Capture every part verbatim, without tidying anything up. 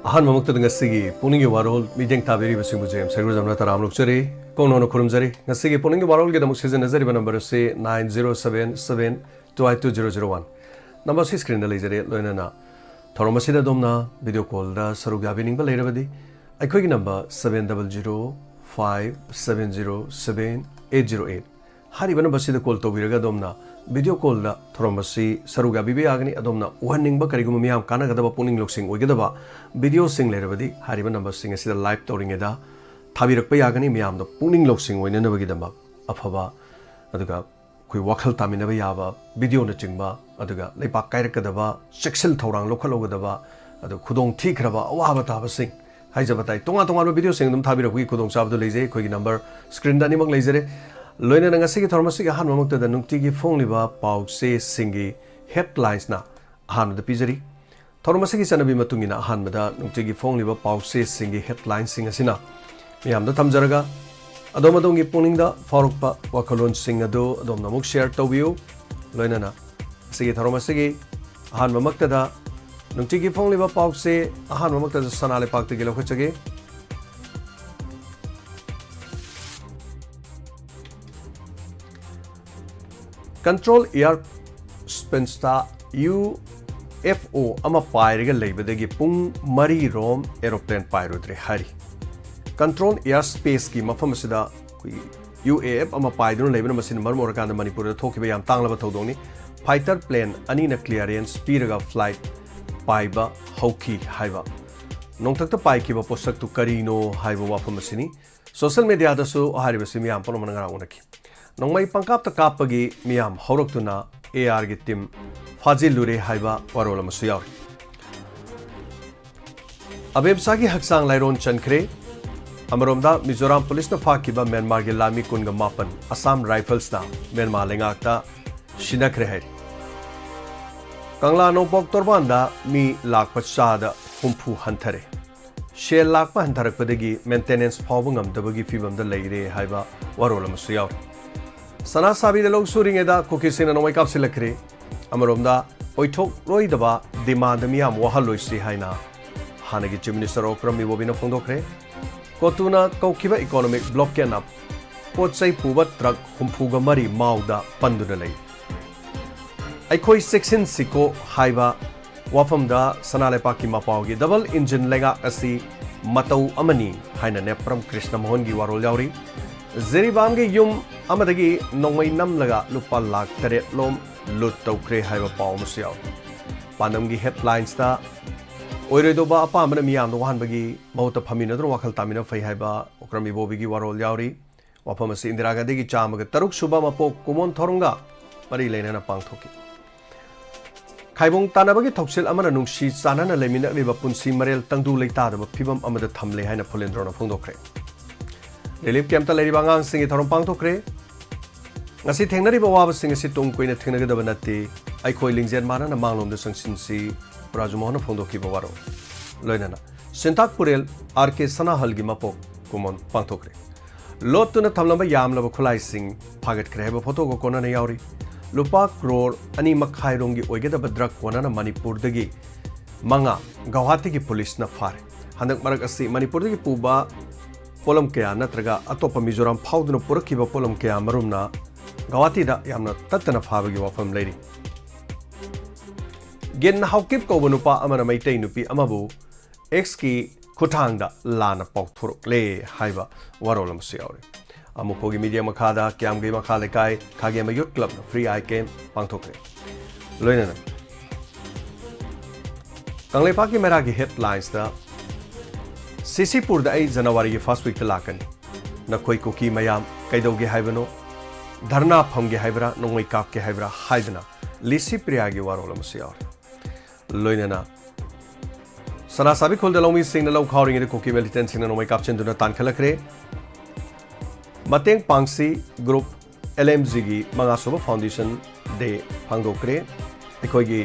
ꯑꯍꯥꯟꯕꯃꯛꯇꯗ ꯉꯁꯤꯒꯤ ꯄꯨꯛꯅꯤꯡꯒꯤ ꯋꯥꯔꯣꯜ ꯃꯤꯠꯌꯦꯡ ꯇꯥꯕꯤꯔꯤꯕꯁꯤꯡꯕꯨ ꯖꯦꯝꯁ ꯍꯩꯒ꯭ꯔꯨꯖꯝꯅ ꯇꯔꯥꯝꯅ ꯑꯣꯛꯆꯔꯤ꯫ ꯀꯣꯡꯅꯣꯟꯅ ꯈꯨꯔꯨꯝꯖꯔꯤ꯫ ꯉꯁꯤꯒꯤ ꯄꯨꯛꯅꯤꯡꯒꯤ ꯋꯥꯔꯣꯜꯒꯤꯗꯃꯛ ꯁꯤꯖꯤꯟꯅꯖꯔꯤꯕ ꯅꯝꯕꯔ ꯑꯁꯤ nine zero seven seven two eight two zero zero one꯫ Number ꯑꯁꯤ ꯁ꯭ꯀ꯭ꯔꯤꯟꯗ ꯂꯩꯖꯔꯦ꯫ ꯂꯣꯏꯅꯅ ꯊꯧꯔꯝ ꯑꯁꯤꯗ ꯑꯗꯣꯝꯅ ꯚꯤꯗꯤꯑꯣ ꯀꯣꯜꯗ ꯁꯔꯨꯛ ꯌꯥꯕꯤꯅꯤꯡꯕ ꯂꯩꯔꯕꯗꯤ ꯑꯩꯈꯣꯏꯒꯤ number seven double zero five seven zero seven eight zero eight ꯍꯥꯏꯔꯤꯕ ꯅꯝꯕꯔꯁꯤꯗ ꯀꯣꯜ ꯇꯧꯕꯤꯔꯒ ꯑꯗꯣꯝꯅ ꯚꯤꯗꯤꯑꯣ ꯀꯣꯜꯗ ꯊꯧꯔꯝ ꯑꯁꯤ ꯁꯔꯨꯛ ꯌꯥꯕꯤꯕ ꯌꯥꯒꯅꯤ꯫ ꯑꯗꯣꯝꯅ ꯎꯍꯟꯅꯤꯡꯕ ꯀꯔꯤꯒꯨꯝꯕ ꯃꯤꯌꯥꯝ ꯀꯥꯟꯅꯒꯗꯕ, ꯄꯨꯛꯅꯤꯡ ꯂꯧꯁꯤꯡ ꯑꯣꯏꯒꯗꯕ ꯚꯤꯗꯤꯑꯣꯁꯤꯡ ꯂꯩꯔꯕꯗꯤ ꯍꯥꯏꯔꯤꯕ ꯅꯝꯕꯔꯁꯤꯡ ꯑꯁꯤꯗ ꯂꯥꯏꯚ ꯇꯧꯔꯤꯉꯩꯗ ꯊꯥꯕꯤꯔꯛꯄ ꯌꯥꯒꯅꯤ꯫ ꯃꯤꯌꯥꯝꯗ ꯄꯨꯛꯅꯤꯡ ꯂꯧꯁꯤꯡ ꯑꯣꯏꯅꯅꯕꯒꯤꯗꯃꯛ ꯑꯐꯕ, ꯑꯗꯨꯒ ꯑꯩꯈꯣꯏ ꯋꯥꯈꯜ ꯇꯥꯃꯤꯟꯅꯕ ꯌꯥꯕ ꯚꯤꯗꯤꯑꯣꯅꯆꯤꯡꯕ, ꯑꯗꯨꯒ ꯂꯩꯄꯥꯛ ꯀꯥꯏꯔꯛꯀꯗꯕ, ꯆꯦꯛꯁꯤꯟ ꯊꯧꯔꯥꯡ ꯂꯧꯈꯠꯍꯧꯒꯗꯕ, ꯑꯗꯨ ꯈꯨꯗꯣꯡ ꯊꯤꯈ꯭ꯔꯕ ꯑꯋꯥꯕ ꯇꯥꯕꯁꯤꯡ ꯍꯥꯏꯖꯕ ꯇꯥꯏ꯫ ꯇꯣꯉꯥꯟ ꯇꯣꯉꯥꯟꯕ ꯚꯤꯗꯤꯑꯣꯁꯤꯡ ꯑꯗꯨꯝ ꯊꯥꯕꯤꯔꯛꯄꯒꯤ ꯈꯨꯗꯣꯡꯆꯥꯕꯗꯨ ꯂꯩꯖꯩ꯫ ꯑꯩꯈꯣꯏꯒꯤ ꯅꯝꯕꯔ ꯁ꯭ꯀ꯭ꯔꯤꯟꯗ ꯑꯅꯤꯃꯛ ꯂꯩꯖꯔꯦ꯫ ꯂꯣꯏꯅꯅ ꯉꯁꯤꯒꯤ ꯊꯧꯔꯝ ꯑꯁꯤꯒꯤ ꯑꯍꯥꯟꯕꯃꯛꯇꯗ ꯅꯨꯡꯇꯤꯒꯤ ꯐꯣꯡꯂꯤꯕ ꯄꯥꯎꯆꯦꯁꯤꯡꯒꯤ ꯍꯦꯗꯂꯥꯏꯟꯁꯅ ꯑꯍꯥꯟꯕꯗ ꯄꯤꯖꯔꯤ꯫ ꯊꯧꯔꯝ ꯑꯁꯤꯒꯤ ꯆꯠꯅꯕꯤ ꯃꯇꯨꯡ ꯏꯟꯅ ꯑꯍꯥꯟꯕꯗ ꯅꯨꯡꯇꯤꯒꯤ ꯐꯣꯡꯂꯤꯕ ꯄꯥꯎꯆꯦꯁꯤꯡꯒꯤ ꯍꯦꯗꯂꯥꯏꯟꯁꯤꯡ ꯑꯁꯤꯅ ꯃꯤꯌꯥꯝꯗ ꯊꯝꯖꯔꯒ, ꯑꯗꯣꯝ ꯑꯗꯣꯝꯒꯤ ꯄꯨꯛꯅꯤꯡꯗ ꯐꯥꯎꯔꯛꯄ ꯋꯥꯈꯜꯂꯣꯟꯁꯤꯡ ꯑꯗꯨ ꯑꯗꯣꯝꯅ ꯑꯃꯨꯛ ꯁꯤꯌꯔ ꯇꯧꯕꯤꯌꯨ꯫ ꯂꯣꯏꯅꯅ ꯉꯁꯤꯒꯤ ꯊꯧꯔꯝ ꯑꯁꯤꯒꯤ ꯑꯍꯥꯟꯕꯃꯛꯇꯗ ꯅꯨꯡꯇꯤꯒꯤ ꯐꯣꯡꯂꯤꯕ ꯄꯥꯎꯆꯦ ꯑꯍꯥꯟꯕꯃꯛꯇꯗ ꯁꯅꯥ ꯂꯩꯄꯥꯛꯇꯒꯤ ꯂꯧꯈꯠꯆꯒꯦ꯫ ꯀꯟꯇ꯭ꯔꯣꯜ ꯑꯦꯌꯥꯔ ꯁ꯭ꯄꯦꯁꯇ ꯌꯨ ꯑꯦꯐ ꯑꯣ ꯑꯃ ꯄꯥꯏꯔꯒ ꯂꯩꯕꯗꯒꯤ ꯄꯨꯡ ꯃꯔꯤ ꯔꯣꯝ ꯑꯦꯔꯣꯄ꯭ꯂꯦꯟ ꯄꯥꯏꯔꯨꯗ꯭ꯔꯦ ꯍꯥꯏꯔꯤ꯫ ꯀꯟꯇ꯭ꯔꯣꯜ ꯑꯦꯌꯥꯔ ꯁ꯭ꯄꯦꯁꯀꯤ ꯃꯐꯝ ꯑꯁꯤꯗ ꯑꯩꯈꯣꯏꯒꯤ ꯌꯨ ꯑꯦ ꯑꯦꯐ ꯑꯃ ꯄꯥꯏꯗꯨꯅ ꯂꯩꯕꯅ ꯃꯁꯤꯅ ꯃꯔꯝ ꯑꯣꯏꯔꯀꯥꯟꯗ ꯃꯅꯤꯄꯨꯔꯗ ꯊꯣꯛꯈꯤꯕ ꯌꯥꯝ ꯇꯥꯡꯂꯕ ꯊꯧꯗꯣꯛꯅꯤ꯫ ꯐꯥꯏꯇꯔ ꯄ꯭ꯂꯦꯟ ꯑꯅꯤꯅ ꯀ꯭ꯂꯤꯌꯥꯔꯦꯟꯁ ꯄꯤꯔꯒ ꯐ꯭ꯂꯥꯏꯠ ꯄꯥꯏꯕ ꯍꯧꯈꯤ ꯍꯥꯏꯕ꯫ ꯅꯣꯡꯊꯛꯇ ꯄꯥꯏꯈꯤꯕ ꯄꯣꯠꯁꯛꯇꯨ ꯀꯔꯤꯅꯣ ꯍꯥꯏꯕ ꯋꯥꯐꯝ ꯑꯁꯤꯅꯤ꯫ ꯁꯣꯁꯤꯌꯦꯜ ꯃꯦꯗꯤꯌꯥꯗꯁꯨ ꯍꯥꯏꯔꯤꯕꯁꯤ ꯃꯤꯌꯥꯝ ꯄꯨꯝꯅꯃꯛꯅ ꯉꯔꯥꯡ ꯎꯅꯈꯤ꯫ ꯅꯣꯡꯃꯩ ꯄꯪꯀꯥꯞꯇ ꯀꯥꯞꯄꯒꯤ ꯃꯤꯌꯥꯝ ꯍꯧꯔꯛꯇꯨꯅ ꯑꯦ ꯑꯥꯔꯒꯤ ꯇꯤꯝ ꯐꯥꯖꯤꯜꯂꯨꯔꯦ ꯍꯥꯏꯕ ꯋꯥꯔꯣꯜ ꯑꯃꯁꯨ ꯌꯥꯎꯔꯤ꯫ ꯑꯕꯦꯝꯁꯥꯒꯤ ꯍꯛꯆꯥꯡ ꯂꯥꯏꯔꯣꯟ ꯆꯟꯈ꯭ꯔꯦ꯫ ꯑꯃꯔꯣꯝꯗ ꯃꯤꯖꯣꯔꯥꯝ ꯄꯨꯂꯤꯁꯅ ꯐꯥꯈꯤꯕ ꯃ꯭ꯌꯥꯟꯃꯥꯔꯒꯤ ꯂꯥꯟꯃꯤ ꯀꯨꯟꯒ ꯃꯥꯄꯟ ꯑꯁꯥꯝ ꯔꯥꯏꯐꯜꯁꯅ ꯃ꯭ꯌꯥꯟꯃꯥꯔ ꯂꯩꯉꯥꯛꯇ ꯁꯤꯟꯅꯈ꯭ꯔꯦ ꯍꯥꯏꯔꯤ꯫ ꯀꯪꯂꯥ ꯅꯣꯡꯄꯣꯛ ꯇꯣꯔꯕꯥꯟꯗ ꯃꯤ ꯂꯥꯛꯄ ꯆꯥꯗ ꯍꯨꯝꯐꯨ ꯍꯟꯊꯔꯦ꯫ ꯁꯦꯜ ꯂꯥꯛꯄ ꯍꯟꯊꯔꯛꯄꯗꯒꯤ ꯃꯦꯟꯇꯦꯅꯦꯟꯁ ꯐꯥꯎꯕ ꯉꯝꯗꯕꯒꯤ ꯐꯤꯕꯝꯗ ꯂꯩꯔꯦ ꯍꯥꯏꯕ ꯋꯥꯔꯣꯜ ꯑꯃꯁꯨ ꯌꯥꯎꯔꯤ꯫ ꯁꯅꯥ ꯁꯥꯕꯤꯗ ꯂꯧ ꯁꯨꯔꯤꯉꯩꯗ ꯀꯨꯀꯤꯁꯤꯡꯅ ꯅꯣꯡꯃꯩ ꯀꯥꯞꯁꯤꯜꯂꯛꯈ꯭ꯔꯦ꯫ ꯑꯃꯔꯣꯝꯗ ꯑꯣꯏꯊꯣꯛꯂꯣꯏꯗꯕ ꯗꯤꯃꯥꯟꯗ ꯃꯤꯌꯥꯝ ꯋꯥꯍꯜꯂꯣꯏꯁꯤ ꯍꯥꯏꯅ ꯍꯥꯟꯅꯒꯤ Chief Minister ꯑꯣꯀ꯭ꯔꯝ ꯏꯕꯣꯕꯤꯅ ꯐꯣꯡꯗꯣꯛꯈ꯭ꯔꯦ꯫ ꯀꯣꯇꯨꯅ ꯀꯧꯈꯤꯕ economic blockade-ꯅ ꯄꯣꯠ ꯆꯩ ꯄꯨꯕ truck ꯍꯨꯝꯐꯨꯒ ꯃꯔꯤ ꯃꯥꯎꯗ ꯄꯟꯗꯨꯅ ꯂꯩ꯫ ꯑꯩꯈꯣꯏ ꯆꯦꯛꯁꯤꯟꯁꯤꯀꯣ ꯍꯥꯏꯕ ꯋꯥꯐꯝꯗ ꯁꯅꯥ ꯂꯩꯄꯥꯛꯀꯤ ꯃꯄꯥꯎꯒꯤ double engine ꯂꯩꯉꯥꯛ ꯑꯁꯤ ꯃꯇꯧ ꯑꯃꯅꯤ ꯍꯥꯏꯅ ꯅꯦꯄ꯭ꯔꯝ ꯀ꯭ꯔꯤꯁꯅ ꯃꯣꯍꯟꯒꯤ ꯋꯥꯔꯣꯜ ꯌꯥꯎꯔꯤ꯫ ꯖꯤꯔꯤꯕꯥꯝꯒꯤ ꯌꯨꯝ ꯑꯃꯗꯒꯤ ꯅꯣꯡꯃꯩ ꯅꯝꯂꯒ ꯂꯨꯄꯥ ꯂꯥꯈ ꯇꯔꯦꯠ ꯂꯣꯝ ꯂꯨꯠ ꯇꯧꯈ꯭ꯔꯦ ꯍꯥꯏꯕ ꯄꯥꯎ ꯑꯃꯁꯨ ꯌꯥꯎꯔꯤ꯫ ꯄꯥꯟꯗꯝꯒꯤ headlines-ꯇ ꯑꯣꯏꯔꯣꯏꯗꯧꯕ ꯑꯄꯥꯝꯕꯅ ꯃꯤꯌꯥꯝꯗ ꯋꯥꯍꯟꯕꯒꯤ ꯃꯍꯨꯠꯇ ꯐꯝꯃꯤꯟꯅꯗꯨꯅ ꯋꯥꯈꯜ ꯇꯥꯃꯤꯟꯅ ꯐꯩ ꯍꯥꯏꯕ ꯑꯣꯀ꯭ꯔꯝ ꯏꯕꯣꯕꯤꯒꯤ ꯋꯥꯔꯣꯜ ꯌꯥꯎꯔꯤ꯫ ꯋꯥꯐꯝ ꯑꯁꯤ ꯏꯟꯗꯤꯔꯥ ꯒꯥꯟꯙꯤꯒꯤ ꯆꯥꯝꯃꯒ ꯇꯔꯨꯛ ꯁꯨꯕ ꯃꯄꯣꯛ ꯀꯨꯃꯣꯟ ꯊꯧꯔꯝꯒ ꯃꯔꯤ ꯂꯩꯅꯅ ꯄꯥꯡꯊꯣꯛꯈꯤ꯫ ꯈꯥꯏꯕꯣꯡ ꯇꯥꯟꯅꯕꯒꯤ ꯊꯧꯁꯤꯜ ꯑꯃꯅ ꯅꯨꯡꯁꯤ ꯆꯥꯟꯅꯅ ꯂꯩꯃꯤꯟꯅꯂꯤꯕ ꯄꯨꯟꯁꯤ ꯃꯔꯦꯜ ꯇꯪꯗꯨ ꯂꯩꯇꯥꯗꯕ ꯐꯤꯕꯝ ꯑꯃꯗ ꯊꯝꯂꯦ ꯍꯥꯏꯅ ꯐꯨꯂꯦꯟꯗ꯭ꯔꯣꯅ ꯐꯣꯡꯗꯣꯛꯈ꯭ꯔꯦ꯫ Relief camp-ꯇ ꯂꯩꯔꯤꯕ ꯑꯉꯥꯡꯁꯤꯡꯒꯤ ꯊꯧꯔꯝ ꯄꯥꯡꯊꯣꯛꯈ꯭ꯔꯦ꯫ ꯉꯁꯤ ꯊꯦꯡꯅꯔꯤꯕ ꯑꯋꯥꯕꯁꯤꯡ ꯑꯁꯤ ꯇꯨꯡ ꯀꯣꯏꯅ ꯊꯦꯡꯅꯒꯗꯕ ꯅꯠꯇꯦ꯫ ꯑꯩꯈꯣꯏ ꯂꯤꯡꯖꯦꯜ ꯃꯥꯟꯅꯅ ꯃꯥꯡꯂꯣꯝꯗ ꯆꯪꯁꯤꯟꯁꯤ, ꯄ꯭ꯔꯥꯖꯨ ꯃꯣꯍꯟꯅ ꯐꯣꯡꯗꯣꯛꯈꯤꯕ ꯋꯥꯔꯣꯜ꯫ ꯂꯣꯏꯅꯅ ꯁꯤꯟꯇꯥꯛ ꯄꯨꯔꯦꯜ ꯑꯥꯔ ꯀꯦ ꯁꯅꯥꯍꯜꯒꯤ ꯃꯄꯣꯛ ꯀꯨꯃꯣꯟ ꯄꯥꯡꯊꯣꯛꯈ꯭ꯔꯦ꯫ ꯂꯣꯠꯇꯨꯅ ꯊꯝꯂꯝꯕ ꯌꯥꯝꯂꯕ ꯈꯨꯠꯂꯥꯏꯁꯤꯡ ꯐꯥꯒꯠꯈ꯭ꯔꯦ ꯍꯥꯏꯕ ꯐꯣꯇꯣꯒ ꯀꯣꯟꯅꯅ ꯌꯥꯎꯔꯤ꯫ ꯂꯨꯄꯥ ꯀ꯭ꯔꯣꯔ ꯑꯅꯤ ꯃꯈꯥꯏ ꯔꯣꯝꯒꯤ ꯑꯣꯏꯒꯗꯕ drug ꯀꯣꯟꯅꯅ ꯃꯅꯤꯄꯨꯔꯗꯒꯤ ꯃꯉꯥ ꯒꯧꯍꯥꯇꯤꯒꯤ ꯄꯨꯂꯤꯁꯅ ꯐꯥꯔꯦ꯫ ꯍꯟꯗꯛ ꯃꯔꯛ ꯑꯁꯤ ꯃꯅꯤꯄꯨꯔꯗꯒꯤ ꯄꯨꯕ ꯄꯣꯠꯂꯝ ꯀꯌꯥ ꯅꯠꯇ꯭ꯔꯒ ꯑꯇꯣꯞꯄ ꯃꯤꯖꯣꯔꯥꯝ ꯐꯥꯎꯗꯨꯅ ꯄꯨꯔꯛꯈꯤꯕ ꯄꯣꯠꯂꯝ ꯀꯌꯥ ꯃꯔꯨꯝꯅ ꯒꯧꯍꯥꯇꯤꯗ ꯌꯥꯝꯅ ꯇꯠꯇꯅ ꯐꯥꯕꯒꯤ ꯋꯥꯐꯝ ꯂꯩꯔꯤ꯫ ꯒꯤꯟ ꯍꯥꯎꯀꯤꯞ ꯀꯧꯕ ꯅꯨꯄꯥ ꯑꯃꯅ ꯃꯩꯇꯩ ꯅꯨꯄꯤ ꯑꯃꯕꯨ X-ꯀꯤ ꯈꯨꯠꯊꯥꯡꯗ ꯂꯥꯟꯅ ꯄꯥꯎꯊꯣꯔꯛꯂꯦ ꯍꯥꯏꯕ ꯋꯥꯔꯣꯜ ꯑꯃꯁꯨ ꯌꯥꯎꯔꯤ꯫ ꯑꯃꯨꯛꯈꯣꯒꯤ media ꯃꯈꯥꯗ ꯀ꯭ꯌꯥꯝꯒꯩ ꯃꯈꯥ ꯂꯩꯀꯥꯏ ꯈꯥꯒꯦꯝꯕ Youth Club-ꯅ free eye camp ꯄꯥꯡꯊꯣꯛꯈ꯭ꯔꯦ꯫ ꯂꯣꯏꯅꯅ ꯀꯪꯂꯩꯄꯥꯛꯀꯤ ꯃꯩꯔꯥꯒꯤ headlines-ꯇ ꯁꯤꯁꯤꯄꯨꯔꯗ ꯑꯩ ꯖꯅꯋꯥꯔꯤꯒꯤ first week-ꯇ ꯂꯥꯛꯀꯅꯤ꯫ ꯅꯈꯣꯏ ꯀꯨꯀꯤ ꯃꯌꯥꯝ ꯀꯩꯗꯧꯒꯦ ꯍꯥꯏꯕꯅꯣ? ꯙꯔꯅꯥ ꯐꯝꯒꯦ ꯍꯥꯏꯕ꯭ꯔꯥ? ꯅꯣꯡꯃꯩ ꯀꯥꯞꯀꯦ ꯍꯥꯏꯕ꯭ꯔꯥ? ꯍꯥꯏꯗꯨꯅ ꯂꯤꯁꯤ ꯄ꯭ꯔꯤꯌꯥꯒꯤ ꯋꯥꯔꯣꯜ ꯑꯃꯁꯨ ꯌꯥꯎꯔꯤ꯫ ꯂꯣꯏꯅꯅ ꯁꯅꯥꯁꯥꯕꯤ ꯈꯨꯜꯗ ꯂꯧꯃꯤꯁꯤꯡꯅ ꯂꯧ ꯈꯥꯎꯔꯤꯉꯩꯗ ꯀꯨꯀꯤ militant-ꯁꯤꯡꯅ ꯅꯣꯡꯃꯩ ꯀꯥꯞꯁꯤꯟꯗꯨꯅ ꯇꯥꯟꯈꯠꯂꯛꯈ꯭ꯔꯦ꯫ ꯃꯇꯦꯡ ꯄꯥꯡꯁꯤ group L M G-ꯒꯤ ꯃꯉꯥꯁꯨꯕ foundation day ꯄꯥꯡꯊꯣꯛꯈ꯭ꯔꯦ꯫ ꯑꯩꯈꯣꯏꯒꯤ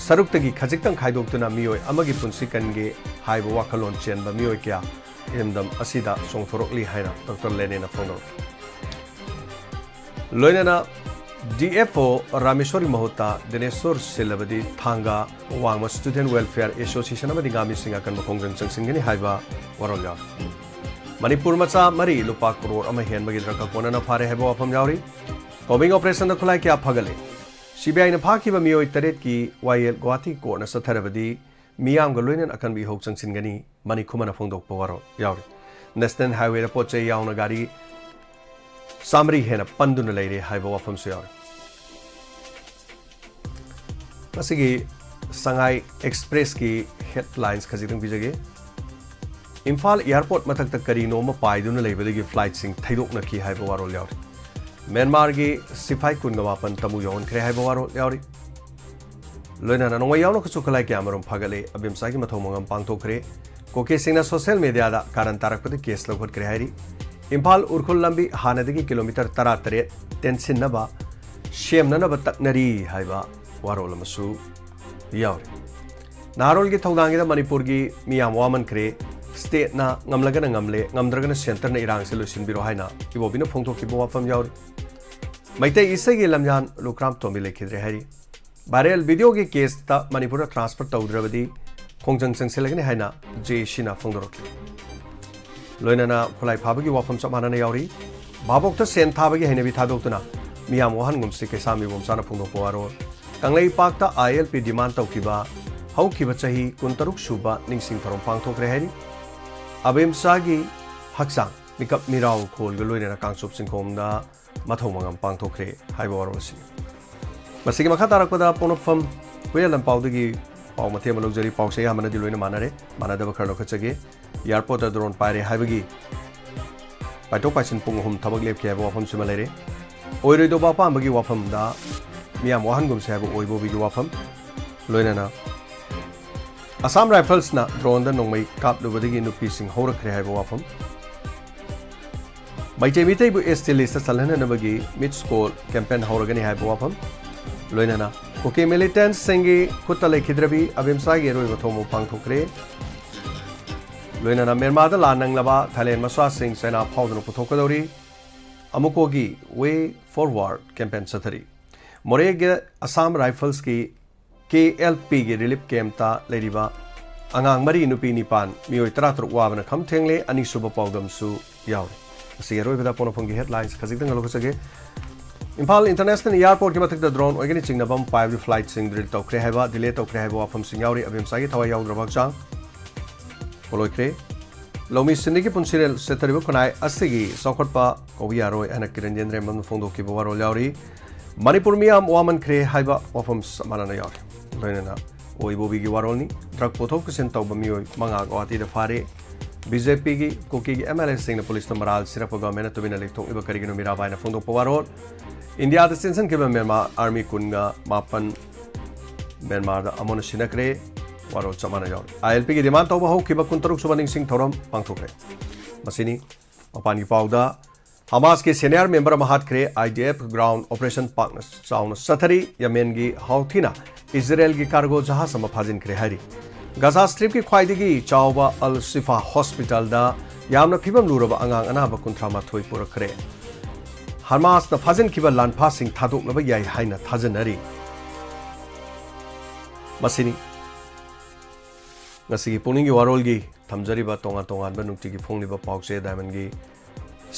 ꯁꯔꯨꯛꯇꯒꯤ ꯈꯖꯤꯛꯇꯪ ꯈꯥꯏꯗꯣꯛꯇꯨꯅ ꯃꯤꯑꯣꯏ ꯑꯃꯒꯤ ꯄꯨꯟꯁꯤ ꯀꯟꯒꯦ ꯍꯥꯏꯕ ꯋꯥꯈꯜꯂꯣꯟ ꯆꯦꯟꯕ ꯃꯤꯑꯣꯏ ꯀꯌꯥ ꯏꯔꯝꯗꯝ ꯑꯁꯤꯗ ꯆꯣꯡꯊꯣꯔꯛꯂꯤ ꯍꯥꯏꯅ Doctor ꯂꯦꯅꯤꯟꯅ ꯐꯣꯡꯗꯣꯔꯛꯈꯤ꯫ ꯂꯣꯏꯅꯅ DFO ꯔꯥꯃꯦꯁꯣꯔꯤ ꯃꯍꯨꯠꯇ ꯗꯤꯅꯦꯁꯣꯔ ꯁꯤꯜꯂꯕꯗꯤ ꯊꯥꯡꯒ ꯋꯥꯡꯃ Student Welfare Association ꯑꯃꯗꯤ ꯉꯥꯃꯤꯁꯤꯡ ꯑꯀꯟꯕ ꯈꯣꯡꯖꯪ ꯆꯪꯁꯤꯟꯒꯅꯤ ꯍꯥꯏꯕ ꯋꯥꯔꯣꯜ ꯌꯥꯎꯔꯤ꯫ ꯃꯅꯤꯄꯨꯔ ꯃꯆꯥ ꯃꯔꯤ ꯂꯨꯄꯥ ꯀ꯭ꯔꯣꯔ ꯑꯃ ꯍꯦꯟꯕꯒꯤ ꯗ꯭ꯔꯒ ꯀꯣꯟꯅꯅ ꯐꯥꯔꯦ ꯍꯥꯏꯕ ꯋꯥꯐꯝ ꯌꯥꯎꯔꯤ꯫ Combing operationꯗ ꯈꯨꯠꯂꯥꯏ ꯀꯌꯥ ꯐꯒꯠꯂꯦ? CBIꯅ ꯐꯥꯈꯤꯕ ꯃꯤꯑꯣꯏ ꯇꯔꯦꯠꯀꯤ ꯋꯥꯌꯦꯜ ꯒꯨꯋꯥꯍꯥꯇꯤ ꯀꯣꯔꯠꯅ ꯆꯠꯊꯔꯕꯗꯤ ꯃꯤꯌꯥꯝꯒ ꯂꯣꯏꯅꯅ ꯑꯀꯟꯕ ꯏꯍꯧ ꯆꯪꯁꯤꯟꯒꯅꯤ꯫ ꯃꯅꯤꯛ ꯈꯨꯃꯟꯅ ꯐꯣꯡꯗꯣꯛꯄ ꯋꯥꯔꯣꯜ ꯌꯥꯎꯔꯤ꯫ National Highwayꯗ ꯄꯣꯠ ꯆꯩ ꯌꯥꯎꯅ ꯒꯥꯔꯤ ꯆꯥꯃꯔꯤ ꯍꯦꯟꯅ ꯄꯟꯗꯨꯅ ꯂꯩꯔꯦ ꯍꯥꯏꯕ ꯋꯥꯐꯝꯁꯨ ꯌꯥꯎꯔꯤ꯫ ꯃꯁꯤꯒꯤ ꯁꯉꯥꯏ ꯑꯦꯛꯁꯄ꯭ꯔꯦꯁꯀꯤ headlines ꯈꯖꯤꯛꯇꯪ ꯄꯤꯖꯒꯦ꯫ ꯏꯝꯐꯥꯜ airport ꯃꯊꯛꯇ ꯀꯔꯤꯅꯣ ꯑꯃ ꯄꯥꯏꯗꯨꯅ ꯂꯩꯕꯗꯒꯤ flightꯁꯤꯡ ꯊꯩꯗꯣꯛꯅꯈꯤ ꯍꯥꯏꯕ ꯋꯥꯔꯣꯜ ꯌꯥꯎꯔꯤ꯫ ꯃ꯭ꯌꯥꯟꯃꯥꯔꯒꯤ ꯁꯤꯐꯥꯏ ꯀꯨꯟꯒ ꯃꯥꯄꯟ ꯇꯥꯃꯨ ꯌꯧꯍꯟꯈ꯭ꯔꯦ ꯍꯥꯏꯕ ꯋꯥꯔꯣꯜ ꯌꯥꯎꯔꯤ꯫ ꯂꯣꯏꯅꯅ ꯅꯣꯡꯃꯩ ꯌꯥꯎꯅ ꯈꯨꯠꯁꯨ ꯈꯨꯠꯂꯥꯏ ꯀꯌꯥꯃꯔꯨꯝ ꯐꯥꯒꯠꯂꯦ꯫ ꯑꯕꯤꯝꯁꯥꯒꯤ ꯃꯊꯧ ꯃꯉꯝ ꯄꯥꯡꯊꯣꯛꯈ꯭ꯔꯦ꯫ ꯀꯨꯀꯤꯁꯤꯡꯅ social mediaꯗ ꯀꯥꯔꯟ ꯇꯥꯔꯛꯄꯗ case ꯂꯧꯈꯠꯈ꯭ꯔꯦ ꯍꯥꯏꯔꯤ꯫ ꯏꯝꯐꯥꯜ ꯎꯔꯈꯨꯜ ꯂꯝꯕꯤ ꯍꯥꯟꯅꯗꯒꯤ kilometre ꯇꯔꯥꯇꯔꯦꯠ ꯇꯦꯟꯁꯤꯟꯅꯕ ꯁꯦꯝꯅꯅꯕ ꯇꯛꯅꯔꯤ ꯍꯥꯏꯕ ꯋꯥꯔꯣꯜ ꯑꯃꯁꯨ ꯌꯥꯎꯔꯤ꯫ ꯅꯍꯥꯔꯣꯜꯒꯤ ꯊꯧꯗꯥꯡꯒꯤꯗ ꯃꯅꯤꯄꯨꯔꯒꯤ ꯃꯤ ꯌꯥꯝ ꯋꯥꯃꯟꯈ꯭ꯔꯦ꯫ Stateꯅ ꯉꯝꯂꯒꯅ ꯉꯝꯂꯦ, ꯉꯝꯗ꯭ꯔꯒꯅ centreꯅ ꯏꯔꯥꯡꯁꯦ ꯂꯣꯏꯁꯤꯟꯕꯤꯔꯣ ꯍꯥꯏꯅ ꯏꯕꯣꯕꯤꯅ ꯐꯣꯡꯗꯣꯛꯈꯤꯕ ꯋꯥꯐꯝ ꯌꯥꯎꯔꯤ꯫ ꯃꯩꯇꯩ ꯏꯁꯩꯒꯤ ꯂꯝꯌꯥꯟ ꯂꯨꯈ꯭ꯔꯥꯝ ꯇꯣꯝꯕꯤ ꯂꯩꯈꯤꯗ꯭ꯔꯦ ꯍꯥꯏꯔꯤ꯫ Viral videoꯒꯤ caseꯇ ꯃꯅꯤꯄꯨꯔꯗ transfer ꯇꯧꯗ꯭ꯔꯕꯗꯤ ꯈꯣꯡꯖꯪ ꯆꯪꯁꯤꯜꯂꯒꯅꯤ ꯍꯥꯏꯅ JACꯅ ꯐꯣꯡꯗꯣꯔꯛꯂꯤ꯫ ꯂꯣꯏꯅꯅ ꯈꯨꯠꯂꯥꯏ ꯐꯥꯕꯒꯤ ꯋꯥꯐꯝ ꯆꯞ ꯃꯥꯟꯅꯅ ꯌꯥꯎꯔꯤ꯫ ꯚꯥꯕꯣꯛꯇ ꯁꯦꯟ ꯊꯥꯕꯒꯤ ꯍꯩꯅꯕꯤ ꯊꯥꯗꯣꯛꯇꯨꯅ ꯃꯤꯌꯥꯝ ꯋꯥꯍꯟꯒꯨꯝꯁꯤ ꯀꯩꯁꯥꯝ ꯏꯕꯣꯝꯆꯥꯅ ꯐꯣꯡꯗꯣꯛꯄ ꯋꯥꯔꯣꯜ꯫ ꯀꯪꯂꯩꯄꯥꯛꯇ ILP demand ꯇꯧꯈꯤꯕ ꯍꯧꯈꯤꯕ ꯆꯍꯤ ꯀꯨꯟꯇꯔꯨꯛ ꯁꯨꯕ ꯅꯤꯡꯁꯤꯡ ꯊꯧꯔꯝ ꯄꯥꯡꯊꯣꯛꯈ꯭ꯔꯦ ꯍꯥꯏꯔꯤ꯫ ꯑꯕꯦꯝꯆꯥꯒꯤ ꯍꯛꯆꯥꯡ ꯃꯤꯀꯞ ꯃꯤꯔꯥꯎ ꯈꯣꯜꯒ ꯂꯣꯏꯅꯅ ꯀꯥꯡꯆꯨꯞ ꯆꯤꯡꯈꯣꯡꯗ ꯃꯊꯧ ꯃꯉꯝ ꯄꯥꯡꯊꯣꯛꯈ꯭ꯔꯦ ꯍꯥꯏꯕ ꯋꯥꯔꯣꯜ ꯑꯁꯤꯅꯤ꯫ ꯃꯁꯤꯒꯤ ꯃꯈꯥ ꯇꯥꯔꯛꯄꯗ ꯄꯣꯛꯅꯐꯝ ꯍꯨꯏꯌꯦꯟ ꯂꯝꯄꯥꯎꯗꯒꯤ ꯄꯥꯎ ꯃꯇꯦꯛ ꯑꯃ ꯂꯧꯖꯔꯤ꯫ ꯄꯥꯎꯁꯦ ꯑꯌꯥꯝꯕꯅꯗꯤ ꯂꯣꯏꯅ ꯃꯥꯟꯅꯔꯦ, ꯃꯥꯟꯅꯗꯕ ꯈꯔ ꯂꯧꯈꯠꯆꯒꯦ꯫ Airportꯇ drone ꯄꯥꯏꯔꯦ ꯍꯥꯏꯕꯒꯤ ꯄꯥꯏꯊꯣꯛ ꯄꯥꯏꯁꯤꯟ ꯄꯨꯡ ꯑꯍꯨꯝ ꯊꯕꯛ ꯂꯦꯞꯈꯤ ꯍꯥꯏꯕ ꯋꯥꯐꯝꯁꯤꯃ ꯂꯩꯔꯦ꯫ ꯑꯣꯏꯔꯣꯏꯗꯧꯕ ꯑꯄꯥꯝꯕꯒꯤ ꯋꯥꯐꯝꯗ ꯃꯤꯌꯥꯝ ꯋꯥꯍꯟꯒꯨꯝꯁꯦ ꯍꯥꯏꯕ ꯑꯣꯏꯕꯣꯕꯤꯒꯤ ꯋꯥꯐꯝ, ꯂꯣꯏꯅꯅ Assam Riflesꯅ droneꯗ ꯅꯣꯡꯃꯩ ꯀꯥꯞꯂꯨꯕꯗꯒꯤ ꯅꯨꯄꯤꯁꯤꯡ ꯍꯧꯔꯛꯈ꯭ꯔꯦ ꯍꯥꯏꯕ ꯋꯥꯐꯝ, Meitei ꯃꯤꯇꯩꯕꯨ ST listꯇ ꯆꯜꯍꯟꯅꯅꯕꯒꯤ Miss Call campaign ꯍꯧꯔꯒꯅꯤ ꯍꯥꯏꯕ ꯋꯥꯐꯝ, ꯂꯣꯏꯅꯅ ꯀꯨꯀꯤ militantꯁꯤꯡꯒꯤ ꯈꯨꯠꯇ ꯂꯩꯈꯤꯗ꯭ꯔꯕꯤ ꯑꯕꯦꯝꯁꯥꯒꯤ ꯑꯔꯣꯏꯕ ꯊꯧꯃꯨꯛ ꯄꯥꯡꯊꯣꯛꯈ꯭ꯔꯦ꯫ ꯂꯣꯏꯅꯅ ꯃ꯭ꯌꯥꯟꯃꯥꯔꯗ ꯂꯥꯟ ꯅꯪꯂꯕ ꯊꯥꯏꯂꯦꯟ ꯃꯆꯥꯁꯤꯡ ꯆꯥꯏꯅꯥ ꯐꯥꯎꯗꯨꯅ ꯄꯨꯊꯣꯛꯀꯗꯧꯔꯤ꯫ ꯑꯃꯨꯀꯣꯒꯤ Way Forward campaign ꯆꯠꯊꯔꯤ꯫ ꯃꯣꯔꯦꯒꯤ ꯑꯁꯥꯝ ꯔꯥꯏꯐꯜꯁꯀꯤ ꯀꯦ ꯑꯦꯜ ꯄꯤꯒꯤ ꯔꯤꯂꯤꯐ ꯀꯦꯝꯞꯇ ꯂꯩꯔꯤꯕ ꯑꯉꯥꯡ ꯃꯔꯤ, ꯅꯨꯄꯤ ꯅꯤꯄꯥꯟ, ꯃꯤꯑꯣꯏ ꯇꯔꯥꯇꯔꯨꯛ ꯋꯥꯕꯅ ꯈꯝ ꯊꯦꯡꯂꯦ, ꯑꯅꯤꯁꯨꯕ ꯄꯥꯎꯗꯝꯁꯨ ꯌꯥꯎꯔꯤ꯫ ꯃꯁꯤꯒꯤ ꯑꯔꯣꯏꯕꯗ ꯄꯣꯛꯅꯐꯝꯒꯤ headlines ꯈꯖꯤꯛꯇꯪ ꯍꯜꯂꯛꯆꯒꯦ꯫ ꯏꯝꯐꯥꯜ ꯏꯟꯇꯔꯅꯦꯁꯅꯦꯜ ꯑꯦꯌꯥꯔꯄꯣꯔꯠꯀꯤ ꯃꯊꯛꯇ ꯗ꯭ꯔꯣꯟ ꯑꯣꯏꯒꯅꯤ ꯆꯤꯡꯅꯕ ꯑꯃ ꯄꯥꯏꯕꯗꯨ ꯐ꯭ꯂꯥꯏꯠꯁꯤꯡ ꯗ꯭ꯔꯤꯜ ꯇꯧꯈ꯭ꯔꯦ ꯍꯥꯏꯕ, ꯗꯤꯂꯦ ꯇꯧꯈ꯭ꯔꯦ ꯍꯥꯏꯕ ꯋꯥꯐꯝꯁꯤꯡ ꯌꯥꯎꯔꯤ꯫ ꯑꯕꯦꯝꯁꯥꯒꯤ ꯊꯋꯥꯏ ꯌꯥꯎꯗ꯭ꯔꯕ ꯍꯛꯆꯥꯡ ꯄꯣꯂꯣꯏꯈ꯭ꯔꯦ꯫ ꯂꯧꯃꯤ ꯁꯤꯟꯃꯤꯒꯤ ꯄꯨꯟꯁꯤꯔꯦꯜ ꯆꯠꯊꯔꯤꯕ ꯈꯨꯟꯅꯥꯏ ꯑꯁꯤꯒꯤ ꯆꯥꯎꯈꯠꯄ ꯀꯧꯕ ꯌꯥꯔꯣꯏ ꯍꯥꯏꯅ ꯀꯤꯔꯟ ꯌꯦꯟꯗ꯭ꯔꯦꯝꯕꯝꯅ ꯐꯣꯡꯗꯣꯛꯈꯤꯕ ꯋꯥꯔꯣꯜ ꯌꯥꯎꯔꯤ꯫ ꯃꯅꯤꯄꯨꯔ ꯃꯤꯌꯥꯝ ꯋꯥꯃꯟꯈ꯭ꯔꯦ ꯍꯥꯏꯕ ꯋꯥꯐꯝ ꯆꯞ ꯃꯥꯟꯅꯅ ꯌꯥꯎꯔꯤ꯫ ꯂꯣꯏꯅꯅ ꯑꯣꯏꯕꯣꯕꯤꯒꯤ ꯋꯥꯔꯣꯜꯅꯤ꯫ ꯗ꯭ꯔꯒ ꯄꯨꯊꯣꯛ ꯄꯨꯁꯤꯟ ꯇꯧꯕ ꯃꯤꯑꯣꯏ ꯃꯉꯥ ꯒꯧꯍꯥꯇꯤꯗ ꯐꯥꯔꯦ꯫ ꯕꯤ ꯖꯦ ꯄꯤꯒꯤ ꯀꯨꯀꯤꯒꯤ ꯑꯦꯝ ꯑꯦꯜ ꯑꯦꯁꯤꯡꯅ ꯄꯨꯂꯤꯁꯇ ꯃꯔꯥꯜ ꯁꯤꯔꯛꯄ, ꯒꯚꯔꯟꯃꯦꯟꯅ ꯇꯨꯃꯤꯟꯅ ꯂꯩꯊꯣꯛꯂꯤꯕ ꯀꯔꯤꯒꯤꯅꯣ? ꯃꯤꯔꯥꯕꯥꯏꯅ ꯐꯣꯡꯗꯣꯛꯄ ꯋꯥꯔꯣꯜ꯫ ꯏꯟꯗꯤꯌꯥꯗ ꯆꯦꯟꯁꯤꯟꯈꯤꯕ ꯃ꯭ꯌꯥꯟꯃꯥꯔ ꯑꯥꯔꯃꯤ ꯀꯨꯟꯒ ꯃꯥꯄꯟ ꯃ꯭ꯌꯥꯟꯃꯥꯔꯗ ꯑꯃꯨꯛ ꯍꯟꯅ ꯁꯤꯟꯅꯈ꯭ꯔꯦ꯫ ꯋꯥꯔꯣꯜ ꯆꯞ ꯃꯥꯟꯅ ꯌꯥꯎꯔꯤ꯫ ꯑꯥꯏ ꯑꯦꯜ ꯄꯤꯒꯤ ꯗꯤꯃꯥꯟ ꯇꯧꯕ ꯍꯧꯈꯤꯕ ꯀꯨꯟꯇꯔꯨꯛ ꯁꯨꯕ ꯅꯤꯡꯁꯤꯡ ꯊꯧꯔꯝ ꯄꯥꯡꯊꯣꯛꯈ꯭ꯔꯦ꯫ ꯃꯁꯤꯅꯤ꯫ ꯃꯄꯥꯟꯒꯤ ꯄꯥꯎꯗ, ꯍꯃꯥꯁꯀꯤ ꯁꯦꯅꯤꯌꯔ ꯃꯦꯝꯕꯔ ꯑꯃ ꯍꯥꯠꯈ꯭ꯔꯦ꯫ I D F ground operation ꯄꯥꯛꯅ ꯆꯥꯎꯅ ꯆꯠꯊꯔꯤ꯫ ꯌꯦꯃꯦꯟꯒꯤ ꯍꯥꯎꯊꯤꯅ ꯏꯖꯔꯦꯜꯒꯤ ꯀꯥꯔꯒꯣ ꯖꯍꯥꯖ ꯑꯃ ꯐꯥꯖꯤꯟꯈ꯭ꯔꯦ ꯍꯥꯏꯔꯤ꯫ ꯒꯥꯖꯥ ꯁ꯭ꯇ꯭ꯔꯤꯞꯀꯤ ꯈ꯭ꯋꯥꯏꯗꯒꯤ ꯆꯥꯎꯕ ꯑꯜ ꯁꯤꯐꯥ ꯍꯣꯁꯄꯤꯇꯥꯜꯗ ꯌꯥꯝꯅ ꯐꯤꯕꯝ ꯂꯨꯔꯕ ꯑꯉꯥꯡ ꯑꯅꯥꯕ ꯀꯨꯟꯊ꯭ꯔꯥ ꯃꯥꯊꯣꯏ ꯄꯨꯔꯛꯈ꯭ꯔꯦ꯫ ꯍꯃꯥꯁꯅ ꯐꯥꯖꯤꯟꯈꯤꯕ ꯂꯥꯟꯐꯥꯁꯤꯡ ꯊꯥꯗꯣꯛꯅꯕ ꯌꯥꯏ ꯍꯥꯏꯅ ꯊꯥꯖꯅꯔꯤ꯫ ꯃꯁꯤꯅꯤ ꯉꯁꯤꯒꯤ ꯄꯨꯛꯅꯤꯡꯒꯤ ꯋꯥꯔꯣꯜꯒꯤ ꯊꯝꯖꯔꯤꯕ ꯇꯣꯉꯥꯟ ꯇꯣꯉꯥꯟꯕ ꯅꯨꯡꯇꯤꯒꯤ ꯐꯣꯡꯂꯤꯕ ꯄꯥꯎꯆꯦ ꯗꯥꯏꯃꯟꯒꯤ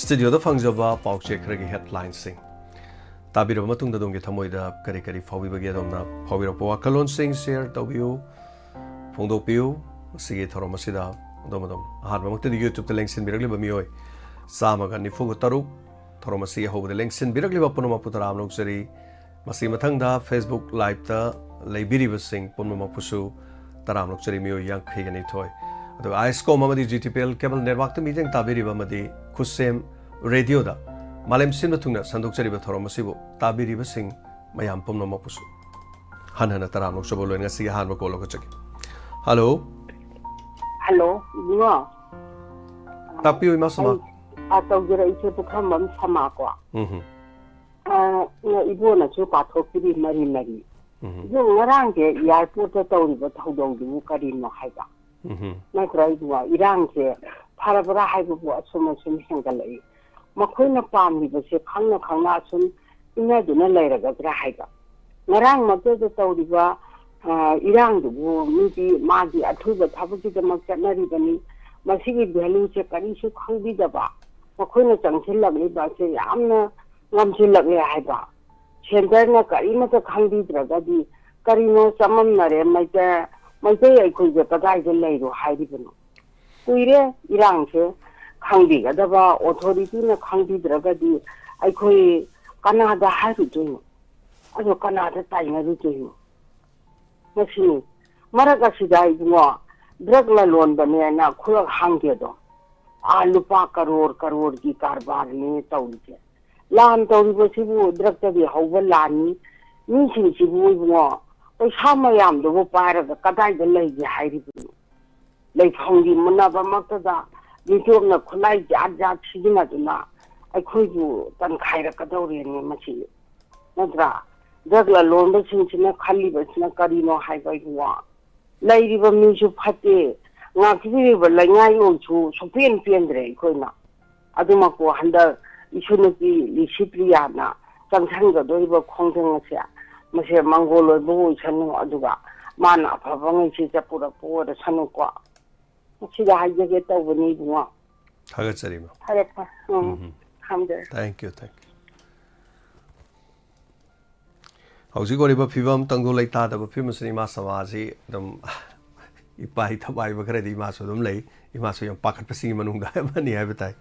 ꯁ꯭ꯇꯨꯗꯤꯑꯣꯗ ꯐꯪꯖꯕ ꯄꯥꯎꯆꯦ ꯈꯔꯒꯤ ꯍꯦꯗꯂꯥꯏꯟꯁꯤꯡ ꯇꯥꯕꯤꯔꯕ ꯃꯇꯨꯡꯗ ꯑꯗꯣꯝꯒꯤ ꯊꯃꯣꯏꯗ ꯀꯔꯤ ꯀꯔꯤ ꯐꯥꯎꯕꯤꯕꯒꯦ? ꯑꯗꯣꯝꯅ ꯐꯥꯎꯕꯤꯔꯛꯄ ꯋꯥꯈꯜꯂꯣꯟꯁꯤꯡ ꯁꯤꯌꯔ ꯇꯧꯕꯤꯌꯨ, ꯐꯣꯡꯗꯣꯛꯄꯤꯌꯨ꯫ ꯃꯁꯤꯒꯤ ꯊꯧꯔꯝ ꯑꯁꯤꯗ ꯑꯗꯣꯝ ꯑꯗꯣꯝ ꯑꯍꯥꯟꯕꯃꯛꯇꯗꯤ ꯌꯨꯇ꯭ꯌꯨꯕꯇ ꯂꯦꯡꯁꯤꯟꯕꯤꯔꯛꯂꯤꯕ ꯃꯤꯑꯣꯏ ꯆꯥꯝꯃꯒ ꯅꯤꯐꯨꯒ ꯇꯔꯨꯛ ꯊꯧꯔꯝ ꯑꯁꯤꯒꯤ ꯑꯍꯧꯕꯗ ꯂꯦꯡꯁꯤꯟꯕꯤꯔꯛꯂꯤꯕ ꯄꯨꯝꯅꯃꯛꯄꯨ ꯇꯔꯥꯝꯅ ꯑꯣꯛꯆꯔꯤ꯫ ꯃꯁꯤꯒꯤ ꯃꯊꯪꯗ ꯐꯦꯁꯕꯨꯛ ꯂꯥꯏꯞꯇ ꯂꯩꯕꯤꯔꯤꯕꯁꯤꯡ ꯄꯨꯝꯅꯃꯛꯄꯨꯁꯨ ꯇꯔꯥꯝꯅ ꯑꯣꯛꯆꯔꯤ, ꯃꯤꯑꯣꯏ ꯌꯥꯡꯈꯩꯒ ꯅꯤꯊꯣꯏ꯫ ꯑꯗꯨꯒ ꯑꯥꯏꯁꯀꯣꯝ ꯑꯃꯗꯤ G T P L cable ꯅꯦꯠꯋꯥꯛꯇ ꯃꯤꯠꯌꯦꯡ ꯇꯥꯕꯤꯔꯤꯕ ꯑꯃꯗꯤ ꯈꯨꯠꯁꯦꯝ ꯔꯦꯗꯤꯑꯣꯗ ꯃꯥꯂꯦꯝ ꯁꯤꯟꯕ ꯊꯨꯡꯅ ꯁꯟꯗꯣꯛꯆꯔꯤꯕ ꯊꯧꯔꯝ ꯑꯁꯤꯕꯨ ꯇꯥꯕꯤꯔꯤꯕꯁꯤꯡ ꯃꯌꯥꯝ ꯄꯨꯝꯅꯃꯛꯄꯨꯁꯨ ꯍꯟꯅ ꯍꯟꯅ ꯇꯔꯥꯝꯅ ꯑꯣꯛꯆꯕ ꯂꯣꯏꯅ ꯉꯁꯤꯒꯤ ꯑꯍꯥꯟꯕ ꯀꯣꯜ ꯂꯧꯈꯠꯆꯒꯦ꯫ ꯍꯜꯂꯣ꯫ ꯍꯜꯂꯣ, ꯏꯕꯨꯡꯉꯣ꯫ ꯇꯥꯛꯄꯤꯌꯨ, ꯏꯃꯥ ꯁꯣꯃꯥ꯫ ꯑꯩ, ꯑ, ꯇꯧꯖꯔꯛꯏꯁꯦ ꯄꯨꯈ꯭ꯔꯝꯕꯝ ꯁꯃꯥ ꯀꯣ꯫ ꯎꯝ ꯍꯝ꯫ ꯑ, ꯏꯕꯣꯅꯁꯨ ꯄꯥꯊꯣꯛꯄꯤꯔꯤ ꯃꯔꯤ ꯃꯔꯤ꯫ ꯎꯝ ꯍꯝ꯫ ꯑꯗꯨ ꯉꯔꯥꯡꯁꯦ ꯑꯦꯌꯥꯔꯄꯣꯔꯠꯇ ꯇꯧꯔꯤꯕ ꯊꯧꯗꯣꯛꯗꯨꯕꯨ ꯀꯔꯤꯅꯣ ꯍꯥꯏꯕ? ꯎꯝ ꯍꯝ꯫ ꯅꯠꯇ꯭ꯔ ꯏꯕꯨꯡꯉꯣ, ꯏꯔꯥꯡꯁꯦ ꯐꯔꯕ꯭ꯔꯥ ꯍꯥꯏꯕꯕꯨ ꯑꯁꯨꯝ ꯑꯁꯨꯝ ꯍꯦꯟꯒꯠꯂꯛꯏ꯫ ꯃꯈꯣꯏꯅ ꯄꯥꯝꯂꯤꯕꯁꯦ ꯈꯪꯅ ꯈꯪꯅ ꯁꯨꯝ ꯏꯟꯅꯗꯨꯅ ꯂꯩꯔꯒꯗ꯭ꯔꯥ ꯍꯥꯏꯕ꯫ ꯉꯔꯥꯡꯃꯛꯇꯗ ꯇꯧꯔꯤꯕ, ꯑ, ꯏꯔꯥꯡꯗꯨꯕꯨ ꯃꯤꯗꯤ ꯃꯥꯒꯤ ꯑꯊꯨꯕ ꯊꯕꯛꯀꯤꯗꯃꯛ ꯆꯠꯅꯔꯤꯕꯅꯤ꯫ ꯃꯁꯤꯒꯤ valueꯁꯦ ꯀꯔꯤꯁꯨ ꯈꯪꯕꯤꯗꯕ, ꯃꯈꯣꯏꯅ ꯆꯪꯁꯤꯜꯂꯛꯂꯤꯕ ꯑꯁꯦ ꯌꯥꯝꯅ ꯉꯝꯁꯤꯜꯂꯛꯂꯦ ꯍꯥꯏꯕ꯫ Centreꯅ ꯀꯔꯤꯃꯠꯇ ꯈꯪꯕꯤꯗ꯭ꯔꯒꯗꯤ ꯀꯔꯤꯅꯣ ꯆꯃꯝꯅꯔꯦ꯫ ꯃꯩꯇꯩ, ꯃꯩꯇꯩ ꯑꯩꯈꯣꯏꯁꯦ ꯀꯗꯥꯏꯗ ꯂꯩꯔꯣ ꯍꯥꯏꯔꯤꯕꯅꯣ? ꯀꯨꯏꯔꯦ ꯏꯔꯥꯡꯁꯦ꯫ ꯈꯪꯕꯤꯒꯗꯕ authorityꯅ ꯈꯪꯕꯤꯗ꯭ꯔꯒꯗꯤ ꯑꯩꯈꯣꯏ ꯀꯅꯥꯗ ꯍꯥꯏꯔꯨꯗꯣꯏꯅꯣ? ꯑꯗꯣ ꯀꯅꯥꯗ ꯇꯥꯏꯅꯔꯨꯗꯣꯏꯅꯣ? ꯃꯁꯤꯅꯤ꯫ ꯃꯔꯛ ꯑꯁꯤꯗ ꯏꯕꯨꯡꯉꯣ, drug ꯂꯂꯣꯟꯕꯅꯦꯅ ꯈꯨꯔꯛ ꯍꯥꯡꯒꯦꯗꯣ, ꯑꯥ, ꯂꯨꯄꯥ ꯀꯔꯣꯔ ꯀꯔꯣꯔꯒꯤ ꯀꯔꯕꯥꯔꯅꯦ ꯇꯧꯔꯤꯁꯦ꯫ ꯂꯥꯟ ꯇꯧꯔꯤꯕꯁꯤꯕꯨ drugꯇꯒꯤ ꯍꯧꯕ ꯂꯥꯟꯅꯤ꯫ ꯃꯤꯁꯤꯡꯁꯤꯕꯨ ꯏꯕꯨꯡꯉꯣ, ꯄꯩꯁꯥ ꯃꯌꯥꯝꯗꯨꯕꯨ ꯄꯥꯏꯔꯒ ꯀꯗꯥꯏꯗ ꯂꯩꯒꯦ ꯍꯥꯏꯔꯤꯕꯅꯣ? ꯂꯩꯐꯝꯒꯤ ꯃꯨꯟꯅꯕꯃꯛꯇꯗ ꯃꯤꯇꯣꯞꯅ ꯈꯨꯠꯂꯥꯏ ꯖꯥꯠ ꯖꯥꯠ ꯁꯤꯖꯤꯟꯅꯗꯨꯅ ꯑꯩꯈꯣꯏꯕꯨ ꯇꯟꯈꯥꯏꯔꯛꯀꯗꯧꯔꯦꯅꯦ ꯃꯁꯤ, ꯅꯠꯇ꯭ꯔꯥ? Drug ꯂꯂꯣꯟꯕꯁꯤꯡꯁꯤꯅ ꯈꯜꯂꯤꯕꯁꯤꯅ ꯀꯔꯤꯅꯣ ꯍꯥꯏꯕ ꯏꯕꯨꯡꯉꯣ? ꯂꯩꯔꯤꯕ ꯃꯤꯁꯨ ꯐꯠꯇꯦ, ꯉꯥꯛꯄꯤꯔꯤꯕ ꯂꯩꯉꯥꯛꯂꯣꯟꯁꯨ ꯁꯨꯛꯄꯦꯟ ꯄꯦꯟꯗ꯭ꯔꯦ ꯑꯩꯈꯣꯏꯅ꯫ ꯑꯗꯨꯃꯛꯄꯨ ꯍꯟꯗꯛ ꯏꯁꯨ ꯅꯨꯄꯤ ꯂꯤꯁꯤꯄ꯭ꯔꯤꯌꯥꯅ ꯆꯪꯁꯟꯒꯗꯧꯔꯤꯕ ꯈꯣꯡꯖꯪ ꯑꯁꯦ, ꯃꯁꯦ ꯃꯪꯒꯣꯜ ꯑꯣꯏꯕ ꯑꯣꯏꯁꯅꯨ, ꯑꯗꯨꯒ ꯃꯥꯅ ꯑꯐꯕꯉꯩꯁꯦ ꯄꯨꯔꯛꯄ ꯑꯣꯏꯔꯁꯅꯨꯀꯣ꯫ ꯃꯁꯤꯗ ꯍꯥꯏꯖꯒꯦ ꯇꯧꯕꯅꯤ ꯏꯕꯨꯡꯉꯣ꯫ ꯊꯥꯒꯠꯆꯔꯤ ꯃꯥ꯫ ꯐꯔꯦ ꯐꯔꯦ꯫ ꯎꯝ, ꯊꯝꯖꯔꯦ꯫ Thank you, thank you. ꯍꯧꯖꯤꯛ ꯑꯣꯏꯔꯤꯕ ꯐꯤꯕꯝ, ꯇꯪꯗꯨ ꯂꯩꯇꯥꯗꯕ ꯐꯤꯕꯝ ꯑꯁꯤꯅ ꯏꯃꯥ ꯁꯃꯥꯖꯁꯤ ꯑꯗꯨꯝ ꯏꯄꯥꯏ ꯊꯕꯥꯏꯕ ꯈꯔꯗꯤ ꯏꯃꯥꯁꯨ ꯑꯗꯨꯝ ꯂꯩ꯫ ꯏꯃꯥꯁꯨ ꯌꯥꯝ ꯄꯥꯈꯠꯄꯁꯤꯡꯒꯤ ꯃꯅꯨꯡꯗ ꯑꯃꯅꯤ ꯍꯥꯏꯕ ꯇꯥꯏ꯫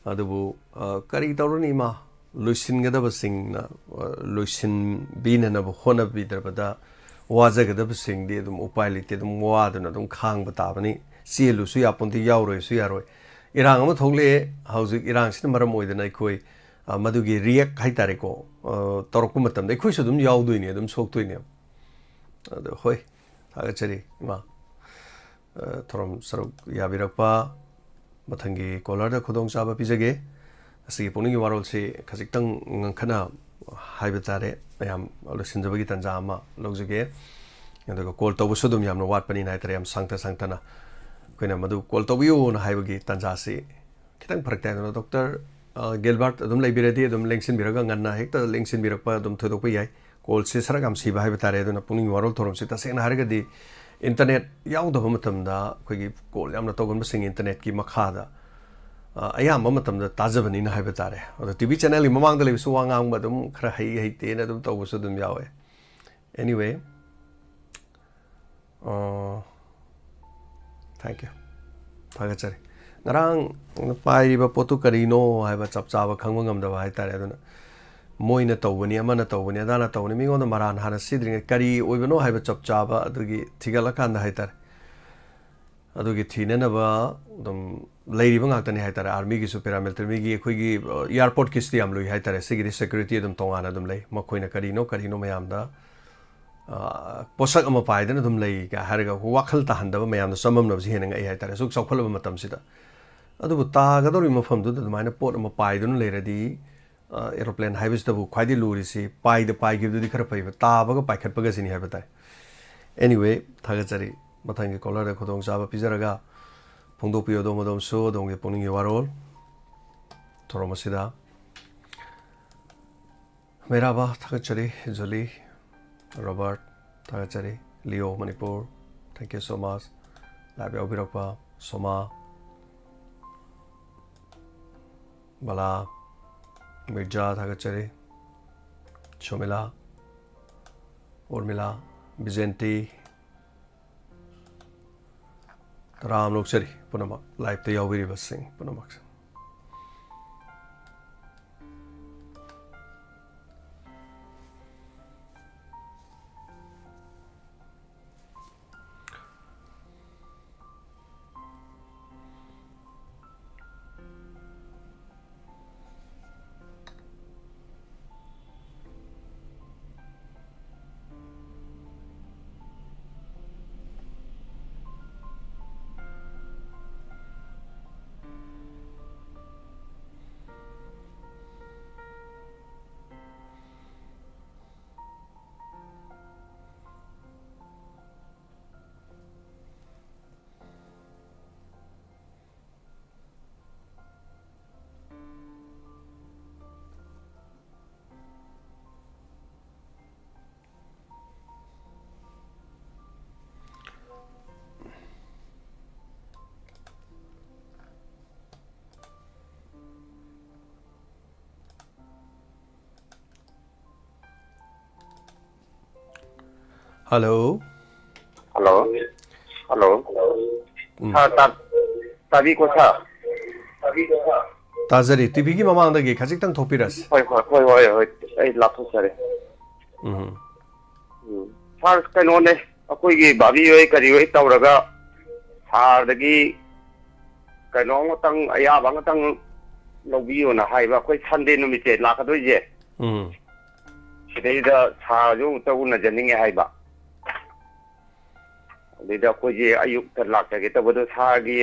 ꯑꯗꯨꯕꯨ, ꯑ, ꯀꯔꯤ ꯇꯧꯔꯨꯅꯤ ꯏꯃꯥ? ꯂꯣꯏꯁꯤꯟꯒꯗꯕꯁꯤꯡꯅ, ꯑ, ꯂꯣꯏꯁꯤꯟꯕꯤꯅꯅꯕ ꯍꯣꯠꯅꯕꯤꯗ꯭ꯔꯕꯗ ꯋꯥꯖꯒꯗꯕꯁꯤꯡꯗꯤ ꯑꯗꯨꯝ ꯎꯄꯥꯏ ꯂꯩꯇꯦ, ꯑꯗꯨꯝ ꯋꯥꯗꯨꯅ ꯑꯗꯨꯝ ꯈꯥꯡꯕ ꯇꯥꯕꯅꯤ꯫ ꯆꯦꯜꯂꯨꯁꯨ ꯌꯥꯄꯣꯟꯇꯦ, ꯌꯥꯎꯔꯣꯏꯁꯨ ꯌꯥꯔꯣꯏ꯫ ꯏꯔꯥꯡ ꯑꯃ ꯊꯣꯛꯂꯛꯑꯦ, ꯍꯧꯖꯤꯛ ꯏꯔꯥꯡꯁꯤꯅ ꯃꯔꯝ ꯑꯣꯏꯗꯅ ꯑꯩꯈꯣꯏ, ꯑ, ꯃꯗꯨꯒꯤ react ꯍꯥꯏꯇꯥꯔꯦꯀꯣ, ꯑ, ꯇꯧꯔꯛꯄ ꯃꯇꯝꯗ ꯑꯩꯈꯣꯏꯁꯨ ꯑꯗꯨꯝ ꯌꯥꯎꯗꯣꯏꯅꯦ, ꯑꯗꯨꯝ ꯁꯣꯛꯇꯣꯏꯅꯦ꯫ ꯑꯗꯣ ꯍꯣꯏ, ꯊꯥꯒꯠꯆꯔꯤ ꯏꯃꯥ꯫ ꯑ, ꯊꯧꯔꯝ ꯁꯔꯨꯛ ꯌꯥꯕꯤꯔꯛꯄ, ꯃꯊꯪꯒꯤ caller ꯗ ꯈꯨꯗꯣꯡꯆꯥꯕ ꯄꯤꯖꯒꯦ꯫ ꯉꯁꯤꯒꯤ ꯄꯨꯛꯅꯤꯡꯒꯤ ꯋꯥꯔꯣꯜꯁꯤ ꯈꯖꯤꯛꯇꯪ ꯉꯟꯈꯠꯅ ꯍꯥꯏꯕ ꯇꯥꯔꯦ, ꯃꯌꯥꯝ ꯂꯣꯏꯁꯤꯟꯖꯕꯒꯤ ꯇꯥꯟꯖꯥ ꯑꯃ ꯂꯧꯖꯒꯦ꯫ ꯑꯗꯨꯒ call ꯇꯧꯕꯁꯨ ꯑꯗꯨꯝ ꯌꯥꯝꯅ ꯋꯥꯠꯄꯅꯤꯅ ꯍꯥꯏꯇꯥꯔꯦ, ꯌꯥꯝ ꯁꯥꯡꯊ ꯁꯥꯡꯊꯅ ꯑꯩꯈꯣꯏꯅ ꯃꯗꯨ call ꯇꯧꯕꯤꯌꯨꯅ ꯍꯥꯏꯕꯒꯤ ꯇꯥꯟꯖꯥꯁꯤ ꯈꯤꯇꯪ ꯐꯔꯛ ꯇꯥꯏ꯫ ꯑꯗꯨꯅ doctor ꯑ, ꯒꯤꯜꯕꯥꯔꯠ ꯑꯗꯨꯝ ꯂꯩꯕꯤꯔꯗꯤ ꯑꯗꯨꯝ ꯂꯦꯡꯁꯤꯟꯕꯤꯔꯒ, ꯉꯟꯅ ꯍꯦꯛꯇ ꯂꯦꯡꯁꯤꯟꯕꯤꯔꯛꯄ ꯑꯗꯨꯝ ꯊꯣꯏꯗꯣꯛꯄ ꯌꯥꯏ꯫ ꯀꯣꯜꯁꯦ ꯁꯔꯛ ꯌꯥꯝ ꯁꯤꯕ ꯍꯥꯏꯕ ꯇꯥꯔꯦ꯫ ꯑꯗꯨꯅ ꯄꯨꯛꯅꯤꯡꯒꯤ ꯋꯥꯔꯣꯜ ꯊꯧꯔꯝꯁꯤ ꯇꯁꯦꯡꯅ ꯍꯥꯏꯔꯒꯗꯤ ꯏꯟꯇꯔꯅꯦꯠ ꯌꯥꯎꯗꯕ ꯃꯇꯝꯗ ꯑꯩꯈꯣꯏꯒꯤ ꯀꯣꯜ ꯌꯥꯝꯅ ꯇꯧꯒꯟꯕꯁꯤꯡ ꯏꯟꯇꯔꯅꯦꯠꯀꯤ ꯃꯈꯥꯗ, ꯑ, ꯑꯌꯥꯝꯕ ꯃꯇꯝꯗ ꯇꯥꯖꯕꯅꯤꯅ ꯍꯥꯏꯕ ꯇꯥꯔꯦ꯫ ꯑꯗꯣ ꯇꯤ ꯚꯤ ꯆꯦꯅꯦꯜꯒꯤ ꯃꯃꯥꯡꯗ ꯂꯩꯕꯁꯨ ꯋꯥ ꯉꯥꯡꯕ ꯑꯗꯨꯝ ꯈꯔ ꯍꯩ ꯍꯩꯇꯦꯅ ꯑꯗꯨꯝ ꯇꯧꯕꯁꯨ ꯑꯗꯨꯝ ꯌꯥꯎꯋꯦ꯫ Anyway, ꯑꯣ, thank you꯫ ꯊꯥꯒꯠꯆꯔꯤ꯫ ꯉꯔꯥꯡ ꯄꯥꯏꯔꯤꯕ ꯄꯣꯠꯇꯨ ꯀꯔꯤꯅꯣ ꯍꯥꯏꯕ ꯆꯞ ꯆꯥꯕ ꯈꯪꯕ ꯉꯝꯗꯕ ꯍꯥꯏꯇꯥꯔꯦ꯫ ꯑꯗꯨꯅ ꯃꯣꯏꯅ ꯇꯧꯕꯅꯤ, ꯑꯃꯅ ꯇꯧꯕꯅꯤ, ꯑꯗꯥꯅ ꯇꯧꯕꯅꯤ, ꯃꯤꯉꯣꯟꯗ ꯃꯔꯥꯟ ꯍꯥꯟꯅ ꯁꯤꯗ꯭ꯔꯤꯉꯩ ꯀꯔꯤ ꯑꯣꯏꯕꯅꯣ ꯍꯥꯏꯕ ꯆꯞ ꯆꯥꯕ ꯑꯗꯨꯒꯤ ꯊꯤꯒꯠꯂꯀꯥꯟꯗ ꯍꯥꯏꯇꯥꯔꯦ꯫ ꯑꯗꯨꯒꯤ ꯊꯤꯅꯅꯕ ꯑꯗꯨꯝ ꯂꯩꯔꯤꯕ ꯉꯥꯛꯇꯅꯤ ꯍꯥꯏꯇꯥꯔꯦ꯫ ꯑꯥꯔꯃꯤꯒꯤꯁꯨ, ꯄꯦꯔꯥꯃꯤꯂꯤꯇꯔꯤꯒꯤ, ꯑꯩꯈꯣꯏꯒꯤ, ꯑ, ꯑꯦꯌꯥꯔꯄꯣꯔꯠꯀꯤꯁꯤꯗꯤ ꯌꯥꯝ ꯂꯨꯏ ꯍꯥꯏꯇꯥꯔꯦ꯫ ꯁꯤꯒꯤꯗꯤ ꯁꯦꯀ꯭ꯌꯨꯔꯤꯇꯤ ꯑꯗꯨꯝ ꯇꯣꯉꯥꯟꯅ ꯑꯗꯨꯝ ꯂꯩ꯫ ꯃꯈꯣꯏꯅ ꯀꯔꯤꯅꯣ ꯀꯔꯤꯅꯣ ꯃꯌꯥꯝꯗ, ꯑ, ꯄꯣꯠꯁꯛ ꯑꯃ ꯄꯥꯏꯗꯅ ꯑꯗꯨꯝ ꯂꯩ ꯀꯥꯏ ꯍꯥꯏꯔꯒ ꯑꯩꯈꯣꯏ ꯋꯥꯈꯜ ꯇꯥꯍꯟꯗꯕ ꯃꯌꯥꯝꯗ ꯆꯃꯝꯅꯕꯁꯤ ꯍꯦꯟꯅ ꯉꯛꯏ ꯍꯥꯏꯇꯥꯔꯦ, ꯑꯁꯨꯛ ꯆꯥꯎꯈꯠꯂꯕ ꯃꯇꯝꯁꯤꯗ꯫ ꯑꯗꯨꯕꯨ ꯇꯥꯒꯗꯧꯔꯤꯕ ꯃꯐꯝꯗꯨꯗ ꯑꯗꯨꯃꯥꯏꯅ ꯄꯣꯠ ꯑꯃ ꯄꯥꯏꯗꯨꯅ ꯂꯩꯔꯗꯤ, ꯑ, ꯑꯦꯔꯣꯄ꯭ꯂꯦꯟ ꯍꯥꯏꯕꯁꯤꯗꯕꯨ ꯈ꯭ꯋꯥꯏꯗꯒꯤ ꯂꯨꯔꯤꯁꯤ ꯄꯥꯏꯗ ꯄꯥꯏꯈꯤꯕꯗꯨꯗꯤ ꯈꯔ ꯐꯩꯕ, ꯇꯥꯕꯒ ꯄꯥꯏꯈꯠꯄꯒꯁꯤꯅꯤ ꯍꯥꯏꯕ ꯇꯥꯏ꯫ Anyway, ꯊꯥꯒꯠꯆꯔꯤ꯫ ꯃꯊꯪꯒꯤ ꯀꯣꯂꯔꯗ ꯈꯨꯗꯣꯡꯆꯥꯕ ꯄꯤꯖꯔꯒ ꯐꯣꯡꯗꯣꯛꯄꯤꯌꯨ ꯑꯗꯣꯝ ꯑꯗꯣꯝꯁꯨ ꯑꯗꯣꯝꯒꯤ ꯄꯨꯛꯅꯤꯡꯒꯤ ꯋꯥꯔꯣꯜ ꯊꯧꯔꯝ ꯑꯁꯤꯗ꯫ ꯃꯩꯔꯥꯕ, ꯊꯥꯒꯠꯆꯔꯤ꯫ ꯖꯨꯂꯤ, ꯔꯣꯕꯥꯔꯠ, ꯊꯥꯒꯠꯆꯔꯤ꯫ Leo, Manipur, thank you so much꯫ Live ꯌꯥꯎꯕꯤꯔꯛꯄ ꯁꯣꯃꯥ, ꯕꯂꯥ, ꯃꯤꯔꯖꯥ, ꯊꯥꯒꯠꯆꯔꯤ꯫ ꯁꯣꯃꯤꯂꯥ, ꯎꯔꯃꯤꯂꯥ, ꯕꯤꯖꯦꯟꯇꯤ, ꯇꯔꯥꯝꯅ ꯑꯣꯛꯆꯔꯤ ꯄꯨꯝꯅꯃꯛ, ꯂꯥꯏꯚꯇ ꯌꯥꯎꯕꯤꯔꯤꯕꯁꯤꯡ ꯄꯨꯝꯅꯃꯛ꯫ ꯍꯜꯂꯣ꯫ ꯍꯜꯂꯣ꯫ ꯍꯜꯂꯣ꯫ ꯎꯝ꯫ ꯁꯥꯔ, ꯇꯥ-, ꯇꯥꯕꯤꯀꯣ, ꯁꯥꯔ? ꯇꯥꯖꯔꯤ꯫ ꯇꯤꯚꯤꯒꯤ ꯃꯃꯥꯡꯗꯒꯤ ꯈꯖꯤꯛꯇꯪ ꯊꯣꯛꯄꯤꯔꯁꯤ꯫ ꯍꯣꯏ, ꯍꯣꯏ, ꯍꯣꯏ, ꯍꯣꯏ, ꯍꯣꯏ꯫ ꯑꯩ ꯂꯥꯞꯊꯣꯛꯆꯔꯦ꯫ ꯎꯝ꯫ ꯎꯝ꯫ ꯁꯥꯔ, ꯀꯩꯅꯣꯅꯦ, ꯑꯩꯈꯣꯏꯒꯤ ꯚꯥꯕꯤ ꯍꯣꯏ ꯀꯔꯤ ꯍꯣꯏ ꯇꯧꯔꯒ ꯁꯥꯔꯗꯒꯤ ꯀꯩꯅꯣ ꯑꯃꯇꯪ, ꯑꯌꯥꯕ ꯑꯃꯇꯪ ꯂꯧꯕꯤꯌꯣꯅ ꯍꯥꯏꯕ, ꯑꯩꯈꯣꯏ ꯁꯟꯗꯦ ꯅꯨꯃꯤꯠꯁꯦ ꯂꯥꯛꯀꯗꯣꯏꯁꯦ꯫ ꯎꯝ꯫ ꯁꯤꯗꯩꯗ ꯁꯥꯔꯁꯨ ꯑꯃꯨꯛꯇ ꯎꯅꯖꯅꯤꯡꯉꯦ ꯍꯥꯏꯕ꯫ ꯑꯗꯩꯗ ꯑꯩꯈꯣꯏꯁꯦ ꯑꯌꯨꯛꯇ ꯂꯥꯛꯆꯒꯦ ꯇꯧꯕꯗꯣ, ꯁꯥꯔꯒꯤ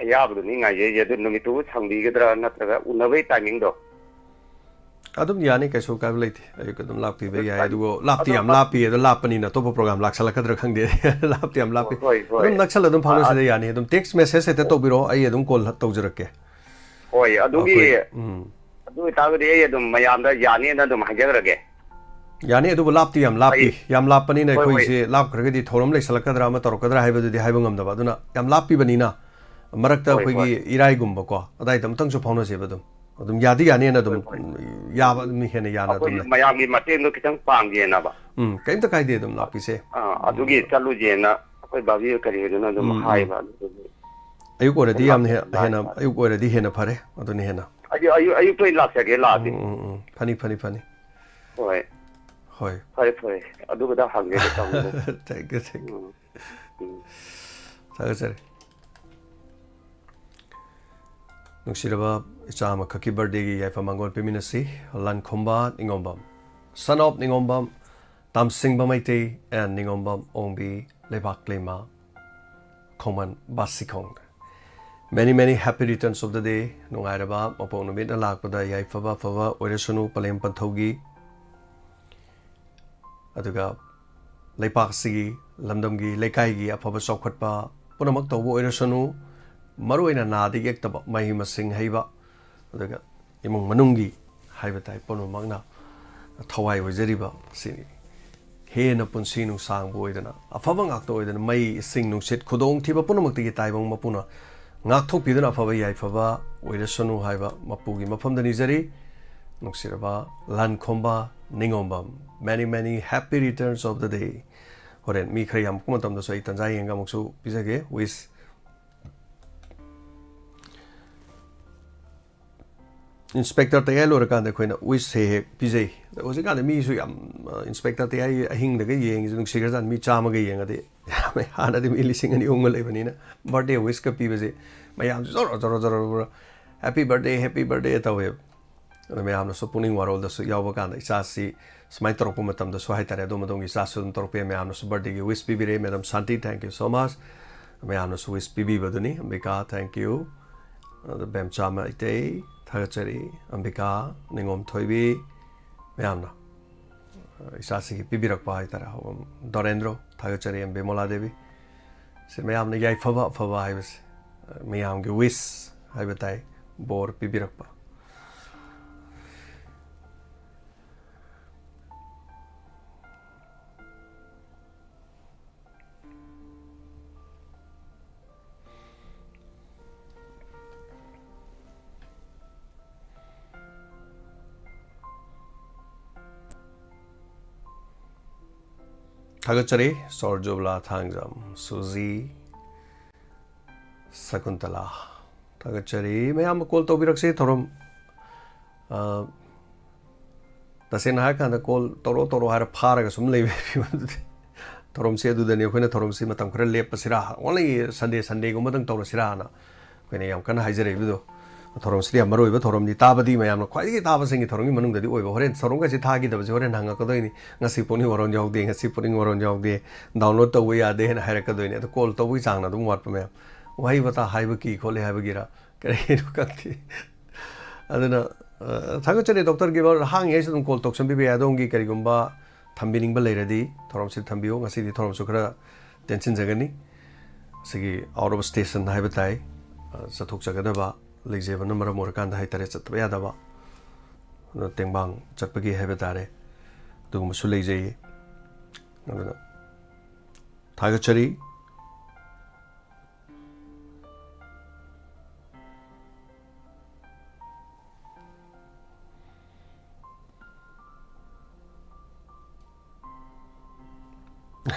ꯑꯌꯥꯕꯗꯨꯅꯤ ꯉꯥꯏꯖꯩꯁꯦ꯫ ꯑꯗꯨ ꯅꯨꯃꯤꯠꯇꯨꯕꯨ ꯁꯪꯕꯤꯒꯗ꯭ꯔꯥ, ꯅꯠꯇ꯭ꯔꯒ ꯎꯅꯕꯩ ꯇꯥꯏꯃꯤꯡꯗꯣ? ꯑꯗꯨꯝ ꯌꯥꯅꯤ, ꯀꯩꯁꯨ ꯀꯥꯏꯕ ꯂꯩꯇꯦ꯫ ꯑꯌꯨꯛ ꯑꯗꯨꯝ ꯂꯥꯛꯄꯤꯕ ꯑꯗꯨ ꯌꯥꯏ꯫ ꯇꯥꯏ-, ꯑꯗꯨꯕꯨ ꯂꯥꯞꯇꯤ ꯑꯗꯨ ꯇꯥ-, ꯂꯥꯞꯄꯤ, ꯑꯗꯣ ꯂꯥꯞꯄꯅꯤꯅ ꯑꯇꯣꯞꯄ ꯄ꯭ꯔꯣꯒ꯭ꯔꯥꯝ ꯂꯥꯛꯁꯜꯂꯛꯀꯗ꯭ꯔꯥ ꯈꯪꯗꯦ꯫ ꯂꯥꯞꯇꯤ ꯌꯥꯝ ꯂꯥꯞꯄꯤ꯫ ꯍꯣꯏ, ꯍꯣꯏ꯫ ꯑꯗꯨꯝ ꯅꯛꯁꯜꯂ ꯑꯗꯨꯝ ꯑ-, ꯑ-, ꯐꯥꯎꯅꯁꯤꯗ ꯌꯥꯅꯤ꯫ ꯑꯗꯨꯝ ꯇꯦꯛꯁ ꯃꯦꯁꯦꯖ ꯍꯦꯛꯇ ꯇꯧꯕꯤꯔꯛꯑꯣ, ꯑꯩ ꯑꯗꯨꯝ ꯀꯣꯜ ꯇꯧꯖꯔꯛꯀꯦ꯫ ꯍꯣꯏ, ꯑꯗꯨꯒꯤ, ꯑꯩꯈꯣꯏ, ꯎꯝ꯫ ꯑꯗꯨ ꯑꯣꯏꯇꯥꯔꯒꯗꯤ ꯑꯩ ꯑꯗꯨꯝ ꯃꯌꯥꯝꯗ ꯌꯥꯅꯤꯅ ꯑꯗꯨꯝ ꯍꯥꯏꯖꯈ꯭ꯔꯒꯦ꯫ ꯌꯥꯅꯤ, ꯑꯗꯨꯕꯨ ꯂꯥꯞꯇꯤ ꯌꯥꯝ ꯂꯥꯞꯄꯤ꯫ ꯑꯩ-, ꯌꯥꯝ ꯂꯥꯞꯄꯅꯤꯅ ꯍꯣꯏ, ꯍꯣꯏ꯫ ꯑꯩꯈꯣꯏꯒꯤꯁꯦ ꯂꯥꯞꯈ꯭ꯔꯒꯗꯤ ꯊꯧꯔꯝ ꯂꯩꯁꯜꯂꯛꯀꯗ꯭ꯔꯥ ꯑꯃ ꯇꯧꯔꯛꯀꯗ꯭ꯔꯥ ꯍꯥꯏꯕꯗꯨꯗꯤ ꯍꯥꯏꯕ ꯉꯝꯗꯕ꯫ ꯑꯗꯨꯅ ꯌꯥꯝ ꯂꯥꯞꯄꯤꯕꯅꯤꯅ ꯃꯔꯛꯇ ꯍꯣꯏ, ꯑꯩꯈꯣꯏꯒꯤ ꯍꯣꯏ꯫ ꯏꯔꯥꯏꯒꯨꯝꯕꯀꯣ, ꯑꯗꯥꯏꯗ ꯑꯃꯨꯛꯇꯪꯁꯨ ꯐꯥꯎꯅꯁꯦꯕ ꯑꯗꯨꯝ꯫ ꯑꯗꯨꯝ ꯌꯥꯗꯤ ꯌꯥꯅꯤꯅ ꯑꯗꯨꯝ ꯍꯣꯏ, ꯍꯣꯏ꯫ ꯌꯥꯕ ꯑꯗꯨꯝ ꯍꯦꯟꯅ ꯌꯥꯅ ꯑꯗꯨꯝ ꯑꯩꯈꯣꯏꯒꯤ ꯂꯩ꯫ ꯃꯌꯥꯝꯒꯤ ꯃꯇꯦꯡꯗꯣ ꯈꯤꯇꯪ ꯄꯥꯡꯒꯦꯅꯕ꯫ ꯎꯝ, ꯀꯩꯝꯇ ꯀꯥꯏꯗꯦ ꯑꯗꯨꯝ ꯂꯥꯛꯄꯤꯁꯦ꯫ ꯑꯥ, ꯑꯗꯨꯒꯤ ꯆꯠꯂꯨꯁꯦꯅ ꯑꯩꯈꯣꯏ ꯚꯥꯕꯤ ꯀꯔꯤ ꯍꯥꯏꯗꯨꯅ ꯑꯗꯨꯝ ꯎꯝ, ꯎꯝ꯫ ꯍꯥꯏꯕ꯫ ꯑꯗꯨꯗꯨꯒꯤ ꯑꯌꯨꯛ ꯑꯣꯏꯔꯗꯤ ꯌꯥꯝꯅ ꯍꯦ-, ꯂꯥꯛ-, ꯍꯦꯟꯅ, ꯂꯥꯛ-, ꯑꯌꯨꯛ ꯑꯣꯏꯔꯗꯤ ꯍꯦꯟꯅ ꯐꯔꯦ꯫ ꯑꯗꯨꯅ ꯍꯦꯟꯅ꯫ ꯑꯌꯨꯛ, ꯑꯌꯨꯛ, ꯑꯌꯨꯛꯇ ꯑꯣꯏꯅ ꯂꯥꯛꯆꯒꯦ, ꯂꯥꯛꯑꯗꯤ꯫ ꯎꯝ, ꯎꯝ, ꯎꯝ꯫ ꯐꯅꯤ, ꯐꯅꯤ, ꯐꯅꯤ꯫ ꯍꯣꯏ꯫ ꯍꯣꯏ꯫ ꯐꯔꯦ, ꯐꯔꯦ꯫ ꯑꯗꯨꯒꯗ ꯍꯪꯒꯦ ꯇꯧꯕꯅꯤꯗ꯫ Thank you, thank you꯫ ꯎꯝ, ꯎꯝ꯫ ꯊꯥꯒꯠꯆꯔꯤ꯫ ꯅꯨꯡꯁꯤꯔꯕ ꯏꯆꯥ ꯑꯃꯈꯛꯀꯤ ꯕꯥꯔꯗꯦꯒꯤ ꯌꯥꯏꯐ ꯃꯪꯒꯣꯜ ꯄꯤꯃꯤꯟꯅꯁꯤ꯫ ꯂꯟꯈꯣꯝꯕ ꯅꯤꯉꯣꯝꯕꯝ, son of ꯅꯤꯉꯣꯝꯕꯝ ꯇꯥꯝꯁꯤꯡꯕ ꯃꯩꯇꯩ and ꯅꯤꯉꯣꯝꯕꯝ ꯑꯣꯡꯕꯤ ꯂꯩꯕꯥꯛ ꯂꯩꯃ ꯈꯣꯡꯃꯟ ꯕꯥꯁꯤꯈꯣꯡ꯫ Many, many happy returns of the day꯫ ꯅꯨꯡꯉꯥꯏꯔꯕ ꯃꯄꯣꯛ ꯅꯨꯃꯤꯠꯅ ꯂꯥꯛꯄꯗ ꯌꯥꯏꯐꯕ ꯑꯐꯕ ꯑꯣꯏꯔꯁꯅꯨ ꯄꯂꯦꯝ ꯄꯟꯊꯧꯒꯤ꯫ ꯑꯗꯨꯒ ꯂꯩꯄꯥꯛꯁꯤꯒꯤ, ꯂꯝꯗꯝꯒꯤ, ꯂꯩꯀꯥꯏꯒꯤ ꯑꯐꯕ ꯆꯥꯎꯈꯠꯄ ꯄꯨꯝꯅꯃꯛ ꯇꯧꯕ ꯑꯣꯏꯔꯁꯅꯨ, ꯃꯔꯨꯑꯣꯏꯅ ꯅꯥꯗ ꯌꯦꯛꯇꯕ ꯃꯍꯩ ꯃꯁꯤꯡ ꯍꯩꯕ, ꯑꯗꯨꯒ ꯏꯃꯨꯡ ꯃꯅꯨꯡꯒꯤ ꯍꯥꯏꯕ ꯇꯥꯏ, ꯄꯨꯝꯅꯃꯛꯅ ꯊꯋꯥꯏ ꯑꯣꯏꯖꯔꯤꯕ ꯁꯤꯅꯤ꯫ ꯍꯦꯟꯅ ꯄꯨꯟꯁꯤ ꯅꯨꯡꯁꯥꯡꯕ ꯑꯣꯏꯗꯅ, ꯑꯐꯕ ꯉꯥꯛꯇ ꯑꯣꯏꯗꯅ, ꯃꯩ, ꯏꯁꯤꯡ, ꯅꯨꯡꯁꯤꯠ, ꯈꯨꯗꯣꯡꯊꯤꯕ ꯄꯨꯝꯅꯃꯛꯇꯒꯤ ꯇꯥꯏꯕꯪ ꯃꯄꯨꯅ ꯉꯥꯛꯊꯣꯛꯄꯤꯗꯨꯅ ꯑꯐꯕ ꯌꯥꯏꯐꯕ ꯑꯣꯏꯔꯁꯅꯨ ꯍꯥꯏꯕ ꯃꯄꯨꯒꯤ ꯃꯐꯝꯗ ꯅꯤꯖꯔꯤ꯫ ꯅꯨꯡꯁꯤꯔꯕ ꯂꯥꯟꯈꯣꯝꯕ ꯅꯤꯉꯣꯝꯕꯝ, many many happy returns of the day. ꯍꯣꯔꯦꯟ ꯃꯤ ꯈꯔ ꯌꯥꯝꯃꯛꯄ ꯃꯇꯝꯗꯁꯨ ꯑꯩ ꯇꯟꯖꯥ ꯌꯦꯡꯉꯒ ꯑꯃꯨꯛꯁꯨ ꯄꯤꯖꯒꯦ꯫ Wish ꯏꯟꯁꯄꯦꯛꯇꯔ ꯇꯌꯥꯏ ꯂꯣꯏꯔꯀꯥꯟꯗ ꯑꯩꯈꯣꯏꯅ ꯋꯤꯁꯁꯦ ꯍꯦꯛ ꯄꯤꯖꯩ꯫ ꯑꯗꯣ ꯍꯧꯖꯤꯛꯀꯥꯟꯗꯤ ꯃꯤꯁꯨ ꯌꯥꯝ, ꯑ, ꯏꯟꯁꯄꯦꯛꯇꯔ ꯇꯌꯥꯏ ꯑꯍꯤꯡꯗꯒ ꯌꯦꯡꯉꯤꯁꯦ ꯅꯨꯡꯁꯤꯈ꯭ꯔꯖꯥꯠꯅꯤ꯫ ꯃꯤ ꯆꯥꯝꯃꯒ ꯌꯦꯡꯉꯗꯤ ꯌꯥꯝꯃꯦ꯫ ꯍꯥꯟꯅꯗꯤ ꯃꯤ ꯂꯤꯁꯤꯡ ꯑꯅꯤ ꯑꯍꯨꯝꯒ ꯂꯩꯕꯅꯤꯅ꯫ ꯕꯥꯔꯗꯦ ꯋꯤꯁꯀ ꯄꯤꯕꯁꯦ ꯃꯌꯥꯝꯁꯨ ꯖꯣꯔꯣ ꯖꯣꯔꯣ ꯖꯣꯔꯣ ꯖꯣꯔꯣ "Happy birthday, happy birthday" ꯇꯧꯋꯦꯕ꯫ ꯑꯗꯣ ꯃꯌꯥꯝꯅꯁꯨ ꯄꯨꯛꯅꯤꯡ ꯋꯥꯔꯣꯜꯗꯁꯨ ꯌꯥꯎꯕ ꯀꯥꯟꯗ ꯏꯆꯥꯁꯤ ꯁꯨꯃꯥꯏꯅ ꯇꯧꯔꯛꯄ ꯃꯇꯝꯗꯁꯨ ꯍꯥꯏꯇꯥꯔꯦ, ꯑꯗꯣꯝ ꯑꯗꯣꯝꯒꯤ ꯏꯆꯥꯁꯨ ꯑꯗꯨꯝ ꯇꯧꯔꯛꯄ ꯌꯥꯏ꯫ ꯃꯌꯥꯝꯅꯁꯨ ꯕꯥꯔꯗꯦꯒꯤ ꯋꯤꯁ ꯄꯤꯕꯤꯔꯛꯑꯦ꯫ Madam Shanti, thank you so much꯫ ꯃꯌꯥꯝꯅꯁꯨ ꯋꯤꯁ ꯄꯤꯕꯤꯕꯗꯨꯅꯤ꯫ ꯑꯝꯕꯤꯀꯥ, thank you꯫ ꯑꯗ ꯕꯦꯝꯆꯥ ꯃꯩꯇꯩ, ꯊꯥꯒꯠꯆꯔꯤ꯫ ꯑꯝꯕꯤꯀꯥ, ꯅꯤꯉꯣꯝ ꯊꯣꯏꯕꯤ, ꯃꯌꯥꯝꯅ, ꯑ, ꯏꯆꯥꯁꯤꯒꯤ ꯄꯤꯕꯤꯔꯛꯄ ꯍꯥꯏꯇꯥꯔꯦ꯫ ꯗꯣꯔꯦꯟꯗ꯭ꯔꯣ, ꯊꯥꯒꯠꯆꯔꯤ꯫ ꯑꯦꯝ ꯕꯤꯃꯣꯂꯥ ꯗꯦꯕꯤ꯫ ꯁꯤ ꯃꯌꯥꯝꯅ ꯌꯥꯏꯐꯕ ꯑꯐꯕ ꯍꯥꯏꯕꯁꯦ, ꯑ, ꯃꯌꯥꯝꯒꯤ ꯋꯤꯁ ꯍꯥꯏꯕ ꯇꯥꯏ, ꯕꯣꯔ ꯄꯤꯕꯤꯔꯛꯄ꯫ ꯊꯥꯒꯠꯆꯔꯤ꯫ ꯁꯣꯔ ꯖꯨꯕꯂꯥ ꯊꯥꯡꯖꯝ, ꯁꯨꯖꯤ, ꯁꯀꯨꯟꯇꯂꯥ꯫ ꯊꯥꯒꯠꯆꯔꯤ꯫ ꯃꯌꯥꯝ ꯀꯣꯜ ꯇꯧꯕꯤꯔꯛꯁꯤ꯫ ꯊꯧꯔꯝ, ꯑ, ꯇꯁꯦꯡꯅ ꯍꯥꯏꯔꯀꯥꯟꯗ ꯀꯣꯜ ꯇꯧꯔꯣ ꯇꯧꯔꯣ ꯍꯥꯏꯔ ꯐꯥꯔꯒ ꯁꯨꯝ ꯂꯩꯕ ꯐꯤꯕꯝꯗꯨꯗꯤ꯫ ꯊꯧꯔꯝꯁꯤ ꯑꯗꯨꯗꯅꯤ꯫ ꯑꯩꯈꯣꯏꯅ ꯊꯧꯔꯝꯁꯤ ꯃꯇꯝ ꯈꯔ ꯂꯦꯞꯄꯁꯤꯔꯥ, only Sunday, Sundayꯒꯨꯝꯕꯗꯪ ꯇꯧꯔꯁꯤꯔꯥꯅ ꯑꯩꯈꯣꯏꯅ ꯌꯥꯝ ꯀꯟꯅ ꯍꯥꯏꯖꯔꯛꯏꯕꯗꯣ꯫ ꯊꯧꯔꯝꯁꯤꯗꯤ ꯌꯥꯝ ꯃꯔꯨ ꯑꯣꯏꯕ ꯊꯧꯔꯝꯅꯤ, ꯇꯥꯕꯗꯤ ꯃꯌꯥꯝꯅ ꯈ꯭ꯋꯥꯏꯗꯒꯤ ꯇꯥꯕꯁꯤꯡꯒꯤ ꯊꯧꯔꯝꯒꯤ ꯃꯅꯨꯡꯗꯗꯤ ꯑꯣꯏꯕ꯫ ꯍꯣꯔꯦꯟ ꯊꯧꯔꯝꯒꯁꯤ ꯊꯥꯈꯤꯗꯕꯁꯤ ꯍꯣꯔꯦꯟ ꯍꯪꯉꯛꯀꯗꯣꯏꯅꯤ, "ꯉꯁꯤ ꯄꯨꯛꯅꯤꯡ ꯋꯥꯔꯣꯟ ꯌꯥꯎꯗꯦ, ꯉꯁꯤ ꯄꯨꯛꯅꯤꯡ ꯋꯥꯔꯣꯟ ꯌꯥꯎꯗꯦ, download ꯇꯧꯕ ꯌꯥꯗꯦ" ꯍꯥꯏꯅ ꯍꯥꯏꯔꯛꯀꯗꯣꯏꯅꯤ꯫ ꯑꯗꯣ ꯀꯣꯜ ꯇꯧꯕꯒꯤ ꯆꯥꯡꯅ ꯑꯗꯨꯝ ꯋꯥꯠꯄ ꯃꯌꯥꯝ, ꯋꯥꯍꯩ ꯋꯥꯇꯥ ꯍꯥꯏꯕ ꯀꯤ ꯈꯣꯠꯂꯤ ꯍꯥꯏꯕꯒꯤꯔ ꯀꯔꯤꯒꯤꯅꯣ ꯈꯪꯗꯦ꯫ ꯑꯗꯨꯅ, ꯑ, ꯊꯥꯒꯠꯆꯔꯤ ꯗꯣꯛꯇꯔ ꯒꯤꯕꯔ꯫ ꯍꯥꯡꯉꯤꯉꯩꯁꯨ ꯑꯗꯨꯝ ꯀꯣꯜ ꯇꯧꯁꯟꯕꯤꯕ ꯌꯥꯏ꯫ ꯑꯗꯣꯝꯒꯤ ꯀꯔꯤꯒꯨꯝꯕ ꯊꯝꯕꯤꯅꯤꯡꯕ ꯂꯩꯔꯗꯤ ꯊꯧꯔꯝꯁꯤꯗ ꯊꯝꯕꯤꯌꯨ꯫ ꯉꯁꯤꯗꯤ ꯊꯧꯔꯝꯁꯨ ꯈꯔ ꯇꯦꯟꯁꯤꯟꯖꯒꯅꯤ꯫ ꯑꯁꯤꯒꯤ out of station ꯍꯥꯏꯕ ꯇꯥꯏ, ꯑ, ꯆꯠꯊꯣꯛꯆꯒꯗꯕ ꯂꯩꯖꯕꯅ ꯃꯔꯝ ꯑꯣꯏꯔꯀꯥꯟꯗ ꯍꯥꯏꯇꯥꯔꯦ, ꯆꯠꯇꯕ ꯌꯥꯗꯕ, ꯑꯗꯨꯅ ꯇꯦꯡꯕꯥꯡ ꯆꯠꯄꯒꯤ ꯍꯥꯏꯕ ꯇꯥꯔꯦ, ꯑꯗꯨꯒꯨꯝꯕꯁꯨ ꯂꯩꯖꯩ꯫ ꯑꯗꯨꯅ ꯊꯥꯒꯠꯆꯔꯤ꯫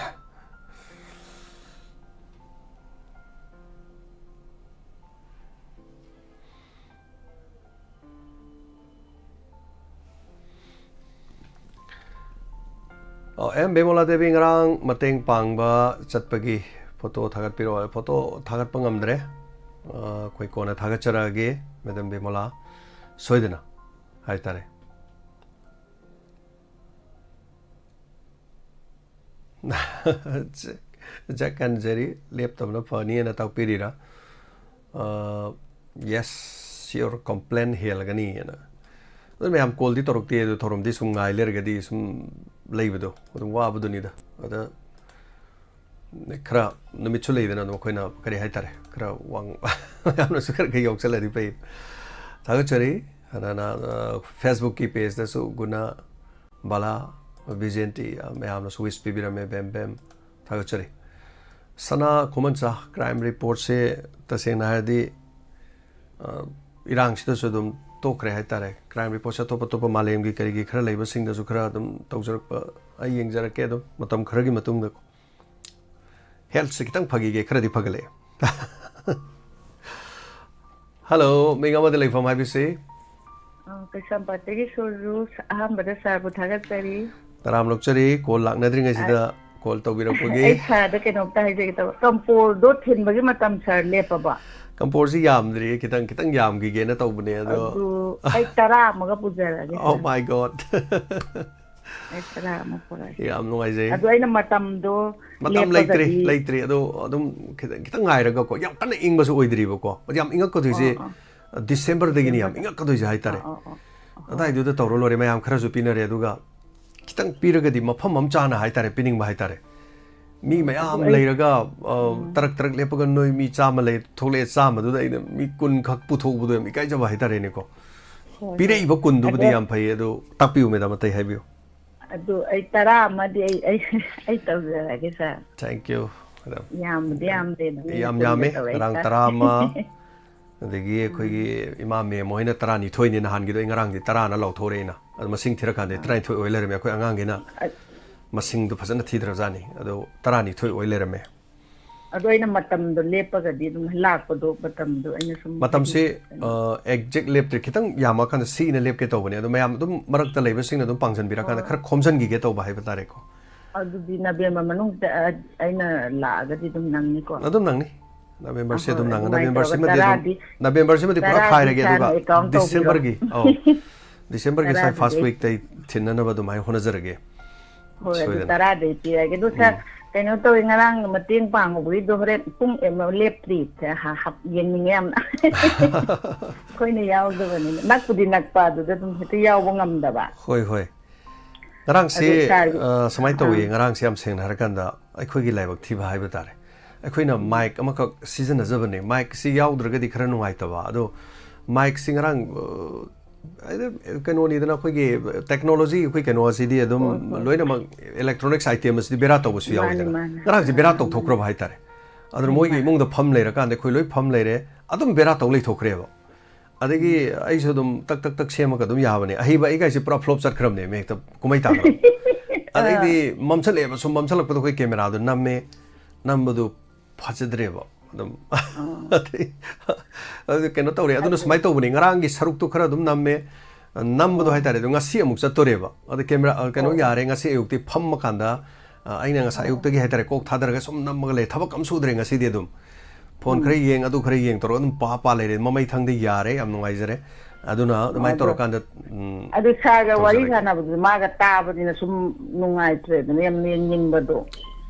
ꯑꯣ, ꯑꯦꯝ ꯕꯤꯃꯣꯂꯥ ꯗꯦꯕꯤ ꯉꯔꯥꯡ ꯃꯇꯦꯡ ꯄꯥꯡꯕ ꯆꯠꯄꯒꯤ ꯐꯣꯇꯣ ꯊꯥꯒꯠꯄꯤꯔꯛꯑꯣ꯫ ꯐꯣꯇꯣ ꯊꯥꯒꯠꯄ ꯉꯝꯗ꯭ꯔꯦ꯫ ꯑ, ꯑꯩꯈꯣꯏ ꯀꯣꯟꯅ ꯊꯥꯒꯠꯆꯔꯛꯑꯒꯦ, ꯃꯦꯗꯝ ꯕꯤꯃꯣꯂꯥ꯫ ꯁꯣꯏꯗꯅ ꯍꯥꯏꯇꯥꯔꯦ꯫ ꯖꯛ ꯀꯟꯖꯔꯤ, ꯂꯦꯞꯇꯕꯅ ꯐꯅꯤꯅ ꯇꯥꯛꯄꯤꯔꯤꯔꯥ? ꯑ, yes, your complaint ꯍꯦꯜꯂꯒꯅꯤꯅ꯫ ꯑꯗꯨ ꯃꯌꯥꯝ ꯀꯣꯜꯗꯤ ꯇꯧꯔꯛꯇꯦ, ꯑꯗꯨ ꯊꯧꯔꯝꯗꯤ ꯁꯨꯝ ꯉꯥꯏ ꯂꯩꯔꯒꯗꯤ ꯁꯨꯝ ꯂꯩꯕꯗꯣ ꯑꯗꯨꯝ ꯋꯥꯕꯗꯨꯅꯤꯗ꯫ ꯑꯗ ꯈꯔ ꯅꯨꯃꯤꯠꯁꯨ ꯂꯩꯗꯅ, ꯑꯗꯨꯝ ꯑꯩꯈꯣꯏꯅ ꯀꯔꯤ ꯍꯥꯏꯇꯥꯔꯦ, ꯈꯔ ꯋꯥꯡ-, ꯃꯌꯥꯝꯅꯁꯨ ꯈꯔ ꯈꯔ ꯌꯥꯎꯁꯜꯂꯗꯤ ꯐꯩ꯫ ꯊꯥꯒꯠꯆꯔꯤ꯫ ꯑꯗꯨꯅ, ꯑ, Facebook-ꯀꯤ page-ꯇꯁꯨ ꯒꯨꯅꯥ, ꯕꯂꯥ, ꯕꯤꯖꯦꯟꯇꯤ, ꯑ, ꯃꯌꯥꯝꯅꯁꯨ wish ꯄꯤꯕꯤꯔꯝꯃꯦ꯫ ꯕꯦꯝ ꯕꯦꯝ, ꯊꯥꯒꯠꯆꯔꯤ꯫ ꯁꯅꯥ ꯈꯨꯃꯟꯆꯥ, crime report-ꯁꯦ ꯇꯁꯦꯡꯅ ꯍꯥꯏꯔꯗꯤ, ꯑ, ꯏꯔꯥꯡꯁꯤꯗꯁꯨ ꯑꯗꯨꯝ ꯇꯣꯛꯈ꯭ꯔꯦ ꯍꯥꯏꯇꯥꯔꯦ꯫ Crime report-ꯁꯦ ꯑꯇꯣꯞ ꯑꯇꯣꯞꯄ ꯃꯥꯂꯦꯝꯒꯤ ꯀꯔꯤꯒꯤ ꯈꯔ ꯂꯩꯕꯁꯤꯡꯗꯁꯨ ꯈꯔ ꯑꯗꯨꯝ ꯇꯧꯖꯔꯛꯄ, ꯑꯩ ꯌꯦꯡꯖꯔꯛꯀꯦ ꯑꯗꯨꯝ ꯃꯇꯝ ꯈꯔꯒꯤ ꯃꯇꯨꯡꯗꯀꯣ꯫ Health-ꯁꯦ ꯈꯤꯇꯪ ꯐꯈꯤꯒꯦ, ꯈꯔꯗꯤ ꯐꯒꯠꯂꯛꯑꯦ꯫ Hello, ꯃꯤꯡ ꯑꯃꯗ ꯂꯩꯐꯝ ꯍꯥꯏꯕꯤꯁꯤ꯫ ꯑ, ꯀꯩꯁꯥꯝꯄꯥꯠꯇꯒꯤ ꯁꯨꯔꯖꯨ, ꯑꯍꯥꯟꯕꯗ sir-ꯕꯨ ꯊꯥꯒꯠꯆꯔꯤ꯫ ꯇꯔꯥꯝ ꯂꯧꯖꯔꯤ, call ꯂꯥꯛꯅꯗ꯭ꯔꯤꯉꯩꯁꯤꯗ call ꯇꯧꯕꯤꯔꯛꯄꯒꯤ꯫ ꯑꯩ sir-ꯗ ꯀꯩꯅꯣꯝꯇ ꯍꯥꯏꯖꯒꯦ ꯇꯧꯕ, ꯀꯝꯄꯣꯜꯗꯣ ꯊꯤꯟꯕꯒꯤ ꯃꯇꯝ sir ꯂꯦꯞꯄꯕꯣ? ꯀꯝꯄꯣꯜꯁꯤ ꯌꯥꯝꯗ꯭ꯔꯤ, ꯈꯤꯇꯪ, ꯈꯤꯇꯪ ꯌꯥꯝꯈꯤꯒꯦꯅ ꯇꯧꯕꯅꯦ, ꯑꯗꯣ ꯑꯗꯨ ꯑꯩ ꯇꯔꯥ ꯑꯃꯒ ꯄꯨꯖꯔꯛꯑꯒꯦ, Oh sir꯫ My God! ꯑꯩ ꯇꯔꯥ ꯑꯃ ꯄꯨꯔꯛꯑꯒꯦ꯫ ꯌꯥꯝ ꯅꯨꯡꯉꯥꯏꯖꯩ꯫ ꯑꯗꯣ ꯑꯩꯅ ꯃꯇꯝꯗꯣ ꯃꯇꯝ ꯂꯩꯇ꯭ꯔꯤ, ꯂꯦꯞꯄꯒꯗꯤ ꯂꯩꯇ꯭ꯔꯤ꯫ ꯑꯗꯣ ꯑꯗꯨꯝ ꯈꯤꯇꯪ, ꯈꯤꯇꯪ ꯉꯥꯏꯔꯒꯀꯣ, ꯌꯥꯝ ꯀꯟꯅ ꯏꯪꯕꯁꯨ ꯑꯣꯏꯗ꯭ꯔꯤꯕꯀꯣ꯫ ꯌꯥꯝ ꯏꯪꯉꯛꯀꯗꯣꯏꯁꯦ ꯑꯣ, ꯑꯣ꯫ December-ꯗꯒꯤꯅꯤ ꯌꯥꯝ December-ꯗ꯫ ꯏꯪꯉꯛꯀꯗꯣꯏꯁꯦ ꯍꯥꯏꯇꯥꯔꯦ꯫ ꯑꯣ, ꯑꯣ, ꯑꯣ, ꯑꯣ꯫ ꯑꯗꯥꯏꯗꯨꯗ ꯇꯧꯔ ꯂꯣꯏꯔꯦ꯫ ꯃꯌꯥꯝ ꯈꯔꯁꯨ ꯄꯤꯅꯔꯦ, ꯑꯗꯨꯒ ꯈꯤꯇꯪ ꯄꯤꯔꯒꯗꯤ ꯃꯐꯝ ꯑꯃ ꯆꯥꯅ ꯍꯥꯏꯇꯥꯔꯦ, ꯄꯤꯅꯤꯡꯕ ꯍꯥꯏꯇꯥꯔꯦ꯫ ꯃꯤ ꯎꯝ, ꯃꯌꯥꯝ ꯑꯗꯨ ꯑꯩ ꯂꯩꯔꯒ, ꯑ, ꯎꯝ꯫ ꯇꯔꯛ ꯇꯔꯛ ꯂꯦꯞꯄꯒ ꯅꯣꯏ ꯃꯤ ꯆꯥꯝꯃ ꯂꯩ, ꯊꯣꯛꯂꯛꯑꯦ, ꯆꯥꯝꯃꯗꯨꯗ ꯑꯩꯅ ꯃꯤ ꯀꯨꯟ ꯈꯛ ꯄꯨꯊꯣꯛꯎꯕꯗꯣ ꯌꯥꯝ ꯏꯀꯥꯏꯖꯕ ꯍꯥꯏꯇꯥꯔꯦꯅꯦꯀꯣ꯫ ꯍꯣꯏ, ꯍꯣꯏ꯫ ꯄꯤꯔꯛꯏꯕ ꯀꯨꯟꯗꯨꯕꯨꯗꯤ ꯑꯗꯣ ꯌꯥꯝ ꯐꯩ, ꯑꯗꯨ ꯇꯥꯛꯄꯤꯌꯨ ꯃꯦꯗꯥꯝ, ꯑꯇꯩ ꯍꯥꯏꯕꯤꯌꯨ꯫ ꯑꯗꯨ ꯑꯩ ꯇꯔꯥ ꯑꯃꯗꯤ ꯑꯩ, ꯑꯩ, ꯑꯩ ꯇꯧꯖꯔꯒꯦ, sir꯫ Thank you, madam. ꯌꯥꯝꯕꯗꯤ ꯌꯥꯝꯗꯦ, ꯅꯪ ꯌꯥꯝ ꯀꯨꯟꯗ ꯌꯥꯝꯃꯦ, ꯇꯧꯔꯛꯏ, ꯉꯔꯥꯡ sir꯫ ꯇꯔꯥ ꯑꯃ, ꯑꯗꯒꯤ ꯑꯩꯈꯣꯏꯒꯤ ꯎꯝ꯫ ꯏꯃꯥ ꯃꯦꯝ ꯍꯣꯏꯅ ꯇꯔꯥꯅꯤꯊꯣꯏꯅꯦ ꯅꯍꯥꯟꯒꯤꯗꯣ, ꯑꯩ ꯉꯔꯥꯡꯗꯤ ꯇꯔꯥꯅ ꯂꯥꯎꯊꯣꯔꯛꯑꯦꯅ꯫ ꯑꯗꯣ ꯃꯁꯤꯡ ꯊꯤꯔꯀꯥꯟꯗ ꯑꯥ꯫ ꯇꯔꯥꯅꯤꯊꯣꯏ ꯑꯣꯏ ꯂꯩꯔꯝꯃꯦ꯫ ꯑꯩꯈꯣꯏ ꯑꯉꯥꯡꯒꯤꯅ ꯑ-, ꯃꯁꯤꯡꯗꯣ ꯐꯖꯅ ꯊꯤꯗ꯭ꯔꯕꯖꯥꯠꯅꯤ꯫ ꯑꯗꯣ ꯇꯔꯥꯅꯤꯊꯣꯏ ꯑꯣꯏ ꯂꯩꯔꯝꯃꯦ꯫ ꯑꯗꯣ ꯑꯩꯅ ꯃꯇꯝꯗꯣ ꯂꯦꯞꯄꯒꯗꯤ ꯑꯗꯨꯝ ꯂꯥꯛꯄꯗꯣ, ꯃꯇꯝꯗꯣ ꯑꯩꯅ ꯁꯨꯝ ꯃꯇꯝꯁꯤ, ꯍꯥꯏꯗꯤ, ꯑ, exact ꯂꯦꯞꯇ꯭ꯔꯤ, ꯈꯤꯇꯪ ꯌꯥꯝꯃꯀꯥꯟꯗ ꯁꯤꯅ ꯂꯦꯞꯀꯦ ꯇꯧꯕꯅꯦ꯫ ꯑꯗꯣ ꯃꯌꯥꯝ ꯑꯗꯨꯝ ꯃꯔꯛꯇ ꯂꯩꯕꯁꯤꯡꯅ ꯑꯗꯨꯝ ꯄꯥꯡꯁꯤꯟꯕꯤꯔꯀꯥꯟꯗ ꯑꯣ꯫ ꯈꯔ ꯈꯣꯝꯖꯤꯟꯈꯤꯒꯦ ꯇꯧꯕ ꯍꯥꯏꯕ ꯇꯥꯔꯦꯀꯣ꯫ ꯑꯗꯨꯗꯤ ꯅꯕꯦꯝꯕꯔ ꯃꯅꯨꯡꯗ, ꯑ, ꯑꯩꯅ ꯂꯥꯛꯑꯒꯗꯤ ꯑꯗꯨꯝ ꯅꯪꯅꯤꯀꯣ? ꯑꯗꯨꯝ ꯅꯪꯅꯤ꯫ ꯅꯕꯦꯝꯕꯔꯁꯦ ꯑꯍꯣꯏ, ꯑꯗꯨꯝ ꯅꯪꯉꯦ꯫ ꯑꯗꯨꯃꯥꯏꯅ ꯅꯕꯦꯝꯕꯔ ꯇꯧꯔꯒ ꯁꯤꯃꯗꯤ ꯑꯗꯨꯝ, ꯇꯔꯥꯗꯤ, ꯅꯕꯦꯝꯕꯔ ꯁꯤꯃꯗꯤ ꯄꯨꯔꯥ ꯇꯔꯥꯗꯤ ꯈꯥꯏꯔꯒꯦ, ꯑꯗꯨꯒ ꯁꯥꯔꯅ account ꯇꯧꯕꯤꯔꯣ꯫ ꯗꯤꯁꯦꯝꯕꯔꯒꯤ, ꯑꯧ, ꯗꯤꯁꯦꯝꯕꯔꯒꯤ ꯁ꯭ꯋꯥꯏ ꯇꯔꯥꯗꯨꯗꯤ first ꯑꯩ weekꯇꯩ ꯊꯤꯟꯅꯅꯕ ꯑꯗꯨꯃꯥꯏꯅ ꯍꯣꯠꯅꯖꯔꯒꯦ꯫ ꯍꯣꯏ, ꯑꯗꯨ ꯁꯣꯏꯗꯅ꯫ ꯇꯔꯥꯗꯩ ꯄꯤꯔꯒꯦ꯫ ꯑꯗꯨ ꯁꯥꯔ, ꯎꯝ꯫ ꯀꯩꯅꯣ ꯇꯧꯋꯤ, ꯉꯔꯥꯡ ꯃꯇꯦꯡ ꯄꯥꯡꯉꯨꯕꯒꯤꯗꯣ ꯍꯣꯔꯦꯟ ꯄꯨꯡ ꯑꯃ ꯂꯦꯞꯇ꯭ꯔꯤ꯫ ꯍꯥ-, ꯍꯥ-, ꯌꯦꯡꯅꯤꯡꯉꯦ ꯌꯥꯝꯅ꯫ ꯑꯩꯈꯣꯏꯅ ꯌꯥꯎꯗꯕꯅꯤꯅ꯫ ꯅꯛꯄꯨꯗꯤ ꯅꯛꯄ, ꯑꯗꯨꯗ ꯑꯗꯨꯝ ꯍꯦꯛꯇ ꯌꯥꯎꯕ ꯉꯝꯗꯕ꯫ ꯍꯣꯏ, ꯍꯣꯏ꯫ ꯉꯔꯥꯡꯁꯤ, ꯑꯗꯨ ꯁꯥꯔꯒꯤ, ꯑ, ꯁꯨꯃꯥꯏꯅ ꯇꯧꯋꯤ, ꯑꯥ꯫ ꯉꯔꯥꯡꯁꯤ ꯌꯥꯝ ꯁꯦꯡꯅ ꯍꯥꯏꯔꯀꯥꯟꯗ ꯑꯩꯈꯣꯏꯒꯤ ꯂꯥꯏꯕꯛ ꯊꯤꯕ ꯍꯥꯏꯕ ꯇꯥꯔꯦ꯫ ꯑꯩꯈꯣꯏꯅ ꯎꯝ꯫ Mic ꯑꯃꯈꯛ ꯁꯤꯖꯤꯟꯅꯖꯕꯅꯦ꯫ Micꯁꯤ ꯌꯥꯎꯗ꯭ꯔꯒꯗꯤ ꯈꯔ ꯅꯨꯡꯉꯥꯏꯇꯕ꯫ ꯑꯗꯣ micꯁꯤ ꯉꯔꯥꯡ, ꯑ, ꯍꯥꯏꯗꯤ ꯀꯩꯅꯣꯅꯤꯗꯅ, ꯑꯩꯈꯣꯏꯒꯤ technology, ꯑꯩꯈꯣꯏ ꯀꯩꯅꯣ ꯑꯁꯤꯗꯤ ꯑꯗꯨꯝ ꯍꯣꯏ, ꯍꯣꯏ꯫ ꯂꯣꯏꯅꯃꯛ electronics item ꯑꯁꯤꯗꯤ ꯕꯦꯔꯥ ꯇꯧꯕꯁꯨ ꯃꯥꯅꯤ, ꯌꯥꯎꯋꯤꯗꯅ꯫ ꯃꯥꯅꯤ꯫ ꯉꯔꯥꯡꯁꯤ ꯕꯦꯔꯥ ꯑꯥ, ꯃꯥꯅꯤ꯫ ꯇꯧꯊꯣꯛꯈ꯭ꯔꯕ ꯍꯥꯏꯇꯥꯔꯦ꯫ ꯑꯗꯨꯅ ꯃꯥꯅꯤ, ꯃꯣꯏꯒꯤ ꯃꯥꯅꯤ꯫ ꯏꯃꯨꯡꯗ ꯐꯝ ꯂꯩꯔꯀꯥꯟꯗ ꯑꯩꯈꯣꯏ ꯂꯣꯏ ꯐꯝ ꯂꯩꯔꯦ, ꯑꯗꯨꯝ ꯕꯦꯔꯥ ꯇꯧ ꯂꯩꯊꯣꯛꯈ꯭ꯔꯦꯕ꯫ ꯑꯗꯒꯤ ꯎꯝ꯫ ꯑꯩꯁꯨ ꯑꯗꯨꯝ ꯇꯛ, ꯇꯛ, ꯇꯛ ꯁꯦꯝꯃꯒ ꯑꯗꯨꯝ ꯌꯥꯕꯅꯦ꯫ ꯑꯍꯩꯕ ꯑꯩ ꯀꯥꯏꯁꯦ ꯄꯨꯔꯥ flop ꯆꯠꯈ꯭ꯔꯕꯅꯦ, ꯍꯦꯛꯇ ꯀꯨꯝꯍꯩ ꯇꯥꯈ꯭ꯔꯕ꯫ ꯑꯥ꯫ ꯑꯗꯩꯗꯤ ꯃꯝꯁꯜꯂꯛꯑꯦꯕ, ꯁꯨꯝ ꯃꯝꯁꯜꯂꯛꯄꯗꯣ ꯑꯩꯈꯣꯏ cameraꯗꯣ ꯅꯝꯃꯦ, ꯅꯝꯕꯗꯨ ꯐꯖꯗ꯭ꯔꯦꯕ꯫ ꯑꯗꯨꯝ ꯑꯥ꯫ ꯑꯗꯩ, ꯑꯗꯨ ꯀꯩꯅꯣ ꯇꯧꯔꯦ꯫ ꯑꯗꯨꯅ ꯑꯗꯨ ꯁꯨꯃꯥꯏꯅ ꯇꯧꯕꯅꯦ, ꯉꯔꯥꯡꯒꯤ ꯁꯔꯨꯛꯇꯣ ꯈꯔ ꯑꯗꯨꯝ ꯅꯝꯃꯦ, ꯅꯝꯕꯗꯣ ꯑꯣ꯫ ꯍꯥꯏꯇꯥꯔꯦ, ꯑꯗꯣ ꯉꯁꯤ ꯑꯃꯨꯛ ꯆꯠꯇꯣꯔꯦꯕ꯫ ꯑꯗ camera, ꯑ, ꯀꯩꯅꯣ ꯑꯣ꯫ ꯌꯥꯔꯦ, ꯉꯁꯤ ꯑꯌꯨꯛꯇꯤ ꯐꯝꯃꯀꯥꯟꯗ, ꯑ, ꯑꯩꯅ ꯉꯁꯥꯏ ꯑꯣ꯫ ꯑꯌꯨꯛꯇꯒꯤ ꯍꯥꯏꯇꯥꯔꯦ, ꯀꯣꯛ ꯊꯥꯗꯔꯒ ꯁꯨꯝ ꯅꯝꯃꯒ ꯂꯩ, ꯊꯕꯛ ꯑꯝ ꯁꯨꯗ꯭ꯔꯦ ꯉꯁꯤꯗꯤ꯫ ꯑꯗꯨꯝ phone ꯎꯝ꯫ ꯈꯔ ꯌꯦꯡ, ꯑꯗꯨ ꯈꯔ ꯌꯦꯡ ꯇꯧꯔꯒ ꯑꯗꯨꯝ ꯄꯥ ꯄꯥ ꯂꯩꯔꯦ꯫ ꯃꯃꯩ ꯊꯪꯗ ꯌꯥꯔꯦ, ꯌꯥꯝ ꯅꯨꯡꯉꯥꯏꯖꯔꯦ꯫ ꯑꯗꯨꯅ ꯑꯣ, ꯑꯗꯨꯃꯥꯏꯅ ꯑꯗꯣ ꯇꯧꯔꯀꯥꯟꯗ, ꯎꯝ, ꯑꯗꯨ ꯁꯥꯔꯒ ꯋꯥꯔꯤ ꯇꯧꯖꯔꯒꯦ꯫ ꯁꯥꯟꯅꯕꯗꯨ ꯃꯥꯒ ꯇꯥꯕꯅꯤꯅ ꯁꯨꯝ ꯅꯨꯡꯉꯥꯏꯇ꯭ꯔꯦꯗꯅ, ꯌꯥꯝ ꯌꯦꯡꯅꯤꯡꯕꯗꯣ꯫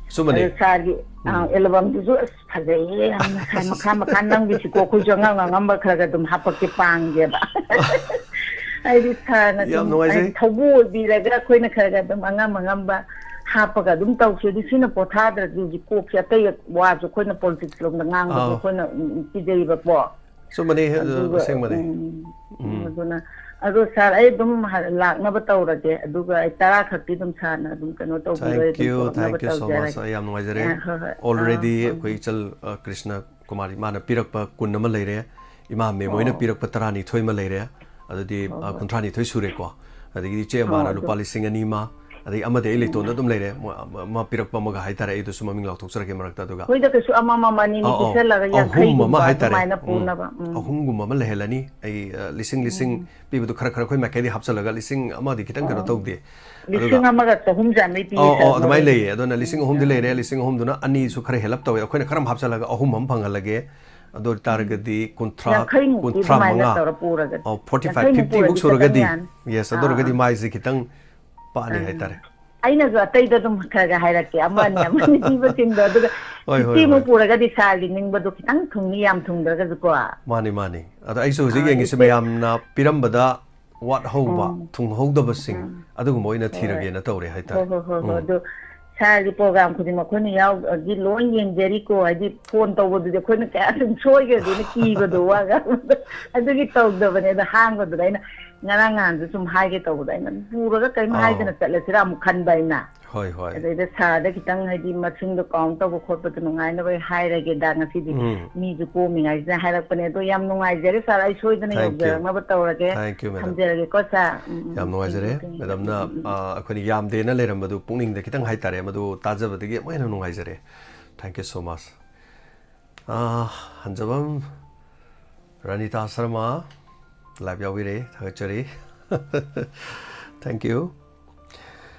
ꯑꯆꯨꯝꯕꯅꯤ꯫ ꯑꯗꯨ ꯁꯥꯔꯒꯤ, ꯑ, ꯎꯝ꯫ Albumꯗꯨꯁꯨ ꯑꯁ ꯐꯖꯩꯌꯦ ꯌꯥꯝꯅ, ꯁꯥꯔ, ꯑꯁ, ꯑꯁ꯫ ꯃꯈꯥ ꯃꯈꯥ ꯅꯝꯈꯤꯁꯤꯀꯣ, ꯑꯩꯈꯣꯏꯁꯨ ꯑꯉꯝ ꯑꯉꯝꯕ ꯈꯔ ꯈꯔ ꯑꯗꯨꯝ ꯍꯥꯞꯄꯛꯀꯦ, ꯄꯥꯡꯒꯦꯕ꯫ ꯍꯥꯏꯗꯤ ꯁꯥꯔꯅ ꯌꯥꯝ ꯁꯨꯝ, ꯅꯨꯡꯉꯥꯏꯖꯩ꯫ ꯍꯥꯏꯗꯤ ꯊꯧꯕꯨ ꯑꯣꯏꯕꯤꯔꯒ ꯑꯩꯈꯣꯏꯅ ꯈꯔ ꯈꯔ ꯑꯗꯨꯝ ꯑꯉꯝ ꯑꯉꯝꯕ ꯍꯥꯞꯄꯒ ꯑꯗꯨꯝ ꯇꯧꯁꯦ꯫ ꯑꯗꯨ ꯁꯤꯅ ꯄꯣꯊꯥꯗ꯭ꯔꯗꯤ ꯍꯧꯖꯤꯛ ꯀꯣꯛꯁꯦ ꯑꯇꯩ ꯋꯥꯁꯨ ꯑꯩꯈꯣꯏꯅ politics ꯂꯣꯝꯗ ꯉꯥꯡꯕꯁꯨ ꯑꯥꯎ꯫ ꯑꯩꯈꯣꯏꯅ, ꯎꯝ, ꯄꯤꯖꯩꯕꯀꯣ꯫ ꯑꯆꯨꯝꯕꯅꯤ, ꯑꯗꯨ ꯑꯗꯨꯒ, ꯑꯁꯦꯡꯕꯅꯤ꯫ ꯎꯝ, ꯎꯝ꯫ ꯑꯗꯨꯅ, ꯑꯗꯣ ꯁꯥꯔ, ꯑꯩ ꯑꯗꯨꯝ ꯍ-, ꯂꯥꯛꯅꯕ ꯇꯧꯔꯒꯦ, ꯑꯗꯨꯒ ꯑꯩ ꯇꯔꯥ ꯈꯛꯇꯤ ꯑꯗꯨꯝ ꯁꯥꯔꯅ ꯑꯗꯨꯝ ꯀꯩꯅꯣ ꯇꯧꯕꯤꯔꯣ, Thank ꯑꯗꯨꯝ you, ꯄꯨꯔꯛꯅꯕ thank you so much꯫ ꯇꯧꯖꯔꯒꯦ꯫ ꯑꯩ ꯌꯥꯝ ꯅꯨꯡꯉꯥꯏꯖꯔꯦ꯫ ꯑ, ꯍꯣꯏ, ꯍꯣꯏ꯫ ꯑꯥ, Already ꯑꯥ꯫ ꯑꯩꯈꯣꯏ ꯏꯆꯜ, ꯑ, ꯀ꯭ꯔꯤꯁꯅ ꯀꯨꯃꯥꯔꯤ, ꯃꯥꯅ ꯄꯤꯔꯛꯄ ꯀꯨꯟ ꯑꯃ ꯂꯩꯔꯦ, ꯏꯃꯥ ꯃꯦꯝ ꯍꯣꯏꯅ ꯑꯣ꯫ ꯄꯤꯔꯛꯄ ꯇꯔꯥꯅꯤꯊꯣꯏ ꯑꯃ ꯂꯩꯔꯦ, ꯑꯗꯨꯗꯤ, ꯍꯣꯏ, ꯑ, ꯍꯣꯏ꯫ ꯀꯨꯟꯊ꯭ꯔꯥꯅꯤꯊꯣꯏ ꯁꯨꯔꯦꯀꯣ꯫ ꯑꯗꯒꯤꯗꯤ ꯏꯆꯦ ꯑꯣ, ꯑꯃꯥꯅ ꯑꯗꯨ ꯂꯨꯄꯥ ꯂꯤꯁꯤꯡ ꯑꯅꯤ ꯑꯃ, ꯑꯗꯩ ꯑꯃꯗꯤ ꯑꯩ ꯂꯩꯇꯣꯟꯗ ꯑꯗꯨꯝ ꯂꯩꯔꯦ, ꯃꯣꯏ ꯑꯃ, ꯑꯃ ꯄꯤꯔꯛꯄ ꯑꯃꯒ ꯍꯥꯏꯇꯥꯔꯦ, ꯑꯩꯗꯨꯁꯨ ꯃꯃꯤꯡ ꯂꯥꯎꯊꯣꯛꯆꯔꯛꯀꯦ ꯃꯔꯛꯇ, ꯑꯗꯨꯒ ꯍꯣꯏꯗ, ꯀꯩꯁꯨ ꯑꯃꯃꯝ ꯑꯅꯤꯅꯤ ꯑꯧ, ꯑꯧ꯫ ꯄꯤꯁꯜꯂꯒ ꯑꯍꯨꯝ ꯑꯃ ꯌꯥꯡꯈꯩꯒꯨꯝꯕ ꯍꯥꯏꯇꯥꯔꯦ꯫ ꯑꯗꯨꯃꯥꯏꯅ ꯎꯝ꯫ ꯄꯨꯅꯕ꯫ ꯎꯝ꯫ ꯑꯍꯨꯝꯒꯨꯝꯕ ꯑꯃ ꯂꯩꯍꯜꯂꯅꯤ꯫ ꯑꯩ, ꯑ, ꯂꯤꯁꯤꯡ, ꯂꯤꯁꯤꯡ ꯎꯝ꯫ ꯄꯤꯕꯗꯨ ꯈꯔ ꯈꯔ ꯑꯩꯈꯣꯏ ꯃꯥꯏꯀꯩꯗꯒꯤ ꯍꯥꯞꯆꯜꯂꯒ ꯂꯤꯁꯤꯡ ꯑꯃꯗꯤ ꯈꯤꯇꯪ ꯀꯩꯅꯣ ꯑꯣ꯫ ꯇꯧꯗꯦ꯫ ꯑꯗꯨꯒ ꯂꯤꯁꯤꯡ ꯑꯃꯒ ꯆꯍꯨꯝ ꯆꯥꯝꯃꯔꯤ ꯄꯤ ꯑꯧ, ꯑꯧ, ꯁꯥꯔ, ꯑꯗꯨꯃꯥꯏꯅ ꯃꯣꯏꯗꯤ꯫ ꯂꯩꯌꯦ꯫ ꯑꯗꯨꯅ ꯂꯤꯁꯤꯡ ꯑꯍꯨꯝꯗꯤ ꯎꯝ꯫ ꯂꯩꯔꯦ, ꯂꯤꯁꯤꯡ ꯑꯍꯨꯝꯗꯨꯅ ꯑꯅꯤꯁꯨ ꯈꯔ ꯍꯦꯜꯂꯞ ꯇꯧꯋꯦ, ꯑꯩꯈꯣꯏꯅ ꯈꯔ ꯑꯃ ꯍꯥꯞꯆꯜꯂꯒ ꯑꯍꯨꯝ ꯑꯃ ꯐꯪꯍꯜꯂꯒꯦ꯫ ꯑꯗꯨ ꯑꯣꯏꯇꯥꯔꯒꯗꯤ ꯀꯨꯟꯊ꯭ꯔꯥ, ꯌꯥꯡꯈꯩꯃꯨꯛꯇꯤ ꯑꯗꯨꯃꯥꯏꯅ ꯀꯨꯟꯊ꯭ꯔꯥ ꯃꯉꯥ, ꯇꯧꯔ ꯄꯨꯔꯒꯗꯤ꯫ ꯑꯧ, ꯐꯣꯔꯇꯤ ꯐꯥꯏꯚ, ꯌꯥꯡꯈꯩꯃꯨꯛ ꯐꯤꯐꯇꯤꯃꯨꯛ ꯄꯨꯔꯗꯤ ꯈꯤꯇꯪ ꯁꯨꯔꯒꯗꯤ, ꯌꯥꯅꯤ꯫ ꯌꯦꯁ, ꯑꯗꯨ ꯑꯥ, ꯑꯣꯏꯔꯒꯗꯤ ꯑꯥ꯫ ꯃꯥꯏꯁꯦ ꯈꯤꯇꯪ ꯄꯥꯛꯑꯅꯤ ꯑꯥ꯫ ꯍꯥꯏꯇꯥꯔꯦ꯫ ꯑꯩꯅꯁꯨ ꯑꯇꯩꯗ ꯑꯗꯨꯝ ꯈꯔ ꯈꯔ ꯍꯥꯏꯔꯛꯀꯦ, ꯑꯃ ꯑꯅꯤ, ꯑꯃ ꯑꯅꯤ ꯄꯤꯕꯁꯤꯡꯗꯣ꯫ ꯑꯗꯨꯒ ꯍꯣꯏ, ꯍꯣꯏ, ꯐꯤꯐꯇꯤꯃꯨꯛ ꯍꯣꯏ꯫ ꯄꯨꯔꯒꯗꯤ ꯁꯥꯔꯒꯤ ꯅꯤꯡꯕꯗꯣ ꯈꯤꯇꯪ ꯊꯨꯡꯅꯤ, ꯌꯥꯝ ꯊꯨꯡꯗ꯭ꯔꯒꯁꯨꯀꯣ꯫ ꯃꯥꯅꯤ, ꯃꯥꯅꯤ꯫ ꯑꯗꯣ ꯑꯩꯁꯨ ꯍꯧꯖꯤꯛ ꯑꯥ, ꯌꯦꯡꯉꯤꯁꯦ ꯏꯆꯦ꯫ ꯃꯌꯥꯝꯅ ꯄꯤꯔꯝꯕꯗ ꯋꯥꯠꯍꯧꯕ, ꯎꯝ, ꯊꯨꯡꯍꯧꯗꯕꯁꯤꯡ, ꯎꯝ꯫ ꯑꯗꯨꯒꯨꯝꯕ ꯑꯣꯏꯅ ꯍꯣꯏ꯫ ꯊꯤꯔꯒꯦꯅ ꯇꯧꯔꯦ ꯍꯣꯏ, ꯍꯥꯏꯇꯥꯔꯦ꯫ ꯍꯣꯏ, ꯍꯣꯏ, ꯍꯣꯏ꯫ ꯎꯝ꯫ ꯑꯗꯨ ꯁꯥꯔꯒꯤ ꯄ꯭ꯔꯣꯒ꯭ꯔꯥꯝ ꯈꯨꯗꯤꯡꯃꯛ ꯑꯩꯈꯣꯏꯅ ꯌꯥꯎ-, ꯍꯧꯖꯤꯛ ꯂꯣꯏ ꯌꯦꯡꯖꯔꯤꯀꯣ, ꯍꯥꯏꯗꯤ ꯐꯣꯟ ꯇꯧꯕꯗꯨꯗꯤ ꯑꯩꯈꯣꯏꯅ ꯀꯌꯥ ꯁꯨꯝ ꯁꯣꯏꯈ꯭ꯔꯗꯤꯅ ꯀꯤꯕꯗꯣ, ꯋꯥ ꯉꯥꯡꯕꯗ꯫ ꯑꯗꯨꯒꯤ ꯇꯧꯗꯕꯅꯦ꯫ ꯑꯗꯣ ꯍꯥꯡꯕꯗꯨꯗ ꯑꯩꯅ ꯉꯔꯥꯡ ꯅꯍꯥꯟꯁꯨ ꯁꯨꯝ ꯍꯥꯏꯒꯦ ꯇꯧꯕꯗ ꯑꯩꯅ ꯄꯨꯔꯒ ꯀꯩꯅꯣ ꯍꯥꯏꯗꯅ ꯑꯥꯎ꯫ ꯆꯠꯂꯁꯤꯔꯥ ꯑꯃꯨꯛ ꯈꯟꯕ ꯑꯩꯅ꯫ ꯍꯣꯏ, ꯍꯣꯏ꯫ ꯑꯗꯩꯗ ꯁꯥꯔꯗ ꯈꯤꯇꯪ ꯍꯥꯏꯗꯤ ꯃꯁꯤꯡꯗꯣ ꯀꯥꯎꯟ ꯇꯧꯕ ꯈꯣꯠꯄꯗꯣ ꯅꯨꯡꯉꯥꯏꯅꯕ ꯑꯩ ꯍꯥꯏꯔꯒꯦꯗ ꯉꯁꯤꯗꯤ꯫ ꯎꯝ꯫ ꯃꯤꯁꯨ ꯀꯣꯝꯃꯤꯉꯥꯏꯁꯤꯗ ꯍꯥꯏꯔꯛꯄꯅꯦ꯫ ꯑꯗꯣ ꯌꯥꯝ ꯅꯨꯡꯉꯥꯏꯖꯔꯦ ꯁꯥꯔ, ꯑꯩ ꯁꯣꯏꯗꯅ Thank you. ꯌꯧꯖꯔꯛꯅꯕ ꯇꯧꯔꯒꯦ꯫ Thank you, madam. ꯊꯝꯖꯔꯒꯦꯀꯣ ꯁꯥꯔ꯫ ꯎꯝ, ꯎꯝ, ꯌꯥꯝ ꯎꯝ, ꯅꯨꯡꯉꯥꯏꯖꯔꯦ꯫ thank you, thank you, Madamꯅ, ꯎꯝ, ꯎꯝ, ꯎꯝ꯫ ꯑ, ꯑꯩꯈꯣꯏꯅ ꯌꯥꯝꯗꯦꯅ ꯂꯩꯔꯝꯕꯗꯨ ꯄꯨꯛꯅꯤꯡꯗ ꯈꯤꯇꯪ ꯍꯥꯏꯇꯥꯔꯦ, ꯃꯗꯨ ꯇꯥꯖꯕꯗꯒꯤ ꯑꯃꯨꯛ ꯍꯦꯟꯅ ꯅꯨꯡꯉꯥꯏꯖꯔꯦ꯫ Thank you so much. ꯑ, ꯍꯟꯖꯕꯝ ꯔꯥꯅꯤꯇꯥ ꯁꯔꯃ live ꯌꯥꯎꯕꯤꯔꯦ, ꯊꯥꯒꯠꯆꯔꯤ꯫ Thank you꯫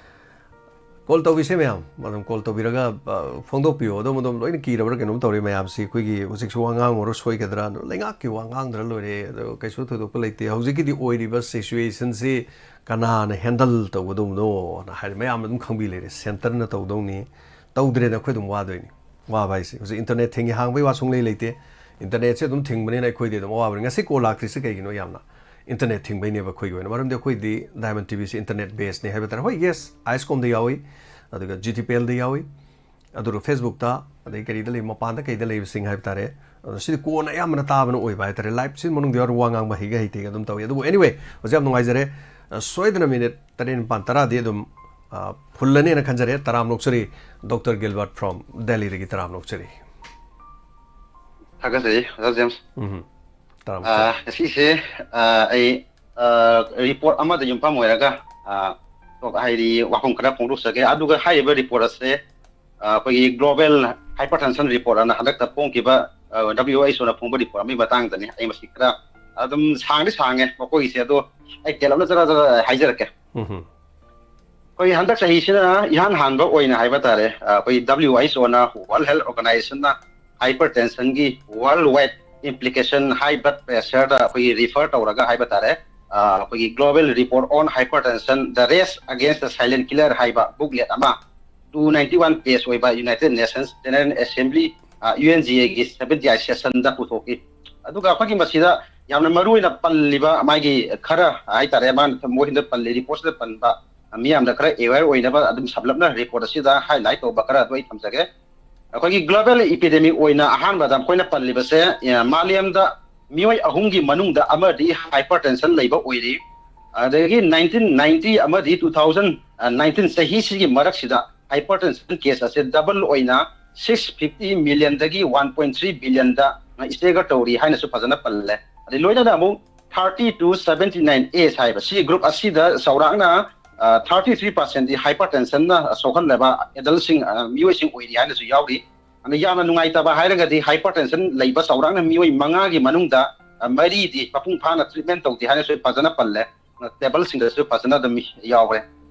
ꯀꯣꯜ ꯇꯧꯕꯤꯁꯦ ꯃꯌꯥꯝ, ꯑꯗꯨꯝ ꯀꯣꯜ ꯇꯧꯕꯤꯔꯒ, ꯑ, ꯐꯣꯡꯗꯣꯛꯄꯤꯌꯣ꯫ ꯑꯗꯣꯝ ꯑꯗꯣꯝ ꯂꯣꯏꯅ ꯀꯤꯔꯕ꯭ꯔꯥ ꯀꯩꯅꯣꯝ ꯇꯧꯔꯦ ꯃꯌꯥꯝꯁꯤ꯫ ꯑꯩꯈꯣꯏꯒꯤ ꯍꯧꯖꯤꯛꯁꯨ ꯋꯥ ꯉꯥꯡꯉꯨꯔꯣ ꯁꯣꯏꯒꯗ꯭ꯔꯥ, ꯂꯩꯉꯥꯛꯀꯤ ꯋꯥ ꯉꯥꯡꯗ꯭ꯔ ꯂꯣꯏꯔꯦ, ꯑꯗꯣ ꯀꯩꯁꯨ ꯊꯣꯏꯗꯣꯛꯄ ꯂꯩꯇꯦ꯫ ꯍꯧꯖꯤꯛꯀꯤꯗꯤ ꯑꯣꯏꯔꯤꯕ situationꯁꯤ ꯀꯅꯥꯅ handle ꯇꯧꯒꯗꯧꯕꯅꯣꯅ ꯍꯥꯏꯔꯦ, ꯃꯌꯥꯝ ꯑꯗꯨꯝ ꯈꯪꯕꯤ ꯂꯩꯔꯦ꯫ Centreꯅ ꯇꯧꯗꯧꯅꯤ, ꯇꯧꯗ꯭ꯔꯦꯅ ꯑꯩꯈꯣꯏ ꯑꯗꯨꯝ ꯋꯥꯗꯣꯏꯅꯤ꯫ ꯋꯥꯕ ꯍꯥꯏꯁꯦ ꯍꯧꯖꯤꯛ internet ꯊꯤꯡꯉꯤ ꯍꯥꯡꯕꯒꯤ ꯋꯥ ꯁꯨꯡꯂꯩ ꯂꯩꯇꯦ꯫ Internetꯁꯦ ꯑꯗꯨꯝ ꯊꯤꯡꯕꯅꯤꯅ ꯑꯩꯈꯣꯏꯗꯤ ꯑꯗꯨꯝ ꯑꯋꯥꯕꯅꯤ꯫ ꯉꯁꯤ ꯀꯣꯜ ꯂꯥꯛꯇ꯭ꯔꯤꯁꯦ ꯀꯩꯒꯤꯅꯣ? ꯌꯥꯝꯅ internet ꯊꯤꯡꯕꯩꯅꯦꯕ ꯑꯩꯈꯣꯏꯒꯤ ꯑꯣꯏꯅ, ꯃꯔꯝꯗꯤ ꯑꯩꯈꯣꯏꯗꯤ Diamond TVꯁꯦ internet basedꯅꯦ ꯍꯥꯏꯕ ꯇꯥꯔꯦ꯫ ꯍꯣꯏ, yes, ISCOMꯗ ꯌꯥꯎꯏ, ꯑꯗꯨꯒ GTPLꯗ ꯌꯥꯎꯏ, ꯑꯗꯨꯒ Facebookꯇ, ꯑꯗꯩ ꯀꯔꯤꯗ ꯂꯩ, ꯃꯄꯥꯟꯗ ꯀꯩꯗ ꯂꯩꯕꯁꯤꯡ ꯍꯥꯏꯕ ꯇꯥꯔꯦ꯫ ꯑꯗꯣ ꯁꯤꯗꯤ ꯀꯣꯟꯅ ꯑꯌꯥꯝꯕꯅ ꯇꯥꯕꯅ ꯑꯣꯏꯕ ꯍꯥꯏ ꯇꯥꯔꯦ꯫ Liveꯁꯤ ꯃꯅꯨꯡꯗ ꯌꯥꯎꯔ ꯋꯥ ꯉꯥꯡꯕ ꯍꯩꯒ ꯍꯩꯇꯦꯒ ꯑꯗꯨꯝ ꯇꯧꯏ꯫ ꯑꯗꯨꯕꯨ anyway, ꯍꯧꯖꯤꯛ ꯌꯥꯝ ꯅꯨꯡꯉꯥꯏꯖꯔꯦ꯫ ꯑ, ꯁꯣꯏꯗꯅ minute ꯇꯔꯦꯠ, ꯅꯤꯄꯥꯟ, ꯇꯔꯥꯗꯤ ꯑꯗꯨꯝ, ꯑ, ꯐꯨꯜꯂꯅꯦꯅ ꯈꯟꯖꯔꯦ꯫ ꯇꯔꯥꯝ ꯅꯣꯛꯆꯔꯤ꯫ Doctor Gilbert from Delhiꯗꯒꯤ ꯇꯔꯥꯝ ꯅꯣꯛꯆꯔꯤ꯫ ꯊꯥꯒꯠꯆꯔꯤ, ꯑꯣꯖꯥ ꯖꯦꯝꯁ꯫ ꯎꯝ꯫ ꯇꯔꯥꯝ ꯑ, ꯉꯁꯤꯁꯦ, ꯑ, ꯑꯩ, ꯑ, report ꯑꯃꯗ ꯌꯨꯝꯐꯝ ꯑꯣꯏꯔꯒ, ꯑ, ꯍꯥꯏꯗꯤ ꯋꯥꯐꯝ ꯈꯔ ꯐꯣꯡꯗꯣꯛꯆꯒꯦ꯫ ꯑꯗꯨꯒ ꯍꯥꯏꯔꯤꯕ ꯔꯤꯄꯣꯔꯠ ꯑꯁꯦ ꯑ, ꯑꯩꯈꯣꯏꯒꯤ ꯒ꯭ꯂꯣꯕꯦꯜ ꯍꯥꯏꯄꯔꯇꯦꯟꯁꯟ ꯔꯤꯄꯣꯔꯠ ꯑꯅ ꯍꯟꯗꯛꯇ ꯐꯣꯡꯈꯤꯕ, ꯗꯕ꯭ꯂꯤꯎ ꯑꯩꯆ ꯑꯣꯅ ꯐꯣꯡꯕ ꯔꯤꯄꯣꯔꯠ ꯑꯃꯒꯤ ꯃꯇꯥꯡꯗꯅꯤ꯫ ꯑꯩ ꯃꯁꯤ ꯈꯔ ꯑꯗꯨꯝ ꯁꯥꯡꯗꯤ ꯁꯥꯡꯉꯦ ꯃꯈꯣꯏꯒꯤꯁꯦ, ꯑꯗꯣ ꯑꯩ ꯇꯦꯜꯂꯞꯅ ꯆꯔꯥ ꯆꯔꯥ ꯍꯥꯏꯖꯔꯛꯀꯦ꯫ ꯎꯝ꯫ ꯑꯩꯈꯣꯏ ꯍꯟꯗꯛ ꯆꯍꯤꯁꯤꯅ ꯏꯍꯥꯟ ꯍꯥꯟꯕ ꯑꯣꯏꯅ ꯍꯥꯏꯕ ꯇꯥꯔꯦ, ꯑ, ꯑꯩꯈꯣꯏ ꯗꯕ꯭ꯂꯤꯎ ꯑꯩꯆ ꯑꯣꯅ ꯋꯥꯔꯜ ꯍꯦꯜꯊ ꯑꯣꯔꯒꯅꯥꯏꯖꯦꯁꯟꯅ ꯍꯥꯏꯄꯔꯇꯦꯟꯁꯟꯒꯤ ꯋꯥꯔꯜ ꯋꯥꯏꯗ ꯏꯝꯄ꯭ꯂꯤꯀꯦꯁꯟ ꯍꯥꯏ ꯕ꯭ꯂꯗ ꯄ꯭ꯔꯦꯁꯔꯗ ꯑꯩꯈꯣꯏꯒꯤ ꯔꯤꯐꯔ ꯇꯧꯔꯒ ꯍꯥꯏꯕ ꯇꯥꯔꯦ, ꯑ, ꯑꯩꯈꯣꯏꯒꯤ Global Report on Hypertension: The Race Against the Silent Killer ꯍꯥꯏꯕ ꯕꯨꯛꯂꯦꯠ ꯑꯃ ꯇꯨ ꯅꯥꯏꯟꯇꯤ ꯋꯥꯟ ꯄꯦꯖ ꯑꯣꯏꯕ United Nations General Assembly, U N G ꯑꯦꯒꯤ ꯁꯚꯦꯟꯇꯤ ꯑꯥꯏꯠ ꯁꯦꯁꯟꯗ ꯄꯨꯊꯣꯛꯈꯤ꯫ ꯑꯗꯨꯒ ꯑꯩꯈꯣꯏꯒꯤ ꯃꯁꯤꯗ ꯌꯥꯝꯅ ꯃꯔꯨ ꯑꯣꯏꯅ ꯄꯜꯂꯤꯕ ꯃꯥꯒꯤ ꯈꯔ ꯍꯥꯏꯇꯥꯔꯦ, ꯃꯥꯅ ꯃꯣꯏꯁꯤꯗ ꯄꯜꯂꯤ, ꯔꯤꯄꯣꯔꯠꯁꯤꯗ ꯄꯟꯕ ꯃꯤꯌꯥꯝꯗ ꯈꯔ ꯑꯦꯋꯦꯌꯔ ꯑꯣꯏꯅꯕ ꯑꯗꯨꯝ ꯁꯝꯂꯞꯅ ꯔꯤꯄꯣꯔꯠ ꯑꯁꯤꯗ ꯍꯥꯏꯂꯥꯏꯠ ꯇꯧꯕ ꯈꯔ ꯑꯗꯨ ꯑꯩ ꯊꯝꯖꯒꯦ꯫ ꯑꯩꯈꯣꯏꯒꯤ ꯒ꯭ꯂꯣꯕꯦꯜ ꯏꯄꯤꯗꯦꯃꯤꯛ ꯑꯣꯏꯅ ꯑꯍꯥꯟꯕꯗ ꯑꯩꯈꯣꯏꯅ ꯄꯜꯂꯤꯕꯁꯦ, ꯑ, ꯃꯥꯂꯦꯝꯗ ꯃꯤꯑꯣꯏ ꯑꯍꯨꯝꯒꯤ ꯃꯅꯨꯡꯗ ꯑꯃꯗꯤ ꯍꯥꯏꯄꯔꯇꯦꯟꯁꯟ ꯂꯩꯕ ꯑꯣꯏꯔꯤ꯫ ꯑꯗꯒꯤ ꯅꯥꯏꯟꯇꯤꯟ ꯅꯥꯏꯟꯇꯤ ꯑꯃꯗꯤ ꯇꯨ ꯊꯥꯎꯖꯟ ꯅꯥꯏꯟꯇꯤꯟ ꯆꯍꯤꯁꯤꯒꯤ ꯃꯔꯛꯁꯤꯗ ꯍꯥꯏꯄꯔꯇꯦꯟꯁꯟ ꯀꯦꯁ ꯑꯁꯦ ꯗꯕꯜ ꯑꯣꯏꯅ ꯁꯤꯛꯁ ꯐꯤꯐꯇꯤ ꯃꯤꯂꯤꯌꯟꯗꯒꯤ ꯋꯥꯟ ꯄꯣꯏꯟ ꯊ꯭ꯔꯤ ꯕꯤꯂꯤꯌꯟꯗ ꯏꯁꯇꯦꯒꯔ ꯇꯧꯔꯤ ꯍꯥꯏꯅꯁꯨ ꯐꯖꯅ ꯄꯜꯂꯦ꯫ ꯑꯗꯩ ꯂꯣꯏꯅꯅ ꯑꯃꯨꯛ thirty to seventy nine age ꯍꯥꯏꯕ ꯁꯤꯒꯤ ꯒ꯭ꯔꯨꯞ ꯑꯁꯤꯗ ꯆꯥꯎꯔꯥꯛꯅ ꯊꯥꯔꯇꯤ ꯊ꯭ꯔꯤ ꯄꯥꯔꯁꯦꯟꯗꯤ ꯍꯥꯏꯄꯔꯇꯦꯟꯁꯟꯅ ꯁꯣꯛꯍꯜꯂꯕ ꯑꯦꯗꯜꯁꯤꯡ, ꯑ, ꯃꯤꯑꯣꯏꯁꯤꯡ ꯑꯣꯏꯔꯤ ꯍꯥꯏꯅꯁꯨ ꯌꯥꯎꯔꯤ꯫ ꯑꯗ ꯌꯥꯝꯅ ꯅꯨꯡꯉꯥꯏꯇꯕ ꯍꯥꯏꯔꯒꯗꯤ ꯍꯥꯏꯄꯔꯇꯦꯟꯁꯟ ꯂꯩꯕ ꯆꯥꯎꯔꯥꯛꯅ ꯃꯤꯑꯣꯏ ꯃꯉꯥꯒꯤ ꯃꯅꯨꯡꯗ, ꯑ, ꯃꯔꯤꯗꯤ ꯃꯄꯨꯡ ꯐꯥꯅ ꯇ꯭ꯔꯤꯠꯃꯦꯟ ꯇꯧꯗꯦ ꯍꯥꯏꯅꯁꯨ ꯐꯖꯅ ꯄꯜꯂꯦ꯫ ꯇꯦꯕꯜꯁꯤꯡꯗꯁꯨ ꯐꯖꯅ ꯑꯗꯨꯝ ꯌꯥꯎꯔꯦ꯫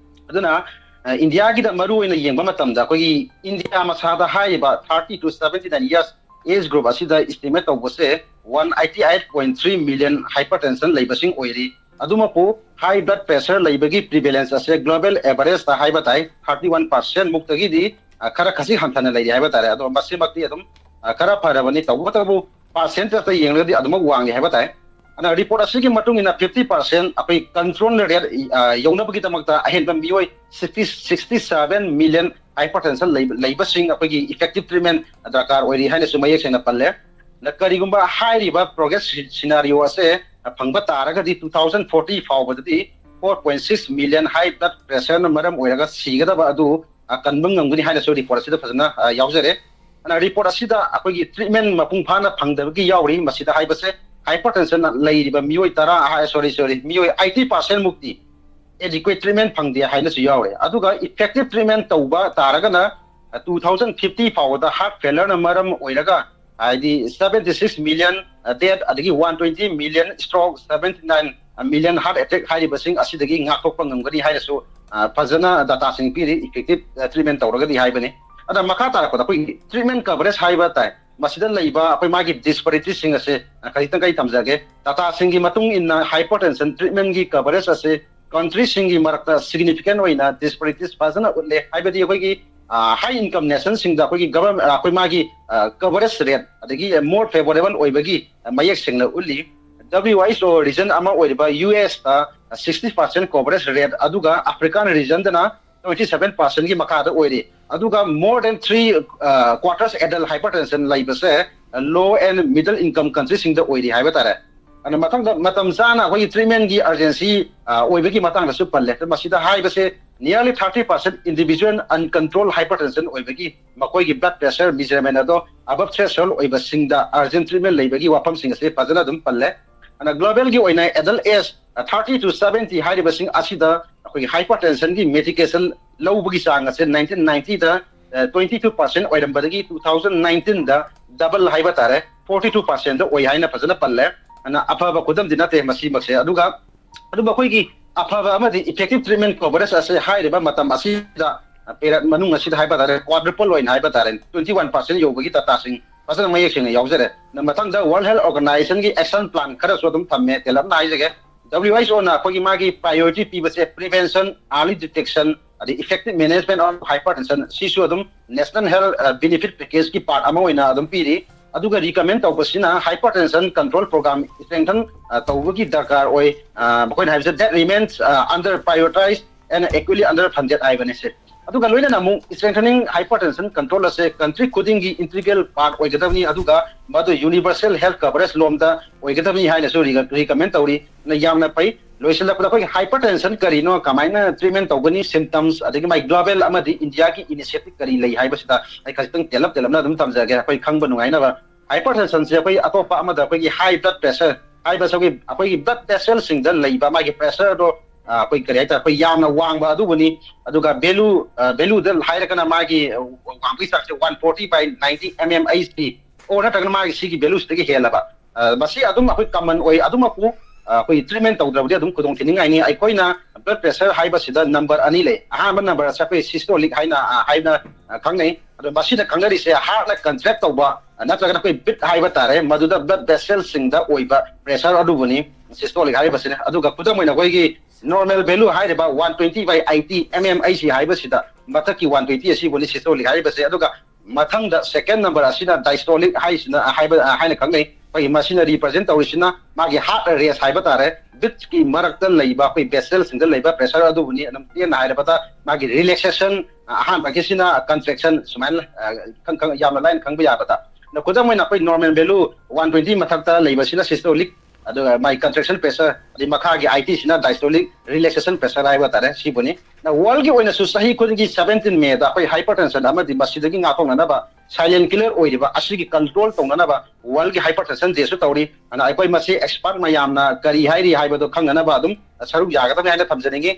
ꯑꯗꯨꯅ, ꯑ, ꯏꯟꯗꯤꯌꯥꯒꯤꯗ ꯃꯔꯨ ꯑꯣꯏꯅ ꯌꯦꯡꯕ ꯃꯇꯝꯗ ꯑꯩꯈꯣꯏꯒꯤ ꯏꯟꯗꯤꯌꯥ ꯃꯁꯥꯗ ꯍꯥꯏꯔꯤꯕ thirty to seventy nine years age group ꯑꯁꯤꯗ ꯏꯁꯇꯤꯃꯦꯠ ꯇꯧꯕꯁꯦ one eighty eight point three million hypertension ꯂꯩꯕꯁꯤꯡ ꯑꯣꯏꯔꯤ꯫ ꯑꯗꯨꯃꯛꯄꯨ ꯍꯥꯏ ꯕ꯭ꯂꯗ ꯄ꯭ꯔꯦꯁꯔ ꯂꯩꯕꯒꯤ ꯄ꯭ꯔꯤꯚꯦꯂꯦꯟꯁ ꯑꯁꯦ ꯒ꯭ꯂꯣꯕꯦꯜ ꯑꯦꯚꯔꯦꯖꯇ ꯍꯥꯏꯕ ꯇꯥꯏ ꯊꯥꯔꯇꯤ ꯋꯥꯟ ꯄꯥꯔꯁꯦꯟ ꯃꯨꯛꯇꯒꯤꯗꯤ, ꯑ, ꯈꯔ ꯈꯖꯤꯛ ꯍꯟꯊꯅ ꯂꯩꯔꯤ ꯍꯥꯏꯕ ꯇꯥꯔꯦ꯫ ꯑꯗꯣ ꯃꯁꯤꯃꯛꯇꯤ ꯑꯗꯨꯝ, ꯑ, ꯈꯔ ꯐꯔꯕꯅꯤ, ꯇꯧꯕꯇꯕꯨ ꯄꯥꯔꯁꯦꯟꯇꯦꯖꯇ ꯌꯦꯡꯂꯒꯗꯤ ꯑꯗꯨꯃꯛ ꯋꯥꯡꯉꯤ ꯍꯥꯏꯕ ꯇꯥꯏ꯫ ꯑꯗꯨꯅ ꯔꯤꯄꯣꯔꯠ ꯑꯁꯤꯒꯤ ꯃꯇꯨꯡ ꯏꯟꯅ ꯐꯤꯐꯇꯤ ꯄꯥꯔꯁꯦꯟ ꯑꯩꯈꯣꯏ ꯀꯟꯇ꯭ꯔꯣꯜ ꯔꯦꯠ, ꯑ, ꯌꯧꯅꯕꯒꯤꯗꯃꯛꯇ ꯑꯍꯦꯟꯕ ꯃꯤꯑꯣꯏ sixty, sixty seven million hypertension ꯂꯩꯕ, ꯂꯩꯕꯁꯤꯡ ꯑꯩꯈꯣꯏꯒꯤ ꯏꯐꯦꯛꯇꯤꯞ ꯇ꯭ꯔꯤꯠꯃꯦꯟ ꯗꯔꯀꯥꯔ ꯑꯣꯏꯔꯤ ꯍꯥꯏꯅꯁꯨ ꯃꯌꯦꯛ ꯁꯦꯡꯅ ꯄꯜꯂꯦ꯫ ꯑꯗ ꯀꯔꯤꯒꯨꯝꯕ ꯍꯥꯏꯔꯤꯕ ꯄ꯭ꯔꯣꯒ꯭ꯔꯦꯁ ꯁꯤꯅꯥꯔꯤꯑꯣ ꯑꯁꯦ ꯐꯪꯕ ꯇꯥꯔꯒꯗꯤ ꯇꯨ ꯊꯥꯎꯖꯟ ꯐꯣꯔꯇꯤ ꯐꯥꯎꯕꯗꯗꯤ four point six million high blood ꯄ꯭ꯔꯦꯁꯔꯅ ꯃꯔꯝ ꯑꯣꯏꯔꯒ ꯁꯤꯒꯗꯕ ꯑꯗꯨ, ꯑ, ꯀꯟꯕ ꯉꯝꯒꯅꯤ ꯍꯥꯏꯅꯁꯨ ꯔꯤꯄꯣꯔꯠ ꯑꯁꯤꯗ ꯐꯖꯅ, ꯑ, ꯌꯥꯎꯖꯔꯦ꯫ ꯑꯗꯨꯅ ꯔꯤꯄꯣꯔꯠ ꯑꯁꯤꯗ ꯑꯩꯈꯣꯏꯒꯤ ꯇ꯭ꯔꯤꯠꯃꯦꯟ ꯃꯄꯨꯡ ꯐꯥꯅ ꯐꯪꯗꯕꯒꯤ ꯌꯥꯎꯔꯤ꯫ ꯃꯁꯤꯗ ꯍꯥꯏꯕꯁꯦ ꯍꯥꯏꯄꯔꯇꯦꯟꯁꯟ ꯂꯩꯔꯤꯕ ꯃꯤꯑꯣꯏ ꯇꯔꯥ, ꯁꯣꯔꯤ, ꯁꯣꯔꯤ, ꯃꯤꯑꯣꯏ ꯑꯩꯠꯇꯤ ꯄꯥꯔꯁꯦꯟ ꯃꯨꯛꯇꯤ adequate treatment ꯐꯪꯗꯦ ꯍꯥꯏꯅꯁꯨ ꯌꯥꯎꯔꯦ꯫ ꯑꯗꯨꯒ effective treatment ꯇꯧꯕ ꯇꯥꯔꯒꯅ two thousand fifty ꯐꯥꯎꯕꯗ heart failure ꯅ ꯃꯔꯝ ꯑꯣꯏꯔꯒ ꯍꯥꯏꯗꯤ seventy six million death ꯑꯗꯒꯤ one twenty million stroke, seventy nine million heart attack ꯍꯥꯏꯔꯤꯕꯁꯤꯡ ꯑꯁꯤꯗꯒꯤ ꯉꯥꯛꯊꯣꯛꯄ ꯉꯝꯒꯅꯤ ꯍꯥꯏꯅꯁꯨ ꯐꯖꯅ data ꯁꯤꯡ ꯄꯤꯔꯤ, effective treatment ꯇꯧꯔꯒꯗꯤ ꯍꯥꯏꯕꯅꯤ꯫ ꯑꯗ ꯃꯈꯥ ꯇꯥꯔꯛꯄꯗ ꯑꯩꯈꯣꯏꯒꯤ treatment coverage ꯍꯥꯏꯕ ꯇꯥꯏ꯫ ꯃꯁꯤꯗ ꯂꯩꯕ ꯑꯩꯈꯣꯏ ꯃꯥꯒꯤ disparity ꯁꯤꯡ ꯑꯁꯦ ꯈꯖꯤꯛꯇꯪ ꯑꯩ ꯊꯝꯖꯒꯦ꯫ Data ꯁꯤꯡꯒꯤ ꯃꯇꯨꯡ ꯏꯟꯅ hypertension treatment ꯒꯤ coverage ꯑꯁꯦ country ꯁꯤꯡꯒꯤ ꯃꯔꯛꯇ significant ꯑꯣꯏꯅ disparities ꯐꯖꯅ ꯎꯠꯂꯦ꯫ ꯍꯥꯏꯕꯗꯤ ꯑꯩꯈꯣꯏꯒꯤ high income nation ꯁꯤꯡꯗ ꯑꯩꯈꯣꯏꯒꯤ government ꯑꯩꯈꯣꯏ ꯃꯥꯒꯤ coverage rate ꯑꯗꯒꯤ more favorable ꯑꯣꯏꯕꯒꯤ ꯃꯌꯦꯛ ꯁꯦꯡꯅ ꯎꯠꯂꯤ꯫ W H O region ꯑꯃ ꯑꯣꯏꯔꯤꯕ U S ꯇ sixty percent coverage rate, ꯑꯗꯨꯒ African region ꯗꯅ twenty seven percent ꯒꯤ ꯃꯈꯥꯗ ꯑꯣꯏꯔꯤ꯫ ꯑꯗꯨꯒ more than three quarters adult hypertension ꯂꯩꯕꯁꯦ low and middle income country ꯁꯤꯡꯗ ꯑꯣꯏꯔꯤ ꯍꯥꯏꯕ ꯇꯥꯔꯦ꯫ ꯑꯗꯨꯅ ꯃꯊꯪꯗ ꯃꯇꯝ ꯆꯥꯅ ꯑꯩꯈꯣꯏꯒꯤ treatment ꯀꯤ urgency ꯑꯣꯏꯕꯒꯤ ꯃꯇꯥꯡꯗꯁꯨ ꯄꯜꯂꯦ꯫ ꯃꯁꯤꯗ ꯍꯥꯏꯕꯁꯦ nearly thirty percent individual uncontrolled hypertension ꯑꯣꯏꯕꯒꯤ ꯃꯈꯣꯏꯒꯤ blood pressure measurement ꯑꯗꯣ above threshold ꯑꯣꯏꯕꯁꯤꯡꯗ urgent treatment ꯂꯩꯕꯒꯤ ꯋꯥꯐꯝꯁꯤꯡ ꯑꯁꯤ ꯐꯖꯅ ꯑꯗꯨꯝ ꯄꯜꯂꯦ꯫ ꯑꯗꯨꯅ global ꯒꯤ ꯑꯣꯏꯅ adult age thirty to seventy ꯍꯥꯏꯔꯤꯕꯁꯤꯡ ꯑꯁꯤꯗ ꯑꯩꯈꯣꯏꯒꯤ hypertension ꯒꯤ medication ꯂꯧꯕꯒꯤ ꯆꯥꯡ ꯑꯁꯦ nineteen ninety ꯗ twenty two percent ꯑꯣꯏꯔꯝꯕꯗꯒꯤ two thousand nineteen ꯗ double ꯍꯥꯏꯕ ꯇꯥꯔꯦ, forty two percent ꯑꯣꯏ ꯍꯥꯏꯅ ꯐꯖꯅ ꯄꯜꯂꯦ꯫ ꯑꯗꯨꯅ ꯑꯐꯕ ꯈꯨꯗꯝꯗꯤ ꯅꯠꯇꯦ ꯃꯁꯤꯃꯛꯁꯦ꯫ ꯑꯗꯨꯒ ꯑꯗꯨꯕꯨ ꯑꯩꯈꯣꯏꯒꯤ ꯑꯐꯕ ꯑꯃꯗꯤ effective treatment coverage ꯑꯁꯦ ꯍꯥꯏꯔꯤꯕ ꯃꯇꯝ ꯑꯁꯤꯗ period ꯃꯅꯨꯡ ꯑꯁꯤꯗ ꯍꯥꯏꯕ ꯇꯥꯔꯦ quadruple ꯑꯣꯏꯅ ꯍꯥꯏꯕ ꯇꯥꯔꯦ, twenty one percent ꯌꯧꯕꯒꯤ data ꯁꯤꯡ ꯐꯖꯅ ꯃꯌꯦꯛ ꯁꯦꯡꯅ ꯌꯥꯎꯖꯔꯦ꯫ ꯑꯗꯨꯅ ꯃꯊꯪꯗ World Health Organization ꯒꯤ action plan ꯈꯔꯁꯨ ꯑꯗꯨꯝ ꯊꯝꯃꯦ, ꯇꯦꯜꯂꯞꯅ ꯍꯥꯏꯖꯒꯦ꯫ W H O ꯅ ꯑꯩꯈꯣꯏꯒꯤ ꯃꯥꯒꯤ priority ꯄꯤꯕꯁꯦ prevention, early detection, ꯑꯗꯩ effective management of hypertension, ꯁꯤꯁꯨ ꯑꯗꯨꯝ national health benefit package ꯀꯤ part ꯑꯃ ꯑꯣꯏꯅ ꯑꯗꯨꯝ ꯄꯤꯔꯤ꯫ ꯑꯗꯨꯒ recommend ꯇꯧꯕꯁꯤꯅ hypertension control program strengthen ꯇꯧꯕꯒꯤ ꯗꯔꯀꯥꯔ ꯑꯣꯏ꯫ ꯃꯈꯣꯏꯅ ꯍꯥꯏꯕꯁꯦ that remains under prioritized and equally under funded ꯍꯥꯏꯕꯅꯤ ꯁꯦ꯫ ꯑꯗꯨꯒ ꯂꯣꯏꯅꯅ ꯑꯃꯨꯛ strengthening hypertension control ꯑꯁꯦ country ꯈꯨꯗꯤꯡꯒꯤ integral part ꯑꯣꯏꯒꯗꯕꯅꯤ, ꯑꯗꯨꯒ ꯃꯗꯨ universal health coverage ꯂꯣꯝꯗ ꯑꯣꯏꯒꯗꯕꯅꯤ ꯍꯥꯏꯅꯁꯨ recommend ꯇꯧꯔꯤ꯫ ꯑꯗꯨꯅ ꯌꯥꯝꯅ ꯐꯩ꯫ ꯂꯣꯏꯁꯤꯜꯂꯛꯄꯗ ꯑꯩꯈꯣꯏꯒꯤ hypertension ꯀꯔꯤꯅꯣ, ꯀꯃꯥꯏꯅ treatment ꯇꯧꯒꯅꯤ, symptoms, ꯑꯗꯒꯤ ꯃꯥꯒꯤ global ꯑꯃꯗꯤ India ꯒꯤ initiative ꯀꯔꯤ ꯂꯩ ꯍꯥꯏꯕꯁꯤꯗ ꯑꯩ ꯈꯖꯤꯛꯇꯪ ꯇꯦꯜꯂꯞ ꯇꯦꯜꯂꯞꯅ ꯑꯗꯨꯝ ꯊꯝꯖꯒꯦ, ꯑꯩꯈꯣꯏ ꯈꯪꯕ ꯅꯨꯡꯉꯥꯏꯅꯕ꯫ Hypertension ꯁꯦ ꯑꯩꯈꯣꯏ ꯑꯇꯣꯞꯄ ꯑꯃꯗ ꯑꯩꯈꯣꯏꯒꯤ high blood pressure ꯍꯥꯏꯕꯁꯦ ꯑꯩꯈꯣꯏꯒꯤ blood vessel ꯁꯤꯡꯗ ꯂꯩꯕ ꯃꯥꯒꯤ pressure ꯗꯣ ꯑꯩꯈꯣꯏ ꯀꯔꯤ ꯍꯥꯏꯇꯥꯔꯦ, ꯑꯩꯈꯣꯏ ꯌꯥꯝꯅ ꯋꯥꯡꯕ ꯑꯗꯨꯕꯨꯅꯤ꯫ ꯑꯗꯨꯒ value, value ꯗ ꯍꯥꯏꯔꯒꯅ ꯃꯥꯒꯤ ꯋꯥꯡꯕꯒꯤ ꯆꯥꯡꯁꯦ one forty by ninety mmHg, ꯑꯣ ꯅꯠꯇ꯭ꯔꯒꯅ ꯃꯥꯒꯤ ꯁꯤꯒꯤ value ꯁꯤꯗꯒꯤ ꯍꯦꯜꯂꯕ꯫ ꯃꯁꯤ ꯑꯗꯨꯝ ꯑꯩꯈꯣꯏ common ꯑꯣꯏ꯫ ꯑꯗꯨꯃꯛꯄꯨ ꯑꯩꯈꯣꯏ treatment ꯇꯧꯗ꯭ꯔꯕꯗꯤ ꯑꯗꯨꯝ ꯈꯨꯗꯣꯡ ꯊꯤꯅꯤꯡꯉꯥꯏꯅꯤ꯫ ꯑꯩꯈꯣꯏꯅ blood pressure ꯍꯥꯏꯕꯁꯤꯗ number ꯑꯅꯤ ꯂꯩ꯫ ꯑꯍꯥꯟꯕ number ꯑꯁꯦ ꯑꯩꯈꯣꯏ systolic ꯍꯥꯏꯅ, ꯍꯥꯏꯅ ꯈꯪꯅꯩ꯫ ꯑꯗꯣ ꯃꯁꯤꯗ ꯈꯪꯅꯔꯤꯁꯦ heart ꯅ contract ꯇꯧꯕ ꯅꯠꯇ꯭ꯔꯒꯅ ꯑꯩꯈꯣꯏ beat ꯍꯥꯏꯕ ꯇꯥꯔꯦ, ꯃꯗꯨꯗ blood vessel ꯁꯤꯡꯗ ꯑꯣꯏꯕ pressure ꯑꯗꯨꯕꯨꯅꯤ systolic ꯍꯥꯏꯔꯤꯕꯁꯤꯅ꯫ ꯑꯗꯨꯒ ꯈꯨꯗꯝ ꯑꯣꯏꯅ ꯑꯩꯈꯣꯏꯒꯤ normal value ꯍꯥꯏꯔꯤꯕ one twenty by eighty mmHg ꯍꯥꯏꯕꯁꯤꯗ ꯃꯊꯛꯀꯤ one twenty ꯑꯁꯤꯕꯨꯅꯤ systolic ꯍꯥꯏꯔꯤꯕꯁꯦ꯫ ꯑꯗꯨꯒ ꯃꯊꯪꯗ second number ꯑꯁꯤꯅ diastolic ꯍꯥꯏꯁꯤꯅ ꯍꯥꯏꯕ, ꯍꯥꯏꯅ ꯈꯪꯅꯩ꯫ ꯑꯩꯈꯣꯏꯒꯤ ꯃꯁꯤꯅ represent ꯇꯧꯔꯤꯁꯤꯅ ꯃꯥꯒꯤ heart rate ꯍꯥꯏꯕ ꯇꯥꯔꯦ, beat ꯀꯤ ꯃꯔꯛꯇ ꯂꯩꯕ ꯑꯩꯈꯣꯏ vessel ꯁꯤꯡꯗ ꯂꯩꯕ pressure ꯑꯗꯨꯕꯨꯅꯤ꯫ ꯑꯗꯨꯝ ꯇꯦꯟꯅ ꯍꯥꯏꯔꯕꯗ ꯃꯥꯒꯤ relaxation, ꯑꯍꯥꯟꯕꯒꯤꯁꯤꯅ contraction, ꯁꯨꯃꯥꯏꯅ ꯌꯥꯝꯅ ꯂꯥꯏꯅ ꯈꯪꯕ ꯌꯥꯕꯗ꯫ ꯑꯗꯣ ꯈꯨꯗꯝ ꯑꯣꯏꯅ ꯑꯩꯈꯣꯏ normal value one twenty ꯃꯊꯛꯇ ꯂꯩꯕꯁꯤꯅ systolic, ꯑꯗꯨꯒ ꯃꯥꯒꯤ contraction pressure, ꯑꯗꯩ ꯃꯈꯥꯒꯤ eighty ꯁꯤꯅ diastolic relaxation pressure ꯍꯥꯏꯕ ꯇꯥꯔꯦ, ꯁꯤꯕꯨꯅꯤ꯫ World ꯒꯤ ꯑꯣꯏꯅꯁꯨ ꯆꯍꯤ ꯈꯨꯗꯤꯡꯒꯤ seventeen May ꯗ ꯑꯩꯈꯣꯏ hypertension ꯑꯃꯗꯤ ꯃꯁꯤꯗꯒꯤ ꯉꯥꯛꯊꯣꯛꯅꯅꯕ, silent killer ꯑꯣꯏꯔꯤꯕ ꯑꯁꯤꯒꯤ control ꯇꯧꯅꯅꯕ World ꯒꯤ Hypertension Day ꯁꯨ ꯇꯧꯔꯤ꯫ ꯑꯗꯨꯅ ꯑꯩꯈꯣꯏ ꯃꯁꯤ expert ꯃꯌꯥꯝꯅ ꯀꯔꯤ ꯍꯥꯏꯔꯤ ꯍꯥꯏꯕꯗꯣ ꯈꯪꯅꯅꯕ ꯑꯗꯨꯝ ꯁꯔꯨꯛ ꯌꯥꯒꯗꯕꯅꯤ ꯍꯥꯏꯅ ꯊꯝꯖꯅꯤꯡꯉꯤ꯫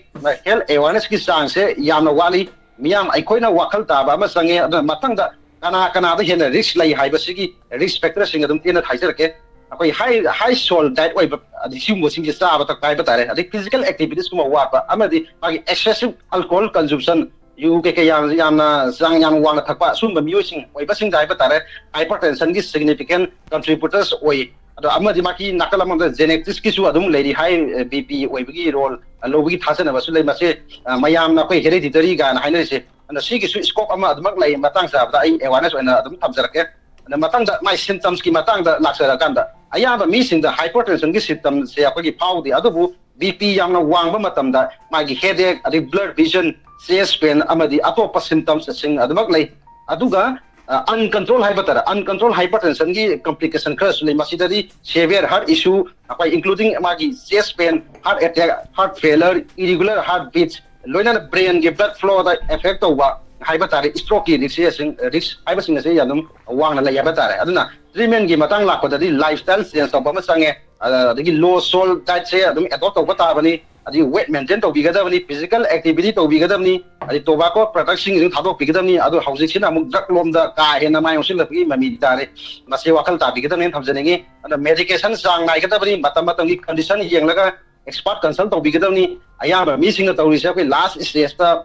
Health awareness ꯀꯤ ꯆꯥꯡꯁꯦ ꯌꯥꯝꯅ ꯋꯥꯠꯂꯤ꯫ ꯃꯤꯌꯥꯝ ꯑꯩꯈꯣꯏꯅ ꯋꯥꯈꯜ ꯇꯥꯕ ꯑꯃ ꯆꯪꯉꯦ꯫ ꯑꯗꯨꯅ ꯃꯊꯪꯗ ꯀꯅꯥ ꯀꯅꯥꯗ ꯍꯦꯟꯅ risk ꯂꯩ ꯍꯥꯏꯕꯁꯤꯒꯤ risk factor ꯁꯤꯡ ꯑꯗꯨꯝ ꯇꯦꯟꯅ ꯍꯥꯏꯖꯔꯛꯀꯦ꯫ ꯑꯩꯈꯣꯏ high, high salt diet ꯑꯣꯏꯕ, ꯑꯗꯩ ꯁꯤꯒꯨꯝꯕꯁꯤꯡꯁꯦ ꯆꯥꯕ ꯊꯛꯄ ꯍꯥꯏꯕ ꯇꯥꯔꯦ, ꯑꯗꯩ physical activity ꯁꯤꯒꯨꯝꯕ ꯋꯥꯠꯄ, ꯑꯃꯗꯤ ꯃꯥꯒꯤ excessive alcohol consumption, ꯌꯨ ꯀꯩꯀꯩ ꯌꯥꯝ, ꯌꯥꯝꯅ ꯆꯥꯡ ꯌꯥꯝ ꯋꯥꯡꯅ ꯊꯛꯄ, ꯑꯁꯨꯝꯕ ꯃꯤꯑꯣꯏꯁꯤꯡ ꯑꯣꯏꯕꯁꯤꯡꯗ ꯍꯥꯏꯕ ꯇꯥꯔꯦ, hypertension ꯒꯤ significant contributors ꯑꯣꯏ꯫ ꯑꯗꯣ ꯑꯃꯗꯤ ꯃꯥꯒꯤ ꯅꯥꯀꯜ ꯑꯃꯗ genetics ꯀꯤꯁꯨ ꯑꯗꯨꯝ ꯂꯩꯔꯤ꯫ High BP ꯑꯣꯏꯕꯒꯤ role ꯂꯧꯕꯒꯤ ꯊꯥꯖꯅꯕꯁꯨ ꯂꯩ꯫ ꯃꯁꯤ ꯃꯌꯥꯝꯅ ꯑꯩꯈꯣꯏ hereditary ꯀꯥꯏꯅ ꯍꯥꯏꯅꯔꯤꯁꯦ꯫ ꯑꯗꯣ ꯁꯤꯒꯤꯁꯨ scope ꯑꯃ ꯑꯗꯨꯃꯛ ꯂꯩ꯫ ꯃꯇꯥꯡ ꯆꯥꯕꯗ ꯑꯩ awareness ꯑꯣꯏꯅ ꯑꯗꯨꯝ ꯊꯝꯖꯔꯛꯀꯦ꯫ ꯑꯗ ꯃꯊꯪꯗ ꯃꯥꯏ symptoms ꯀꯤ ꯃꯇꯥꯡꯗ ꯂꯥꯛꯆꯔꯀꯥꯟꯗ, ꯑꯌꯥꯝꯕ ꯃꯤꯁꯤꯡꯗ hypertension ꯒꯤ symptoms ꯁꯦ ꯑꯩꯈꯣꯏꯒꯤ ꯐꯥꯎꯗꯦ, ꯑꯗꯨꯕꯨ BP ꯌꯥꯝꯅ ꯋꯥꯡꯕ ꯃꯇꯝꯗ ꯃꯥꯒꯤ headache, ꯑꯗꯩ blurred vision, chest pain ꯑꯃꯗꯤ ꯑꯇꯣꯞꯄ symptoms ꯁꯤꯡ ꯑꯗꯨꯃꯛ ꯂꯩ꯫ ꯑꯗꯨꯒ uncontrol ꯍꯥꯏꯕ ꯇꯥꯔꯦ, uncontrol hypertension ꯒꯤ complication ꯈꯔꯁꯨ ꯂꯩ꯫ ꯃꯁꯤꯗꯗꯤ severe heart issue, ꯑꯩꯈꯣꯏ including ꯃꯥꯒꯤ chest pain, heart attack, heart failure, irregular heartbeat, ꯂꯣꯏꯅꯅ brain ꯒꯤ blood flow ꯗ effect ꯇꯧꯕ ꯍꯥꯏꯕ ꯇꯥꯔꯦ, stroke ꯀꯤ risk ꯁꯤꯡ, risk ꯍꯥꯏꯕꯁꯤꯡ ꯑꯁꯤ ꯑꯗꯨꯝ ꯋꯥꯡꯅ ꯂꯩ ꯍꯥꯏꯕ ꯇꯥꯔꯦ꯫ ꯑꯗꯨꯅ treatment ꯀꯤ ꯃꯇꯥꯡ ꯂꯥꯛꯄꯗꯗꯤ lifestyle change ꯇꯧꯕ ꯑꯃ ꯆꯪꯉꯦ꯫ ꯑꯗꯒꯤ low salt diet ꯁꯦ ꯑꯗꯨꯝ adopt ꯇꯧꯕ ꯇꯥꯕꯅꯤ꯫ ꯑꯗꯒꯤ weight maintain ꯇꯧꯕꯤꯒꯗꯕꯅꯤ, physical activity ꯇꯧꯕꯤꯒꯗꯕꯅꯤ, ꯑꯗꯩ tobacco productꯁꯤꯡꯁꯨ ꯊꯥꯗꯣꯛꯄꯤꯒꯗꯕꯅꯤ꯫ ꯑꯗꯨ ꯍꯧꯖꯤꯛꯁꯤꯅ ꯑꯃꯨꯛ drug ꯂꯣꯝꯗ ꯀꯥ ꯍꯦꯟꯅ ꯃꯥꯏ ꯑꯣꯟꯁꯤꯜꯂꯛꯄꯒꯤ ꯃꯃꯤ ꯇꯥꯔꯦ꯫ ꯃꯁꯤ ꯋꯥꯈꯜ ꯇꯥꯕꯤꯒꯗꯕꯅꯦꯅ ꯊꯝꯖꯅꯤꯡꯉꯤ꯫ ꯑꯗꯨꯅ medication ꯆꯥꯡ ꯅꯥꯏꯒꯗꯕꯅꯤ, ꯃꯇꯝ ꯃꯇꯝꯒꯤ condition ꯌꯦꯡꯂꯒ expert consult ꯇꯧꯕꯤꯒꯗꯕꯅꯤ꯫ ꯑꯌꯥꯝꯕ ꯃꯤꯁꯤꯡꯅ ꯇꯧꯔꯤꯁꯦ ꯑꯩꯈꯣꯏ last stageꯇ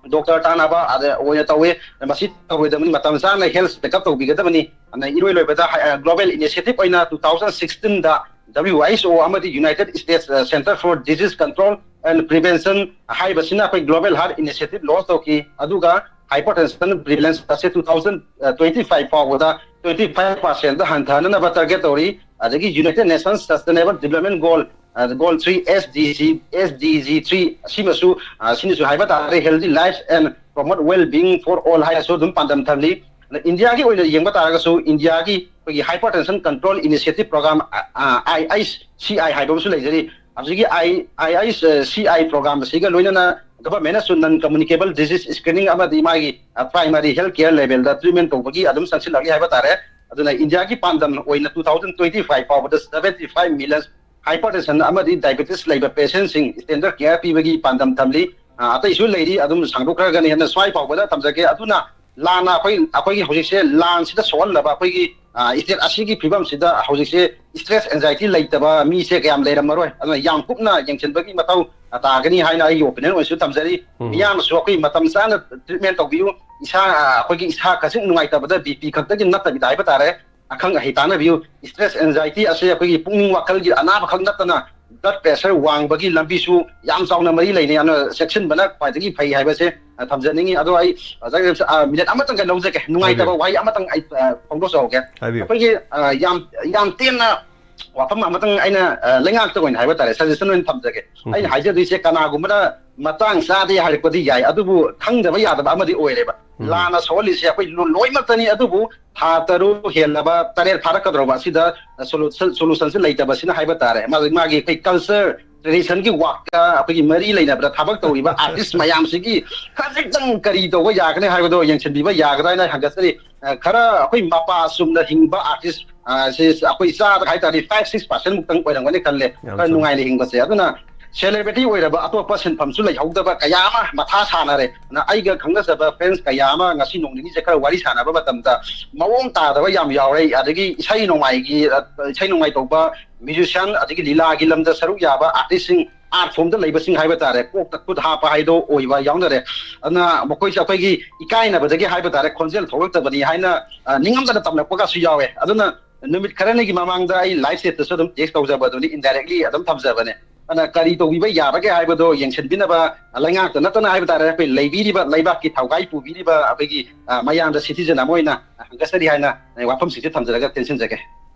doctor ꯇꯥꯟꯅꯕ ꯑꯗ ꯑꯣꯏꯅ ꯇꯧꯋꯦ꯫ ꯃꯁꯤ ꯇꯧꯔꯣꯏꯗꯕꯅꯤ, ꯃꯇꯝ ꯆꯥꯅ health checkup ꯇꯧꯕꯤꯒꯗꯕꯅꯤ꯫ ꯑꯗ ꯏꯔꯣꯏ ꯂꯣꯏꯕꯗ ꯍꯥꯏ-, ꯑ, global initiative ꯑꯣꯏꯅ two thousand sixteenꯗ W H O ꯑꯃꯗꯤ United States, ꯑ, Center for Disease Control and Prevention ꯍꯥꯏꯕꯁꯤꯅ ꯑꯩꯈꯣꯏ global heart initiative launch ꯇꯧꯈꯤ꯫ ꯑꯗꯨꯒ hypertension prevalence ꯑꯁꯦ two thousand twenty five ꯐꯥꯎꯕꯗ twenty five percentꯇ ꯍꯟꯊꯍꯟꯅꯕ target ꯇꯧꯔꯤ꯫ ꯑꯗꯒꯤ United Nations Sustainable Development Goal, ꯑ, Goal three, S D G, S D G three, ꯑꯁꯤꯃꯁꯨ, ꯑ, ꯁꯤꯅꯁꯨ ꯍꯥꯏꯕ ꯇꯥꯔꯦ, healthy life and promote well-being for all ꯍꯥꯏꯅꯁꯨ ꯑꯗꯨꯝ ꯄꯥꯟꯗꯝ ꯊꯝꯂꯤ꯫ ꯑꯗ ꯏꯟꯗꯤꯌꯥꯒꯤ ꯑꯣꯏꯅ ꯌꯦꯡꯕ ꯇꯥꯔꯒꯁꯨ, ꯏꯟꯗꯤꯌꯥꯒꯤ ꯑꯩꯈꯣꯏꯒꯤ hypertension control initiative program, ꯑ, ꯑ, I H C I ꯍꯥꯏꯕ ꯑꯃꯁꯨ ꯂꯩꯖꯔꯤ꯫ ꯍꯧꯖꯤꯛꯀꯤ I-, I H C I program ꯑꯁꯤꯒ ꯂꯣꯏꯅꯅ governmentꯅꯁꯨ non communicable disease screening ꯑꯃꯗꯤ ꯃꯥꯒꯤ, ꯑ, primary health care levelꯗ treatment ꯇꯧꯕꯒꯤ ꯑꯗꯨꯝ ꯆꯪꯁꯤꯜꯂꯛꯂꯤ ꯍꯥꯏꯕ ꯇꯥꯔꯦ꯫ ꯑꯗꯨꯅ ꯏꯟꯗꯤꯌꯥꯒꯤ ꯄꯥꯟꯗꯝ ꯑꯣꯏꯅ two thousand twenty five ꯐꯥꯎꯕꯗ seventy five million hypertension ꯑꯃꯗꯤ diabetes ꯂꯩꯕ patientꯁꯤꯡ standard care ꯄꯤꯕꯒꯤ ꯄꯥꯟꯗꯝ ꯊꯝꯂꯤ꯫ ꯑ, ꯑꯇꯩꯁꯨ ꯂꯩꯔꯤ, ꯑꯗꯨꯝ ꯁꯥꯡꯗꯣꯛꯈ꯭ꯔꯒꯅ ꯍꯦꯟꯅ ꯁ꯭ꯋꯥꯏ ꯐꯥꯎꯕꯗ ꯊꯝꯖꯒꯦ꯫ ꯑꯗꯨꯅ ꯂꯥꯟꯅ ꯑꯩꯈꯣꯏ, ꯑꯩꯈꯣꯏꯒꯤ ꯍꯧꯖꯤꯛꯁꯦ ꯂꯥꯟꯁꯤꯗ ꯁꯣꯛꯍꯜꯂꯕ ꯑꯩꯈꯣꯏꯒꯤ, ꯑ, state ꯑꯁꯤꯒꯤ ꯐꯤꯕꯝꯁꯤꯗ ꯍꯧꯖꯤꯛꯁꯦ stress anxiety ꯂꯩꯇꯕ ꯃꯤꯁꯦ ꯀꯌꯥꯝ ꯂꯩꯔꯝꯃꯔꯣꯏ꯫ ꯑꯗꯨꯅ ꯌꯥꯝ ꯀꯨꯞꯅ ꯌꯦꯡꯁꯤꯟꯕꯒꯤ ꯃꯊꯧ ꯇꯥꯒꯅꯤ ꯍꯥꯏꯅ ꯑꯩꯒꯤ opinion ꯑꯣꯏꯅꯁꯨ ꯊꯝꯖꯔꯤ꯫ ꯎꯝ꯫ ꯃꯤꯌꯥꯝꯅꯁꯨ ꯑꯩꯈꯣꯏ ꯃꯇꯝ ꯆꯥꯅ treatment ꯇꯧꯕꯤꯌꯨ꯫ ꯏꯁꯥ, ꯑ, ꯑꯩꯈꯣꯏꯒꯤ ꯏꯁꯥ ꯈꯖꯤꯛ ꯅꯨꯡꯉꯥꯏꯇꯕꯗ B P ꯈꯛꯇꯒꯤ ꯅꯠꯇꯕꯤꯗ ꯍꯥꯏꯕ ꯇꯥꯔꯦ, ꯑꯈꯪ ꯑꯍꯩ ꯇꯥꯟꯅꯕꯤꯌꯨ꯫ Stress anxiety ꯑꯁꯤ ꯑꯩꯈꯣꯏꯒꯤ ꯄꯨꯛꯅꯤꯡ ꯋꯥꯈꯜꯒꯤ ꯑꯅꯥꯕ ꯈꯛ ꯅꯠꯇꯅ blood pressure ꯋꯥꯡꯕꯒꯤ ꯂꯝꯕꯤꯁꯨ ꯌꯥꯝ ꯆꯥꯎꯅ ꯃꯔꯤ ꯂꯩꯅꯩ꯫ ꯑꯗꯨꯅ ꯆꯦꯛꯁꯤꯟꯕꯅ ꯈ꯭ꯋꯥꯏꯗꯒꯤ ꯐꯩ ꯍꯥꯏꯕꯁꯦ, ꯑ, ꯊꯝꯖꯅꯤꯡꯉꯤ꯫ ꯑꯗꯣ ꯑꯩ, ꯑ, ꯃꯤꯅꯤꯠ ꯑꯃꯇꯪꯒ ꯂꯧꯖꯒꯦ, ꯅꯨꯡꯉꯥꯏꯇꯕ ꯍꯥꯏꯕꯤꯌꯨ꯫ ꯋꯥꯍꯩ ꯑꯃꯇꯪ ꯑꯩ, ꯑ, ꯐꯣꯡꯗꯣꯛꯆꯍꯧꯒꯦ꯫ ꯍꯥꯏꯕꯤꯌꯨ꯫ ꯑꯩꯈꯣꯏꯒꯤ, ꯑ, ꯌꯥꯝ, ꯌꯥꯝ ꯇꯦꯟꯅ ꯋꯥꯐꯝ ꯑꯃꯇꯪ ꯑꯩꯅ, ꯑ, ꯂꯩꯉꯥꯛꯇ ꯑꯣꯏꯅ ꯍꯥꯏꯕ ꯇꯥꯔꯦ, suggestion ꯑꯣꯏꯅ ꯊꯝꯖꯒꯦ꯫ ꯎꯝ꯫ ꯑꯩꯅ ꯍꯥꯏꯖꯗꯣꯏꯁꯦ, ꯀꯅꯥꯒꯨꯝꯕꯅ ꯃꯇꯥꯡ ꯆꯥꯗꯦ ꯍꯥꯏꯔꯛꯄꯗꯤ ꯌꯥꯏ, ꯑꯗꯨꯕꯨ ꯈꯪꯗꯕ ꯌꯥꯗꯕ ꯑꯃꯗꯤ ꯑꯣꯏꯔꯦꯕ꯫ ꯎꯝ꯫ ꯂꯥꯟꯅ ꯁꯣꯛꯍꯜꯂꯤꯁꯦ ꯑꯩꯈꯣꯏ ꯂꯣ-, ꯂꯣꯏꯃꯛꯇꯅꯤ꯫ ꯑꯗꯨꯕꯨ ꯊꯥ ꯇꯔꯨꯛ ꯍꯦꯜꯂꯕ, ꯇꯔꯦꯠ ꯐꯥꯔꯛꯀꯗꯧꯔꯕ ꯑꯁꯤꯗ solution, solutionꯁꯦ ꯂꯩꯇꯕꯁꯤꯅ ꯍꯥꯏꯕ ꯇꯥꯔꯦ꯫ ꯃꯥꯒꯤ, ꯃꯥꯒꯤ ꯑꯩꯈꯣꯏ culture, traditionꯒꯤ workꯀ ꯑꯩꯈꯣꯏꯒꯤ ꯃꯔꯤ ꯂꯩꯅꯕꯗ ꯊꯕꯛ ꯇꯧꯔꯤꯕ artist ꯃꯌꯥꯝꯁꯤꯒꯤ ꯈꯖꯤꯛꯇꯪ ꯀꯔꯤ ꯇꯧꯕ ꯌꯥꯒꯅꯤ ꯍꯥꯏꯕꯗꯣ ꯌꯦꯡꯁꯤꯟꯕꯤꯕ ꯌꯥꯒꯗ꯭ꯔꯥ ꯍꯥꯏꯅ ꯍꯪꯒꯠꯆꯔꯤ꯫ ꯑ, ꯈꯔ ꯑꯩꯈꯣꯏ ꯃꯄꯥ ꯆꯨꯝꯅ ꯍꯤꯡꯕ artist, ꯑ, ꯁꯤ ꯑꯩꯈꯣꯏ ꯆꯥꯗ ꯍꯥꯏ ꯇꯥꯔꯗꯤ five six percent ꯃꯨꯛꯇꯪ ꯑꯣꯏꯔꯝꯒꯅꯤ ꯈꯜꯂꯦ, ꯌꯥꯝ ꯈꯔ ꯆꯨꯝꯃꯤ꯫ ꯅꯨꯡꯉꯥꯏꯅ ꯍꯤꯡꯕꯁꯦ꯫ ꯑꯗꯨꯅ ꯁꯦꯂꯦꯕ꯭ꯔꯤꯇꯤ ꯑꯣꯏꯔꯕ ꯑꯇꯣꯞꯄ ꯁꯤꯟꯐꯝꯁꯨ ꯂꯩꯍꯧꯗꯕ ꯀꯌꯥ ꯑꯃ ꯃꯊꯥ ꯁꯥꯅꯔꯦ꯫ ꯑꯗꯨꯅ ꯑꯩꯒ ꯈꯪꯅꯖꯕ ꯐ꯭ꯔꯦꯟꯁ ꯀꯌꯥ ꯑꯃ ꯉꯁꯤ ꯅꯣꯡ ꯅꯤꯅꯤꯁꯦ ꯈꯔ ꯋꯥꯔꯤ ꯁꯥꯟꯅꯕ ꯃꯇꯝꯗ ꯃꯑꯣꯡ ꯇꯥꯗꯕ ꯌꯥꯝ ꯌꯥꯎꯔꯦ꯫ ꯑꯗꯒꯤ ꯏꯁꯩ ꯅꯣꯡꯃꯥꯏꯒꯤ, ꯑ, ꯏꯁꯩ ꯅꯣꯡꯃꯥꯏ ꯇꯧꯕ ꯃ꯭ꯌꯨꯖꯤꯁꯤꯌꯥꯟ, ꯑꯗꯒꯤ ꯂꯤꯂꯥꯒꯤ ꯂꯝꯗ ꯁꯔꯨꯛ ꯌꯥꯕ ꯑꯥꯔꯇꯤꯁꯁꯤꯡ, ꯑꯥꯔꯠ ꯐꯣꯝꯗ ꯂꯩꯕꯁꯤꯡ ꯍꯥꯏꯕ ꯇꯥꯔꯦ, ꯀꯣꯛꯇ ꯈꯨꯠ ꯍꯥꯞꯄ ꯍꯥꯏꯗꯣ ꯑꯣꯏꯕ ꯌꯥꯎꯅꯔꯦ꯫ ꯑꯗꯨꯅ ꯃꯈꯣꯏꯁꯦ ꯑꯩꯈꯣꯏꯒꯤ ꯏꯀꯥꯏꯅꯕꯗꯒꯤ ꯍꯥꯏꯕ ꯇꯥꯔꯦ, ꯈꯣꯟꯖꯦꯜ ꯊꯣꯛꯂꯛꯇꯕꯅꯤ ꯍꯥꯏꯅ, ꯑ, ꯅꯤꯡꯉꯝꯗꯅ ꯇꯝꯂꯛꯄꯒꯁꯨ ꯌꯥꯎꯋꯦ꯫ ꯑꯗꯨꯅ ꯅꯨꯃꯤꯠ ꯈꯔꯅꯤꯒꯤ ꯃꯃꯥꯡꯗ ꯑꯩ ꯂꯥꯏꯐ ꯁꯦꯠꯇꯁꯨ ꯑꯗꯨꯝ ꯇꯦꯛꯁ ꯇꯧꯖꯕꯗꯨꯅꯤ, ꯏꯟꯗꯥꯏꯔꯦꯛꯂꯤ ꯑꯗꯨꯝ ꯊꯝꯖꯕꯅꯦ꯫ ꯑꯗꯨꯅ ꯀꯔꯤ ꯇꯧꯕꯤꯕ ꯌꯥꯕꯒꯦ ꯍꯥꯏꯕꯗꯣ ꯌꯦꯡꯁꯤꯟꯕꯤꯅꯕ ꯂꯩꯉꯥꯛꯇ ꯅꯠꯇꯅ ꯍꯥꯏꯕ ꯇꯥꯔꯦ, ꯑꯩꯈꯣꯏ ꯂꯩꯕꯤꯔꯤꯕ ꯂꯩꯕꯥꯛꯀꯤ ꯊꯧꯒꯥꯏ ꯄꯨꯕꯤꯔꯤꯕ ꯑꯩꯈꯣꯏꯒꯤ, ꯑ, ꯃꯌꯥꯝꯗ ꯁꯤꯇꯤꯖꯟ ꯑꯃ ꯑꯣꯏꯅ ꯍꯪꯒꯠꯆꯔꯤ ꯍꯥꯏꯅ ꯋꯥꯐꯝꯁꯤꯡꯁꯦ ꯊꯝꯖꯔꯒ ꯇꯦꯟꯁꯤꯟꯖꯒꯦ꯫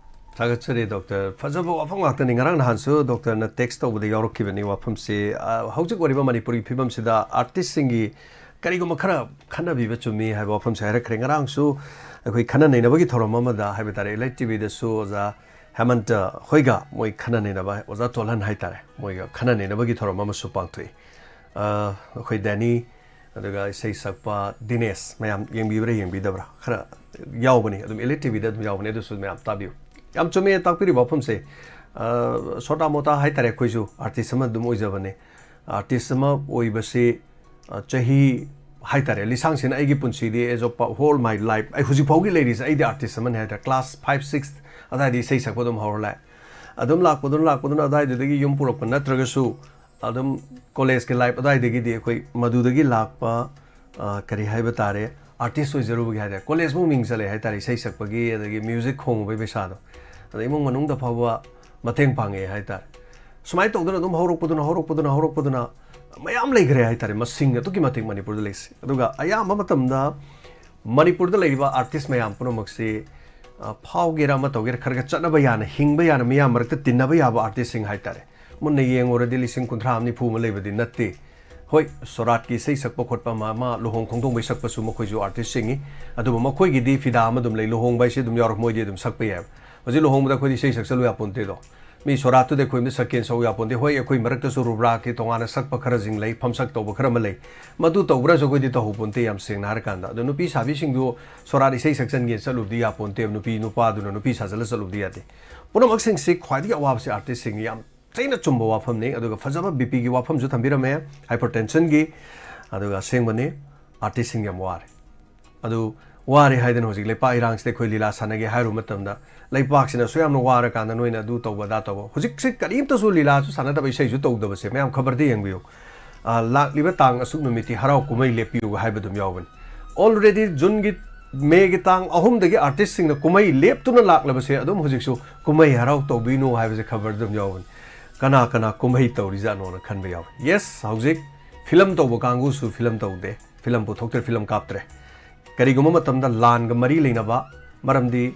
ꯊꯥꯒꯠꯆꯔꯤ ꯗꯣꯛꯇꯔ꯫ ꯐꯖꯕ ꯋꯥꯐꯝ ꯉꯥꯛꯇꯅꯤ꯫ ꯉꯔꯥꯡ ꯅꯍꯥꯟꯁꯨ ꯗꯣꯛꯇꯔꯅ ꯇꯦꯛꯁ ꯇꯧꯕꯗ ꯌꯥꯎꯔꯛꯈꯤꯕꯅꯤ ꯋꯥꯐꯝꯁꯤ꯫ ꯑ, ꯍꯧꯖꯤꯛ ꯑꯣꯏꯔꯤꯕ ꯃꯅꯤꯄꯨꯔꯒꯤ ꯐꯤꯕꯝꯁꯤꯗ ꯑꯥꯔꯇꯤꯁꯁꯤꯡꯒꯤ ꯀꯔꯤꯒꯨꯝꯕ ꯈꯔ ꯈꯟꯅꯕꯤꯕ ꯆꯨꯝꯃꯤ ꯍꯥꯏꯕ ꯋꯥꯐꯝꯁꯦ ꯍꯥꯏꯔꯛꯈ꯭ꯔꯦ꯫ ꯉꯔꯥꯡꯁꯨ ꯑꯩꯈꯣꯏ ꯈꯟꯅ ꯅꯩꯅꯕꯒꯤ ꯊꯧꯔꯝ ꯑꯃꯗ ꯍꯥꯏꯕ ꯇꯥꯔꯦ, ꯏꯂꯥꯏꯠ ꯇꯤꯚꯤꯗꯁꯨ ꯑꯣꯖꯥ ꯍꯦꯃꯟꯇ ꯍꯣꯏꯒ ꯃꯣꯏ ꯈꯟꯅ ꯅꯩꯅꯕ, ꯑꯣꯖꯥ ꯇꯣꯜꯍꯟ ꯍꯥꯏꯇꯥꯔꯦ, ꯃꯣꯏꯒ ꯈꯟꯅ ꯅꯩꯅꯕꯒꯤ ꯊꯧꯔꯝ ꯑꯃꯁꯨ ꯄꯥꯡꯊꯣꯛꯏ꯫ ꯑ, ꯑꯩꯈꯣꯏ ꯗꯦꯅꯤ, ꯑꯗꯨꯒ ꯏꯁꯩ ꯁꯛꯄ ꯗꯤꯅꯦꯁ, ꯃꯌꯥꯝ ꯌꯦꯡꯕꯤꯕ꯭ꯔꯥ ꯌꯦꯡꯕꯤꯗꯕ꯭ꯔꯥ? ꯈꯔ ꯌꯥꯎꯕꯅꯤ, ꯑꯗꯨꯝ ꯏꯂꯥꯏꯠ ꯇꯤꯚꯤꯗ ꯑꯗꯨꯝ ꯌꯥꯎꯕꯅꯤ, ꯑꯗꯨꯁꯨ ꯃꯌꯥꯝ ꯇꯥꯕꯤꯌꯨ꯫ ꯌꯥꯝ ꯆꯨꯝꯃꯦ ꯇꯥꯛꯄꯤꯔꯤꯕ ꯋꯥꯐꯝꯁꯦ꯫ ꯑ, ꯁꯣꯇꯥ ꯃꯣꯇꯥ ꯍꯥꯏꯇꯥꯔꯦ, ꯑꯩꯈꯣꯏꯁꯨ ꯑꯥꯔꯇꯤꯁ ꯑꯃ ꯑꯗꯨꯝ ꯑꯣꯏꯖꯕꯅꯦ꯫ ꯑꯥꯔꯇꯤꯁ ꯑꯃ ꯑꯣꯏꯕꯁꯤ, ꯑ, ꯆꯍꯤ ꯍꯥꯏꯇꯥꯔꯦ, ꯂꯤꯁꯥꯡꯁꯤꯅ ꯑꯩꯒꯤ ꯄꯨꯟꯁꯤꯗꯤ as of whole my life, ꯑꯩ ꯍꯧꯖꯤꯛ ꯐꯥꯎꯒꯤ ꯂꯩꯔꯤꯁꯦ ꯑꯩꯗꯤ ꯑꯥꯔꯇꯤꯁ ꯑꯃꯅꯤ ꯍꯥꯏꯇꯥꯔꯦ꯫ ꯀ꯭ꯂꯥꯁ ꯐꯥꯏꯚ ꯁꯤꯛꯁ ꯑꯗꯥꯏꯗꯒꯤ ꯏꯁꯩ ꯁꯛꯄ ꯑꯗꯨꯝ ꯍꯧꯔ ꯂꯥꯛꯑꯦ꯫ ꯑꯗꯨꯝ ꯂꯥꯛꯄꯗꯨꯅ ꯂꯥꯛꯄꯗꯨꯅ ꯑꯗꯥꯏꯗꯨꯗꯒꯤ ꯌꯨꯝ ꯄꯨꯔꯛꯄ ꯅꯠꯇ꯭ꯔꯒꯁꯨ ꯑꯗꯨꯝ ꯀꯣꯂꯦꯖꯀꯤ ꯂꯥꯏꯐ ꯑꯗꯥꯏꯗꯒꯤꯗꯤ ꯑꯩꯈꯣꯏ ꯃꯗꯨꯗꯒꯤ ꯂꯥꯛꯄ, ꯑ, ꯀꯔꯤ ꯍꯥꯏꯕ ꯇꯥꯔꯦ, ꯑꯥꯔꯇꯤꯁ ꯑꯣꯏꯖꯔꯨꯕꯒꯤ ꯍꯥꯏꯇꯥꯔꯦ, ꯀꯣꯂꯦꯖ ꯐꯥꯎ ꯃꯤꯡ ꯆꯠꯂꯦ ꯍꯥꯏꯇꯥꯔꯦ, ꯏꯁꯩ ꯁꯛꯄꯒꯤ ꯑꯗꯒꯤ ꯃ꯭ꯌꯨꯖꯤꯛ ꯈꯣꯡꯉꯨꯕꯒꯤ ꯄꯩꯁꯥꯗꯣ꯫ ꯑꯗ ꯏꯃꯨꯡ ꯃꯅꯨꯡꯗ ꯐꯥꯎꯕ ꯃꯇꯦꯡ ꯄꯥꯡꯉꯦ ꯍꯥꯏꯇꯥꯔꯦ꯫ ꯁꯨꯃꯥꯏꯅ ꯇꯧꯗꯅ ꯑꯗꯨꯝ ꯍꯧꯔꯛꯄꯗꯨꯅ, ꯍꯧꯔꯛꯄꯗꯨꯅ, ꯍꯧꯔꯛꯄꯗꯨꯅ ꯃꯌꯥꯝ ꯂꯩꯈ꯭ꯔꯦ ꯍꯥꯏꯇꯥꯔꯦ, ꯃꯁꯤꯡ ꯑꯗꯨꯛꯀꯤ ꯃꯇꯤꯛ ꯃꯅꯤꯄꯨꯔꯗ ꯂꯩꯁꯦ꯫ ꯑꯗꯨꯒ ꯑꯌꯥꯝꯕ ꯃꯇꯝꯗ ꯃꯅꯤꯄꯨꯔꯗ ꯂꯩꯔꯤꯕ ꯑꯥꯔꯇꯤꯁ ꯃꯌꯥꯝ ꯄꯨꯝꯅꯃꯛꯁꯤ, ꯑ, ꯐꯥꯎꯒꯦꯔꯥ ꯑꯃ ꯇꯧꯒꯦꯔꯥ, ꯈꯔ ꯈꯔ ꯆꯠꯅꯕ ꯌꯥꯅ, ꯍꯤꯡꯕ ꯌꯥꯅ, ꯃꯤꯌꯥꯝ ꯃꯔꯛꯇ ꯇꯤꯟꯅꯕ ꯌꯥꯕ ꯑꯥꯔꯇꯤꯁꯁꯤꯡ ꯍꯥꯏꯇꯥꯔꯦ꯫ ꯃꯨꯟꯅ ꯌꯦꯡꯉꯨꯔꯗꯤ ꯂꯤꯁꯤꯡ ꯀꯨꯟꯊ꯭ꯔꯥ ꯑꯃ ꯅꯤꯐꯨ ꯑꯃ ꯂꯩꯕꯗꯤ ꯅꯠꯇꯦ꯫ ꯍꯣꯏ, ꯁꯣꯔꯥꯠꯀꯤ ꯏꯁꯩ ꯁꯛꯄ ꯈꯣꯠꯄ ꯑꯃ, ꯑꯃ ꯂꯨꯍꯣꯡ ꯈꯣꯡꯗꯣꯡꯕꯩ ꯁꯛꯄꯁꯨ ꯃꯈꯣꯏꯁꯨ ꯑꯥꯔꯇꯤꯁꯁꯤꯡꯅꯤ꯫ ꯑꯗꯨꯕꯨ ꯃꯈꯣꯏꯒꯤꯗꯤ ꯐꯤꯗꯥ ꯑꯃ ꯑꯗꯨꯝ ꯂꯩ, ꯂꯨꯍꯣꯡꯕ ꯍꯥꯏꯁꯦ ꯑꯗꯨꯝ ꯌꯥꯎꯔꯛ-, ꯃꯣꯏꯗꯤ ꯑꯗꯨꯝ ꯁꯛꯄ ꯌꯥꯏꯕ꯫ ꯍꯧꯖꯤꯛ ꯂꯨꯍꯣꯡꯕꯗ ꯑꯩꯈꯣꯏꯗꯤ ꯏꯁꯩ ꯁꯛꯆꯜꯂꯨ ꯌꯥꯄꯣꯟꯇꯦꯗꯣ꯫ ꯃꯤ ꯁꯣꯔꯥꯠꯇꯨꯗ ꯑꯩꯈꯣꯏ ꯑꯝꯇ ꯁꯛꯀꯦꯅ ꯁꯛꯎ ꯌꯥꯄꯣꯟꯇꯦ꯫ ꯍꯣꯏ, ꯑꯩꯈꯣꯏ ꯃꯔꯛꯇꯁꯨ ꯔꯨꯕ꯭ꯔꯥꯒꯤ ꯇꯣꯉꯥꯟꯅ ꯁꯛꯄ ꯈꯔꯁꯤꯡ ꯂꯩ, ꯐꯝꯁꯛ ꯇꯧꯕ ꯈꯔ ꯑꯃ ꯂꯩ꯫ ꯃꯗꯨ ꯇꯧꯕ꯭ꯔꯁꯨ ꯑꯩꯈꯣꯏꯗꯤ ꯇꯧꯍꯧꯄꯣꯟꯇꯦ, ꯌꯥꯝ ꯁꯦꯡꯅ ꯍꯥꯏꯔꯀꯥꯟꯗ꯫ ꯑꯗꯣ ꯅꯨꯄꯤ ꯁꯥꯕꯤꯁꯤꯡꯗꯨ ꯁꯣꯔꯥꯠ ꯏꯁꯩ ꯁꯛꯆꯟꯒꯦꯅ ꯆꯠꯂꯨꯕꯗꯤ ꯌꯥꯄꯣꯟꯇꯦ, ꯅꯨꯄꯤ ꯅꯨꯄꯥꯗꯨꯅ ꯅꯨꯄꯤ ꯁꯥꯖꯜꯂ ꯆꯠꯂꯨꯕꯗꯤ ꯌꯥꯗꯦ꯫ ꯄꯨꯝꯅꯃꯛꯁꯤꯡꯁꯤ ꯈ꯭ꯋꯥꯏꯗꯒꯤ ꯑꯋꯥꯕꯁꯤ ꯑꯥꯔꯇꯤꯁꯁꯤꯡꯅꯤ꯫ ꯌꯥꯝ ꯊꯤꯅ ꯆꯨꯝꯕ ꯋꯥꯐꯝꯅꯤ꯫ ꯑꯗꯨꯒ ꯐꯖꯕ ꯕꯤ ꯄꯤꯒꯤ ꯋꯥꯐꯝꯁꯨ ꯊꯝꯕꯤꯔꯝꯃꯦ, ꯍꯥꯏꯄꯔ ꯇꯦꯟꯁꯟꯒꯤ꯫ ꯑꯗꯨꯒ ꯑꯁꯦꯡꯕꯅꯤ, ꯑꯥꯔꯇꯤꯁꯁꯤꯡ ꯌꯥꯝ ꯋꯥꯔꯦ꯫ ꯑꯗꯨ ꯋꯥꯔꯦ ꯍꯥꯏꯗꯅ ꯍꯧꯖꯤꯛ ꯂꯩꯄꯥꯛ ꯏꯔꯥꯡꯁꯤꯗ ꯑꯩꯈꯣꯏ ꯂꯤꯂꯥ ꯁꯥꯟꯅꯒꯦ ꯍꯥꯏꯔꯨꯕ ꯃꯇꯝꯗ, ꯂꯩꯄꯥꯛꯁꯤꯅ ꯑꯁꯨꯛ ꯌꯥꯝꯅ ꯋꯥꯔꯀꯥꯟꯗ ꯅꯣꯏꯅ ꯑꯗꯨ ꯇꯧꯕ ꯑꯗꯥ ꯇꯧꯕ꯫ ꯍꯧꯖꯤꯛꯁꯤ ꯀꯔꯤꯝꯇꯁꯨ ꯂꯤꯂꯥꯁꯨ ꯁꯥꯟꯅꯗꯕ, ꯏꯁꯩꯁꯨ ꯇꯧꯗꯕꯁꯦ ꯃꯌꯥꯝ ꯈꯕꯔꯗ ꯌꯦꯡꯕꯤꯌꯨ꯫ ꯑ, ꯂꯥꯛꯂꯤꯕ ꯇꯥꯡ ꯑꯁꯨꯛ ꯅꯨꯃꯤꯠꯇꯤ ꯍꯔꯥꯎ ꯀꯨꯝꯍꯩ ꯂꯦꯞꯄꯤꯌꯨ ꯍꯥꯏꯕ ꯑꯗꯨꯝ ꯌꯥꯎꯕꯅꯤ꯫ Already ꯖꯨꯟꯒꯤ, ꯃꯦꯒꯤ ꯇꯥꯡ ꯑꯍꯨꯝꯗꯒꯤ ꯑꯥꯔꯇꯤꯁꯁꯤꯡꯅ ꯀꯨꯝꯍꯩ ꯂꯦꯞꯇꯨꯅ ꯂꯥꯛꯂꯕꯁꯦ, ꯑꯗꯨꯝ ꯍꯧꯖꯤꯛꯁꯨ ꯀꯨꯝꯍꯩ ꯍꯔꯥꯎ ꯇꯧꯕꯤꯅꯨ ꯍꯥꯏꯕꯁꯦ ꯈꯕꯔꯗ ꯑꯗꯨꯝ ꯌꯥꯎꯕꯅꯤ꯫ ꯀꯅꯥ ꯀꯅꯥ ꯀꯨꯝꯍꯩ ꯇꯧꯔꯤꯖꯥꯠꯅꯣꯅ ꯈꯟꯕ ꯌꯥꯎꯋꯤ꯫ Yes, ꯍꯧꯖꯤꯛ ꯐꯤꯂꯝ ꯇꯧꯕ ꯀꯥꯡꯕꯨꯁꯨ ꯐꯤꯂꯝ ꯇꯧꯗꯦ, ꯐꯤꯂꯝ ꯄꯨꯊꯣꯛꯇ꯭ꯔꯦ, ꯐꯤꯂꯝ ꯀꯥꯞꯇ꯭ꯔꯦ꯫ ꯀꯔꯤꯒꯨꯝꯕ ꯃꯇꯝꯗ ꯂꯥꯟꯒ ꯃꯔꯤ ꯂꯩꯅꯕ, ꯃꯔꯝꯗꯤ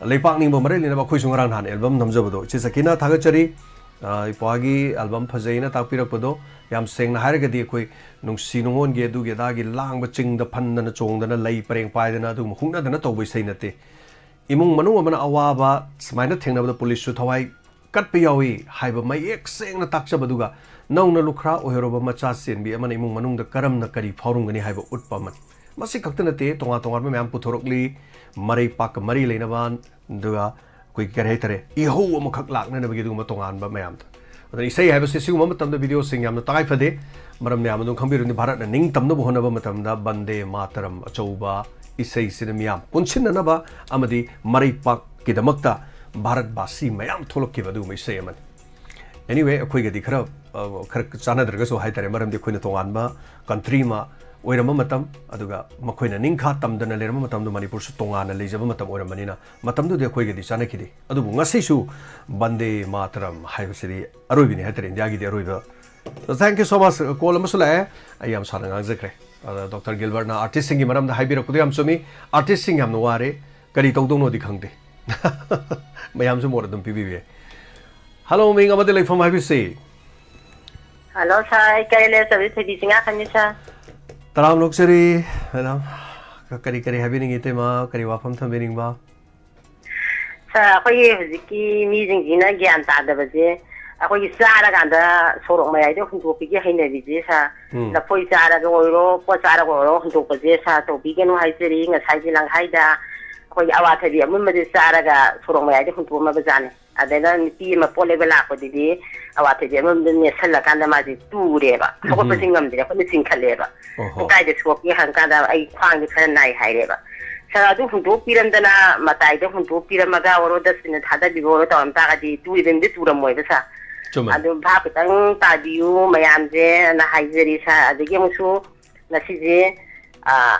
ꯂꯩꯄꯥꯛ ꯅꯤꯡꯕ ꯃꯔꯤ ꯂꯩꯅꯕ, ꯑꯩꯈꯣꯏꯁꯨ ꯉꯔꯥꯡ ꯅꯍꯥꯟ ꯑꯦꯜꯕꯝ ꯅꯝꯖꯕꯗꯣ, ꯏꯆꯦ ꯁꯀꯤꯅꯥ ꯊꯥꯒꯠꯆꯔꯤ꯫ ꯑ, ꯏꯄ꯭ꯋꯥꯒꯤ ꯑꯦꯜꯕꯝ ꯐꯖꯩꯅ ꯇꯥꯛꯄꯤꯔꯛꯄꯗꯣ꯫ ꯌꯥꯝ ꯁꯦꯡꯅ ꯍꯥꯏꯔꯒꯗꯤ ꯑꯩꯈꯣꯏ ꯅꯨꯡꯁꯤ ꯅꯨꯡꯉꯣꯟꯒꯤ ꯑꯗꯨꯒꯤ ꯑꯗꯥꯒꯤ ꯂꯥꯡꯕ, ꯆꯤꯡꯗ ꯐꯟꯗꯅ ꯆꯣꯡꯗꯅ ꯂꯩ ꯄꯔꯦꯡ ꯄꯥꯏꯗꯅ ꯑꯗꯨꯒꯨꯝꯕ ꯍꯨꯛꯅꯗꯅ ꯇꯧꯕ ꯏꯁꯩ ꯅꯠꯇꯦ꯫ ꯏꯃꯨꯡ ꯃꯅꯨꯡ ꯑꯃꯅ ꯑꯋꯥꯕ ꯁꯨꯃꯥꯏꯅ ꯊꯦꯡꯅꯕꯗ ꯄꯨꯂꯤꯁꯁꯨ ꯊꯋꯥꯏ ꯀꯠꯄ ꯌꯥꯎꯏ ꯍꯥꯏꯕ ꯃꯌꯦꯛ ꯁꯦꯡꯅ ꯇꯥꯛꯆꯕꯗꯨꯒ, ꯅꯧꯅ ꯂꯨꯈ꯭ꯔꯥ ꯑꯣꯏꯍꯧꯔꯕ ꯃꯆꯥ ꯆꯦꯟꯕꯤ ꯑꯃꯅ ꯏꯃꯨꯡ ꯃꯅꯨꯡꯗ ꯀꯔꯝꯅ ꯀꯔꯤ ꯐꯥꯎꯔꯝꯒꯅꯤ ꯍꯥꯏꯕ ꯎꯠꯄ ꯑꯃꯅꯤ꯫ ꯃꯁꯤ ꯈꯛꯇ ꯅꯠꯇꯦ, ꯇꯣꯉꯥꯟ ꯇꯣꯉꯥꯟꯕ ꯃꯌꯥꯝ ꯄꯨꯊꯣꯔꯛꯂꯤ꯫ ꯃꯔꯩꯄꯥꯛꯀ ꯃꯔꯤ ꯂꯩꯅꯕ, ꯑꯗꯨꯒ ꯑꯩꯈꯣꯏ ꯀꯔꯤ ꯍꯥꯏꯇꯥꯔꯦ, ꯏꯍꯧ ꯑꯃꯈꯛ ꯂꯥꯛꯅꯅꯕꯒꯤ ꯑꯗꯨꯒꯨꯝꯕ ꯇꯣꯉꯥꯟꯕ ꯃꯌꯥꯝꯗꯣ꯫ ꯑꯗꯨꯅ ꯏꯁꯩ ꯍꯥꯏꯕꯁꯤ ꯁꯤꯒꯨꯝꯕ ꯃꯇꯝꯗ ꯚꯤꯗꯤꯑꯣꯁꯤꯡ ꯌꯥꯝꯅ ꯇꯉꯥꯏ ꯐꯗꯦ꯫ ꯃꯔꯝ ꯃꯌꯥꯝ ꯑꯗꯨꯝ ꯈꯪꯕꯤꯔꯕꯅꯤ, ꯚꯥꯔꯠꯅ ꯅꯤꯡꯇꯝꯅꯕ ꯍꯣꯠꯅꯕ ꯃꯇꯝꯗ ꯕꯟꯗꯦ ꯃꯥꯇꯔꯝ ꯑꯆꯧꯕ ꯏꯁꯩꯁꯤꯅ ꯃꯤꯌꯥꯝ ꯄꯨꯟꯁꯤꯟꯅꯅꯕ ꯑꯃꯗꯤ ꯃꯔꯩꯄꯥꯛꯀꯤꯗꯃꯛꯇ ꯚꯥꯔꯠꯕꯥꯁꯤ ꯃꯌꯥꯝ ꯊꯣꯛꯂꯛꯈꯤꯕ ꯑꯗꯨꯒꯨꯝꯕ ꯏꯁꯩ ꯑꯃꯅꯤ꯫ Anyway, ꯑꯩꯈꯣꯏꯒꯗꯤ ꯈꯔ, ꯑ, ꯈꯔ ꯆꯥꯟꯅꯗ꯭ꯔꯒꯁꯨ ꯍꯥꯏꯇꯥꯔꯦ, ꯃꯔꯝꯗꯤ ꯑꯩꯈꯣꯏꯅ ꯇꯣꯉꯥꯟꯕ ꯀꯟꯇ꯭ꯔꯤ ꯑꯃ ꯑꯣꯏꯔꯝꯕ ꯃꯇꯝ, ꯑꯗꯨꯒ ꯃꯈꯣꯏꯅ ꯅꯤꯡꯈꯥ ꯇꯝꯗꯅ ꯂꯩꯔꯝꯕ ꯃꯇꯝꯗ ꯃꯅꯤꯄꯨꯔꯁꯨ ꯇꯣꯉꯥꯟꯅ ꯂꯩꯖꯕ ꯃꯇꯝ ꯑꯣꯏꯔꯝꯕꯅꯤꯅ, ꯃꯇꯝꯗꯨꯗꯤ ꯑꯩꯈꯣꯏꯒꯗꯤ ꯆꯥꯟꯅꯈꯤꯗꯦ꯫ ꯑꯗꯨꯕꯨ ꯉꯁꯤꯁꯨ ꯕꯟꯗꯦ ꯃꯥꯇꯔꯝ ꯍꯥꯏꯕꯁꯤꯗꯤ ꯑꯔꯣꯏꯕꯅꯤ ꯍꯥꯏꯇꯥꯔꯦ, ꯏꯟꯗꯤꯌꯥꯒꯤꯗꯤ ꯑꯔꯣꯏꯕ꯫ So, thank you so much꯫ Call ꯑꯃꯁꯨ ꯂꯥꯛꯑꯦ, ꯑꯩ ꯌꯥꯝ ꯁꯥꯡꯅ ꯉꯥꯡꯖꯈ꯭ꯔꯦ꯫ ꯑꯗ ꯗꯣꯛꯇꯔ ꯒꯤꯜꯕꯔꯠꯅ ꯑꯥꯔꯇꯤꯁꯁꯤꯡꯒꯤ ꯃꯔꯝꯗ ꯍꯥꯏꯕꯤꯔꯛꯄꯗꯣ ꯌꯥꯝ ꯆꯨꯝꯃꯤ꯫ ꯑꯥꯔꯇꯤꯁꯁꯤꯡ ꯌꯥꯝꯅ ꯋꯥꯔꯦ, ꯀꯔꯤ ꯇꯧꯗꯧꯅꯣꯗꯤ ꯈꯪꯗꯦ꯫ ꯃꯌꯥꯝꯁꯨ ꯃꯣꯠ ꯑꯗꯨꯝ ꯄꯤꯕꯤꯕ ꯌꯥꯏ꯫ ꯍꯜꯂꯣ, ꯃꯤꯡ ꯑꯃꯗꯤ ꯂꯩꯐꯝ ꯍꯥꯏꯕꯤꯁꯤ꯫ ꯍꯜꯂꯣ ꯁꯥꯔ, ꯑꯩ ꯀꯩꯔꯩ ꯂꯩꯔꯛꯇꯕꯤ ꯊꯣꯏꯕꯤ ꯆꯤꯡꯉꯥꯈꯟꯅꯤ ꯁꯥꯔ꯫ ꯇꯔꯥꯝ ꯑꯣꯛꯆꯔꯤ ꯃꯦꯗꯥꯝ꯫ ꯀꯔꯤ ꯀꯔꯤ ꯍꯥꯏꯕꯤꯅꯤꯡꯉꯤ ꯏꯇꯩꯃ? ꯀꯔꯤ ꯋꯥꯐꯝ ꯊꯝꯕꯤꯅꯤꯡꯕ? ꯁꯥꯔ, ꯑꯩꯈꯣꯏꯒꯤ ꯍꯧꯖꯤꯛꯀꯤ ꯃꯤꯁꯤꯡꯁꯤꯅ ꯒ꯭ꯌꯥꯟ ꯇꯥꯗꯕꯁꯦ, ꯑꯩꯈꯣꯏꯒꯤ ꯆꯥꯔꯀꯥꯟꯗ ꯁꯣꯔꯣꯛ ꯃꯌꯥꯏꯗ ꯍꯨꯟꯗꯣꯛꯄꯤꯒꯤ ꯍꯩꯅꯕꯤꯁꯦ ꯁꯥꯔ, ꯎꯝ꯫ ꯂꯐꯣꯏ ꯆꯥꯔꯒ ꯑꯣꯏꯔꯣ, ꯄꯣꯠ ꯆꯥꯔꯒ ꯑꯣꯏꯔꯣ ꯍꯨꯟꯗꯣꯛꯄꯁꯦ ꯁꯥꯔ, ꯇꯧꯕꯤꯒꯅꯨ ꯍꯥꯏꯖꯔꯤ꯫ ꯉꯁꯥꯏꯒꯤ ꯂꯪꯍꯥꯏꯗ ꯑꯩꯈꯣꯏꯒꯤ ꯑꯋꯥꯊꯕꯤ ꯑꯃꯨꯟꯕꯁꯦ ꯆꯥꯔꯒ ꯁꯣꯔꯣꯛ ꯃꯌꯥꯏꯗ ꯍꯨꯟꯗꯣꯛꯑꯝꯃꯕꯖꯥꯠꯅꯤ꯫ ꯑꯗꯩꯗ ꯅꯨꯄꯤ ꯑꯃ ꯄꯣꯠ ꯂꯩꯕ ꯂꯥꯛꯄꯗꯨꯗꯤ ꯑꯋꯥꯊꯕꯤ ꯑꯃꯃꯝꯗ ꯅꯦꯠꯁꯜꯂꯀꯥꯟꯗ ꯃꯥꯁꯦ ꯇꯨꯔꯦꯕ, ꯎꯝ꯫ ꯍꯧꯒꯠꯄꯁꯦ ꯉꯝꯗ꯭ꯔꯦ, ꯑꯩꯈꯣꯏꯅ ꯆꯤꯡꯈꯠꯂꯦꯕ꯫ ꯑꯣꯍꯣ꯫ "ꯅꯪ ꯀꯥꯏꯗ ꯁꯣꯛꯀꯦ?" ꯍꯪꯀꯥꯟꯗ, "ꯑꯩ ꯈ꯭ꯋꯥꯡꯁꯦ ꯈꯔ ꯅꯥꯏ" ꯍꯥꯏꯔꯦꯕ꯫ "ꯁꯥꯔ, ꯑꯗꯨ ꯍꯨꯟꯗꯣꯛꯄꯤꯔꯝꯗꯅ ꯃꯇꯥꯏꯗ ꯍꯨꯟꯗꯣꯛꯄꯤꯔꯝꯃꯒ ꯑꯣꯔꯣ ꯗꯁꯕꯤꯟꯗ ꯊꯥꯗꯕꯤꯕ ꯑꯣꯏꯔꯣ ꯇꯧꯔꯝ ꯇꯥꯔꯒꯗꯤ ꯇꯨꯔꯤꯕ ꯃꯤꯗꯨ ꯇꯨꯔꯝꯃꯣꯏꯕ ꯁꯥꯔ꯫ ꯆꯨꯝꯃꯦ꯫ ꯑꯗꯨ ꯚꯥꯞ ꯈꯤꯇꯪ ꯇꯥꯕꯤꯌꯨ ꯃꯌꯥꯝꯁꯦꯅ ꯍꯥꯏꯖꯔꯤ ꯁꯥꯔ꯫ ꯑꯗꯒꯤ ꯑꯃꯨꯛꯁꯨ ꯉꯁꯤꯁꯦ, ꯑ,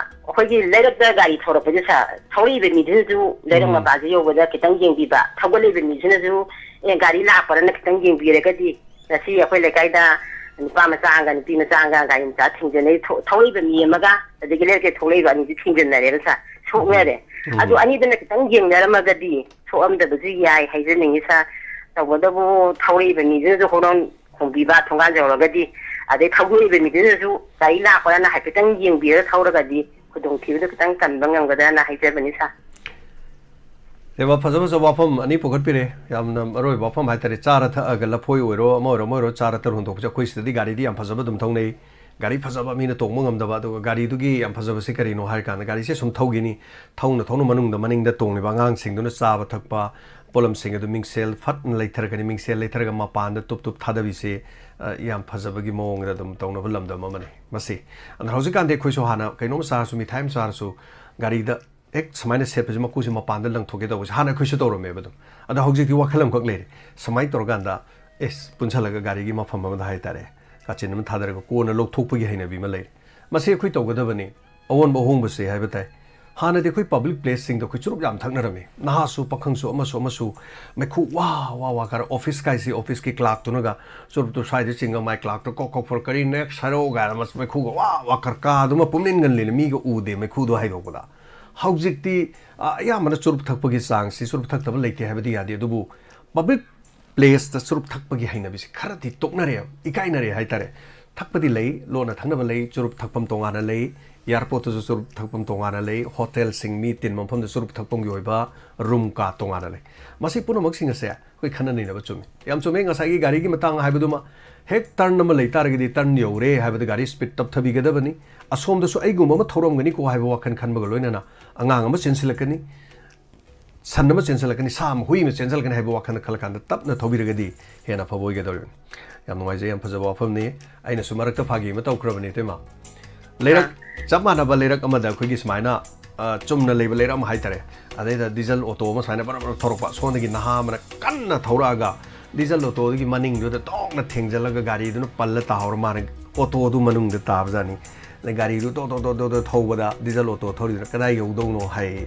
ꯑꯩꯈꯣꯏꯒꯤ ꯂꯩꯔꯛꯇ ꯒꯥꯔꯤ ꯊꯧꯔꯛꯄꯁꯦ ꯁꯥꯔ, ꯊꯧꯔꯛꯏꯕ ꯃꯤꯗꯨꯅꯁꯨ ꯂꯩꯔꯛ ꯎꯝ꯫ ꯃꯄꯥꯁꯦ ꯌꯧꯕꯗ ꯈꯤꯇꯪ ꯌꯦꯡꯕꯤꯕ, ꯊꯧꯒꯠꯂꯛꯏꯕ ꯃꯤꯁꯤꯅꯁꯨ, "ꯑꯦ, ꯒꯥꯔꯤ ꯂꯥꯛꯄ꯭ꯔꯅ ꯈꯤꯇꯪ ꯌꯦꯡꯕꯤꯔꯒꯗꯤ", ꯉꯁꯤ ꯑꯩꯈꯣꯏ ꯂꯩꯀꯥꯏꯗ ꯅꯨꯄꯥ ꯃꯆꯥ ꯑꯃꯒ ꯅꯨꯄꯤ ꯃꯆꯥ ꯑꯃꯒ ꯒꯥꯔꯤ ꯃꯆꯥ ꯊꯦꯡꯖꯤꯟꯅꯩ꯫ ꯊꯣ-, ꯊꯧꯔꯛꯏꯕ ꯃꯤ ꯑꯃꯒ ꯑꯗꯒꯤ ꯂꯩꯔꯛꯇ ꯊꯣꯛꯂꯛꯏꯕ ꯑꯅꯤꯁꯤ ꯊꯦꯡꯖꯤꯟꯅꯔꯦꯕ ꯁꯥꯔ, ꯁꯣꯛꯅꯔꯦ꯫ ꯎꯝ꯫ ꯑꯗꯨ ꯑꯅꯤꯗꯨꯅ ꯈꯤꯇꯪ ꯌꯦꯡꯅꯔꯝꯃꯒꯗꯤ ꯁꯣꯛꯑꯝꯗꯕꯁꯨ ꯌꯥꯏ ꯍꯥꯏꯖꯅꯤꯡꯉꯤ ꯁꯥꯔ꯫ ꯇꯧꯕꯇꯕꯨ ꯊꯧꯔꯛꯏꯕ ꯃꯤꯗꯨꯅꯁꯨ ꯍꯣꯔꯣꯟ ꯈꯣꯡꯕꯤꯕ ꯊꯣꯡꯒꯥꯟ ꯌꯧꯔꯒꯗꯤ, ꯑꯗꯩ ꯊꯧꯗꯣꯔꯛꯏꯕ ꯃꯤꯗꯨꯅꯁꯨ ꯒꯥꯔꯤ ꯂꯥꯛꯄ꯭ꯔꯅ ꯍꯥꯏꯐꯦꯠꯇꯪ ꯌꯦꯡꯕꯤꯔꯒ ꯊꯧꯔꯒꯗꯤ ꯈꯨꯗꯣꯡꯊꯤꯕꯗꯨ ꯈꯤꯇꯪ ꯀꯟꯕ ꯉꯝꯒꯗ꯭ꯔꯅ ꯍꯥꯏꯖꯕꯅꯤ ꯁꯥꯔ꯫ ꯔꯦꯕꯥ, ꯐꯖ ꯐꯖꯕ ꯋꯥꯐꯝ ꯑꯅꯤ ꯄꯨꯈꯠꯄꯤꯔꯦ꯫ ꯌꯥꯝꯅ ꯃꯔꯨ ꯑꯣꯏꯕ ꯋꯥꯐꯝ ꯍꯥꯏꯇꯥꯔꯦ, ꯆꯥꯔ ꯊꯛꯑꯒ ꯂꯐꯣꯏ ꯑꯣꯏꯔꯣ ꯑꯃ ꯑꯣꯏꯔꯣ ꯑꯃ ꯑꯣꯏꯔꯣ ꯆꯥꯔ ꯇꯔꯨ ꯍꯨꯟꯗꯣꯛꯄꯁꯦ꯫ ꯑꯩꯈꯣꯏ ꯁꯤꯗꯗꯤ ꯒꯥꯔꯤꯗꯤ ꯌꯥꯝ ꯐꯖꯕ ꯑꯗꯨꯝ ꯊꯧꯅꯩ, ꯒꯥꯔꯤ ꯐꯖꯕ ꯃꯤꯅ ꯇꯣꯡꯕ ꯉꯝꯗꯕ꯫ ꯑꯗꯨꯒ ꯒꯥꯔꯤꯗꯨꯒꯤ ꯌꯥꯝ ꯐꯖꯕꯁꯤ ꯀꯔꯤꯅꯣ ꯍꯥꯏꯔ ꯀꯥꯟꯗ, ꯒꯥꯔꯤꯁꯦ ꯁꯨꯝ ꯊꯧꯈꯤꯅꯤ, ꯊꯧꯅ ꯊꯧꯅ ꯃꯅꯨꯡꯗ, ꯃꯅꯤꯡꯗ ꯇꯣꯡꯂꯤꯕ ꯑꯉꯥꯡꯁꯤꯡꯗꯨꯅ ꯆꯥꯕ ꯊꯛꯄ ꯄꯣꯠꯂꯝꯁꯤꯡ ꯑꯗꯨ ꯃꯤꯡꯁꯦꯜ ꯐꯠꯅ ꯂꯩꯊꯔꯛꯀꯅꯤ, ꯃꯤꯡꯁꯦꯜ ꯂꯩꯊꯔꯒ ꯃꯄꯥꯟꯗ ꯇꯨꯞ ꯇꯨꯞ ꯊꯥꯗꯕꯤꯁꯦ, ꯑ, ꯌꯥꯝ ꯐꯖꯕꯒꯤ ꯃꯑꯣꯡꯗ ꯑꯗꯨꯝ ꯇꯧꯅꯕ ꯂꯝꯗꯝ ꯑꯃꯅꯤ ꯃꯁꯤ꯫ ꯑꯗꯨꯅ ꯍꯧꯖꯤꯛꯀꯥꯟꯗꯤ ꯑꯩꯈꯣꯏꯁꯨ ꯍꯥꯟꯅ ꯀꯩꯅꯣꯝ ꯆꯥꯔꯁꯨ, ꯃꯤꯊꯥꯏ ꯑꯃ ꯆꯥꯔꯁꯨ, ꯒꯥꯔꯤꯗ ꯍꯦꯛ ꯁꯨꯃꯥꯏꯅ ꯁꯦꯠꯄꯁꯦ, ꯃꯀꯨꯁꯦ ꯃꯄꯥꯟꯗ ꯂꯪꯊꯣꯛꯀꯦ ꯇꯧꯕꯁꯦ ꯍꯥꯟꯅ ꯑꯩꯈꯣꯏꯁꯨ ꯇꯧꯔꯝꯃꯦꯕ ꯑꯗꯨꯝ꯫ ꯑꯗꯣ ꯍꯧꯖꯤꯛꯇꯤ ꯋꯥꯈꯜ ꯑꯃꯈꯛ ꯂꯩꯔꯦ, ꯁꯨꯃꯥꯏꯅ ꯇꯧꯔꯀꯥꯟꯗ, ꯑꯦꯁ, ꯄꯨꯟꯁꯜꯂꯒ ꯒꯥꯔꯤꯒꯤ ꯃꯐꯝ ꯑꯃꯗ ꯍꯥꯏꯇꯥꯔꯦ, ꯀꯥꯆꯤꯟ ꯑꯃ ꯊꯥꯗꯔꯒ ꯀꯣꯟꯅ ꯂꯧꯊꯣꯛꯄꯒꯤ ꯍꯩꯅꯕꯤ ꯑꯃ ꯂꯩꯔꯦ꯫ ꯃꯁꯤ ꯑꯩꯈꯣꯏ ꯇꯧꯒꯗꯕꯅꯤ꯫ ꯑꯑꯣꯟꯕ ꯑꯍꯣꯡꯕꯁꯦ ꯍꯥꯏꯕ ꯇꯥꯏ꯫ ꯍꯥꯟꯅꯗꯤ ꯑꯩꯈꯣꯏ ꯄꯕ꯭ꯂꯤꯛ ꯄ꯭ꯂꯦꯁꯁꯤꯡꯗ ꯑꯩꯈꯣꯏ ꯆꯨꯔꯨꯞ ꯌꯥꯝ ꯊꯛꯅꯔꯝꯃꯤ꯫ ꯅꯍꯥꯁꯨ, ꯄꯥꯈꯪꯁꯨ, ꯑꯃꯁꯨ, ꯑꯃꯁꯨ ꯃꯩꯈꯨ ꯋꯥ, ꯋꯥ, ꯋꯥ ꯀꯥꯔ, ꯑꯣꯐꯤꯁ ꯀꯥꯏꯁꯤ, ꯑꯣꯐꯤꯁꯀꯤ ꯀ꯭ꯂꯥꯛꯇꯨꯅꯒ ꯆꯨꯔꯨꯞꯇꯨ ꯁ꯭ꯋꯥꯏꯗ ꯆꯤꯡꯉ ꯃꯥꯏ ꯀ꯭ꯂꯥꯛꯇ ꯀꯣꯛ ꯀꯣꯛ ꯐꯣꯔ, "ꯀꯔꯤ ꯅꯦꯛꯁ ꯍꯥꯏꯔꯛꯑꯣ?" ꯀꯥꯏꯅ ꯃꯁ-, ꯃꯩꯈꯨꯒ ꯋꯥ, ꯋꯥ ꯀꯥꯔ, ꯀꯥꯗꯨꯃ ꯄꯨꯝꯅꯤꯟ ꯉꯜꯂꯤꯅ ꯃꯤꯒ ꯎꯗꯦ ꯃꯩꯈꯨꯗꯣ ꯍꯥꯏꯗꯣꯛꯄꯗ꯫ ꯍꯧꯖꯤꯛꯇꯤ, ꯑ, ꯑꯌꯥꯝꯕꯅ ꯆꯨꯔꯨꯞ ꯊꯛꯄꯒꯤ ꯆꯥꯡꯁꯤ, ꯆꯨꯔꯨꯞ ꯊꯛꯇꯕ ꯂꯩꯇꯦ ꯍꯥꯏꯕꯗꯤ ꯌꯥꯗꯦ, ꯑꯗꯨꯕꯨ ꯄꯕ꯭ꯂꯤꯛ ꯄ꯭ꯂꯦꯁꯇ ꯆꯨꯔꯨꯞ ꯊꯛꯄꯒꯤ ꯍꯩꯅꯕꯤꯁꯤ ꯈꯔꯗꯤ ꯇꯣꯛꯅꯔꯦ, ꯏꯀꯥꯏꯅꯔꯦ ꯍꯥꯏꯇꯥꯔꯦ꯫ ꯊꯛꯄꯗꯤ ꯂꯩ, ꯂꯣꯟꯅ ꯊꯛꯅꯕ ꯂꯩ, ꯆꯨꯔꯨꯞ ꯊꯛꯐꯝ ꯇꯣꯉꯥꯟꯅ ꯂꯩ, ꯑꯦꯌꯥꯔꯄꯣꯔꯠꯇꯁꯨ ꯆꯨꯔꯨꯞ ꯊꯛꯐꯝ ꯇꯣꯉꯥꯟꯅ ꯂꯩ, ꯍꯣꯇꯦꯜꯁꯤꯡ, ꯃꯤ ꯇꯤꯟꯕ ꯃꯐꯝꯗ ꯆꯨꯔꯨꯞ ꯊꯛꯐꯝꯒꯤ ꯑꯣꯏꯕ ꯔꯨꯝ ꯀꯥ ꯇꯣꯉꯥꯟꯅ ꯂꯩ꯫ ꯃꯁꯤ ꯄꯨꯝꯅꯃꯛꯁꯤꯡ ꯑꯁꯦ ꯑꯩꯈꯣꯏ ꯈꯟꯅ ꯅꯩꯅꯕ ꯆꯨꯝꯃꯤ꯫ ꯌꯥꯝ ꯆꯨꯝꯃꯤ, ꯉꯁꯥꯏꯒꯤ ꯒꯥꯔꯤꯒꯤ ꯃꯇꯥꯡ ꯍꯥꯏꯕꯗꯨꯃ, ꯍꯦꯛ ꯇꯔꯟ ꯑꯃ ꯂꯩ ꯇꯥꯔꯒꯗꯤ ꯇꯔꯟ ꯌꯧꯔꯦ ꯍꯥꯏꯕꯗ ꯒꯥꯔꯤ ꯁ꯭ꯄꯤꯗ ꯇꯞꯊꯕꯤꯒꯗꯕꯅꯤ꯫ ꯑꯁꯣꯝꯗꯁꯨ ꯑꯩꯒꯨꯝꯕ ꯑꯃ ꯊꯧꯔꯝꯒꯅꯤꯀꯣ ꯍꯥꯏꯕ ꯋꯥꯈꯜ ꯈꯟꯕꯒ ꯂꯣꯏꯅꯅ ꯑꯉꯥꯡ ꯑꯃ ꯆꯦꯟꯁꯤꯜꯂꯛꯀꯅꯤ꯫ ꯁꯟ ꯑꯃ ꯆꯦꯟꯁꯤꯜꯂꯛꯀꯅꯤ, ꯁꯥ ꯑꯃ, ꯍꯨꯏ ꯑꯃ ꯆꯦꯟꯁꯤꯜꯂꯛꯀꯅꯤ ꯍꯥꯏꯕ ꯋꯥꯈꯜꯗ ꯈꯜꯂꯀꯥꯟꯗ ꯇꯞꯅ ꯊꯧꯕꯤꯔꯒꯗꯤ ꯍꯦꯟꯅ ꯑꯐꯕ ꯑꯣꯏꯒꯗꯧꯔꯤꯕꯅꯤ꯫ ꯌꯥꯝ ꯅꯨꯡꯉꯥꯏꯖꯩ, ꯌꯥꯝ ꯐꯖꯕ ꯋꯥꯐꯝꯅꯤ꯫ ꯑꯩꯅꯁꯨ ꯃꯔꯛꯇ ꯐꯥꯒꯤ ꯑꯃ ꯇꯧꯈ꯭ꯔꯕꯅꯤ ꯏꯇꯩꯃ꯫ ꯂꯩꯔꯛ, ꯆꯞ ꯃꯥꯟꯅꯕ ꯂꯩꯔꯛ ꯑꯃꯗ ꯑꯩꯈꯣꯏꯒꯤ ꯁꯨꯃꯥꯏꯅ, ꯑ, ꯆꯨꯝꯅ ꯂꯩꯕ ꯂꯩꯔꯛ ꯑꯃ ꯍꯥꯏꯇꯥꯔꯦ꯫ ꯑꯗꯩꯗ ꯗꯤꯖꯜ ꯑꯣꯇꯣ ꯑꯃ ꯁꯨꯃꯥꯏꯅ ꯕꯔ ꯕꯔ ꯊꯧꯔꯛꯄ, ꯁꯣꯝꯗꯒꯤ ꯅꯍꯥ ꯑꯃꯅ ꯀꯟꯅ ꯊꯧꯔꯛꯑꯒ ꯗꯤꯖꯜ ꯑꯣꯇꯣꯗꯨꯒꯤ ꯃꯅꯤꯡꯗꯨꯗ ꯇꯣꯛꯅ ꯊꯦꯡꯖꯤꯜꯂꯒ ꯒꯥꯔꯤꯗꯨꯅ ꯄꯜꯂ ꯇꯥꯍꯧꯔ ꯃꯥꯅ ꯑꯣꯇꯣꯗꯨ ꯃꯅꯨꯡꯗ ꯇꯥꯕꯖꯥꯠꯅꯤ꯫ ꯑꯗꯩ ꯒꯥꯔꯤꯗꯨ ꯇꯣ ꯇꯣ ꯇꯣ ꯇꯣ ꯇꯣ ꯊꯧꯕꯗ ꯗꯤꯖꯜ ꯑꯣꯇꯣ ꯊꯧꯔꯤꯗꯨꯅ ꯀꯗꯥꯏ ꯌꯧꯗꯧꯅꯣ ꯍꯥꯏ꯫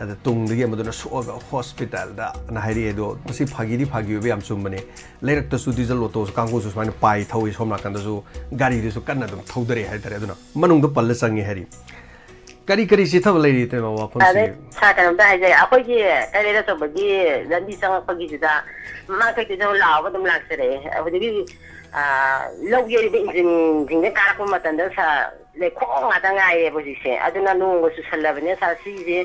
ꯑꯗ ꯇꯨꯡꯗꯒꯤ ꯑꯃꯗꯨꯅ ꯁꯣꯛꯑꯒ ꯍꯣꯁꯄꯤꯇꯥꯜꯗꯅ ꯍꯥꯏꯔꯛꯑꯦ꯫ ꯑꯗꯣ ꯃꯁꯤ ꯐꯥꯒꯤꯗꯤ ꯐꯥꯒꯤ ꯑꯣꯏꯕ ꯌꯥꯝ ꯆꯨꯝꯕꯅꯦ꯫ ꯂꯩꯔꯛꯇꯁꯨ ꯗꯤꯖꯜ ꯑꯣꯇꯣꯁꯨ ꯀꯥꯡꯕꯨꯁꯨ ꯁꯨꯃꯥꯏꯅ ꯄꯥꯏ ꯊꯧꯏ, ꯁꯣꯝ ꯅꯥꯀꯟꯗꯁꯨ ꯒꯥꯔꯤꯗꯨꯁꯨ ꯀꯟꯅ ꯑꯗꯨꯝ ꯊꯧꯗꯔꯛꯑꯦ ꯍꯥꯏꯇꯥꯔꯦ꯫ ꯑꯗꯨꯅ ꯃꯅꯨꯡꯗ ꯄꯜꯂ ꯆꯪꯉꯦ ꯍꯥꯏꯔꯤ꯫ ꯀꯔꯤ ꯀꯔꯤ ꯆꯤꯊꯕ ꯂꯩꯔꯤ ꯏꯇꯩꯃ ꯋꯥꯐꯝꯁꯤꯒꯤ? ꯑꯗꯩ ꯁꯥꯔ, ꯀꯩꯅꯣꯝꯇ ꯍꯥꯏꯖꯒꯦ, ꯑꯩꯈꯣꯏꯒꯤ ꯀꯩꯔꯦꯜ ꯑꯆꯧꯕꯒꯤ ꯂꯝꯕꯤ ꯆꯪꯉꯛꯄꯒꯤꯁꯤꯗ ꯃꯃꯥꯡꯈꯩꯗꯁꯨ ꯂꯥꯎꯕ ꯑꯗꯨꯝ ꯂꯥꯛꯆꯔꯛꯑꯦ꯫ ꯍꯧꯖꯤꯛꯀꯤ, ꯑꯥ, ꯂꯧ ꯌꯩꯔꯤꯕ ꯏꯟꯖꯤꯟꯁꯤꯡꯗ ꯀꯥꯔꯛꯄ ꯃꯇꯝꯗ ꯁꯥꯔ, ꯂꯩꯈꯣꯝ ꯉꯥꯛꯇ ꯉꯥꯏꯔꯦꯕ ꯍꯧꯖꯤꯛꯁꯦ꯫ ꯑꯗꯨꯅ ꯅꯣꯡꯒ ꯆꯨꯁꯜꯂꯕꯅꯤꯅ ꯁꯥꯔ, ꯁꯤꯁꯦ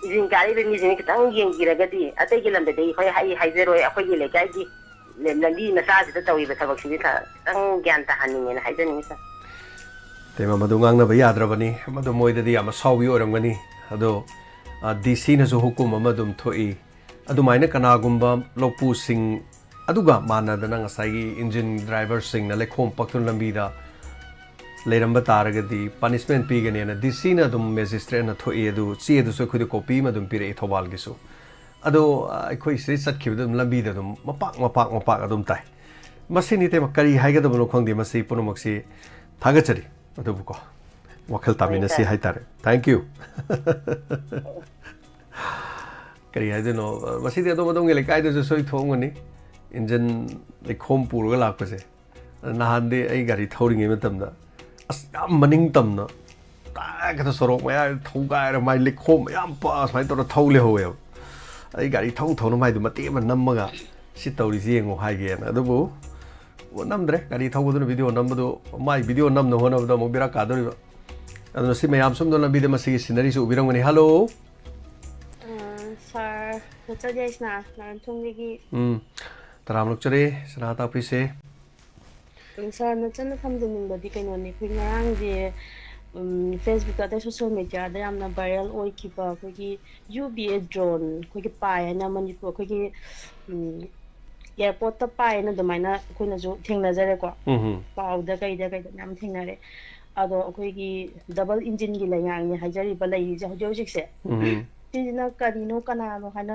ꯏꯟꯖꯤꯟ ꯀꯥꯔꯛꯏꯕ ꯃꯤꯁꯤꯡꯅ ꯈꯤꯇꯪ ꯌꯦꯡꯕꯤꯔꯒꯗꯤ, ꯑꯇꯩꯒꯤ ꯂꯝꯗꯗꯤ ꯑꯩꯈꯣꯏ ꯍꯥꯏ ꯍꯥꯏꯖꯔꯣꯏ, ꯑꯩꯈꯣꯏꯒꯤ ꯂꯩꯀꯥꯏꯒꯤ ꯂꯝꯕꯤ ꯃꯆꯥꯁꯤꯗ ꯇꯧꯔꯤꯕ ꯊꯕꯛꯁꯤꯗꯤ ꯁꯥꯔ, ꯈꯤꯇꯪ ꯒ꯭ꯌꯥꯟ ꯇꯥꯍꯟꯅꯤꯡꯉꯦꯅ ꯍꯥꯏꯖꯅꯤꯡꯉꯤ ꯁꯥꯔ꯫ ꯏꯇꯩꯃ, ꯃꯗꯨ ꯉꯥꯡꯅꯕ ꯌꯥꯗ꯭ꯔꯕꯅꯤ, ꯃꯗꯨ ꯃꯣꯏꯗꯗꯤ ꯌꯥꯝ ꯑꯁꯥꯎꯕꯤ ꯑꯣꯏꯔꯝꯒꯅꯤ꯫ ꯑꯗꯣ, ꯑ, ꯗꯤ ꯁꯤꯅꯁꯨ ꯍꯨꯀꯨꯝ ꯑꯃ ꯑꯗꯨꯝ ꯊꯣꯛꯏ꯫ ꯑꯗꯨꯃꯥꯏꯅ ꯀꯅꯥꯒꯨꯝꯕ ꯂꯧꯄꯨꯁꯤꯡ ꯑꯗꯨꯒ ꯃꯥꯟꯅꯗꯅ ꯉꯁꯥꯏꯒꯤ ꯏꯟꯖꯤꯟ ꯗ꯭ꯔꯥꯏꯚꯔꯁꯤꯡꯅ ꯂꯩꯈꯣꯝ ꯄꯛꯇꯨꯅ ꯂꯝꯕꯤꯗ ꯂꯩꯔꯝꯕ ꯇꯥꯔꯒꯗꯤ ꯄꯅꯤꯁꯃꯦꯟ ꯄꯤꯒꯅꯦꯅ ꯗꯤ ꯁꯤꯅ ꯑꯗꯨꯝ ꯃꯦꯖꯤꯁꯇ꯭ꯔꯦꯠꯅ ꯊꯣꯛꯏ꯫ ꯑꯗꯨ ꯆꯦꯗꯨꯁꯨ ꯑꯩꯈꯣꯏꯗ ꯀꯣꯄꯤ ꯑꯃ ꯑꯗꯨꯝ ꯄꯤꯔꯛꯏ ꯊꯧꯕꯥꯜꯒꯤꯁꯨ꯫ ꯑꯗꯣ, ꯑ, ꯑꯩꯈꯣꯏ ꯁꯤꯗꯩ ꯆꯠꯈꯤꯕꯗ ꯑꯗꯨꯝ ꯂꯝꯕꯤꯗ ꯑꯗꯨꯝ ꯃꯄꯥꯛ, ꯃꯄꯥꯛ, ꯃꯄꯥꯛ ꯑꯗꯨꯝ ꯇꯥꯏ꯫ ꯃꯁꯤꯅꯤ ꯏꯇꯩꯃ, ꯀꯔꯤ ꯍꯥꯏꯒꯗꯕꯅꯣ ꯈꯪꯗꯦ꯫ ꯃꯁꯤ ꯄꯨꯝꯅꯃꯛꯁꯤ ꯊꯥꯒꯠꯆꯔꯤ꯫ ꯑꯗꯨꯕꯨꯀꯣ, ꯋꯥꯈꯜ ꯇꯥꯃꯤꯟꯅꯁꯤ ꯍꯣꯏ, ꯁꯥꯔ꯫ ꯍꯥꯏꯇꯥꯔꯦ꯫ Thank you꯫ ꯀꯔꯤ ꯍꯥꯏꯗꯣꯏꯅꯣ? ꯃꯁꯤꯗꯤ ꯑꯗꯣꯝ ꯑꯗꯣꯝꯒꯤ ꯂꯩꯀꯥꯏꯗꯁꯨ ꯁꯣꯏ ꯊꯣꯛꯑꯝꯒꯅꯤ꯫ ꯏꯟꯖꯤꯟ ꯂꯩꯈꯣꯝ ꯄꯨꯔꯒ ꯂꯥꯛꯄꯁꯦ꯫ ꯅꯍꯥꯟꯗꯤ ꯑꯩ ꯒꯥꯔꯤ ꯊꯧꯔꯤꯉꯩ ꯃꯇꯝꯗ, ꯑꯁ, ꯌꯥꯝ ꯃꯅꯤꯡ ꯇꯝꯅ ꯇꯥꯛ ꯍꯦꯛꯇ ꯁꯣꯔꯣꯛ ꯃꯌꯥꯏꯗ ꯊꯧꯒꯥꯏꯔ ꯃꯥꯏ ꯂꯩꯈꯣꯝ ꯃꯌꯥꯝ ꯄ-, ꯁꯨꯃꯥꯏꯅ ꯇꯧꯔ ꯊꯧ ꯂꯩꯍꯧꯋꯦꯕ꯫ ꯑꯩ ꯒꯥꯔꯤ ꯊꯧ ꯊꯧꯅ ꯃꯥꯏꯗꯣ ꯃꯇꯦꯛ ꯑꯃ ꯅꯝꯃꯒ "ꯁꯤ ꯇꯧꯔꯤꯁꯤ ꯌꯦꯡꯉꯣ" ꯍꯥꯏꯒꯦꯅ꯫ ꯑꯗꯨꯕꯨ ꯅꯝꯗ꯭ꯔꯦ꯫ ꯒꯥꯔꯤ ꯊꯧꯕꯗꯨꯅ ꯚꯤꯗꯤꯑꯣ ꯅꯝꯕꯗꯨ, ꯃꯥꯏ ꯚꯤꯗꯤꯑꯣ ꯅꯝꯅ ꯍꯣꯠꯅꯕꯗ ꯑꯃꯨꯛ ꯕꯦꯔꯥ ꯀꯥꯗꯧꯔꯤꯕ꯫ ꯑꯗꯨꯅ ꯁꯤ ꯃꯌꯥꯝ ꯁꯣꯝꯗ ꯂꯝꯕꯤꯗ ꯃꯁꯤꯒꯤ ꯁꯤꯅꯔꯤꯁꯨ ꯎꯕꯤꯔꯝꯒꯅꯤ꯫ ꯍꯜꯂꯣ꯫ ꯑ, ꯁꯥꯔ, ꯅꯆꯟ ꯌꯥꯏꯁꯅꯥ, ꯅꯥꯔꯟꯊꯣꯡꯗꯒꯤ꯫ ꯎꯝ, ꯇꯔꯥꯝ ꯑꯣꯛꯆꯔꯤ, ꯁꯅꯥ ꯇꯥꯛꯄꯤꯁꯦ꯫ ꯎꯝ, ꯁꯥꯔ, ꯅꯆꯟꯅ ꯊꯝꯖꯅꯤꯡꯕꯗꯤ ꯀꯩꯅꯣꯅꯤ, ꯑꯩꯈꯣꯏ ꯉꯔꯥꯡꯁꯦ, ꯎꯝ, Facebook ꯑꯗꯩ social media ꯗ ꯌꯥꯝꯅ viral ꯑꯣꯏꯈꯤꯕ ꯑꯩꯈꯣꯏꯒꯤ ꯌꯨ ꯕꯤ ꯑꯦ drone, ꯑꯩꯈꯣꯏꯒꯤ ꯄꯥꯏ ꯍꯥꯏꯅ ꯃꯅꯤꯄꯨꯔ ꯑꯩꯈꯣꯏꯒꯤ, ꯎꯝ, airport ꯇ ꯄꯥꯏꯅ ꯑꯗꯨꯃꯥꯏꯅ ꯑꯩꯈꯣꯏꯅꯁꯨ ꯊꯦꯡꯅꯖꯔꯦꯀꯣ꯫ ꯎꯝ ꯍꯝ꯫ ꯄꯥꯎꯗ ꯀꯩꯗ ꯀꯩꯗ ꯃꯌꯥꯝ ꯊꯦꯡꯅꯔꯦ꯫ ꯑꯗꯣ ꯑꯩꯈꯣꯏꯒꯤ double engine ꯒꯤ ꯂꯩꯉꯥꯛꯅꯤ ꯍꯥꯏꯖꯔꯤꯕ ꯂꯩꯔꯤꯁꯦ ꯍꯧꯖꯤꯛ ꯍꯧꯖꯤꯛꯁꯦ꯫ ꯎꯝ ꯍꯝ꯫ ꯁꯤꯁꯤꯅ ꯀꯔꯤꯅꯣ ꯀꯅꯥꯅꯣ ꯍꯥꯏꯅ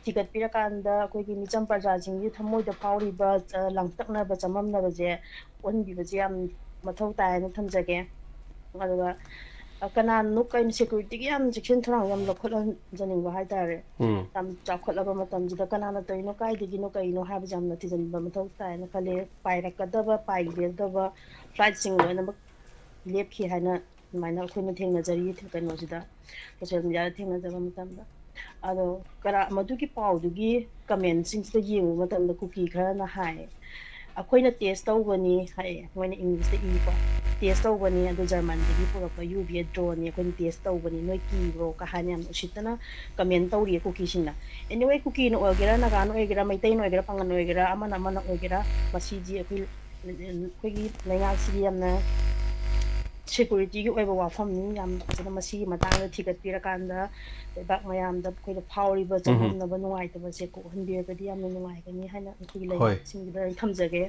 ꯊꯤꯒꯠꯄꯤꯔꯀꯥꯟꯗ ꯑꯩꯈꯣꯏꯒꯤ ꯃꯤꯆꯝ ꯄ꯭ꯔꯖꯥꯁꯤꯡꯒꯤ ꯊꯃꯣꯏꯗ ꯐꯥꯎꯔꯤꯕ, ꯑ, ꯂꯥꯡꯇꯛꯅꯕ ꯆꯃꯝꯅꯕꯁꯦ ꯑꯣꯟꯕꯤꯕꯁꯦ ꯌꯥꯝ ꯃꯊꯧ ꯇꯥꯏ ꯍꯥꯏꯅ ꯊꯝꯖꯒꯦ꯫ ꯑꯗꯨꯒ, ꯑ, ꯀꯅꯥꯅꯣ ꯀꯩꯅꯣ security ꯒꯤ ꯌꯥꯝ ꯆꯦꯛꯁꯤꯟ ꯊꯧꯔꯥꯡ ꯌꯥꯝ ꯂꯧꯈꯠꯍꯟꯖꯅꯤꯡꯕ ꯍꯥꯏꯇꯥꯔꯦ꯫ ꯎꯝ꯫ ꯌꯥꯝ ꯆꯥꯎꯈꯠꯂꯕ ꯃꯇꯝꯁꯤꯗ ꯀꯅꯥꯅ ꯇꯧꯔꯤꯅꯣ, ꯀꯥꯏꯗꯒꯤꯅꯣ, ꯀꯩꯅꯣ ꯍꯥꯏꯕꯁꯦ ꯌꯥꯝꯅ ꯊꯤꯖꯤꯟꯕ ꯃꯊꯧ ꯇꯥꯏꯅ ꯈꯜꯂꯦ꯫ ꯄꯥꯏꯔꯛꯀꯗꯕ, ꯄꯥꯏꯒꯗꯕ flight ꯁꯤꯡ ꯂꯣꯏꯅꯃꯛ ꯂꯦꯞꯈꯤ ꯍꯥꯏꯅ ꯑꯗꯨꯃꯥꯏꯅ ꯑꯩꯈꯣꯏꯅ ꯊꯦꯡꯅꯖꯔꯤ ꯀꯩꯅꯣꯁꯤꯗ, social media ꯗ ꯊꯦꯡꯅꯖꯕ ꯃꯇꯝꯗ꯫ ꯑꯗꯣ ꯀꯔꯥ-, ꯃꯗꯨꯒꯤ ꯄꯥꯎꯗꯨꯒꯤ comment ꯁꯤꯡꯁꯤꯗ ꯌꯦꯡꯕ ꯃꯇꯝꯗ ꯀꯨꯀꯤ ꯈꯔꯅ ꯍꯥꯏ, "ꯑꯩꯈꯣꯏꯅ test ꯇꯧꯕꯅꯤ" ꯍꯥꯏꯌꯦ, ꯃꯣꯏꯅ English ꯇ ꯏꯀꯣ, "test ꯇꯧꯕꯅꯤ, ꯑꯗꯨ German ꯗꯒꯤ ꯄꯨꯔꯛꯄ ꯌꯨ ꯕꯤ ꯑꯦ drone ꯅꯤ, ꯑꯩꯈꯣꯏꯅ test ꯇꯧꯕꯅꯤ, ꯅꯣꯏ ꯀꯤꯕ꯭ꯔꯣ?" ꯀ ꯍꯥꯏꯅ ꯌꯥꯝ ꯎꯁꯤꯠꯇꯅ comment ꯇꯧꯔꯤꯌꯦ ꯀꯨꯀꯤꯁꯤꯡꯅ꯫ Anyway, ꯀꯨꯀꯤꯅ ꯑꯣꯏꯒꯦꯔꯥ, ꯅꯥꯒꯥꯅ ꯑꯣꯏꯒꯦꯔꯥ, ꯃꯩꯇꯩꯅ ꯑꯣꯏꯒꯦꯔꯥ, ꯄꯥꯉꯟ ꯑꯣꯏꯒꯦꯔꯥ, ꯑꯃꯅ ꯑꯃꯅ ꯑꯣꯏꯒꯦꯔꯥ, ꯃꯁꯤꯗꯤ ꯑꯩꯈꯣꯏ, ꯑꯩꯈꯣꯏꯒꯤ ꯂꯩꯉꯥꯛꯁꯤꯒꯤ ꯌꯥꯝꯅ security ꯒꯤ ꯑꯣꯏꯕ ꯋꯥꯐꯝꯅꯤ꯫ ꯌꯥꯝ ꯐꯖꯅ ꯃꯁꯤꯒꯤ ꯃꯇꯥꯡꯗ ꯊꯤꯒꯠꯄꯤꯔꯀꯥꯟꯗ ꯂꯩꯕꯥꯛ ꯃꯌꯥꯝꯗ ꯑꯩꯈꯣꯏꯗ ꯐꯥꯎꯔꯤꯕ ꯎꯝ ꯍꯝ꯫ ꯆꯃꯝꯅꯕ, ꯅꯨꯡꯉꯥꯏꯇꯕꯁꯦ ꯀꯣꯛꯍꯟꯕꯤꯔꯒꯗꯤ ꯌꯥꯝꯅ ꯅꯨꯡꯉꯥꯏꯒꯅꯤ ꯍꯥꯏꯅ ꯑꯩꯈꯣꯏꯒꯤ ꯍꯣꯏ꯫ ꯂꯩꯉꯥꯛꯁꯤꯡꯗꯨꯗ ꯑꯩ ꯊꯝꯖꯒꯦ꯫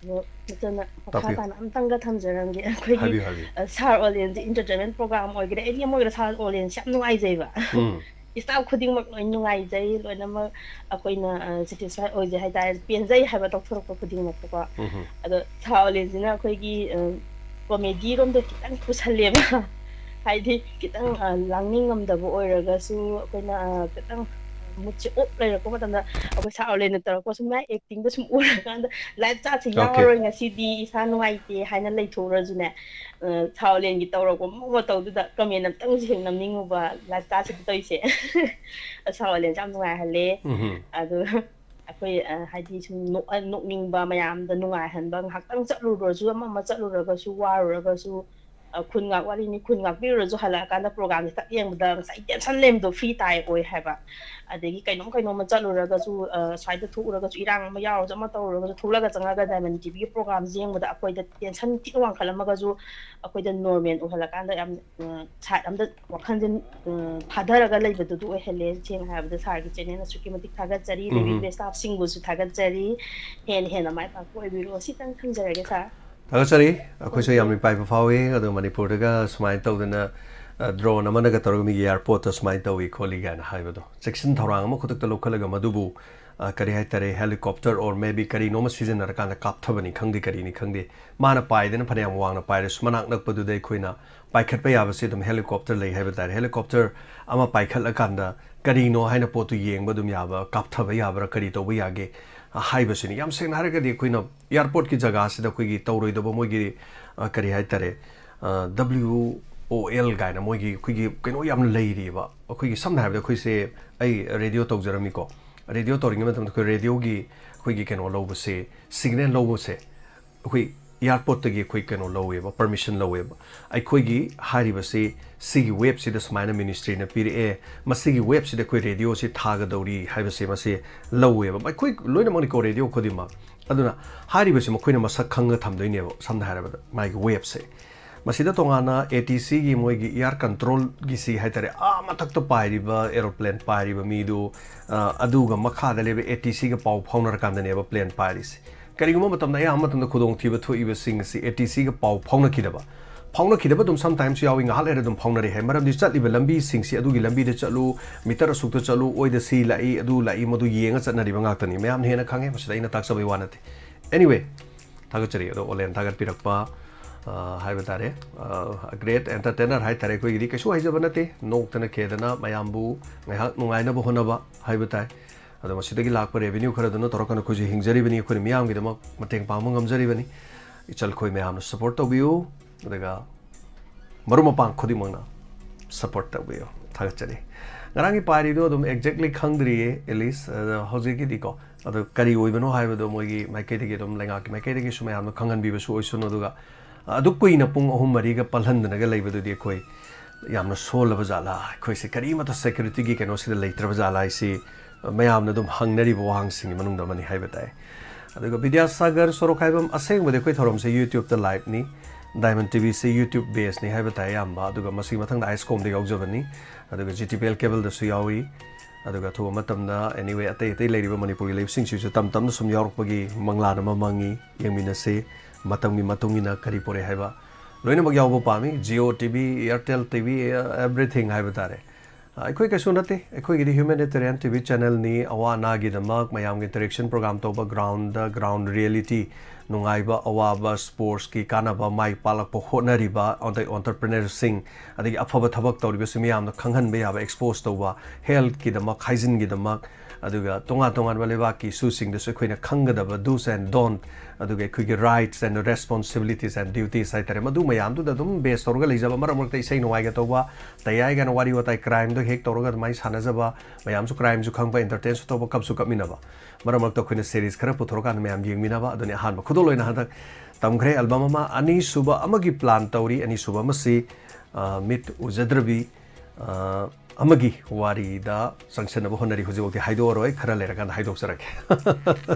ꯑꯗꯣ ꯅꯠꯇꯅ ꯃꯈꯥ ꯇꯥꯛꯄꯤꯌꯨ꯫ ꯇꯥꯅ ꯑꯝꯇꯪꯒ ꯊꯝꯖꯔꯝꯒꯦ꯫ ꯑꯩꯈꯣꯏꯒꯤ, ꯍꯥꯏꯕꯤꯌꯨ, ꯍꯥꯏꯕꯤꯌꯨ꯫ ꯑ, ꯁꯥꯔ ꯑꯣꯂꯦꯟꯁꯦ entertainment program ꯑꯣꯏꯒꯦꯔꯥ, any ꯑꯃ ꯑꯣꯏꯒꯦꯔꯥ, ꯁꯥꯔ ꯑꯣꯂꯦꯟꯁꯦ ꯌꯥꯝ ꯅꯨꯡꯉꯥꯏꯖꯩꯕ꯫ ꯎꯝ꯫ Staff ꯈꯨꯗꯤꯡꯃꯛ ꯂꯣꯏ ꯅꯨꯡꯉꯥꯏꯖꯩ, ꯂꯣꯏꯅꯃꯛ ꯑꯩꯈꯣꯏꯅ, ꯑ, satisfy ꯑꯣꯏꯖꯩ ꯍꯥꯏꯇꯥꯔꯦ, ꯄꯦꯟꯖꯩ ꯍꯥꯏꯕ ꯇꯧꯊꯣꯔꯛꯄ ꯈꯨꯗꯤꯡꯃꯛꯇꯀꯣ꯫ ꯎꯝ ꯍꯝ꯫ ꯑꯗꯣ ꯁꯥꯔ ꯑꯣꯂꯦꯟꯁꯤꯅ ꯑꯩꯈꯣꯏꯒꯤ, ꯑ, comedy ꯔꯣꯝꯗ ꯈꯤꯇꯪ ꯄꯨꯁꯜꯂꯦꯕ꯫ ꯍꯥꯏꯗꯤ ꯈꯤꯇꯪ, ꯑ, ꯂꯥꯡꯅꯤꯡꯉꯝꯗꯕ ꯑꯣꯏꯔꯒꯁꯨ ꯑꯩꯈꯣꯏꯅ, ꯑ, ꯈꯤꯇꯪ mood ꯁꯦ off ꯂꯩꯔꯛꯄ ꯃꯇꯝꯗ ꯑꯩꯈꯣꯏ ꯁꯥꯔ ꯑꯣꯂꯦꯟꯅ ꯇꯧꯔꯛꯄ ꯁꯨꯝ ꯃꯥꯏ acting ꯗꯣ ꯁꯨꯝ ꯎꯔꯀꯥꯟꯗ live chat ꯁꯦ ꯑꯣꯀꯦ꯫ ꯌꯥꯎꯔꯔꯣꯏ ꯉꯁꯤꯗꯤ, ꯏꯁꯥ ꯅꯨꯡꯉꯥꯏꯇꯦ ꯍꯥꯏꯅ ꯂꯩꯊꯣꯛꯎꯔꯁꯨꯅꯦ, ꯑ, ꯁꯥꯔ ꯑꯣꯂꯦꯟꯒꯤ ꯇꯧꯔꯛꯄ ꯃꯑꯣꯡ ꯃꯇꯧꯗꯨꯗ comment ꯑꯝꯇꯪꯁꯨ ꯍꯦꯛ ꯅꯝꯅꯤꯡꯉꯨꯕ live chat ꯁꯤꯗ ꯇꯧꯔꯤꯁꯦ꯫ ꯁꯥꯔ ꯑꯣꯂꯦꯟꯁꯦ ꯌꯥꯝ ꯅꯨꯡꯉꯥꯏꯍꯜꯂꯦ꯫ ꯎꯝ ꯍꯝ꯫ ꯑꯗꯨ ꯑꯩꯈꯣꯏ, ꯑ, ꯍꯥꯏꯗꯤ ꯁꯨꯝ ꯅꯣꯛ-, ꯑ, ꯅꯣꯛꯅꯤꯡꯕ, ꯃꯌꯥꯝꯗ ꯅꯨꯡꯉꯥꯏꯍꯟꯕ, ꯉꯥꯏꯍꯥꯛꯇꯪ ꯆꯠꯂꯨꯔꯁꯨ, ꯑꯃ ꯑꯃ ꯆꯠꯂꯨꯔꯒꯁꯨ, ꯋꯥꯔꯨꯔꯒꯁꯨ, ꯑ, ꯈꯨꯟ ꯉꯥꯛ ꯋꯥꯔꯤꯅꯤ, ꯈꯨꯟ ꯉꯥꯛꯄꯤꯔꯨꯔꯁꯨ ꯍꯜꯂꯛꯑꯀꯥꯟꯗ programꯁꯦ ꯇꯛ ꯌꯦꯡꯕꯗ ꯉꯁꯥꯏ tension ꯂꯩꯕꯗꯣ free ꯇꯥꯏ ꯑꯣꯏ ꯍꯥꯏꯕ꯫ ꯑꯗꯒꯤ ꯀꯩꯅꯣꯝ ꯀꯩꯅꯣꯝꯃ ꯆꯠꯂꯨꯔꯒꯁꯨ, ꯑ, ꯁ꯭ꯋꯥꯏꯗ ꯊꯣꯛꯎꯔꯒꯁꯨ, ꯏꯔꯥꯡ ꯑꯃ ꯌꯥꯎꯔꯁꯨ, ꯑꯃ ꯇꯧꯔꯨꯔꯒꯁꯨ, ꯊꯣꯛꯂꯒ ꯆꯪꯉꯒ Diamond TVꯒꯤ programꯁꯦ ꯌꯦꯡꯕꯗ ꯑꯩꯈꯣꯏꯗ tension ꯊꯤꯅ ꯋꯥꯡꯈꯠꯂꯝꯃꯒꯁꯨ ꯑꯩꯈꯣꯏꯗ normal ꯑꯣꯏꯍꯜꯂꯀꯥꯟꯗ ꯌꯥꯝ, ꯑ, side ꯑꯝꯗ ꯋꯥꯈꯜꯁꯦ, ꯑ, ꯊꯥꯗꯔꯒ ꯂꯩꯕꯗꯨꯗ ꯑꯣꯏꯍꯜꯂꯦ꯫ ꯁꯦꯡꯅ ꯍꯥꯏꯔꯕꯗ sirꯒꯤ channel ꯑꯁꯨꯛꯀꯤ ꯃꯇꯤꯛ ꯊꯥꯒꯠꯆꯔꯤ, ꯑꯗꯒꯤ ꯎꯝ꯫ Staffꯁꯤꯡꯕꯨꯁꯨ ꯊꯥꯒꯠꯆꯔꯤ꯫ ꯍꯦꯟꯅ ꯍꯦꯟꯅ ꯃꯥꯏ ꯄꯥꯛꯄ ꯑꯣꯏꯕꯤꯔꯣ꯫ ꯁꯤꯇꯪ ꯊꯝꯖꯔꯒꯦ, sir꯫ ꯊꯥꯒꯠꯆꯔꯤ꯫ ꯑꯩꯈꯣꯏꯁꯨ ꯌꯥꯝ ꯏꯄꯥꯏꯕ ꯐꯥꯎꯏ꯫ ꯑꯗꯣ ꯃꯅꯤꯄꯨꯔꯗꯒ ꯁꯨꯃꯥꯏꯅ ꯇꯧꯗꯅ, ꯑ, drone ꯑꯃꯅꯒ ꯇꯧꯔꯒ ꯃꯤꯒꯤ airportꯇ ꯁꯨꯃꯥꯏꯅ ꯇꯧꯏ ꯈꯣꯠꯂꯤ ꯀꯥꯏꯅ ꯍꯥꯏꯕꯗꯣ, ꯆꯦꯛꯁꯤꯟ ꯊꯧꯔꯥꯡ ꯑꯃ ꯈꯨꯗꯛꯇ ꯂꯧꯈꯠꯂꯒ ꯃꯗꯨꯕꯨ, ꯑ, ꯀꯔꯤ ꯍꯥꯏꯇꯥꯔꯦ, helicopter or maybe ꯀꯔꯤꯅꯣꯃ ꯁꯤꯖꯤꯟꯅꯔꯀꯥꯟꯗ ꯀꯥꯞꯊꯕꯅꯤ ꯈꯪꯗꯦ, ꯀꯔꯤꯅꯤ ꯈꯪꯗꯦ, ꯃꯥꯅ ꯄꯥꯏꯗꯅ ꯐꯅꯌꯥꯝ ꯋꯥꯡꯅ ꯄꯥꯏꯔꯁꯨ ꯃꯅꯥꯛ ꯅꯛꯄꯗꯨꯗ ꯑꯩꯈꯣꯏꯅ ꯄꯥꯏꯈꯠꯄ ꯌꯥꯕꯁꯤ ꯑꯗꯨꯝ helicopter ꯂꯩ ꯍꯥꯏꯕ ꯇꯥꯔꯦ꯫ Helicopter ꯑꯃ ꯄꯥꯏꯈꯠꯂꯀꯥꯟꯗ ꯀꯔꯤꯅꯣ ꯍꯥꯏꯅ ꯄꯣꯠꯇꯨ ꯌꯦꯡꯕ ꯑꯗꯨꯝ ꯌꯥꯕ, ꯀꯥꯞꯊꯕ ꯌꯥꯕ꯭ꯔꯥ, ꯀꯔꯤ ꯇꯧꯕ ꯌꯥꯒꯦ, ꯑ, ꯍꯥꯏꯕꯁꯤꯅꯤ꯫ ꯌꯥꯝ ꯁꯦꯡꯅ ꯍꯥꯏꯔꯒꯗꯤ ꯑꯩꯈꯣꯏꯅ airportꯀꯤ ꯖꯒꯥꯁꯤꯗ ꯑꯩꯈꯣꯏꯒꯤ ꯇꯧꯔꯣꯏꯗꯕ ꯃꯣꯏꯒꯤ, ꯑ, ꯀꯔꯤ ꯍꯥꯏꯇꯥꯔꯦ, ꯑ, W O L ꯀꯥꯏꯅ ꯃꯣꯏꯒꯤ ꯑꯩꯈꯣꯏꯒꯤ ꯀꯩꯅꯣ ꯌꯥꯝꯅ ꯂꯩꯔꯤꯑꯕ꯫ ꯑꯩꯈꯣꯏꯒꯤ ꯁꯝꯅ ꯍꯥꯏꯔꯕꯗ ꯑꯩꯈꯣꯏꯁꯦ, ꯑꯩ radio ꯇꯧꯖꯔꯝꯃꯤꯀꯣ, radio ꯇꯧꯔꯤꯉꯩ ꯃꯇꯝꯗ ꯑꯩꯈꯣꯏ radioꯒꯤ ꯑꯩꯈꯣꯏꯒꯤ ꯀꯩꯅꯣ ꯂꯧꯕꯁꯦ, signal ꯂꯧꯕꯁꯦ, ꯑꯩꯈꯣꯏ airportꯇꯒꯤ ꯑꯩꯈꯣꯏ ꯀꯩꯅꯣ ꯂꯧꯋꯦꯕ, permission ꯂꯧꯋꯦꯕ꯫ ꯑꯩꯈꯣꯏꯒꯤ ꯍꯥꯏꯔꯤꯕꯁꯤ ꯁꯤꯒꯤ waveꯁꯤꯗ ꯁꯨꯃꯥꯏꯅ ministryꯅ ꯄꯤꯔꯛꯑꯦ, ꯃꯁꯤꯒꯤ waveꯁꯤꯗ ꯑꯩꯈꯣꯏ radioꯁꯤ ꯊꯥꯒꯗꯧꯔꯤ ꯍꯥꯏꯕꯁꯦ ꯃꯁꯤ ꯂꯧꯋꯦꯕ꯫ ꯑꯩꯈꯣꯏ ꯂꯣꯏꯅꯃꯛꯅꯤꯀꯣ, radio ꯈꯨꯗꯤꯡꯃꯛ꯫ ꯑꯗꯨꯅ ꯍꯥꯏꯔꯤꯕꯁꯤ ꯃꯈꯣꯏꯅ ꯃꯁꯛ ꯈꯪꯉ ꯊꯝꯗꯣꯏꯅꯦꯕ, ꯁꯝꯅ ꯍꯥꯏꯔꯕꯗ ꯃꯥꯒꯤ waveꯁꯦ꯫ ꯃꯁꯤꯗ ꯇꯣꯉꯥꯟꯅ ATCꯒꯤ ꯃꯣꯏꯒꯤ air controlꯒꯤꯁꯤ ꯍꯥꯏꯇꯥꯔꯦ, ꯑꯥ ꯃꯊꯛꯇ ꯄꯥꯏꯔꯤꯕ aeroplane ꯄꯥꯏꯔꯤꯕ ꯃꯤꯗꯨ, ꯑ, ꯑꯗꯨꯒ ꯃꯈꯥꯗ ꯂꯩꯕ ATCꯒ ꯄꯥꯎ ꯐꯥꯎꯅꯔꯀꯥꯟꯗꯅꯦꯕ plane ꯄꯥꯏꯔꯤꯁꯦ꯫ ꯀꯔꯤꯒꯨꯝꯕ ꯃꯇꯝꯗ, ꯑꯌꯥꯝꯕ ꯃꯇꯝꯗ ꯈꯨꯗꯣꯡꯊꯤꯕ ꯊꯣꯛꯏꯕꯁꯤꯡ ꯑꯁꯤ ATCꯒ ꯄꯥꯎ ꯐꯥꯎꯅꯈꯤꯗꯕ, ꯐꯥꯎꯅꯈꯤꯗꯕ ꯑꯗꯨꯝ sometimes ꯌꯥꯎꯏ, ꯉꯥꯏꯍꯥꯛ ꯂꯩꯔ ꯑꯗꯨꯝ ꯐꯥꯎꯅꯔꯦ ꯍꯥꯏ꯫ ꯃꯔꯝꯗꯤ ꯆꯠꯂꯤꯕ ꯂꯝꯕꯤꯁꯤꯡꯁꯤ ꯑꯗꯨꯒꯤ ꯂꯝꯕꯤꯗ ꯆꯠꯂꯨ, meter ꯑꯁꯨꯛꯇ ꯆꯠꯂꯨ, ꯑꯣꯏꯗ ꯁꯤ ꯂꯥꯛꯏ, ꯑꯗꯨ ꯂꯥꯛꯏ, ꯃꯗꯨ ꯌꯦꯡꯉ ꯆꯠꯅꯔꯤꯕ ꯉꯥꯛꯇꯅꯤ꯫ ꯃꯌꯥꯝꯅ ꯍꯦꯟꯅ ꯈꯪꯉꯦ, ꯃꯁꯤꯗ ꯑꯩꯅ ꯇꯥꯛꯆꯕꯩ ꯋꯥ ꯅꯠꯇꯦ꯫ Anyway, ꯊꯥꯒꯠꯆꯔꯤ꯫ ꯑꯗꯣ ꯑꯣꯂꯦꯟ ꯊꯥꯒꯠꯄꯤꯔꯛꯄ, ꯑ, ꯍꯥꯏꯕ ꯇꯥꯔꯦ, ꯑ, great entertainer ꯍꯥꯏ ꯇꯥꯔꯦ꯫ ꯑꯩꯈꯣꯏꯒꯤꯗꯤ ꯀꯩꯁꯨ ꯍꯩꯖꯕ ꯅꯠꯇꯦ, ꯅꯣꯛꯇꯅ ꯈꯦꯗꯅ ꯃꯌꯥꯝꯕꯨ ꯉꯥꯏꯍꯥꯛ ꯅꯨꯡꯉꯥꯏꯅꯕ ꯍꯣꯠꯅꯕ ꯍꯥꯏꯕ ꯇꯥꯏ꯫ ꯑꯗꯣ ꯃꯁꯤꯗꯒꯤ ꯂꯥꯛꯄ revenue ꯈꯔꯗꯨꯅ ꯇꯧꯔꯀꯥꯟꯗ ꯑꯩꯈꯣꯏꯁꯨ ꯍꯤꯡꯖꯔꯤꯕꯅꯤ, ꯑꯩꯈꯣꯏꯅ ꯃꯤꯌꯥꯝꯒꯤꯗꯃꯛ ꯃꯇꯦꯡ ꯄꯥꯡꯕ ꯉꯝꯖꯔꯤꯕꯅꯤ꯫ ꯏꯆꯜꯈꯣꯏ ꯃꯌꯥꯝꯅ support ꯇꯧꯕꯤꯌꯨ, ꯑꯗꯨꯒ ꯃꯔꯨꯞ ꯃꯄꯥꯡ ꯈꯨꯗꯤꯡꯃꯛꯅ support ꯇꯧꯕꯤꯌꯨ꯫ ꯊꯥꯒꯠꯆꯔꯤ꯫ ꯉꯔꯥꯡꯒꯤ ꯄꯥꯏꯔꯤꯗꯣ ꯑꯗꯨꯝ exactly ꯈꯪꯗ꯭ꯔꯤꯌꯦ, ꯑꯦꯂꯤꯁ, ꯑꯗꯣ ꯍꯧꯖꯤꯛꯀꯤꯗꯤꯀꯣ, ꯑꯗꯣ ꯀꯔꯤ ꯑꯣꯏꯕꯅꯣ ꯍꯥꯏꯕꯗꯣ ꯃꯣꯏꯒꯤ ꯃꯥꯏꯀꯩꯗꯒꯤ ꯑꯗꯨꯝ, ꯂꯩꯉꯥꯛꯀꯤ ꯃꯥꯏꯀꯩꯗꯒꯤꯁꯨ ꯃꯌꯥꯝꯅ ꯈꯪꯍꯟꯕꯤꯕꯁꯨ ꯑꯣꯏꯁꯅꯨ, ꯑꯗꯨꯒ ꯑꯗꯨꯛ ꯀꯨꯏꯅ ꯄꯨꯡ ꯑꯍꯨꯝ ꯃꯔꯤꯒ ꯄꯜꯍꯟꯗꯅꯒ ꯂꯩꯕꯗꯨꯗꯤ ꯑꯩꯈꯣꯏ ꯌꯥꯝꯅ ꯁꯣꯜꯂꯕ ꯖꯥꯠꯂꯥ, ꯑꯩꯈꯣꯏꯁꯦ ꯀꯔꯤꯃꯠꯇ ꯁꯦꯀ꯭ꯌꯨꯔꯤꯇꯤꯒꯤ ꯀꯩꯅꯣꯁꯤꯗ ꯂꯩꯇ꯭ꯔꯕ ꯖꯥꯠꯂꯥ ꯍꯥꯏꯁꯤ ꯃꯌꯥꯝꯅ ꯑꯗꯨꯝ ꯍꯪꯅꯔꯤꯕ ꯋꯥꯍꯪꯁꯤꯡꯒꯤ ꯃꯅꯨꯡꯗ ꯑꯃꯅꯤ ꯍꯥꯏꯕ ꯇꯥꯏ꯫ ꯑꯗꯨꯒ ꯕꯤꯗ꯭ꯌꯥꯁꯥꯒꯔ ꯁꯣꯔꯣꯛꯈꯥꯏꯕꯝ, ꯑꯁꯦꯡꯕꯗꯤ ꯑꯩꯈꯣꯏ ꯊꯧꯔꯝꯁꯦ YouTube-ꯇ live-ꯅꯤ, Diamond T V-ꯁꯦ YouTube base-ꯅꯤ ꯍꯥꯏꯕ ꯇꯥꯏ ꯑꯌꯥꯝꯕ, ꯑꯗꯨꯒ ꯃꯁꯤꯒꯤ ꯃꯊꯪꯗ ꯑꯥꯏꯁ ꯀꯣꯝꯗ ꯌꯥꯎꯖꯕꯅꯤ, ꯑꯗꯨꯒ G T P L cable-ꯗꯁꯨ ꯌꯥꯎꯏ꯫ ꯑꯗꯨꯒ ꯑꯊꯨꯕ ꯃꯇꯝꯗ anyway ꯑꯇꯩ ꯑꯇꯩ ꯂꯩꯔꯤꯕ ꯃꯅꯤꯄꯨꯔꯒꯤ ꯂꯩꯕꯁꯤꯡꯁꯤꯁꯨ ꯇꯞ ꯇꯞꯅ ꯁꯨꯝ ꯌꯥꯎꯔꯛꯄꯒꯤ ꯃꯪꯂꯥꯟ ꯑꯃ ꯃꯪꯉꯤ꯫ ꯌꯦꯡꯃꯤꯟꯅꯁꯤ꯫ ꯃꯇꯝꯒꯤ ꯃꯇꯨꯡ ꯏꯟꯅ ꯀꯔꯤ ꯄꯣꯔꯛꯏ ꯍꯥꯏꯕ ꯂꯣꯏꯅꯃꯛ ꯌꯥꯎꯕ ꯄꯥꯝꯃꯤ꯫ Jio T V, Airtel T V, everything ꯍꯥꯏꯕ ꯇꯥꯔꯦ꯫ ꯑ, ꯑꯩꯈꯣꯏ ꯀꯩꯁꯨ ꯅꯠꯇꯦ꯫ ꯑꯩꯈꯣꯏꯒꯤꯗꯤ humanitarian T V channel-ꯅꯤ꯫ ꯑꯋꯥ ꯑꯅꯥꯒꯤꯗꯃꯛ, ꯃꯌꯥꯝꯒꯤ interaction program ꯇꯧꯕ, ground-ꯗ, ground reality, ꯅꯨꯡꯉꯥꯏꯕ, ꯑꯋꯥꯕ, sports-ꯀꯤ ꯀꯥꯟꯅꯕ, ꯃꯥꯏ ꯄꯥꯛꯂꯛꯄ ꯍꯣꯠꯅꯔꯤꯕ, ꯑꯗꯩ entrepreneur-ꯁꯤꯡ, ꯑꯗꯒꯤ ꯑꯐꯕ ꯊꯕꯛ ꯇꯧꯔꯤꯕꯁꯤ ꯃꯌꯥꯝꯅ ꯈꯪꯍꯟꯕ ꯌꯥꯕ, expose ꯇꯧꯕ, health-ꯀꯤꯗꯃꯛ, hygiene-ꯒꯤꯗꯃꯛ, ꯑꯗꯨꯒ ꯇꯣꯉꯥꯟ ꯇꯣꯉꯥꯟꯕ ꯂꯩꯕꯥꯛꯀꯤ issue-ꯁꯤꯡꯗꯁꯨ ꯑꯩꯈꯣꯏꯅ ꯈꯪꯒꯗꯕ do's and don't, ꯑꯗꯨꯒ ꯑꯩꯈꯣꯏꯒꯤ rights and responsibilities and duties ꯍꯥꯏꯇꯥꯔꯦ, ꯃꯗꯨ ꯃꯌꯥꯝꯗꯨꯗ ꯑꯗꯨꯝ base ꯇꯧꯔꯒ ꯂꯩꯖꯕ, ꯃꯔꯛ ꯃꯔꯛꯇ ꯏꯁꯩ ꯅꯨꯡꯉꯥꯏꯒ ꯇꯧꯕ, ꯇꯌꯥꯏꯒꯅ ꯋꯥꯔꯤ ꯋꯥꯇꯥꯏ, crime-ꯗꯣ ꯍꯦꯛ ꯇꯧꯔꯒ ꯑꯗꯨꯃꯥꯏꯅ ꯁꯥꯟꯅꯖꯕ, ꯃꯌꯥꯝꯁꯨ crime-ꯁꯨ ꯈꯪꯕ, entertain-ꯁꯨ ꯇꯧꯕ, ꯀꯞꯁꯨ ꯀꯞꯃꯤꯟꯅꯕ, ꯃꯔꯛ ꯃꯔꯛꯇ ꯑꯩꯈꯣꯏꯅ series ꯈꯔ ꯄꯨꯊꯣꯔꯀꯥꯟꯗ ꯃꯌꯥꯝ ꯌꯦꯡꯃꯤꯟꯅꯕ꯫ ꯑꯗꯨꯅꯤ ꯑꯍꯥꯟꯕ ꯈꯨꯗꯣꯜ ꯑꯣꯏꯅ ꯍꯟꯗꯛ ꯇꯝꯈ꯭ꯔꯦ꯫ Album ꯑꯃ, ꯑꯅꯤꯁꯨꯕ ꯑꯃꯒꯤ plan ꯇꯧꯔꯤ꯫ ꯑꯅꯤꯁꯨꯕ ꯑꯃꯁꯤ, ꯑ, ꯃꯤꯠ ꯎꯖꯗ꯭ꯔꯕꯤ, ꯑ, ꯑꯃꯒꯤ ꯋꯥꯔꯤꯗ ꯆꯪꯁꯟꯅꯕ ꯍꯣꯠꯅꯔꯤ꯫ ꯍꯧꯖꯤꯛꯐꯥꯎꯗꯤ ꯍꯥꯏꯗꯣꯛꯑꯔꯣꯏ, ꯈꯔ ꯂꯩꯔꯀꯥꯟꯗ ꯍꯥꯏꯗꯣꯛꯆꯔꯛꯀꯦ꯫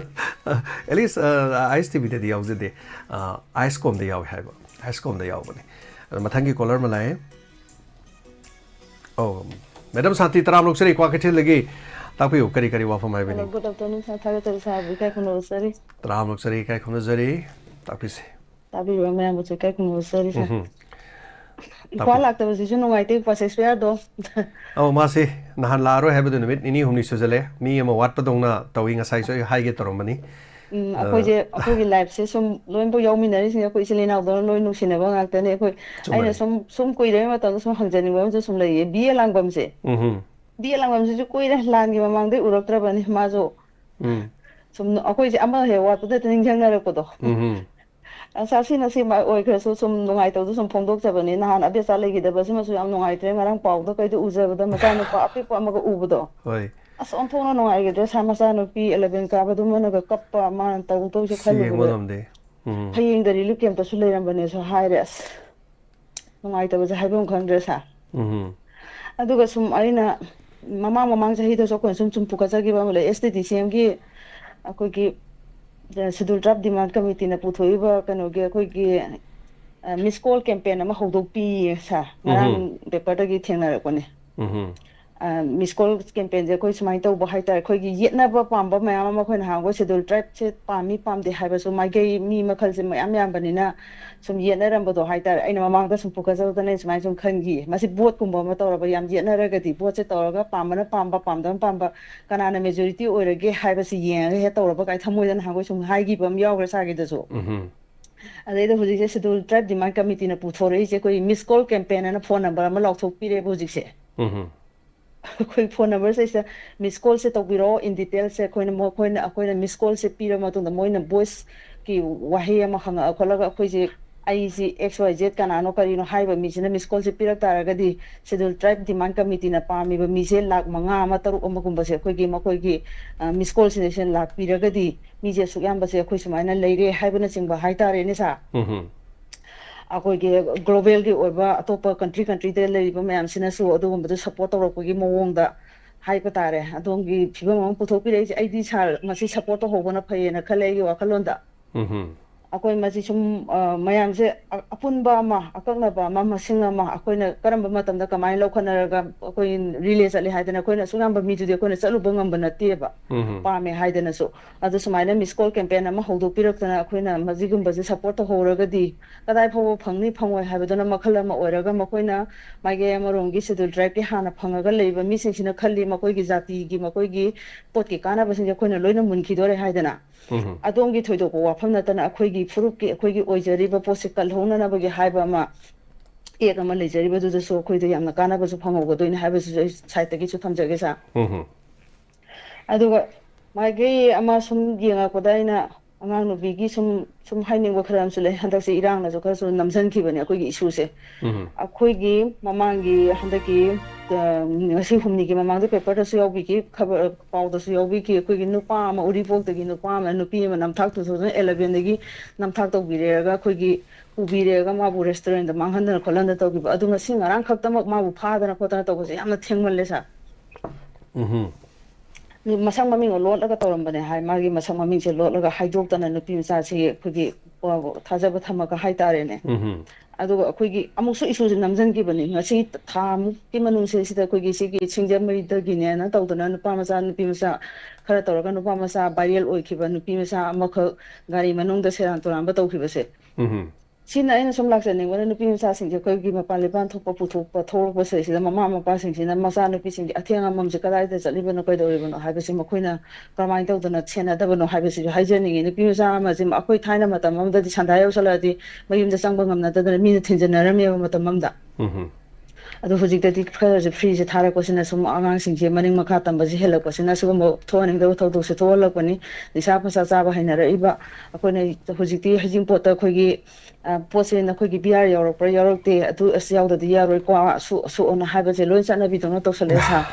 At least, ꯑ, ꯑꯥꯏꯁ ꯇꯤꯚꯤꯗꯗꯤ ꯌꯥꯎꯖꯗꯦ꯫ ꯑ, ꯑꯥꯏꯁ ꯀꯣꯝꯗ ꯌꯥꯎꯋꯦ ꯍꯥꯏꯕ꯫ ꯑꯥꯏꯁ ꯀꯣꯝꯗ ꯌꯥꯎꯕꯅꯤ꯫ ꯑꯗꯣ ꯃꯊꯪꯒꯤ caller ꯑꯃ ꯂꯥꯛꯑꯦ꯫ ꯑꯧ, Madam ꯁꯥꯟꯇꯤ, ꯇꯔꯥꯝ ꯑꯣꯛꯆꯔꯤ, ꯀ꯭ꯋꯥꯀꯩꯊꯦꯜꯗꯒꯤ꯫ ꯇꯥꯛꯄꯤꯌꯨ, ꯀꯔꯤ ꯀꯔꯤ ꯋꯥꯐꯝ ꯍꯥꯏꯕꯅꯤ? Hello, good afternoon, sir. ꯊꯥꯒꯠꯆꯔꯤ, sir ꯕꯨ ꯏꯀꯥꯏ ꯈꯨꯝꯅꯕ ꯎꯠꯆꯔꯤ꯫ ꯇꯔꯥꯝ ꯑꯣꯛꯆꯔꯤ, ꯏꯀꯥꯏ ꯈꯨꯝꯅꯖꯔꯤ꯫ ꯇꯥꯛꯄꯤꯁꯤ꯫ ꯇꯥꯕꯤꯔꯤꯕ ꯃꯌꯥꯝꯕꯨꯁꯨ ꯏꯀꯥꯏ ꯈꯨꯝꯅꯕ ꯎꯠꯆꯔꯤ, sir꯫ ꯎꯝꯍꯨꯝ꯫ ꯏꯝꯐꯥꯜ ꯇꯥꯛꯄꯤꯌꯨ꯫ ꯂꯥꯛꯇꯕꯁꯤꯁꯨ ꯅꯨꯡꯉꯥꯏꯇꯦ, ꯎꯄꯥ ꯁꯦꯛꯁꯄꯤꯌꯔꯗꯣ꯫ ꯑꯧ, ꯃꯥꯁꯤ ꯅꯍꯥꯟ ꯂꯥꯛꯑꯔꯣꯏ ꯍꯥꯏꯕꯗꯨ ꯅꯨꯃꯤꯠ ꯅꯤꯅꯤ ꯍꯨꯝꯅꯤ ꯁꯨꯖꯜꯂꯦ꯫ ꯃꯤ ꯑꯃ ꯋꯥꯠꯄꯗꯧꯅ ꯇꯧꯏ, ꯉꯁꯥꯏꯁꯨ ꯑꯩ ꯍꯥꯏꯒꯦ ꯇꯧꯔꯝꯕꯅꯤ꯫ ꯎꯝ, ꯑ, ꯑꯩꯈꯣꯏꯁꯦ, ꯑꯩꯈꯣꯏꯒꯤ live-ꯁꯦ ꯁꯨꯝ ꯂꯣꯏꯅꯃꯛ ꯌꯥꯎꯃꯤꯟꯅꯔꯤꯁꯤꯡꯁꯦ ꯑꯩꯈꯣꯏ ꯏꯆꯤꯜ ꯏꯅꯥꯎꯗꯧꯅ ꯂꯣꯏ ꯅꯨꯡꯁꯤꯅꯕ ꯉꯥꯛꯇꯅꯦ꯫ ꯑꯩꯈꯣꯏ, ꯆꯨꯝꯕꯅꯦ꯫ ꯑꯩꯅ ꯁꯨꯝ, ꯁꯨꯝ ꯀꯨꯏꯔꯕꯩ ꯃꯇꯝꯗ ꯁꯨꯝ ꯍꯪꯖꯅꯤꯡꯕ ꯑꯃꯁꯨ ꯁꯨꯝ ꯂꯩꯌꯦ꯫ B A ꯂꯥꯡꯕꯝꯁꯦ꯫ Mm-hmm. B A ꯂꯥꯡꯕꯝꯁꯤꯁꯨ ꯀꯨꯏꯔꯦ, ꯂꯥꯟꯒꯤ ꯃꯃꯥꯡꯗꯩ ꯎꯔꯛꯇ꯭ꯔꯕꯅꯤ꯫ ꯃꯥꯁꯨ ꯎꯝ꯫ ꯁꯨꯝ ꯑꯩꯈꯣꯏꯁꯦ ꯑꯃ ꯍꯦꯛ ꯋꯥꯠꯄꯗ ꯍꯦꯛꯇ ꯅꯤꯡꯁꯤꯡꯅꯔꯛꯄꯗꯣ꯫ ꯎꯝꯍꯨꯝ꯫ ꯑꯁ, ꯑꯁꯤꯅ ꯁꯤ ꯑꯣꯏꯈ꯭ꯔꯁꯨ ꯁꯨꯝ ꯅꯨꯡꯉꯥꯏꯇꯕꯗꯣ ꯁꯨꯝ ꯐꯣꯡꯗꯣꯛꯆꯕꯅꯤ꯫ ꯅꯍꯥꯟ ꯑꯕꯦꯆꯥ ꯂꯩꯈꯤꯗꯕꯁꯤꯃꯁꯨ ꯌꯥꯝ ꯅꯨꯡꯉꯥꯏꯇ꯭ꯔꯦ꯫ ꯉꯔꯥꯡ ꯄꯥꯎꯗ ꯀꯩꯗ ꯎꯖꯕꯗ ꯃꯆꯥꯅꯨꯄꯥ ꯑꯄꯤꯛꯄ ꯑꯃꯒ ꯎꯕꯗꯣ꯫ ꯍꯣꯏ꯫ ꯑꯁ, ꯑꯣꯟꯊꯣꯛꯅ ꯅꯨꯡꯉꯥꯏꯈꯤꯗ꯭ꯔꯦ꯫ ꯁꯥ-, ꯃꯆꯥꯅꯨꯄꯤ eleven ꯀꯥꯕꯗꯨꯃꯅꯒ ꯀꯞꯄ, ꯃꯥꯅ ꯇꯧꯗꯧꯁꯦ ꯁꯤ ꯌꯦꯡꯕ ꯈꯜꯂꯨꯕꯗ꯫ ꯉꯝꯗꯦ꯫ ꯎꯝ꯫ ꯐꯌꯦꯡꯗ relief camp ꯇꯁꯨ ꯂꯩꯔꯝꯕꯅꯦꯁꯨ ꯍꯥꯏꯔꯦ꯫ ꯑꯁ, ꯅꯨꯡꯉꯥꯏꯇꯕꯁꯦ ꯍꯥꯏꯐꯝ ꯈꯪꯗ꯭ꯔꯦ, ꯁꯥꯔ꯫ ꯎꯝ꯫ ꯑꯗꯨꯒ ꯁꯨꯝ ꯑꯩꯅ ꯃꯃꯥꯡ ꯃꯃꯥꯡ ꯆꯍꯤꯗꯁꯨ ꯑꯩꯈꯣꯏꯅ ꯁꯨꯝ, ꯁꯨꯝ ꯄꯨꯈꯠꯆꯈꯤꯕ ꯑꯃ ꯂꯩ, S T D C M ꯒꯤ ꯑꯩꯈꯣꯏꯒꯤ, ꯑ, Schedule Tribe Demand Committee ꯅ ꯄꯨꯊꯣꯛꯏꯕ ꯀꯩꯅꯣꯒꯤ ꯑꯩꯈꯣꯏꯒꯤ, ꯑ, miss call campaign ꯑꯃ ꯍꯧꯗꯣꯛꯄꯤꯌꯦ, ꯁꯥꯔ꯫ ꯉꯔꯥꯡ ꯎꯝ꯫ Paper ꯗꯒꯤ ꯊꯦꯡꯅꯔꯛꯄꯅꯦ꯫ ꯎꯝ꯫ ꯑ, miss call campaign ꯁꯦ ꯑꯩꯈꯣꯏ ꯁꯨꯃꯥꯏꯅ ꯇꯧꯕ ꯍꯥꯏꯇꯥꯔꯦ, ꯑꯩꯈꯣꯏꯒꯤ ꯌꯦꯠꯅꯕ ꯄꯥꯝꯕ ꯃꯌꯥꯝ ꯑꯃ, ꯑꯩꯈꯣꯏ ꯅꯍꯥꯟꯈꯣꯏ Schedule Tribe ꯁꯦ ꯄꯥꯝꯃꯤ ꯄꯥꯝꯗꯦ ꯍꯥꯏꯕꯁꯨ ꯃꯥꯏꯀꯩ ꯃꯤ ꯃꯈꯜꯁꯦ ꯃꯌꯥꯝ ꯌꯥꯝꯕꯅꯤꯅ ꯁꯨꯝ ꯌꯦꯠꯅꯔꯝꯕꯗꯣ ꯍꯥꯏꯇꯥꯔꯦ꯫ ꯑꯩꯅ ꯃꯃꯥꯡꯗ ꯁꯨꯝ ꯄꯨꯈꯠꯆꯕꯗꯅ ꯑꯩ ꯁꯨꯃꯥꯏꯅ ꯁꯨꯝ ꯈꯟꯈꯤ, ꯃꯁꯤ vote ꯀꯨꯝꯕ ꯑꯃ ꯇꯧꯔꯕ ꯌꯥꯝ ꯌꯦꯠꯅꯔꯒꯗꯤ, vote ꯁꯦ ꯇꯧꯔꯒ ꯄꯥꯝꯕꯅ ꯄꯥꯝꯕ, ꯄꯥꯝꯗꯕꯅ ꯄꯥꯝꯕ, ꯀꯅꯥꯅ majority ꯑꯣꯏꯔꯒꯦ ꯍꯥꯏꯕꯁꯤ ꯌꯦꯡꯉꯒ ꯍꯦꯛ ꯇꯧꯔꯕ ꯀꯥꯏ ꯊꯃꯣꯏꯗ ꯅꯍꯥꯟꯈꯣꯏ ꯁꯨꯝ ꯍꯥꯏꯈꯤꯕ ꯑꯃ ꯌꯥꯎꯈ꯭ꯔꯦ ꯁꯥꯔꯒꯤꯗꯁꯨ꯫ ꯎꯝ꯫ ꯑꯗꯩꯗ ꯍꯧꯖꯤꯛꯁꯦ Schedule Tribe Demand Committee ꯅ ꯄꯨꯊꯣꯔꯛꯏꯁꯦ ꯑꯩꯈꯣꯏ miss call campaign ꯑꯅ phone number ꯑꯃ ꯂꯥꯎꯊꯣꯛꯄꯤꯔꯦꯕ ꯍꯧꯖꯤꯛꯁꯦ꯫ ꯎꯝ꯫ ꯑꯩꯈꯣꯏ phone number ꯁꯤꯗꯩꯁꯤꯗ miss call ꯁꯦ ꯇꯧꯕꯤꯔꯛꯑꯣ, in detail ꯁꯦ ꯑꯩꯈꯣꯏꯅ, ꯃꯈꯣꯏꯅ, ꯑꯩꯈꯣꯏꯅ miss call ꯁꯦ ꯄꯤꯔꯕ ꯃꯇꯨꯡꯗ ꯃꯣꯏꯅ voice ꯀꯤ ꯋꯥꯍꯩ ꯑꯃ ꯍꯪꯉꯛꯑ ꯈꯣꯠꯂꯒ ꯑꯩꯈꯣꯏꯁꯦ, ꯑꯩꯁꯤ X Y Z ꯀꯅꯥꯅꯣ ꯀꯔꯤꯅꯣ ꯍꯥꯏꯔꯤꯕ ꯃꯤꯁꯤꯅ miss call ꯁꯦ ꯄꯤꯔꯛ ꯇꯥꯔꯒꯗꯤ Schedule Tribe Demand Committee ꯅ ꯄꯥꯝꯃꯤꯕ ꯃꯤꯁꯦ ꯂꯥꯈ ꯃꯉꯥ ꯑꯃ, ꯇꯔꯨꯛ ꯑꯃꯒꯨꯝꯕꯁꯦ ꯑꯩꯈꯣꯏꯒꯤ, ꯃꯈꯣꯏꯒꯤ, ꯑ, miss call ꯁꯤꯗꯩꯁꯤꯗ ꯂꯥꯛꯄꯤꯔꯒꯗꯤ ꯃꯤꯁꯦ ꯑꯁꯨꯛ ꯌꯥꯝꯕꯁꯦ ꯑꯩꯈꯣꯏ ꯁꯨꯃꯥꯏꯅ ꯂꯩꯔꯦ ꯍꯥꯏꯕꯅꯆꯤꯡꯕ ꯍꯥꯏꯇꯥꯔꯦꯅꯦ, ꯁꯥꯔ꯫ ꯎꯝ꯫ ꯑꯩꯈꯣꯏꯒꯤ global ꯒꯤ ꯑꯣꯏꯕ ꯑꯇꯣꯞꯄ country country ꯗ ꯂꯩꯔꯤꯕ ꯃꯌꯥꯝꯁꯤꯅꯁꯨ ꯑꯗꯨꯒꯨꯝꯕꯗꯨ support ꯇꯧꯔꯛꯄꯒꯤ ꯃꯑꯣꯡꯗ ꯍꯥꯏꯕ ꯇꯥꯔꯦ꯫ ꯑꯗꯣꯝꯒꯤ ꯐꯤꯕꯝ ꯑꯃ ꯄꯨꯊꯣꯛꯄꯤꯔꯛꯏꯁꯦ, ꯑꯩꯗꯤ ꯁꯥꯔ ꯃꯁꯤ support ꯇꯧꯍꯧꯕꯅ ꯐꯩꯌꯦꯅ ꯈꯜꯂꯦ ꯑꯩꯒꯤ ꯋꯥꯈꯜꯂꯣꯟꯗ꯫ ꯎꯝ꯫ ꯑꯩꯈꯣꯏ ꯃꯁꯤ ꯁꯨꯝ, ꯑ, ꯃꯌꯥꯝꯁꯦ ꯑ-, ꯑꯄꯨꯟꯕ ꯑꯃ, ꯑꯀꯛꯅꯕ ꯑꯃ, ꯃꯁꯤꯡ ꯑꯃ ꯑꯩꯈꯣꯏꯅ ꯀꯔꯝꯕ ꯃꯇꯝꯗ ꯀꯃꯥꯏꯅ ꯂꯧꯈꯠꯅꯔꯒ ꯑꯩꯈꯣꯏ relay ꯆꯠꯂꯦ ꯍꯥꯏꯗꯅ ꯑꯩꯈꯣꯏꯅ ꯑꯁꯨꯛ ꯌꯥꯝꯕ ꯃꯤꯗꯨꯗꯤ ꯑꯩꯈꯣꯏꯅ ꯆꯠꯂꯨꯕ ꯉꯝꯕ ꯅꯠꯇꯦꯕ꯫ ꯎꯝ꯫ ꯄꯥꯝꯃꯦ ꯍꯥꯏꯗꯅꯁꯨ꯫ ꯑꯗꯨ ꯁꯨꯃꯥꯏꯅ miss call campaign ꯑꯃ ꯍꯧꯗꯣꯛꯄꯤꯔꯛꯇꯅ ꯑꯩꯈꯣꯏꯅ ꯃꯁꯤꯒꯨꯝꯕꯁꯦ support ꯇꯧꯍꯧꯔꯒꯗꯤ ꯀꯗꯥꯏ ꯐꯥꯎꯕ ꯐꯪꯅꯤ ꯐꯪꯉꯣꯏ ꯍꯥꯏꯕꯗꯨꯅ ꯃꯈꯜ ꯑꯃ ꯑꯣꯏꯔꯒ, ꯃꯈꯣꯏꯅ ꯃꯥꯏꯀꯩ ꯑꯃꯔꯣꯝꯒꯤ Schedule Tribe ꯀꯤ ꯍꯥꯟꯅ ꯐꯪꯉꯒ ꯂꯩꯕ ꯃꯤꯁꯤꯡꯁꯤꯅ ꯈꯜꯂꯤ ꯃꯈꯣꯏꯒꯤ ꯖꯥꯇꯤꯒꯤ, ꯃꯈꯣꯏꯒꯤ ꯄꯣꯠꯀꯤ ꯀꯥꯟꯅꯕꯁꯤꯡꯁꯦ ꯑꯩꯈꯣꯏꯅ ꯂꯣꯏꯅ ꯃꯨꯟꯈꯤꯗꯣꯔꯦ ꯍꯥꯏꯗꯅ꯫ ꯎꯝ꯫ ꯑꯗꯣꯝꯒꯤ ꯊꯣꯏꯗꯣꯛꯄ ꯋꯥꯐꯝ ꯅꯠꯇꯅ ꯑꯩꯈꯣꯏꯒꯤ ꯐꯨꯔꯨꯞꯀꯤ, ꯑꯩꯈꯣꯏꯒꯤ ꯑꯣꯏꯖꯔꯤꯕ ꯄꯣꯠꯁꯦ ꯀꯜꯍꯧꯅꯅꯕꯒꯤ ꯍꯥꯏꯕ ꯑꯃ, act ꯑꯃ ꯂꯩꯖꯔꯤꯕꯗꯨꯗꯁꯨ ꯑꯩꯈꯣꯏꯗ ꯌꯥꯝꯅ ꯀꯥꯟꯅꯕꯁꯨ ꯐꯪꯍꯧꯒꯗꯣꯏꯅꯤ ꯍꯥꯏꯕꯁꯤꯁꯨ ꯑꯩ side ꯇꯒꯤꯁꯨ ꯊꯝꯖꯒꯦ, ꯁꯥꯔ꯫ ꯎꯝ꯫ ꯑꯗꯨꯒ ꯃꯥꯏꯀꯩ ꯑꯃ ꯁꯨꯝ ꯌꯦꯡꯉꯛꯄꯗ ꯑꯩꯅ ꯑꯉꯥꯡ ꯅꯨꯄꯤꯒꯤ ꯁꯨꯝ, ꯁꯨꯝ ꯍꯥꯏꯅꯤꯡꯕ ꯈꯔ ꯑꯃꯁꯨ ꯂꯩ꯫ ꯍꯟꯗꯛꯁꯦ ꯏꯔꯥꯡꯅꯁꯨ ꯈꯔꯁꯨ ꯅꯝꯁꯤꯟꯈꯤꯕꯅꯦ ꯑꯩꯈꯣꯏꯒꯤ issue ꯁꯦ꯫ ꯎꯝ꯫ ꯑꯩꯈꯣꯏꯒꯤ ꯃꯃꯥꯡꯒꯤ ꯍꯟꯗꯛꯀꯤ ꯑ, ꯉꯁꯤ ꯍꯨꯝꯅꯤꯒꯤ ꯃꯃꯥꯡꯗ ꯄꯦꯄꯔꯗꯁꯨ ꯌꯥꯎꯕꯤꯈꯤ, ꯈꯕꯔ ꯄꯥꯎꯗꯁꯨ ꯌꯥꯎꯕꯤꯈꯤ꯫ ꯑꯩꯈꯣꯏꯒꯤ ꯅꯨꯄꯥ ꯑꯃ, ꯎꯔꯤꯄꯣꯛꯇꯒꯤ ꯅꯨꯄꯥ ꯑꯃ, ꯅꯨꯄꯤ ꯑꯃ ꯅꯝꯊꯥꯛ, ꯇꯨ ꯊꯥꯎꯖꯟ ꯑꯦꯂꯚꯦꯟꯗꯒꯤ ꯅꯝꯊꯥꯛ ꯇꯧꯕꯤꯔꯦꯔꯒ ꯑꯩꯈꯣꯏꯒꯤ ꯄꯨꯕꯤꯔꯦꯔꯒ ꯃꯥꯕꯨ ꯔꯦꯁꯇꯨꯔꯦꯟꯗ ꯃꯥꯡꯍꯟꯗꯅ ꯈꯣꯠꯍꯟꯗꯅ ꯇꯧꯈꯤꯕ꯫ ꯑꯗꯨ ꯉꯁꯤ ꯉꯔꯥꯡ ꯈꯛꯇꯃꯛ ꯃꯥꯕꯨ ꯐꯥꯗꯅ ꯈꯣꯠꯇꯅ ꯇꯧꯕꯁꯦ ꯌꯥꯝꯅ ꯊꯦꯡꯃꯜꯂꯦ, ꯁꯥꯔ꯫ ꯎꯝ꯫ ꯃꯁꯛ ꯃꯃꯤꯡ ꯂꯣꯠꯂꯒ ꯇꯧꯔꯝꯕꯅꯦ ꯍꯥꯏ꯫ ꯃꯥꯒꯤ ꯃꯁꯛ ꯃꯃꯤꯡꯁꯦ ꯂꯣꯠꯂꯒ ꯍꯥꯏꯗꯣꯛꯇꯅ ꯅꯨꯄꯤ ꯃꯆꯥꯁꯤ ꯑꯩꯈꯣꯏꯒꯤ ꯊꯥꯖꯕ ꯊꯝꯃꯒ ꯍꯥꯏꯇꯥꯔꯦꯅꯦ꯫ ꯎꯝ꯫ ꯑꯗꯨꯒ ꯑꯩꯈꯣꯏꯒꯤ ꯑꯃꯨꯛꯁꯨ ꯏꯁꯨꯁꯦ ꯅꯝꯁꯤꯟꯈꯤꯕꯅꯤ꯫ ꯉꯁꯤ ꯊꯥꯃꯨꯛꯀꯤ ꯃꯅꯨꯡꯁꯤꯗꯩꯁꯤꯗ ꯑꯩꯈꯣꯏꯒꯤ ꯁꯤꯒꯤ ꯁꯤꯡꯖꯃꯩꯗꯒꯤꯅꯦꯅ ꯇꯧꯗꯅ ꯅꯨꯄꯥ ꯃꯆꯥ, ꯅꯨꯄꯤ ꯃꯆꯥ ꯈꯔ ꯇꯧꯔꯒ ꯅꯨꯄꯥ ꯃꯆꯥ ꯚꯥꯏꯔꯦꯜ ꯑꯣꯏꯈꯤꯕ ꯅꯨꯄꯤ ꯃꯆꯥ ꯑꯃꯈꯛ ꯒꯥꯔꯤ ꯃꯅꯨꯡꯗ ꯁꯦꯔꯥꯟ ꯇꯨꯔꯥꯟꯕ ꯇꯧꯈꯤꯕꯁꯦ꯫ ꯎꯝ꯫ ꯁꯤꯅ ꯑꯩꯅ ꯁꯨꯝ ꯂꯥꯛꯆꯅꯤꯡꯕꯅ, ꯅꯨꯄꯤ ꯃꯆꯥꯁꯤꯡꯁꯦ ꯑꯩꯈꯣꯏꯒꯤ ꯃꯄꯥꯟ ꯂꯩꯄꯥꯟ ꯊꯣꯛꯄ ꯄꯨꯊꯣꯛꯄ ꯊꯣꯛꯂꯛꯄꯁꯤꯗꯩꯁꯤꯗ ꯃꯃꯥ ꯃꯄꯥꯁꯤꯡꯁꯤꯅ ꯃꯆꯥꯅꯨꯄꯤꯁꯤꯡꯒꯤ ꯑꯊꯦꯡ ꯑꯃꯝꯁꯦ ꯀꯗꯥꯏꯗ ꯆꯠꯂꯤꯕꯅꯣ, ꯀꯩꯗꯧꯔꯤꯕꯅꯣ ꯍꯥꯏꯕꯁꯤ ꯃꯈꯣꯏꯅ ꯀꯃꯥꯏꯅ ꯇꯧꯗꯅ ꯁꯦꯟꯅꯗꯕꯅꯣ ꯍꯥꯏꯕꯁꯤꯁꯨ ꯍꯥꯏꯖꯅꯤꯡꯉꯤ꯫ ꯅꯨꯄꯤ ꯃꯆꯥ ꯑꯃꯁꯦ ꯑꯩꯈꯣꯏ ꯊꯥꯏꯅ ꯃꯇꯝ ꯑꯃꯗꯗꯤ ꯁꯟꯗꯥ ꯌꯧꯁꯜꯂꯛꯑꯗꯤ ꯃꯌꯨꯝꯗ ꯆꯪꯕ ꯉꯝꯅꯗꯗꯅ ꯃꯤꯅ ꯊꯤꯟꯖꯟꯅꯔꯝꯃꯦꯕ ꯃꯇꯝ ꯑꯃꯗ꯫ ꯎꯝ꯫ ꯑꯗꯣ ꯍꯧꯖꯤꯛꯇꯗꯤ ꯈꯔꯁꯨ ꯐ꯭ꯔꯤꯁꯦ ꯊꯥꯔꯛꯄꯁꯤꯅ ꯁꯨꯝ ꯑꯉꯥꯡꯁꯤꯡꯁꯦ ꯃꯅꯤꯡ ꯃꯈꯥ ꯇꯝꯕꯁꯦ ꯍꯦꯜꯂꯛꯄꯁꯤꯅ ꯁꯤꯒꯨꯝꯕ ꯊꯣꯛꯍꯟꯅꯤꯡꯗꯕ ꯊꯧꯗꯣꯛꯁꯦ ꯊꯣꯛꯍꯜꯂꯛꯄꯅꯤ꯫ ꯅꯤꯁꯥ ꯄꯁꯥ ꯆꯥꯕ ꯍꯩꯅꯔꯛꯏꯕ ꯑꯩꯈꯣꯏꯅ ꯍꯧꯖꯤꯛꯇꯤ ꯍꯩꯖꯤꯡꯄꯣꯠꯇ ꯑꯩꯈꯣꯏꯒꯤ, ꯑ, ꯄꯣꯠꯁꯦ ꯅꯈꯣꯏꯒꯤ ꯕꯤ ꯑꯥꯔ ꯌꯥꯎꯔꯛꯄ꯭ꯔꯥ ꯌꯥꯎꯔꯛꯇꯦ, ꯑꯗꯨ ꯑꯁ ꯌꯥꯎꯗꯗꯤ ꯌꯥꯔꯣꯏꯀꯣ, ꯑꯁꯨ-, ꯑꯁꯨꯛꯑꯅ ꯍꯥꯏꯕꯁꯦ ꯂꯣꯏ ꯆꯠꯅꯕꯤꯗꯧꯅ ꯇꯧꯁꯜꯂꯛꯑꯦ, ꯁꯥꯔ꯫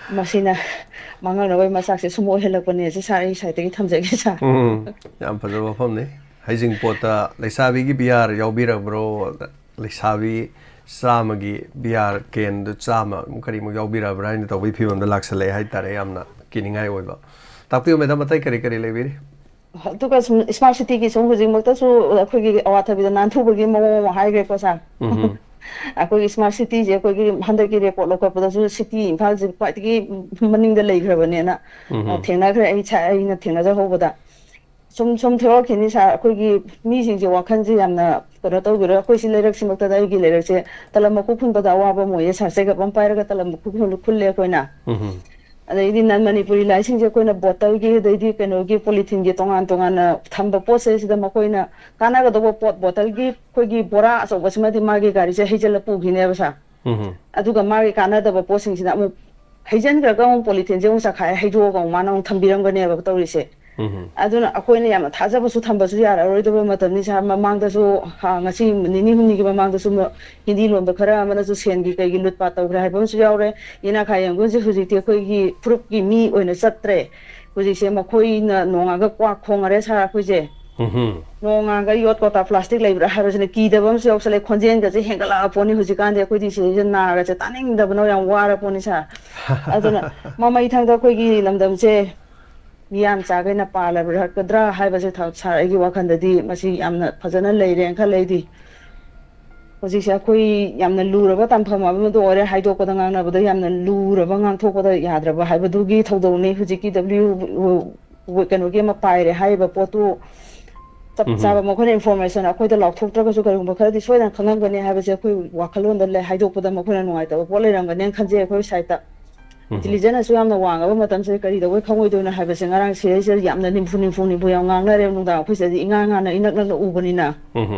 ꯃꯁꯤꯅ ꯃꯥꯡꯍꯧꯅꯕꯒꯤ ꯃꯆꯥꯛꯁꯦ ꯁꯨꯝ ꯑꯣꯏꯍꯜꯂꯛꯄꯅꯦ꯫ ꯁꯤ, ꯁꯥꯔ, ꯑꯩ ꯁꯥꯏꯠꯇꯒꯤ ꯊꯝꯖꯒꯦ, ꯁꯥꯔ꯫ ꯎꯝ, ꯌꯥꯝ ꯐꯖꯕ ꯋꯥꯐꯝꯅꯤ꯫ ꯍꯩꯖꯤꯡꯄꯣꯠꯇ ꯂꯩꯁꯥꯕꯤꯒꯤ ꯕꯤ ꯑꯥꯔ ꯌꯥꯎꯕꯤꯔꯕ꯭ꯔꯣ? ꯂꯩꯁꯥꯕꯤ ꯆꯥꯝꯃꯒꯤ ꯕꯤ ꯑꯥꯔ ꯀꯦꯟꯗꯨ ꯆꯥꯝꯃ ꯑꯃꯨꯛ ꯀꯔꯤꯃꯨꯛ ꯌꯥꯎꯕꯤꯔꯕ꯭ꯔꯥ ꯍꯥꯏꯅ ꯇꯧꯕꯒꯤ ꯐꯤꯕꯝꯗ ꯂꯥꯛꯁꯜꯂꯛꯑꯦ ꯍꯥꯏꯇꯥꯔꯦ꯫ ꯌꯥꯝꯅ ꯀꯤꯅꯤꯡꯉꯥꯏ ꯑꯣꯏꯕ꯫ ꯇꯥꯛꯄꯤꯌꯨ, ꯃꯦꯗꯥꯝ, ꯑꯇꯩ ꯀꯔꯤ ꯀꯔꯤ ꯂꯩꯕꯤꯔꯤ? ꯑꯗꯨꯒ ꯁꯨꯝ ꯁ꯭ꯃꯥꯔꯠ ꯁꯤꯇꯤꯒꯤ ꯁꯨꯝ ꯍꯧꯖꯤꯛꯃꯛꯇꯁꯨ ꯑꯩꯈꯣꯏꯒꯤ ꯑꯋꯥꯊꯕꯤꯗ ꯅꯥꯟꯊꯨꯕꯒꯤ ꯃꯑꯣꯡ ꯑꯃ ꯍꯥꯏꯈ꯭ꯔꯦꯀꯣ, ꯁꯥꯔ꯫ ꯎꯝ꯫ ꯑꯩꯈꯣꯏꯒꯤ ꯁ꯭ꯃꯥꯔꯠ ꯁꯤꯇꯤꯁꯦ ꯑꯩꯈꯣꯏꯒꯤ ꯍꯟꯗꯛꯀꯤ ꯔꯦꯀꯣꯔꯠ ꯂꯧꯈꯠꯄꯗꯁꯨ ꯁꯤꯇꯤ ꯏꯝꯐꯥꯜꯁꯦ ꯈ꯭ꯋꯥꯏꯗꯒꯤ ꯃꯅꯤꯡꯗ ꯂꯩꯈ꯭ꯔꯕꯅꯦꯅ, ꯎꯝ꯫ ꯑ, ꯊꯦꯡꯅꯈ꯭ꯔꯦ꯫ ꯑꯩ ꯁꯥ-, ꯑꯩꯅ ꯊꯦꯡꯅꯖꯍꯧꯕꯗ꯫ ꯁꯨꯝ, ꯁꯨꯝ ꯊꯣꯛꯂꯛꯈꯤꯅꯤ, ꯁꯥꯔ꯫ ꯑꯩꯈꯣꯏꯒꯤ ꯃꯤꯁꯤꯡꯁꯦ ꯋꯥꯈꯜꯁꯦ ꯌꯥꯝꯅ ꯀꯩꯅꯣ ꯇꯧꯕꯤꯔꯣꯏ꯫ ꯑꯩꯈꯣꯏ ꯁꯤ ꯂꯩꯔꯛꯁꯤꯃꯛꯇꯗ ꯑꯩꯒꯤ ꯂꯩꯔꯛꯁꯦ ꯇꯂꯞ ꯃꯈꯨ ꯈꯨꯟꯕꯗ ꯑꯋꯥꯕ ꯑꯃ ꯑꯣꯏꯌꯦ, ꯁꯥꯔ꯫ ꯆꯦꯒꯞ ꯑꯃ ꯄꯥꯏꯔꯒ ꯇꯂꯞ ꯃꯈꯨ ꯈꯨꯜ-, ꯈꯨꯜꯂꯦ ꯑꯩꯈꯣꯏꯅ꯫ ꯎꯝ꯫ ꯑꯗꯩꯗꯤ ꯅꯟ ꯃꯅꯤꯄꯨꯔꯤ ꯂꯥꯏꯁꯤꯡꯁꯦ ꯑꯩꯈꯣꯏꯅ ꯕꯣꯇꯜꯒꯤ, ꯑꯗꯩꯗꯤ ꯀꯩꯅꯣꯒꯤ, ꯄꯣꯂꯤꯊꯤꯟꯒꯤ ꯇꯣꯉꯥꯟ ꯇꯣꯉꯥꯟꯅ ꯊꯝꯕ ꯄꯣꯠꯁꯦ ꯁꯤꯗ ꯃꯈꯣꯏꯅ ꯀꯥꯟꯅꯒꯗꯧꯕ ꯄꯣꯠ, ꯕꯣꯇꯜꯒꯤ ꯑꯩꯈꯣꯏꯒꯤ ꯕꯣꯔꯥ ꯑꯆꯧꯕꯁꯤꯃꯗꯤ ꯃꯥꯒꯤ ꯒꯥꯔꯤꯁꯦ ꯍꯩꯖꯤꯜꯂ ꯄꯨꯈꯤꯅꯦꯕ, ꯁꯥꯔ꯫ ꯎꯝ꯫ ꯑꯗꯨꯒ ꯃꯥꯒꯤ ꯀꯥꯟꯅꯗꯕ ꯄꯣꯠꯁꯤꯡꯁꯤꯅ ꯑꯃꯨꯛ ꯍꯩꯖꯤꯟꯈ꯭ꯔꯒ ꯑꯃꯨꯛ ꯄꯣꯂꯤꯊꯤꯟꯁꯦ ꯑꯃꯨꯛ ꯆꯈꯥꯏ ꯍꯩꯗꯣꯛꯑꯒ ꯑꯃꯨꯛ ꯃꯥꯅ ꯑꯃꯨꯛ ꯊꯝꯕꯤꯔꯝꯒꯅꯦꯕ ꯇꯧꯔꯤꯁꯦ꯫ ꯎꯝ ꯑꯗꯨꯅ ꯑꯩꯈꯣꯏꯅ ꯌꯥꯝꯅ ꯊꯥꯖꯕꯁꯨ ꯊꯝꯕꯁꯨ ꯌꯥꯔꯔꯣꯏꯗꯕ ꯃꯇꯝꯅꯤ ꯁꯥꯔ꯫ ꯃꯃꯥꯡꯗꯁꯨ ꯍꯥ, ꯉꯁꯤ ꯅꯤꯅꯤ ꯍꯨꯝꯅꯤꯒꯤ ꯃꯃꯥꯡꯗꯁꯨ ꯃ- ꯍꯤꯟꯗꯤ ꯂꯣꯟꯕ ꯈꯔ ꯑꯃꯅꯁꯨ ꯁꯦꯟꯒꯤ ꯀꯩꯒꯤ ꯂꯨꯠꯄꯥꯠ ꯇꯧꯈ꯭ꯔꯦ ꯍꯥꯏꯕ ꯑꯃꯁꯨ ꯌꯥꯎꯔꯦ꯫ ꯏꯅꯥꯈꯥ ꯌꯦꯡꯒꯨꯟꯁꯦ ꯍꯧꯖꯤꯛꯇꯤ ꯑꯩꯈꯣꯏꯒꯤ ꯐꯨꯔꯨꯞꯀꯤ ꯃꯤ ꯑꯣꯏꯅ ꯆꯠꯇ꯭ꯔꯦ꯫ ꯍꯧꯖꯤꯛꯁꯦ ꯃꯈꯣꯏꯅ ꯅꯣꯡꯉꯥꯟꯕ ꯀ꯭ꯋꯥꯛ ꯈꯣꯡꯉꯔꯦ ꯁꯥꯔ ꯑꯩꯈꯣꯏꯁꯦ꯫ ꯎꯝ ꯅꯣꯡꯉꯥꯟꯕ ꯌꯣꯠ ꯀꯧꯇꯥ ꯄ꯭ꯂꯥꯁꯇꯤꯛ ꯂꯩꯕ꯭ꯔꯥ ꯍꯥꯏꯕꯁꯤꯅ ꯀꯤꯗꯕ ꯑꯃꯁꯨ ꯌꯥꯎꯁꯜꯂꯦ꯫ ꯈꯣꯟꯖꯦꯜꯒꯁꯦ ꯍꯦꯟꯒꯠꯂꯛꯑ ꯄꯣꯠꯅꯤ ꯍꯧꯖꯤꯛꯀꯥꯟꯗꯤ꯫ ꯑꯩꯈꯣꯏꯗꯤ ꯁꯤꯗꯩꯁꯤꯗ ꯅꯥꯒꯁꯦ ꯇꯥꯅꯤꯡꯗꯕꯅ ꯌꯥꯝ ꯋꯥꯔ ꯄꯣꯠꯅꯤ ꯁꯥꯔ꯫ ꯑꯗꯨꯅ ꯃꯃꯩꯊꯪꯗ ꯑꯩꯈꯣꯏꯒꯤ ꯂꯝꯗꯝꯁꯦ ꯃꯤꯌꯥꯟ ꯆꯥꯒꯩꯅ ꯄꯥꯜꯂꯕ꯭ꯔꯥ ꯍꯥꯏꯕꯁꯦ ꯊ- ꯁꯥꯔ, ꯑꯩꯒꯤ ꯋꯥꯈꯜꯗꯗꯤ ꯃꯁꯤ ꯌꯥꯝꯅ ꯐꯖꯅ ꯂꯩꯔꯦꯅ ꯈꯜꯂꯦ ꯑꯩꯗꯤ꯫ ꯍꯧꯖꯤꯛꯁꯦ ꯑꯩꯈꯣꯏ ꯌꯥꯝꯅ ꯂꯨꯔꯕ ꯇꯥꯟꯐꯝ ꯑꯃꯗ ꯑꯣꯏꯔꯦ꯫ ꯍꯥꯏꯗꯣꯛꯄꯗ ꯉꯥꯡꯅꯕꯗ ꯌꯥꯝꯅ ꯂꯨꯔꯕ, ꯉꯥꯡꯊꯣꯛꯄꯗ ꯌꯥꯗ꯭ꯔꯕ ꯍꯥꯏꯕꯗꯨꯒꯤ ꯊꯧꯗꯧꯅꯤ꯫ ꯍꯧꯖꯤꯛꯀꯤ W ꯀꯩꯅꯣꯒꯤ ꯑꯃ ꯄꯥꯏꯔꯦ ꯍꯥꯏꯔꯤꯕ ꯄꯣꯠꯇꯨ ꯆꯞ ꯎꯝ ꯆꯥꯕ ꯃꯈꯣꯏꯅ ꯏꯟꯐꯣꯔꯃꯦꯁꯟ ꯑꯩꯈꯣꯏꯗ ꯂꯥꯎꯊꯣꯛꯇ꯭ꯔꯒꯁꯨ ꯀꯔꯤꯒꯨꯝꯕ ꯈꯔꯗꯤ ꯁꯣꯏꯗꯅ ꯈꯪꯉꯝꯒꯅꯤ ꯍꯥꯏꯕꯁꯦ ꯑꯩꯈꯣꯏ ꯋꯥꯈꯜꯂꯣꯟꯗ ꯂꯩ꯫ ꯍꯥꯏꯗꯣꯛꯄꯗ ꯃꯈꯣꯏꯅ ꯅꯨꯡꯉꯥꯏꯇꯕ ꯄꯣꯠ ꯂꯩꯔꯝꯒꯅꯤꯅ ꯈꯟꯖꯩ ꯑꯩꯈꯣꯏ ꯁꯥꯏꯠꯇ꯫ ꯎꯝ ꯏꯟꯇꯤꯂꯤꯖꯦꯟꯁꯁꯨ ꯌꯥꯝꯅ ꯋꯥꯡꯉꯕ ꯃꯇꯝꯁꯤꯗ ꯀꯔꯤꯗꯧꯕꯩ ꯈꯪꯉꯣꯏꯗꯣꯏꯅꯣ ꯍꯥꯏꯕꯁꯦ ꯉꯔꯥꯡ ꯁꯤꯗꯩꯁꯤꯗ ꯌꯥꯝꯅ ꯅꯤꯝꯐꯨ ꯅꯤꯝꯐꯨ ꯅꯤꯝꯐꯨ ꯌꯥꯝ ꯉꯥꯡꯅꯔꯦ꯫ ꯅꯨꯡꯗꯥꯡ ꯑꯩꯈꯣꯏ ꯁꯤꯗꯗꯤ ꯏꯉꯥꯡ ꯉꯥꯡꯅ ꯏꯅꯛ ꯅꯛꯅ ꯎꯕꯅꯤꯅ꯫ ꯎꯝ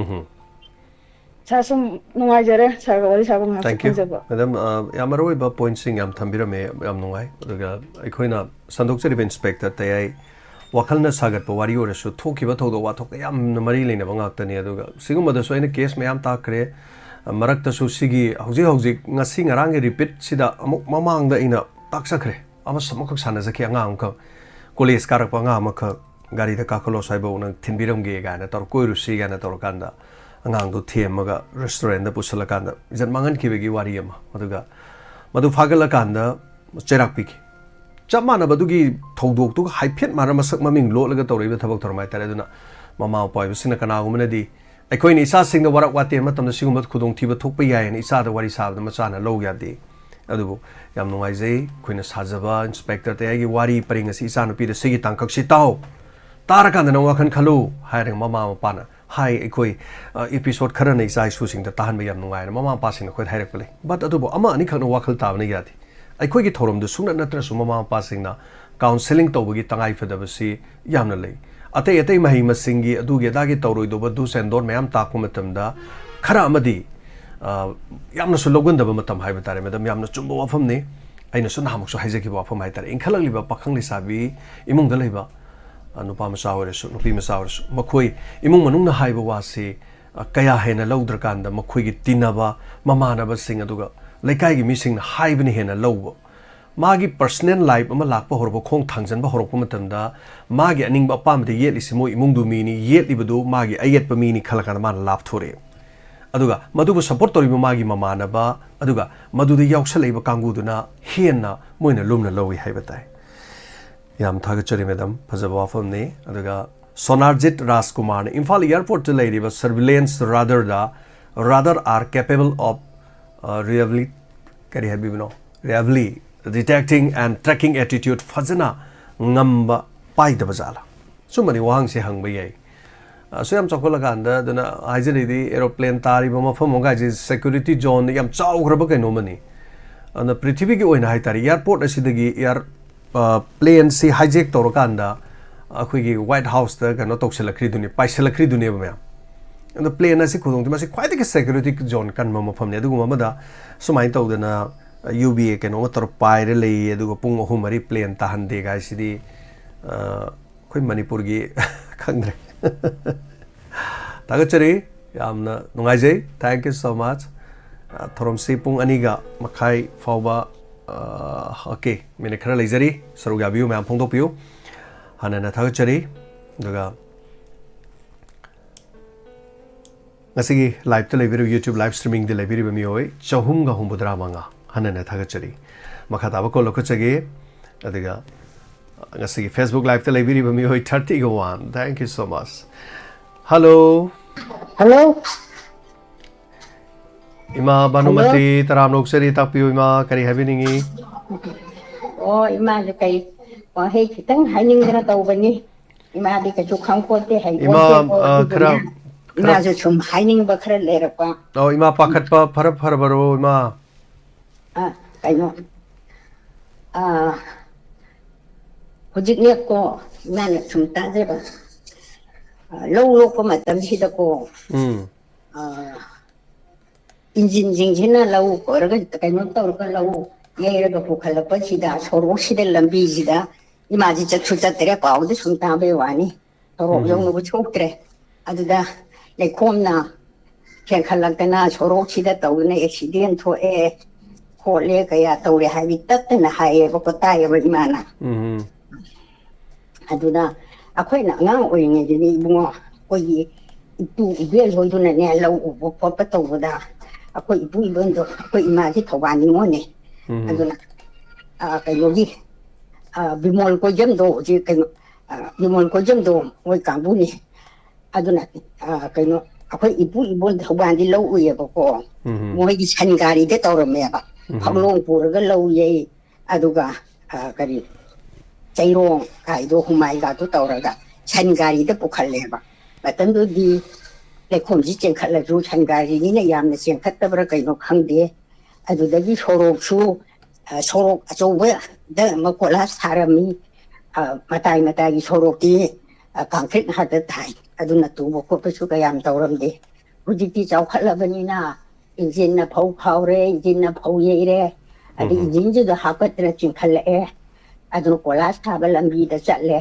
ꯎꯝ ꯁꯥ ꯁꯨꯝ ꯅꯨꯡꯉꯥꯏꯖꯔꯦ ꯁꯥꯔꯒ ꯋꯥꯔꯤ ꯁꯥꯕ ꯉꯥꯏꯍꯥꯛꯁꯨ Thank you. ꯐꯪꯖꯕ꯫ ꯃꯦꯗꯥꯝ, ꯑ, ꯌꯥꯝ ꯃꯔꯨ ꯑꯣꯏꯕ ꯄꯣꯏꯟꯠꯁꯤꯡ ꯌꯥꯝ ꯊꯝꯕꯤꯔꯝꯃꯦ, ꯌꯥꯝ ꯅꯨꯡꯉꯥꯏ꯫ ꯑꯗꯨꯒ ꯑꯩꯈꯣꯏꯅ ꯁꯟꯗꯣꯛꯆꯔꯤꯕ ꯏꯟꯁꯄꯦꯛꯇꯔ ꯇꯌꯥꯏ ꯋꯥꯈꯜꯅ ꯁꯥꯒꯠꯄ ꯋꯥꯔꯤ ꯑꯣꯏꯔꯁꯨ ꯊꯣꯛꯈꯤꯕ ꯊꯧꯗꯣꯛ ꯋꯥꯊꯣꯛꯀ ꯌꯥꯝꯅ ꯃꯔꯤ ꯂꯩꯅꯕ ꯉꯥꯛꯇꯅꯤ꯫ ꯑꯗꯨꯒ ꯁꯤꯒꯨꯝꯕꯗꯁꯨ ꯑꯩꯅ ꯀꯦꯁ ꯃꯌꯥꯝ ꯇꯥꯛꯈ꯭ꯔꯦ꯫ ꯃꯔꯛꯇꯁꯨ ꯁꯤꯒꯤ ꯍꯧꯖꯤꯛ ꯍꯧꯖꯤꯛ ꯉꯁꯤ ꯉꯔꯥꯡꯒꯤ ꯔꯤꯄꯤꯠꯁꯤꯗ ꯑꯃꯨꯛ ꯃꯃꯥꯡꯗ ꯑꯩꯅ ꯇꯥꯛꯆꯈ꯭ꯔꯦ꯫ ꯑꯃꯁꯨ ꯑꯃꯈꯛ ꯁꯥꯟꯅꯖꯈꯤ꯫ ꯑꯉꯥꯡ ꯑꯃꯈꯛ, ꯀꯣꯂꯦꯖ ꯀꯥꯔꯛꯄ ꯑꯉꯥꯡ ꯑꯃꯈꯛ, "ꯒꯥꯔꯤꯗ ꯀꯥꯈꯠꯂꯣ, ꯁ꯭ꯋꯥꯏꯐꯥꯎ ꯅꯪ ꯊꯤꯟꯕꯤꯔꯝꯒꯦ" ꯀꯥꯏꯅ ꯇꯧꯔ, "ꯀꯣꯏꯔꯨꯁꯤ" ꯀꯥꯏꯅ ꯇꯧꯔꯀꯥꯟꯗ ꯑꯉꯥꯡꯗꯣ ꯊꯦꯝꯃꯒ ꯔꯦꯁꯇꯨꯔꯦꯟꯗ ꯄꯨꯁꯜꯂꯀꯥꯟꯗ ꯏꯖꯠ ꯃꯥꯡꯍꯟꯈꯤꯕꯒꯤ ꯋꯥꯔꯤ ꯑꯃ꯫ ꯑꯗꯨꯒ ꯃꯗꯨ ꯐꯥꯒꯠꯂꯀꯥꯟꯗ ꯆꯩꯔꯥꯛ ꯄꯤꯈꯤ꯫ ꯆꯞ ꯃꯥꯟꯅꯕꯗꯨꯒꯤ ꯊꯧꯗꯣꯛꯇꯨꯒ ꯍꯥꯏꯐꯦꯠ ꯃꯥꯟꯅ ꯃꯁꯛ ꯃꯃꯤꯡ ꯂꯣꯠꯂꯒ ꯇꯧꯔꯛꯏꯕ ꯊꯕꯛ ꯊꯧꯔꯝ ꯍꯥꯏꯇꯥꯔꯦ꯫ ꯑꯗꯨꯅ ꯃꯃꯥ ꯃꯄꯥ ꯑꯣꯏꯕꯁꯤꯡꯅ ꯀꯅꯥꯒꯨꯝꯕꯅꯗꯤ ꯑꯩꯈꯣꯏꯅ ꯏꯆꯥꯁꯤꯡꯗ ꯋꯥꯔꯛ ꯋꯥꯇꯦꯝ ꯃꯇꯝꯗ ꯁꯤꯒꯨꯝꯕ ꯈꯨꯗꯣꯡꯊꯤꯕ ꯊꯣꯛꯄ ꯌꯥꯏ ꯍꯥꯏꯅ ꯏꯆꯥꯗ ꯋꯥꯔꯤ ꯁꯥꯕꯗ ꯃꯆꯥꯅ ꯂꯧ ꯌꯥꯗꯦ꯫ ꯑꯗꯨꯕꯨ ꯌꯥꯝ ꯅꯨꯡꯉꯥꯏꯖꯩ ꯑꯩꯈꯣꯏꯅ ꯁꯥꯖꯕ ꯏꯟꯁꯄꯦꯛꯇꯔ ꯇꯌꯥꯏꯒꯤ ꯋꯥꯔꯤ ꯄꯔꯤꯡ ꯑꯁꯤ ꯏꯆꯥꯅꯨꯄꯤꯗ ꯁꯤꯒꯤ ꯇꯥꯡꯀꯛꯁꯤ ꯇꯥꯎ, ꯇꯥꯔꯀꯥꯟꯗ ꯅꯪ ꯋꯥꯈꯜ ꯈꯜꯂꯨ ꯍꯥꯏꯔꯒ ꯃꯃꯥ ꯃꯄꯥꯅ ꯍꯥꯏ꯫ ꯑꯩꯈꯣꯏ, ꯑ, ꯏꯄꯤꯁꯣꯠ ꯈꯔꯅ ꯏꯆꯥ ꯏꯁꯨꯁꯤꯡꯗ ꯇꯥꯍꯟꯕ ꯌꯥꯝ ꯅꯨꯡꯉꯥꯏꯅ ꯃꯃꯥ ꯃꯄꯥꯁꯤꯡꯅ ꯑꯩꯈꯣꯏꯗ ꯍꯥꯏꯔꯛꯄ ꯂꯩ꯫ But ꯑꯗꯨꯕꯨ ꯑꯃ ꯑꯅꯤꯈꯛꯅ ꯋꯥꯈꯜ ꯇꯥꯕꯅ ꯌꯥꯗꯦ꯫ ꯑꯩꯈꯣꯏꯒꯤ ꯊꯧꯔꯝꯗꯨ ꯁꯨꯡꯅꯠ ꯅꯠꯇ꯭ꯔꯁꯨ ꯃꯃꯥ ꯃꯄꯥꯁꯤꯡꯅ ꯀꯥꯎꯟꯁꯦꯂꯤꯡ ꯇꯧꯕꯒꯤ ꯇꯉꯥꯏꯐꯗꯕꯁꯤ ꯌꯥꯝꯅ ꯂꯩ꯫ ꯑꯇꯩ ꯑꯇꯩ ꯃꯍꯩ ꯃꯁꯤꯡꯒꯤ ꯑꯗꯨꯒꯤ ꯑꯗꯥꯒꯤ ꯇꯧꯔꯣꯏꯗꯧꯕ do's and don't ꯃꯌꯥꯝ ꯇꯥꯛꯄ ꯃꯇꯝꯗ ꯈꯔ ꯑꯃꯗꯤ, ꯑ, ꯌꯥꯝꯅꯁꯨ ꯂꯧꯒꯟꯗꯕ ꯃꯇꯝ ꯍꯥꯏꯕ ꯇꯥꯔꯦ, ꯃꯦꯗꯥꯝ, ꯌꯥꯝꯅ ꯆꯨꯝꯕ ꯋꯥꯐꯝꯅꯤ꯫ ꯑꯩꯅꯁꯨ ꯅꯍꯥꯟꯃꯨꯛꯁꯨ ꯍꯥꯏꯖꯈꯤꯕ ꯋꯥꯐꯝ ꯍꯥꯏ ꯇꯥꯔꯦ, ꯏꯟꯈꯠꯂꯛꯂꯤꯕ ꯄꯥꯈꯪ ꯂꯩꯁꯥꯕꯤ ꯏꯃꯨꯡꯗ ꯂꯩꯕ, ꯑ, ꯅꯨꯄꯥ ꯃꯆꯥ ꯑꯣꯏꯔꯁꯨ, ꯅꯨꯄꯤ ꯃꯆꯥ ꯑꯣꯏꯔꯁꯨ, ꯃꯈꯣꯏ ꯏꯃꯨꯡ ꯃꯅꯨꯡꯅ ꯍꯥꯏꯕ ꯋꯥꯁꯤ, ꯑ, ꯀꯌꯥ ꯍꯦꯟꯅ ꯂꯧꯗ꯭ꯔꯀꯥꯟꯗ, ꯃꯈꯣꯏꯒꯤ ꯇꯤꯟꯅꯕ, ꯃꯃꯥꯟꯅꯕꯁꯤꯡ, ꯑꯗꯨꯒ ꯂꯩꯀꯥꯏꯒꯤ ꯃꯤꯁꯤꯡꯅ ꯍꯥꯏꯕꯅ ꯍꯦꯟꯅ ꯂꯧꯕ, ꯃꯥꯒꯤ personal life ꯑꯃ ꯂꯥꯛꯄ ꯍꯧꯔꯛꯄ, ꯈꯣꯡ ꯊꯥꯡꯖꯟꯕ ꯍꯧꯔꯛꯄ ꯃꯇꯝꯗ, ꯃꯥꯒꯤ ꯑꯅꯤꯡꯕ ꯑꯄꯥꯝꯕꯗ ꯌꯦꯠꯂꯤꯁꯤ ꯃꯣꯏ ꯏꯃꯨꯡꯗꯨ ꯃꯤꯅꯤ, ꯌꯦꯠꯂꯤꯕꯗꯨ ꯃꯥꯒꯤ ꯑꯌꯦꯠꯄ ꯃꯤꯅꯤ ꯈꯜꯂꯀꯥꯟꯗ ꯃꯥꯅ ꯂꯥꯞꯊꯣꯔꯛꯑꯦ꯫ ꯑꯗꯨꯒ ꯃꯗꯨꯕꯨ support ꯇꯧꯔꯤꯕ ꯃꯥꯒꯤ ꯃꯃꯥꯟꯅꯕ, ꯑꯗꯨꯒ ꯃꯗꯨꯗ ꯌꯥꯎꯁꯜꯂꯛꯏꯕ ꯀꯥꯡꯕꯨꯗꯨꯅ ꯍꯦꯟꯅ ꯃꯣꯏꯅ ꯂꯨꯝꯅ ꯂꯧꯏ ꯍꯥꯏꯕ ꯇꯥꯏ꯫ ꯌꯥꯝ ꯊꯥꯒꯠꯆꯔꯤ, ꯃꯦꯗꯥꯝ, ꯐꯖꯕ ꯋꯥꯐꯝꯅꯤ꯫ ꯑꯗꯨꯒ ꯁꯣꯅꯥꯔꯖꯤꯠ ꯔꯥꯖꯀꯨꯃꯥꯔꯅ ꯏꯝꯐꯥꯜ airport ꯇ ꯂꯩꯔꯤꯕ surveillance radarꯗ, radar are capable of, uh, reliably, ꯀꯔꯤ ꯍꯥꯏꯕꯤꯕꯅꯣ? Reliably detecting and tracking attitude ꯐꯖꯅ ꯉꯝꯕ ꯄꯥꯏꯗꯕ ꯖꯥꯠꯂ? ꯁꯨꯝꯕꯗꯤ ꯋꯥꯍꯪꯁꯦ ꯍꯪꯕ ꯌꯥꯏ꯫ ꯑꯁꯨꯛ ꯌꯥꯝ ꯆꯥꯎꯈꯠꯂꯀꯥꯟꯗ, ꯑꯗꯨꯅ ꯍꯥꯏꯖꯔꯤꯗꯤ, aeroplane ꯇꯥꯔꯤꯕ ꯃꯐꯝ ꯑꯃꯒ ꯍꯥꯏꯁꯦ security zone ꯌꯥꯝ ꯆꯥꯎꯈ꯭ꯔꯕ ꯀꯩꯅꯣꯝꯃꯅꯤ꯫ ꯑꯗꯨꯅ ꯄ꯭ꯔꯤꯊꯤꯕꯤꯒꯤ ꯑꯣꯏꯅ ꯍꯥꯏꯇꯥꯔꯦ, airport ꯑꯁꯤꯗꯒꯤ air, ꯑ, plane ꯁꯤ hijack ꯇꯧꯔꯀꯥꯟꯗ ꯑꯩꯈꯣꯏꯒꯤ White House ꯇ ꯀꯩꯅꯣ ꯇꯧꯁꯜꯂꯛꯈ꯭ꯔꯤꯗꯨꯅꯤ, ꯄꯥꯏꯁꯜꯂꯛꯈ꯭ꯔꯤꯗꯨꯅꯦꯕ ꯃꯌꯥꯝ꯫ ꯑꯗꯣ plane ꯑꯁꯤ ꯈꯨꯗꯣꯡꯊꯤ-, ꯃꯁꯤ ꯈ꯭ꯋꯥꯏꯗꯒꯤ security zone ꯀꯟꯕ ꯃꯐꯝꯅꯤ꯫ ꯑꯗꯨꯒꯨꯝꯕ ꯑꯃꯗ ꯁꯨꯃꯥꯏꯅ ꯇꯧꯗꯅ, ꯑ, UBA ꯀꯩꯅꯣꯝꯃ ꯇꯧꯔ ꯄꯥꯏꯔ ꯂꯩꯌꯦ, ꯑꯗꯨꯒ ꯄꯨꯡ ꯑꯍꯨꯝ ꯃꯔꯤ plane ꯇꯥꯍꯟꯗꯦ ꯀꯥꯏꯁꯤꯗꯤ, ꯑ, ꯑꯩꯈꯣꯏ ꯃꯅꯤꯄꯨꯔꯒꯤ ꯈꯪꯗ꯭ꯔꯦ꯫ ꯊꯥꯒꯠꯆꯔꯤ, ꯌꯥꯝꯅ ꯅꯨꯡꯉꯥꯏꯖꯩ꯫ Thank you so much꯫ ꯑ, ꯊꯧꯔꯝꯁꯤ ꯄꯨꯡ ꯑꯅꯤꯒ ꯃꯈꯥꯏ ꯐꯥꯎꯕ, ꯑ, okay, minute ꯈꯔ ꯂꯩꯖꯔꯤ, ꯁꯔꯨꯛ ꯌꯥꯕꯤꯌꯨ ꯃꯌꯥꯝ ꯐꯣꯡꯗꯣꯛꯄꯤꯌꯨ꯫ ꯍꯥꯟꯅꯅ ꯊꯥꯒꯠꯆꯔꯤ꯫ ꯑꯗꯨꯒ ꯉꯁꯤꯒꯤ live ꯇ ꯂꯩꯕꯤꯔꯤꯕ, YouTube live streaming ꯗ ꯂꯩꯕꯤꯔꯤꯕ ꯃꯤꯑꯣꯏ ꯆꯍꯨꯝꯒ ꯍꯨꯝꯐꯨꯇꯔꯥ ꯃꯉꯥ ꯍꯟꯅꯅ ꯊꯥꯒꯠꯆꯔꯤ꯫ ꯃꯈꯥ ꯇꯥꯕ call ꯂꯧꯈꯠꯆꯒꯦ꯫ ꯑꯗꯨꯒ ꯉꯁꯤꯒꯤ Facebook live ꯇ ꯂꯩꯕꯤꯔꯤꯕ ꯃꯤꯑꯣꯏ thirty-one, thank you so much꯫ Hello꯫ Hello꯫ ꯏꯃꯥ ꯚꯥꯅꯨꯃꯇꯤ, ꯍꯜꯂꯣ꯫ ꯇꯔꯥꯝꯅ ꯑꯣꯛꯆꯔꯤ, ꯇꯥꯛꯄꯤꯌꯨ ꯏꯃꯥ, ꯀꯔꯤ ꯍꯥꯏꯕꯤꯅꯤꯡꯉꯤ? ꯑꯣ, ꯏꯃꯥꯁꯦ ꯀꯩ ꯋꯥꯍꯩ ꯈꯤꯇꯪ ꯍꯥꯏꯅꯤꯡꯗꯅ ꯇꯧꯕꯅꯤ꯫ ꯏꯃꯥꯗꯤ ꯀꯩꯁꯨ ꯈꯪꯄꯣꯠꯇꯦ, ꯏꯃꯥ, ꯍꯩꯄꯣꯠꯇꯦꯀꯣ, ꯑ, ꯑꯗꯨꯗꯨꯅ ꯈꯔ, ꯈꯔ ꯏꯃꯥꯁꯨ ꯁꯨꯝ ꯍꯥꯏꯅꯤꯡꯕ ꯈꯔ ꯂꯩꯔꯛꯄ꯫ ꯑꯣ, ꯏꯃꯥ ꯄꯥꯈꯠꯄ ꯐꯔ ꯐꯔꯕꯔꯣ, ꯏꯃꯥ? ꯑ, ꯀꯩꯅꯣ, ꯑ, ꯍꯧꯖꯤꯛꯅꯦꯀꯣ, ꯏꯃꯥꯅ ꯁꯨꯝ ꯇꯥꯖꯕ, ꯂꯧ ꯂꯣꯛꯄ ꯃꯇꯝꯁꯤꯗꯀꯣ, ꯎꯝ ꯑ, ꯏꯟꯖꯤꯟꯁꯤꯡꯁꯤꯅ ꯂꯧ ꯈꯣꯏꯔꯒ, ꯀꯩꯅꯣ ꯇꯧꯔꯒ, ꯂꯧ ꯌꯩꯔꯒ ꯄꯨꯈꯠꯂꯛꯄꯁꯤꯗ, ꯁꯣꯔꯣꯛꯁꯤꯗ, ꯂꯝꯕꯤꯁꯤꯗ, ꯏꯃꯥꯁꯤ ꯆꯠꯁꯨ ꯆꯠꯇ꯭ꯔꯦ, ꯄꯥꯎꯗꯤ ꯁꯨꯝ ꯇꯥꯕꯩ ꯋꯥꯅꯤ, ꯁꯣꯔꯣꯛ ꯎꯝ ꯌꯧꯅꯕ ꯊꯣꯛꯇ꯭ꯔꯦ꯫ ꯑꯗꯨꯗ ꯂꯩꯈꯣꯝꯅ ꯍꯦꯟꯈꯠꯂꯛꯇꯅ, ꯁꯣꯔꯣꯛꯁꯤꯗ ꯇꯧꯗꯅ ꯑꯦꯛꯁꯤꯗꯦꯟ ꯊꯣꯛꯑꯦ ꯈꯣꯠꯂꯦ, ꯀꯌꯥ ꯇꯧꯔꯦ ꯍꯥꯏꯕꯗꯤ ꯇꯠꯇꯅ ꯍꯥꯏꯌꯦꯕꯀꯣ, ꯇꯥꯏꯌꯦꯕ ꯏꯃꯥꯅ꯫ ꯎꯝ ꯑꯗꯨꯅ ꯑꯩꯈꯣꯏꯅ ꯑꯉꯥꯡ ꯑꯣꯏꯔꯤꯉꯩꯗꯗꯤ, ꯏꯕꯨꯡꯉꯣ, ꯑꯩꯈꯣꯏꯒꯤ ꯏꯇꯨ ꯏꯕꯦꯜ ꯍꯣꯏꯗꯨꯅꯅꯦ, ꯂꯧ ꯎꯕ ꯈꯣꯠꯄ ꯇꯧꯕꯗ, ꯑꯩꯈꯣꯏ ꯏꯄꯨ ꯏꯕꯦꯜꯗꯣ, ꯑꯩꯈꯣꯏ ꯏꯃꯥꯁꯤ ꯊꯧꯕꯥꯜ ꯅꯤꯉꯣꯜꯅꯦ꯫ ꯎꯝ ꯑꯗꯨꯅ, ꯑ, ꯀꯩꯅꯣꯒꯤ, ꯑ, ꯕꯤꯃꯣꯜ ꯀꯣꯏꯖꯝꯗꯣ, ꯍꯧꯖꯤꯛ ꯀꯩꯅꯣ, ꯑ, ꯕꯤꯃꯣꯜ ꯀꯣꯏꯖꯝꯗꯣ ꯃꯣꯏ ꯀꯥꯡꯕꯨꯅꯤ꯫ ꯑꯗꯨꯅ, ꯑ, ꯀꯩꯅꯣ, ꯑꯩꯈꯣꯏ ꯏꯄꯨ ꯏꯕꯣꯜ ꯊꯧꯕꯥꯜꯗꯤ ꯂꯧ ꯎꯏꯌꯦꯕꯀꯣ꯫ ꯎꯝ ꯃꯣꯏꯒꯤ ꯁꯟ ꯒꯥꯔꯤꯗ ꯇꯧꯔꯝꯃꯦꯕ꯫ ꯎꯝ ꯐꯛꯂꯣꯡ ꯄꯨꯔꯒ ꯂꯧ ꯌꯩ, ꯑꯗꯨꯒ, ꯑ, ꯀꯔꯤ, ꯆꯩꯔꯣꯡ ꯀꯥꯏꯗꯣ, ꯍꯨꯃꯥꯏꯒꯥꯗꯣ ꯇꯧꯔꯒ ꯁꯟ ꯒꯥꯔꯤꯗ ꯄꯨꯈꯠꯂꯦꯕ꯫ ꯃꯇꯝꯗꯨꯗꯤ ꯂꯩꯈꯣꯝꯁꯤ ꯆꯦꯟꯈꯠꯂꯁꯨ ꯁꯟ ꯒꯥꯔꯤꯅꯤꯅ ꯌꯥꯝꯅ ꯆꯦꯟꯈꯠꯇꯕ꯭ꯔꯥ ꯀꯩꯅꯣ ꯈꯪꯗꯦ꯫ ꯑꯗꯨꯗꯒꯤ ꯁꯣꯔꯣꯛꯁꯨ, ꯑ, ꯁꯣꯔꯣꯛ ꯑꯆꯧꯕꯗ ꯑꯃ ꯀꯣꯏꯂꯥꯁ ꯊꯥꯔꯝꯃꯤ꯫ ꯑ, ꯃꯇꯥꯏ ꯃꯇꯥꯏꯒꯤ ꯁꯣꯔꯣꯛꯇꯤ, ꯑ, ꯀꯪꯀ꯭ꯔꯤꯠ ꯉꯥꯛꯇ ꯊꯥꯏ꯫ ꯑꯗꯨꯅ ꯇꯨꯕ ꯈꯣꯠꯄꯁꯨ ꯀꯌꯥꯝ ꯇꯧꯔꯝꯗꯦ꯫ ꯍꯧꯖꯤꯛꯇꯤ ꯆꯥꯎꯈꯠꯂꯕꯅꯤꯅ ꯏꯟꯖꯤꯟꯅ ꯐꯧ ꯈꯥꯎꯔꯦ, ꯏꯟꯖꯤꯟꯅ ꯐꯧ ꯌꯩꯔꯦ, ꯑꯗꯩ ꯎꯝ ꯏꯟꯖꯤꯟꯁꯤꯗ ꯍꯥꯞꯀꯠꯇꯅ ꯆꯤꯡꯈꯠꯂꯛꯑꯦ꯫ ꯑꯗꯨꯅ ꯀꯣꯏꯂꯥꯁ ꯊꯥꯕ ꯂꯝꯕꯤꯗ ꯆꯠꯂꯦ꯫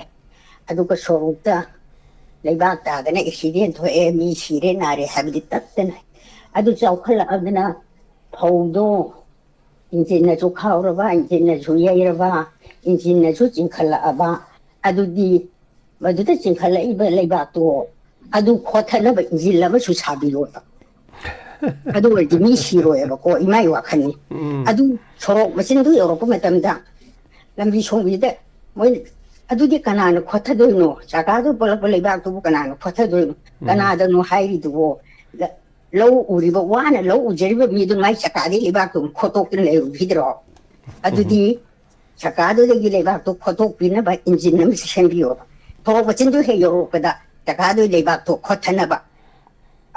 ꯑꯗꯨꯒ ꯁꯣꯔꯣꯛꯇ ꯂꯩꯕꯥꯛ ꯇꯥꯗꯅ ꯑꯦꯛꯁꯤꯗꯦꯟ ꯊꯣꯛꯑꯦ, ꯃꯤ ꯁꯤꯔꯦ ꯅꯥꯔꯦ ꯍꯥꯏꯕꯗꯤ ꯇꯠꯇꯅ꯫ ꯑꯗꯨ ꯆꯥꯎꯈꯠꯂꯛꯑꯕꯅꯤꯅ ꯐꯧꯗꯣ ꯏꯟꯖꯤꯟꯅꯁꯨ ꯈꯥꯎꯔꯕ, ꯏꯟꯖꯤꯟꯅꯁꯨ ꯌꯩꯔꯕ, ꯏꯟꯖꯤꯟꯅꯁꯨ ꯆꯤꯡꯈꯠꯂꯛꯑꯕ, ꯑꯗꯨꯗꯤ ꯃꯗꯨꯗ ꯆꯤꯡꯈꯠꯂꯛꯏꯕ ꯂꯩꯕꯥꯛꯇꯣ ꯑꯗꯨ ꯈꯣꯊꯅꯕ ꯏꯟꯖꯤꯟ ꯑꯃꯁꯨ ꯁꯥꯕꯤꯔꯣꯕ꯫ ꯑꯗꯨ ꯑꯣꯏꯔꯗꯤ ꯃꯤ ꯁꯤꯔꯣꯏꯕꯀꯣ, ꯏꯃꯥꯏ ꯋꯥꯈꯜꯅꯤ꯫ ꯎꯝ ꯑꯗꯨ ꯁꯣꯔꯣꯛ ꯃꯆꯤꯟꯗꯨ ꯌꯧꯔꯛꯄ ꯃꯇꯝꯗ ꯂꯝꯕꯤ ꯁꯣꯡꯕꯤꯗ ꯃꯣꯏ, ꯑꯗꯨꯗꯤ ꯀꯅꯥꯅ ꯈꯣꯊꯗꯣꯏꯅꯣ? ꯆꯀꯥꯗꯨ ꯄꯣꯛꯂꯛꯄ ꯂꯩꯕꯥꯛꯇꯨꯕꯨ ꯀꯅꯥꯅ ꯈꯣꯊꯗꯣꯏꯅꯣ? ꯎꯝ ꯀꯅꯥꯗꯅꯣ ꯍꯥꯏꯔꯤꯗꯨꯕꯣ? ꯂ-, ꯂꯧ ꯎꯔꯤꯕ, ꯋꯥꯅ ꯂꯧ ꯎꯖꯔꯤꯕ ꯃꯤꯗꯨ ꯃꯥꯏ ꯆꯀꯥꯗꯒꯤ ꯂꯩꯕꯥꯛꯇꯨ ꯈꯣꯠꯇꯣꯛꯇꯅ ꯂꯩꯔꯨꯈꯤꯗ꯭ꯔꯣ? ꯑꯗꯨꯗꯤ ꯆꯀꯥꯗꯨꯗꯒꯤ ꯂꯩꯕꯥꯛꯇꯣ ꯈꯣꯠꯇꯣꯛꯄꯤꯅꯕ ꯏꯟꯖꯤꯟ ꯑꯃꯁꯨ ꯁꯦꯝꯕꯤꯌꯣꯕ꯫ ꯁꯣꯔꯣꯛ ꯃꯆꯤꯟꯗꯨ ꯍꯦꯛ ꯌꯧꯔꯛꯄꯗ ꯆꯀꯥꯗꯨꯒꯤ ꯂꯩꯕꯥꯛꯇꯣ ꯈꯣꯠꯊꯅꯕ꯫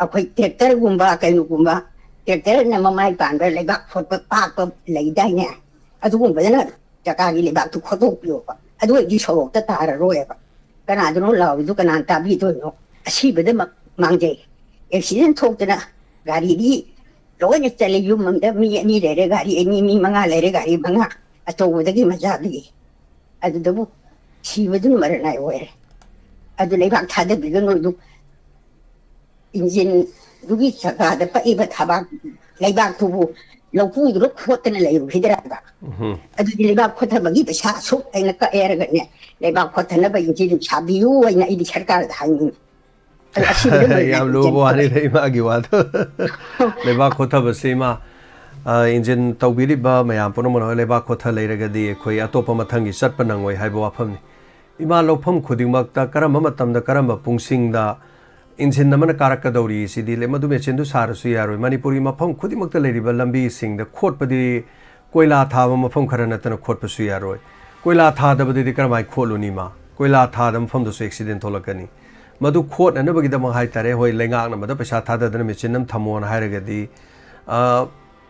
ꯑꯩꯈꯣꯏ ꯇ꯭ꯔꯦꯛꯇꯔꯒꯨꯝꯕ ꯀꯩꯅꯣꯒꯨꯝꯕ, ꯇ꯭ꯔꯦꯛꯇꯔꯅ ꯃꯃꯥꯏ ꯄꯥꯟꯕ ꯂꯩꯕꯥꯛ ꯈꯣꯠꯄ ꯄꯥꯛꯄ ꯂꯩꯗꯥꯏꯅꯦ? ꯑꯗꯨꯒꯨꯝꯕꯗꯅ ꯆꯀꯥꯒꯤ ꯂꯩꯕꯥꯛꯇꯨ ꯈꯣꯠꯇꯣꯛꯄꯤꯌꯣꯕ꯫ ꯑꯗꯨ ꯑꯣꯏꯔꯗꯤ ꯁꯣꯔꯣꯛꯇ ꯇꯥꯔꯔꯣꯏꯕ꯫ ꯀꯅꯥꯗꯅꯣ ꯂꯥꯎꯔꯤꯗꯨ ꯀꯅꯥꯅ ꯇꯥꯕꯤꯗꯣꯏꯅꯣ? ꯑꯁꯤꯕꯗ ꯃ-, ꯃꯥꯡꯖꯩ꯫ ꯑꯦꯛꯁꯤꯗꯦꯟ ꯊꯣꯛꯇꯅ ꯒꯥꯔꯤꯗꯤ ꯂꯣꯏꯅ ꯆꯠꯂꯦ꯫ ꯌꯨꯝ ꯑꯃꯗ ꯃꯤ ꯑꯅꯤ ꯂꯩꯔꯦ, ꯒꯥꯔꯤ ꯑꯅꯤ, ꯃꯤ ꯃꯉꯥ ꯂꯩꯔꯦ, ꯒꯥꯔꯤ ꯃꯉꯥ, ꯑꯆꯧꯕꯗꯒꯤ ꯃꯆꯥꯗꯒꯤ꯫ ꯑꯗꯨꯗꯕꯨ ꯁꯤꯕꯗꯨꯅ ꯃꯔꯥꯏ ꯑꯣꯏꯔꯦ꯫ ꯑꯗꯨ ꯂꯩꯕꯥꯛ ꯊꯥꯗꯕꯤꯒꯅꯨ꯫ ꯑꯗꯨ ꯏꯟꯖꯤꯟꯗꯨꯒꯤ ꯆꯀꯥꯗ ꯄꯛꯏꯕ ꯊꯕꯥꯛ, ꯂꯩꯕꯥꯛꯇꯨꯕꯨ ꯂꯧꯄꯨꯗꯨꯅ ꯈꯣꯠꯇꯅ ꯂꯩꯔꯨꯈꯤꯗ꯭ꯔꯕ? ꯎꯝ꯫ ꯑꯗꯨꯗꯤ ꯂꯩꯕꯥꯛ ꯈꯣꯠꯊꯕꯒꯤ ꯄꯩꯁꯥ ꯑꯁꯨꯛ ꯑꯩꯅ ꯀꯛꯑꯦ ꯍꯥꯏꯔꯒꯅꯦ, ꯂꯩꯕꯥꯛ ꯈꯣꯠꯊꯅꯕ ꯏꯟꯖꯤꯟ ꯁꯥꯕꯤꯌꯨ ꯍꯥꯏꯅ ꯑꯩꯗꯤ ꯁꯔꯀꯥꯔꯗ ꯍꯥꯏꯅꯤꯡꯉꯤ꯫ ꯑꯗꯣ ꯑꯁꯤꯕꯨꯗꯤ ꯂꯣꯏꯅ ꯌꯥꯝ ꯂꯨꯕ ꯏꯟꯖꯤꯟ ꯋꯥꯅꯤꯗ ꯏꯃꯥꯒꯤ ꯋꯥꯗꯣ꯫ ꯂꯩꯕꯥꯛ ꯈꯣꯠꯊꯕꯁꯤ ꯏꯃꯥ, ꯑ, ꯏꯟꯖꯤꯟ ꯇꯧꯕꯤꯔꯤꯕ ꯃꯌꯥꯝ ꯄꯨꯝꯅꯃꯛꯅ ꯂꯩꯕꯥꯛ ꯈꯣꯠꯊ ꯂꯩꯔꯒꯗꯤ ꯑꯩꯈꯣꯏ ꯑꯇꯣꯞꯄ ꯃꯊꯪꯒꯤ ꯆꯠꯄ ꯅꯪꯉꯣꯏ ꯍꯥꯏꯕ ꯋꯥꯐꯝꯅꯤ꯫ ꯏꯃꯥ, ꯂꯧꯐꯝ ꯈꯨꯗꯤꯡꯃꯛꯇ ꯀꯔꯝꯕ ꯃꯇꯝꯗ ꯀꯔꯝꯕ ꯄꯨꯡꯁꯤꯡꯗ ꯏꯟꯖꯤꯟ ꯑꯃꯅ ꯀꯥꯔꯛꯀꯗꯧꯔꯤ ꯁꯤꯗꯤ ꯂꯩ-, ꯃꯗꯨ ꯃꯦꯆꯤꯟꯗꯨ ꯁꯥꯔꯁꯨ ꯌꯥꯔꯣꯏ꯫ ꯃꯅꯤꯄꯨꯔꯒꯤ ꯃꯐꯝ ꯈꯨꯗꯤꯡꯃꯛꯇ ꯂꯩꯔꯤꯕ ꯂꯝꯕꯤꯁꯤꯡꯗ ꯈꯣꯠꯄꯗꯤ ꯀꯣꯏꯂꯥ ꯊꯥꯕ ꯃꯐꯝ ꯈꯔ ꯅꯠꯇꯅ ꯈꯣꯠꯄꯁꯨ ꯌꯥꯔꯣꯏ꯫ ꯀꯣꯏꯂꯥ ꯊꯥꯗꯕꯗꯗꯤ ꯀꯔꯝꯍꯥꯏꯅ ꯈꯣꯠꯂꯨꯅꯤ ꯏꯃꯥ? ꯀꯣꯏꯂꯥ ꯊꯥꯗꯕ ꯃꯐꯝꯗꯁꯨ ꯑꯦꯛꯁꯤꯗꯦꯟ ꯊꯣꯛꯂꯛꯀꯅꯤ꯫ ꯃꯗꯨ ꯈꯣꯠꯅꯅꯕꯒꯤꯗꯃꯛ ꯍꯥꯏꯇꯥꯔꯦ, ꯍꯣꯏ, ꯂꯩꯉꯥꯛꯅ ꯃꯗꯨ ꯄꯩꯁꯥ ꯊꯥꯗꯗꯅ ꯃꯦꯆꯤꯟ ꯑꯃ ꯊꯝꯃꯣꯅ ꯍꯥꯏꯔꯒꯗꯤ, ꯑ,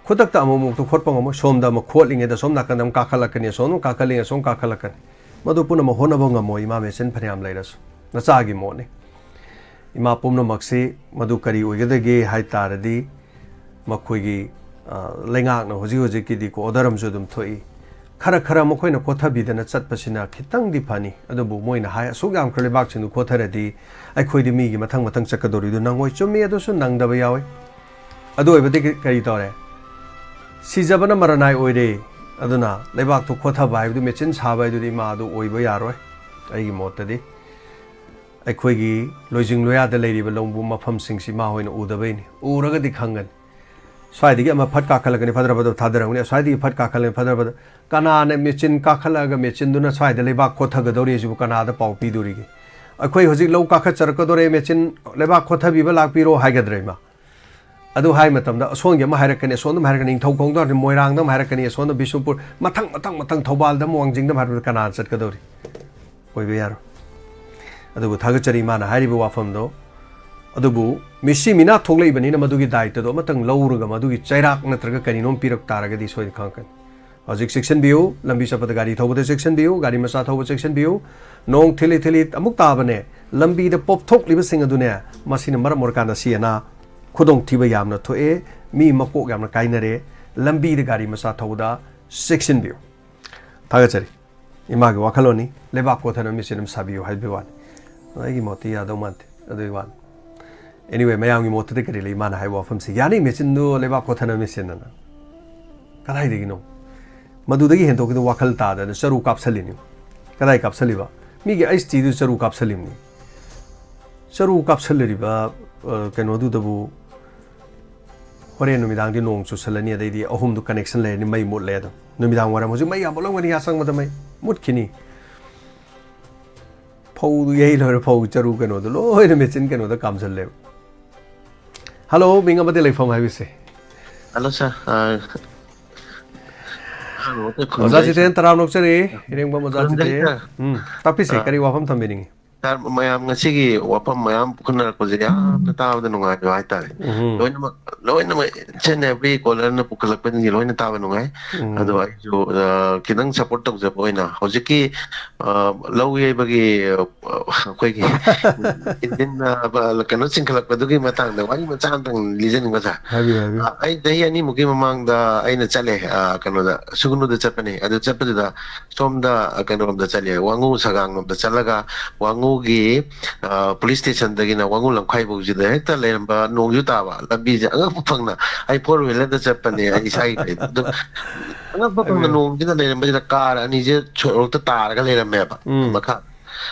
ꯈꯨꯗꯛꯇ ꯑꯃꯨꯛꯃꯨꯛꯇ ꯈꯣꯠꯄ ꯉꯝꯃꯣꯏ꯫ ꯁꯣꯝꯗ ꯑꯃ ꯈꯣꯠꯂꯤꯉꯩꯗ ꯁꯣꯝ ꯅꯥꯀꯟꯗ ꯑꯃꯨꯛ ꯀꯥꯈꯠꯂꯛꯀꯅꯤ, ꯑꯁꯣꯝꯗ ꯑꯃꯨꯛ ꯀꯥꯈꯠꯂꯤꯉꯩ ꯑꯁꯣꯝ ꯀꯥꯈꯠꯂꯛꯀꯅꯤ꯫ ꯃꯗꯨ ꯄꯨꯝꯅꯃꯛ ꯍꯣꯠꯅꯕ ꯉꯝꯃꯣꯏ, ꯏꯃꯥ ꯃꯦꯆꯤꯟ ꯐꯅꯌꯥꯝ ꯂꯩꯔꯁꯨ꯫ ꯅꯆꯥꯒꯤ ꯃꯣꯠꯅꯤ꯫ ꯏꯃꯥ ꯄꯨꯝꯅꯃꯛꯁꯤ ꯃꯗꯨ ꯀꯔꯤ ꯑꯣꯏꯒꯗꯒꯦ ꯍꯥꯏ ꯇꯥꯔꯗꯤ, ꯃꯈꯣꯏꯒꯤ, ꯑ, ꯂꯩꯉꯥꯛꯅ ꯍꯧꯖꯤꯛ ꯍꯧꯖꯤꯛꯀꯤꯗꯤ order ꯑꯃꯁꯨ ꯑꯗꯨꯝ ꯊꯣꯛꯏ꯫ ꯈꯔ ꯈꯔ ꯃꯈꯣꯏꯅ ꯀꯣꯠꯊꯕꯤꯗꯅ ꯆꯠꯄꯁꯤꯅ ꯈꯤꯇꯪꯗꯤ ꯐꯅꯤ꯫ ꯑꯗꯨꯕꯨ ꯃꯣꯏꯅ ꯍꯥꯏ, "ꯑꯁꯨꯛ ꯌꯥꯝꯈ꯭ꯔ ꯂꯩꯕꯥꯛꯁꯤꯡꯗꯨ ꯀꯣꯠꯊꯔꯗꯤ ꯑꯩꯈꯣꯏꯗꯤ ꯃꯤꯒꯤ ꯃꯊꯪ ꯃꯊꯪ ꯆꯠꯀꯗꯧꯔꯤꯗꯨ ꯅꯪꯉꯣꯏ꯫" ꯆꯨꯝꯃꯤ, ꯑꯗꯨꯁꯨ ꯅꯪꯗꯕ ꯌꯥꯎꯏ꯫ ꯑꯗꯨ ꯑꯣꯏꯕꯗꯤ ꯀ-, ꯀꯔꯤ ꯇꯧꯔꯦ? ꯁꯤꯖꯕꯅ ꯃꯔꯅꯥꯏ ꯑꯣꯏꯔꯦ꯫ ꯑꯗꯨꯅ ꯂꯩꯕꯥꯛꯇꯨ ꯀꯣꯠꯊꯕ ꯍꯥꯏꯕꯗꯨ, ꯃꯦꯆꯤꯟ ꯁꯥꯕ ꯍꯥꯏꯗꯨꯗꯤ ꯏꯃꯥ ꯑꯗꯨ ꯑꯣꯏꯕ ꯌꯥꯔꯣꯏ꯫ ꯑꯩꯒꯤ ꯃꯣꯠꯇꯗꯤ ꯑꯩꯈꯣꯏꯒꯤ ꯂꯣꯏꯖꯤꯡ ꯂꯣꯌꯥꯗ ꯂꯩꯔꯤꯕ ꯂꯧꯕꯨꯛ ꯃꯐꯝꯁꯤꯡꯁꯤ ꯏꯃꯥ ꯍꯣꯏꯅ ꯎꯗꯕꯩꯅꯤ꯫ ꯎꯔꯒꯗꯤ ꯈꯪꯒꯅꯤ꯫ ꯁ꯭ꯋꯥꯏꯗꯒꯤ ꯑꯃ ꯐꯠ ꯀꯥꯈꯠꯂꯛꯀꯅꯤ, ꯐꯠ ꯐꯠ ꯊꯥꯗꯔꯝꯒꯅꯤ, ꯑꯁ꯭ꯋꯥꯏꯗꯒꯤ ꯐꯠ ꯀꯥꯈꯠꯂꯛꯀꯅꯤ, ꯐꯠ ꯐꯠ꯫ ꯀꯅꯥꯅ ꯃꯦꯆꯤꯟ ꯀꯥꯈꯠꯂꯛꯑꯒ ꯃꯦꯆꯤꯟꯗꯨꯅ ꯁ꯭ꯋꯥꯏꯗ ꯂꯩꯕꯥꯛ ꯀꯣꯠꯊꯒꯗꯧꯔꯤ ꯍꯥꯏꯁꯤꯕꯨ ꯀꯅꯥꯗ ꯄꯥꯎ ꯄꯤꯗꯣꯔꯤꯒꯦ? ꯑꯩꯈꯣꯏ ꯍꯧꯖꯤꯛ ꯂꯧ ꯀꯥꯈꯠꯆꯔꯛꯀꯗꯧꯔꯦ, ꯃꯦꯆꯤꯟ ꯂꯩꯕꯥꯛ ꯀꯣꯠꯊꯕꯤꯕ ꯂꯥꯛꯄꯤꯔꯣ ꯍꯥꯏꯒꯗ꯭ꯔꯥ ꯏꯃꯥ? ꯑꯗꯨ ꯍꯥꯏ ꯃꯇꯝꯗ ꯑꯁꯣꯝꯒꯤ ꯑꯃ ꯍꯥꯏꯔꯛꯀꯅꯤ, ꯑꯁꯣꯝꯗ ꯑꯃ ꯍꯥꯏꯔꯛꯀꯅꯤ, ꯅꯤꯡꯊꯧ ꯈꯣꯡꯗ ꯍꯥꯏꯔꯛꯀꯅꯤ, ꯃꯣꯏꯔꯥꯡꯗ ꯑꯃ ꯍꯥꯏꯔꯛꯀꯅꯤ, ꯑꯁꯣꯝꯗ ꯕꯤꯁꯅꯨꯄꯨꯔ, ꯃꯊꯪ, ꯃꯊꯪ, ꯃꯊꯪ ꯊꯧꯕꯥꯜꯗ ꯑꯃ, ꯋꯥꯡꯖꯤꯡꯗ ꯑꯃ ꯍꯥꯏꯔꯛꯄꯗ ꯀꯅꯥꯅ ꯆꯠꯀꯗꯧꯔꯤ? ꯑꯣꯏꯕ ꯌꯥꯔꯣꯏ꯫ ꯑꯗꯨꯕꯨ ꯊꯥꯒꯠꯆꯔꯤ ꯏꯃꯥꯅ ꯍꯥꯏꯔꯤꯕ ꯋꯥꯐꯝꯗꯣ꯫ ꯑꯗꯨꯕꯨ ꯃꯤꯁꯤ ꯃꯤꯅꯥ ꯊꯣꯛꯂꯛꯏꯕꯅꯤꯅ ꯃꯗꯨꯒꯤ ꯗꯥꯏꯇꯗꯣ ꯑꯃꯇꯪ ꯂꯧꯔꯒ ꯃꯗꯨꯒꯤ ꯆꯩꯔꯥꯛ ꯅꯠꯇ꯭ꯔꯒ ꯀꯔꯤꯅꯣꯝ ꯄꯤꯔꯛ ꯇꯥꯔꯒꯗꯤ ꯁꯣꯏꯗꯅ ꯈꯪꯉꯛꯀꯅꯤ꯫ ꯍꯧꯖꯤꯛ ꯆꯦꯛꯁꯤꯟꯕꯤꯌꯨ, ꯂꯝꯕꯤ ꯆꯠꯄꯗ ꯒꯥꯔꯤ ꯊꯧꯕꯗ ꯆꯦꯛꯁꯤꯟꯕꯤꯌꯨ, ꯒꯥꯔꯤ ꯃꯆꯥ ꯊꯧꯕ ꯆꯦꯛꯁꯤꯟꯕꯤꯌꯨ꯫ ꯅꯣꯡ ꯊꯤꯂꯤ ꯊꯤꯂꯤ ꯑꯃꯨꯛ ꯇꯥꯕꯅꯦ, ꯂꯝꯕꯤꯗ ꯄꯣꯞꯊꯣꯛꯂꯤꯕꯁꯤꯡ ꯑꯗꯨꯅꯦ, ꯃꯁꯤꯅ ꯃꯔꯝ ꯑꯣꯏꯔꯀꯥꯟꯗ ꯑꯁꯤ ꯑꯅꯥ ꯈꯨꯗꯣꯡꯊꯤꯕ ꯌꯥꯝꯅ ꯊꯣꯛꯑꯦ꯫ ꯃꯤ ꯃꯀꯣꯛ ꯌꯥꯝꯅ ꯀꯥꯏꯅꯔꯦ꯫ ꯂꯝꯕꯤꯗ ꯒꯥꯔꯤ ꯃꯆꯥ ꯊꯧꯕꯗ ꯆꯦꯛꯁꯤꯟꯕꯤꯌꯨ꯫ ꯊꯥꯒꯠꯆꯔꯤ꯫ ꯏꯃꯥꯒꯤ ꯋꯥꯈꯜꯂꯣꯟꯅꯤ, ꯂꯩꯕꯥꯛ ꯀꯣꯊꯅ ꯃꯦꯆꯤꯟ ꯑꯃ ꯁꯥꯕꯤꯌꯨ ꯍꯥꯏꯕꯒꯤ ꯋꯥꯅꯤ꯫ ꯑꯩꯒꯤ ꯃꯣꯠꯇꯤ ꯌꯥꯗꯧ ꯃꯥꯟꯗꯦ, ꯑꯗꯨꯒꯤ ꯋꯥꯅꯤ꯫ Anyway, ꯃꯌꯥꯝꯒꯤ ꯃꯣꯠꯇꯗꯤ ꯀꯔꯤ ꯂꯩ? ꯃꯥꯅ ꯍꯥꯏꯕ ꯋꯥꯐꯝꯁꯤ, ꯌꯥꯅꯤ ꯃꯦꯆꯤꯟꯗꯨ ꯂꯩꯕꯥꯛ ꯀꯣꯊꯅ ꯃꯦꯆꯤꯟ ꯑꯅ꯫ ꯀꯗꯥꯏꯗꯒꯤꯅꯣ? ꯃꯗꯨꯗꯒꯤ ꯍꯦꯟꯗꯣꯛꯈꯤꯗ ꯋꯥꯈꯜ ꯇꯥꯗꯅ ꯆꯔꯨ ꯀꯥꯞꯁꯜꯂꯤꯅꯤ꯫ ꯀꯗꯥꯏ ꯀꯥꯞꯁꯜꯂꯤꯕ? ꯃꯤꯒꯤ ꯑꯩꯁ ꯇꯤꯗꯨ ꯆꯔꯨ ꯀꯥꯞꯁꯜꯂꯤꯕꯅꯤ꯫ ꯆꯔꯨ ꯀꯥꯞꯁꯜꯂꯤꯕ, ꯑ, ꯀꯩꯅꯣꯗꯨꯗꯕꯨ ꯍꯣꯔꯦꯟ ꯅꯨꯃꯤꯗꯥꯡꯗꯤ ꯅꯣꯡ ꯆꯨꯁꯜꯂꯅꯤ, ꯑꯗꯩꯗꯤ ꯑꯍꯨꯝꯗꯨ connection ꯂꯩꯔꯅꯤ, ꯃꯩ ꯃꯨꯠꯂꯦ ꯑꯗꯨꯝ꯫ ꯅꯨꯃꯤꯗꯥꯡ ꯋꯥꯏꯔꯝ ꯍꯧꯖꯤꯛ ꯃꯩ ꯌꯥꯝ ꯃꯨꯠꯂꯝꯒꯅꯤ, ꯌꯥ ꯆꯪꯕꯗ ꯃꯩ ꯃꯨꯠꯈꯤꯅꯤ꯫ ꯐꯧꯗꯨ ꯌꯩ ꯂꯣꯏꯔꯦ, ꯐꯧ ꯆꯔꯨ ꯀꯩꯅꯣꯗꯣ ꯂꯣꯏꯅ ꯃꯦꯆꯤꯟ ꯀꯩꯅꯣꯗ ꯀꯥꯝꯁꯜꯂꯦꯕ꯫ ꯍꯜꯂꯣ, ꯃꯤꯡ ꯑꯃꯗꯤ ꯂꯩꯐꯝ ꯍꯥꯏꯕꯤꯁꯦ꯫ ꯍꯜꯂꯣ, ꯁꯥꯔ꯫ ꯑ, ꯑꯍꯥꯟꯕꯃꯛꯇ ꯑꯣꯖꯥ ꯈꯨꯔꯨꯝꯖꯔꯤ, ꯁꯥꯔ꯫ ꯆꯤꯇꯦꯟ, ꯇꯔꯥꯝꯅ ꯑꯣꯛꯆꯔꯤ꯫ ꯏꯔꯦꯡꯕꯝ ꯑꯣꯖꯥ ꯈꯨꯔꯨꯝꯖꯔꯤ, ꯆꯤꯇꯦꯟ꯫ ꯁꯥꯔ꯫ ꯎꯝ, ꯇꯥꯛꯄꯤꯁꯦ, ꯑ, ꯀꯔꯤ ꯋꯥꯐꯝ ꯊꯝꯕꯤꯅꯤꯡꯉꯤ? ꯁꯥꯔ, ꯃꯌꯥꯝ ꯉꯁꯤꯒꯤ ꯋꯥꯐꯝ ꯃꯌꯥꯝ ꯄꯨꯈꯠꯅꯔꯛꯄꯁꯦ ꯌꯥꯝꯅ ꯇꯥꯕꯗ ꯅꯨꯡꯉꯥꯏꯕ ꯍꯥꯏꯇꯥꯔꯦ꯫ ꯎꯝ꯫ ꯂꯣꯏꯅꯃꯛ, ꯂꯣꯏꯅꯃꯛ, each and every callerꯅ ꯄꯨꯈꯠꯂꯛꯄꯁꯤꯡꯁꯦ ꯂꯣꯏꯅ ꯇꯥꯕ ꯅꯨꯡꯉꯥꯏ꯫ ꯎꯝ꯫ ꯑꯗꯣ ꯑꯩꯁꯨ, ꯑ, ꯈꯤꯇꯪ support ꯇꯧꯖꯕ ꯑꯣꯏꯅ ꯍꯧꯖꯤꯛꯀꯤ, ꯑ, ꯂꯧ ꯌꯩꯕꯒꯤ, ꯑ, ꯑꯩꯈꯣꯏꯒꯤ engine, ꯑ, ꯕ-, ꯀꯩꯅꯣ ꯆꯤꯡꯈꯠꯂꯛꯄꯗꯨꯒꯤ ꯃꯇꯥꯡꯗ ꯋꯥꯔꯤ ꯃꯆꯥ ꯑꯝꯇꯪ ꯂꯤꯖꯅꯤꯡꯕ, ꯁꯥꯔ꯫ ꯍꯥꯏꯕꯤꯌꯨ, ꯍꯥꯏꯕꯤꯌꯨ꯫ ꯑ, ꯑꯩ ꯆꯍꯤ ꯑꯅꯤꯃꯨꯛꯀꯤ ꯃꯃꯥꯡꯗ ꯑꯩꯅ ꯆꯠꯂꯦ, ꯑ, ꯀꯩꯅꯣꯗ, ꯁꯨꯒꯅꯨꯗ ꯆꯠꯄꯅꯦ꯫ ꯑꯗꯨ ꯆꯠꯄꯗꯨꯗ ꯁꯣꯝꯗ, ꯑ, ꯀꯩꯅꯣꯔꯣꯝꯗ ꯆꯠꯂꯦ, ꯋꯥꯉꯨ ꯁꯒꯥꯡꯂꯣꯝꯗ ꯆꯠꯂꯒ ꯋꯥꯉꯨꯒꯤ, ꯑ, police stationꯗꯒꯤꯅ ꯋꯥꯉꯨ ꯂꯝꯈꯥꯏꯐꯧꯁꯤꯗ ꯍꯦꯛꯇ ꯂꯩꯔꯝꯕ, ꯅꯣꯡꯁꯨ ꯇꯥꯕ, ꯂꯝꯕꯤꯁꯦ ꯑꯉꯛꯄ ꯐꯪꯅ, ꯑꯩ four wheelerꯗ ꯆꯠꯄꯅꯦ, ꯑꯩ ꯏꯁꯥꯒꯤ ꯒꯥꯔꯤꯗ꯫ ꯑꯗꯨꯝ ꯑꯉꯛꯄ ꯐꯪꯅ ꯍꯥꯏꯕꯤꯌꯨ꯫ ꯅꯣꯡꯁꯤꯗ ꯂꯩꯔꯝꯕꯁꯤꯗ car ꯑꯅꯤꯁꯦ ꯁꯣꯔꯣꯛꯇ ꯇꯥꯔꯒ ꯂꯩꯔꯝꯃꯦꯕ, ꯎꯝ꯫ ꯃꯈꯥ꯫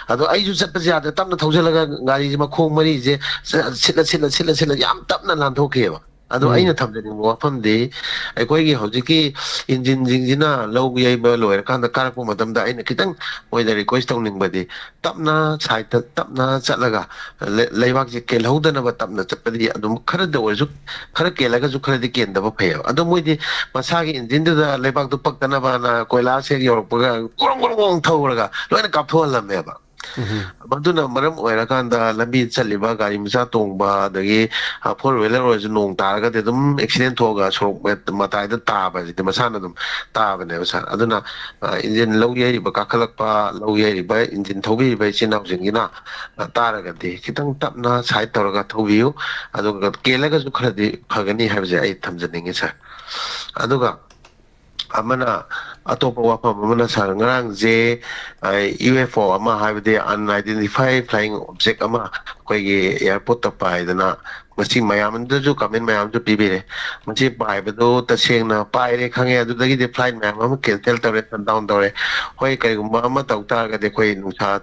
ꯑꯗꯣ ꯑꯩꯁꯨ ꯆꯠꯄꯁꯦ ꯌꯥꯗ꯭ꯔꯦ, ꯇꯞꯅ ꯊꯧꯖꯤꯜꯂꯒ ꯒꯥꯔꯤꯁꯦ ꯃꯈꯣꯡ ꯃꯔꯤꯁꯦ ꯁꯤꯠꯂ, ꯁꯤꯠꯂ, ꯁꯤꯠꯂ, ꯁꯤꯠꯂ ꯌꯥꯝ ꯇꯞꯅ ꯂꯥꯟꯊꯣꯛꯈꯤꯑꯕ꯫ ꯑꯗꯣ ꯎꯝ꯫ ꯑꯩꯅ ꯊꯝꯖꯅꯤꯡꯕ ꯋꯥꯐꯝꯗꯤ, ꯑꯩꯈꯣꯏꯒꯤ ꯍꯧꯖꯤꯛꯀꯤ engine ꯁꯤꯡꯁꯤꯅ ꯂꯧ ꯌꯩꯕ ꯂꯣꯏꯔꯀꯥꯟꯗ ꯀꯥꯔꯛꯄ ꯃꯇꯝꯗ ꯑꯩꯅ ꯈꯤꯇꯪ ꯃꯣꯏꯗ request ꯇꯧꯅꯤꯡꯕꯗꯤ, ꯇꯞꯅ sideꯇ ꯇꯞꯅ ꯆꯠꯂꯒ ꯂꯩ-, ꯂꯩꯕꯥꯛꯁꯦ ꯀꯦꯜꯍꯧꯗꯅꯕ ꯇꯞꯅ ꯆꯠꯄꯗꯤ ꯑꯗꯨꯝ ꯈꯔꯗ ꯑꯣꯏꯔꯁꯨ, ꯈꯔ ꯀꯦꯜꯂꯒꯁꯨ ꯈꯔꯗꯤ ꯀꯦꯟꯗꯕ ꯐꯩꯌꯦꯕ꯫ ꯑꯗꯣ ꯃꯣꯏꯗꯤ ꯃꯁꯥꯒꯤ engineꯗꯨꯗ ꯂꯩꯕꯥꯛꯇꯣ ꯄꯛꯇꯅꯕꯅ ꯀꯣꯏꯂꯥꯁ ꯍꯦꯛ ꯌꯧꯔꯛꯄꯒ ꯒꯣꯔꯣꯡ ꯒꯣꯔꯣꯡ ꯒꯣꯔꯣꯡ ꯊꯧꯔꯒ ꯂꯣꯏꯅ ꯀꯥꯞꯊꯣꯛꯍꯜꯂꯝꯃꯦꯕ꯫ ꯃꯗꯨꯅ ꯃꯔꯝ ꯑꯣꯏꯔꯀꯥꯟꯗ ꯂꯝꯕꯤ ꯆꯠꯂꯤꯕ ꯒꯥꯔꯤ ꯃꯆꯥ ꯇꯣꯡꯕ, ꯑꯗꯒꯤ ꯐꯣꯔ ꯋꯤꯂꯔ ꯑꯣꯏꯔꯁꯨ ꯅꯣꯡ ꯇꯥꯔꯒꯗꯤ ꯑꯗꯨꯝ ꯑꯦꯛꯁꯤꯗꯦꯟ ꯊꯣꯛꯑꯒ ꯁꯣꯔꯣꯛ ꯃꯇꯥꯏꯗ ꯇꯥꯕ ꯍꯥꯏꯁꯤꯗꯤ ꯃꯁꯥꯅ ꯑꯗꯨꯝ ꯇꯥꯕꯅꯦꯕ, ꯁꯥꯔ꯫ ꯑꯗꯨꯅ ꯏꯟꯖꯤꯟ ꯂꯧ ꯌꯩꯔꯤꯕ, ꯀꯥꯈꯠꯂꯛꯄ ꯂꯧ ꯌꯩꯔꯤꯕ, ꯏꯟꯖꯤꯟ ꯊꯧꯕꯤꯔꯤꯕ ꯏꯆꯤꯟ ꯏꯅꯥꯎꯁꯤꯡꯁꯤꯅ ꯇꯥꯔꯒꯗꯤ ꯈꯤꯇꯪ ꯇꯞꯅ ꯁꯥꯏꯠ ꯇꯧꯔꯒ ꯊꯧꯕꯤꯌꯨ꯫ ꯑꯗꯨꯒ ꯀꯦꯜꯂꯒꯁꯨ ꯈꯔꯗꯤ ꯐꯒꯅꯤ ꯍꯥꯏꯕꯁꯦ ꯑꯩ ꯊꯝꯖꯅꯤꯡꯉꯤ, ꯁꯥꯔ꯫ ꯑꯗꯨꯒ ꯑꯃꯅ, ꯑꯇꯣꯞꯄ ꯋꯥꯐꯝ ꯑꯃꯅ, ꯁꯥꯔ, ꯉꯔꯥꯡꯁꯦ ꯌꯨ ꯑꯦꯐ ꯑꯣ ꯑꯃ, ꯍꯥꯏꯕꯗꯤ unidentified flying object ꯑꯃ ꯑꯩꯈꯣꯏꯒꯤ ꯑꯦꯌꯥꯔꯄꯣꯔꯠꯇ ꯄꯥꯏꯗꯅ, ꯃꯁꯤ ꯃꯌꯥꯝꯗꯁꯨ, ꯀꯃꯦꯟ ꯃꯌꯥꯝꯁꯨ ꯄꯤꯕꯤꯔꯦ꯫ ꯃꯁꯤ ꯄꯥꯏꯕꯗꯨ ꯇꯁꯦꯡꯅ ꯄꯥꯏꯔꯦ ꯈꯪꯉꯦ, ꯑꯗꯨꯗꯒꯤꯗꯤ ꯐ꯭ꯂꯥꯏꯠ ꯃꯌꯥꯝ ꯑꯃ ꯀꯦꯟꯁꯦꯜ ꯇꯧꯔꯦ, ꯁꯠ ꯗꯥꯎꯟ ꯇꯧꯔꯦ꯫ ꯍꯣꯏ, ꯀꯔꯤꯒꯨꯝꯕ ꯑꯃ ꯇꯧ ꯇꯥꯔꯒꯗꯤ ꯑꯩꯈꯣꯏ ꯅꯨꯡꯁꯥ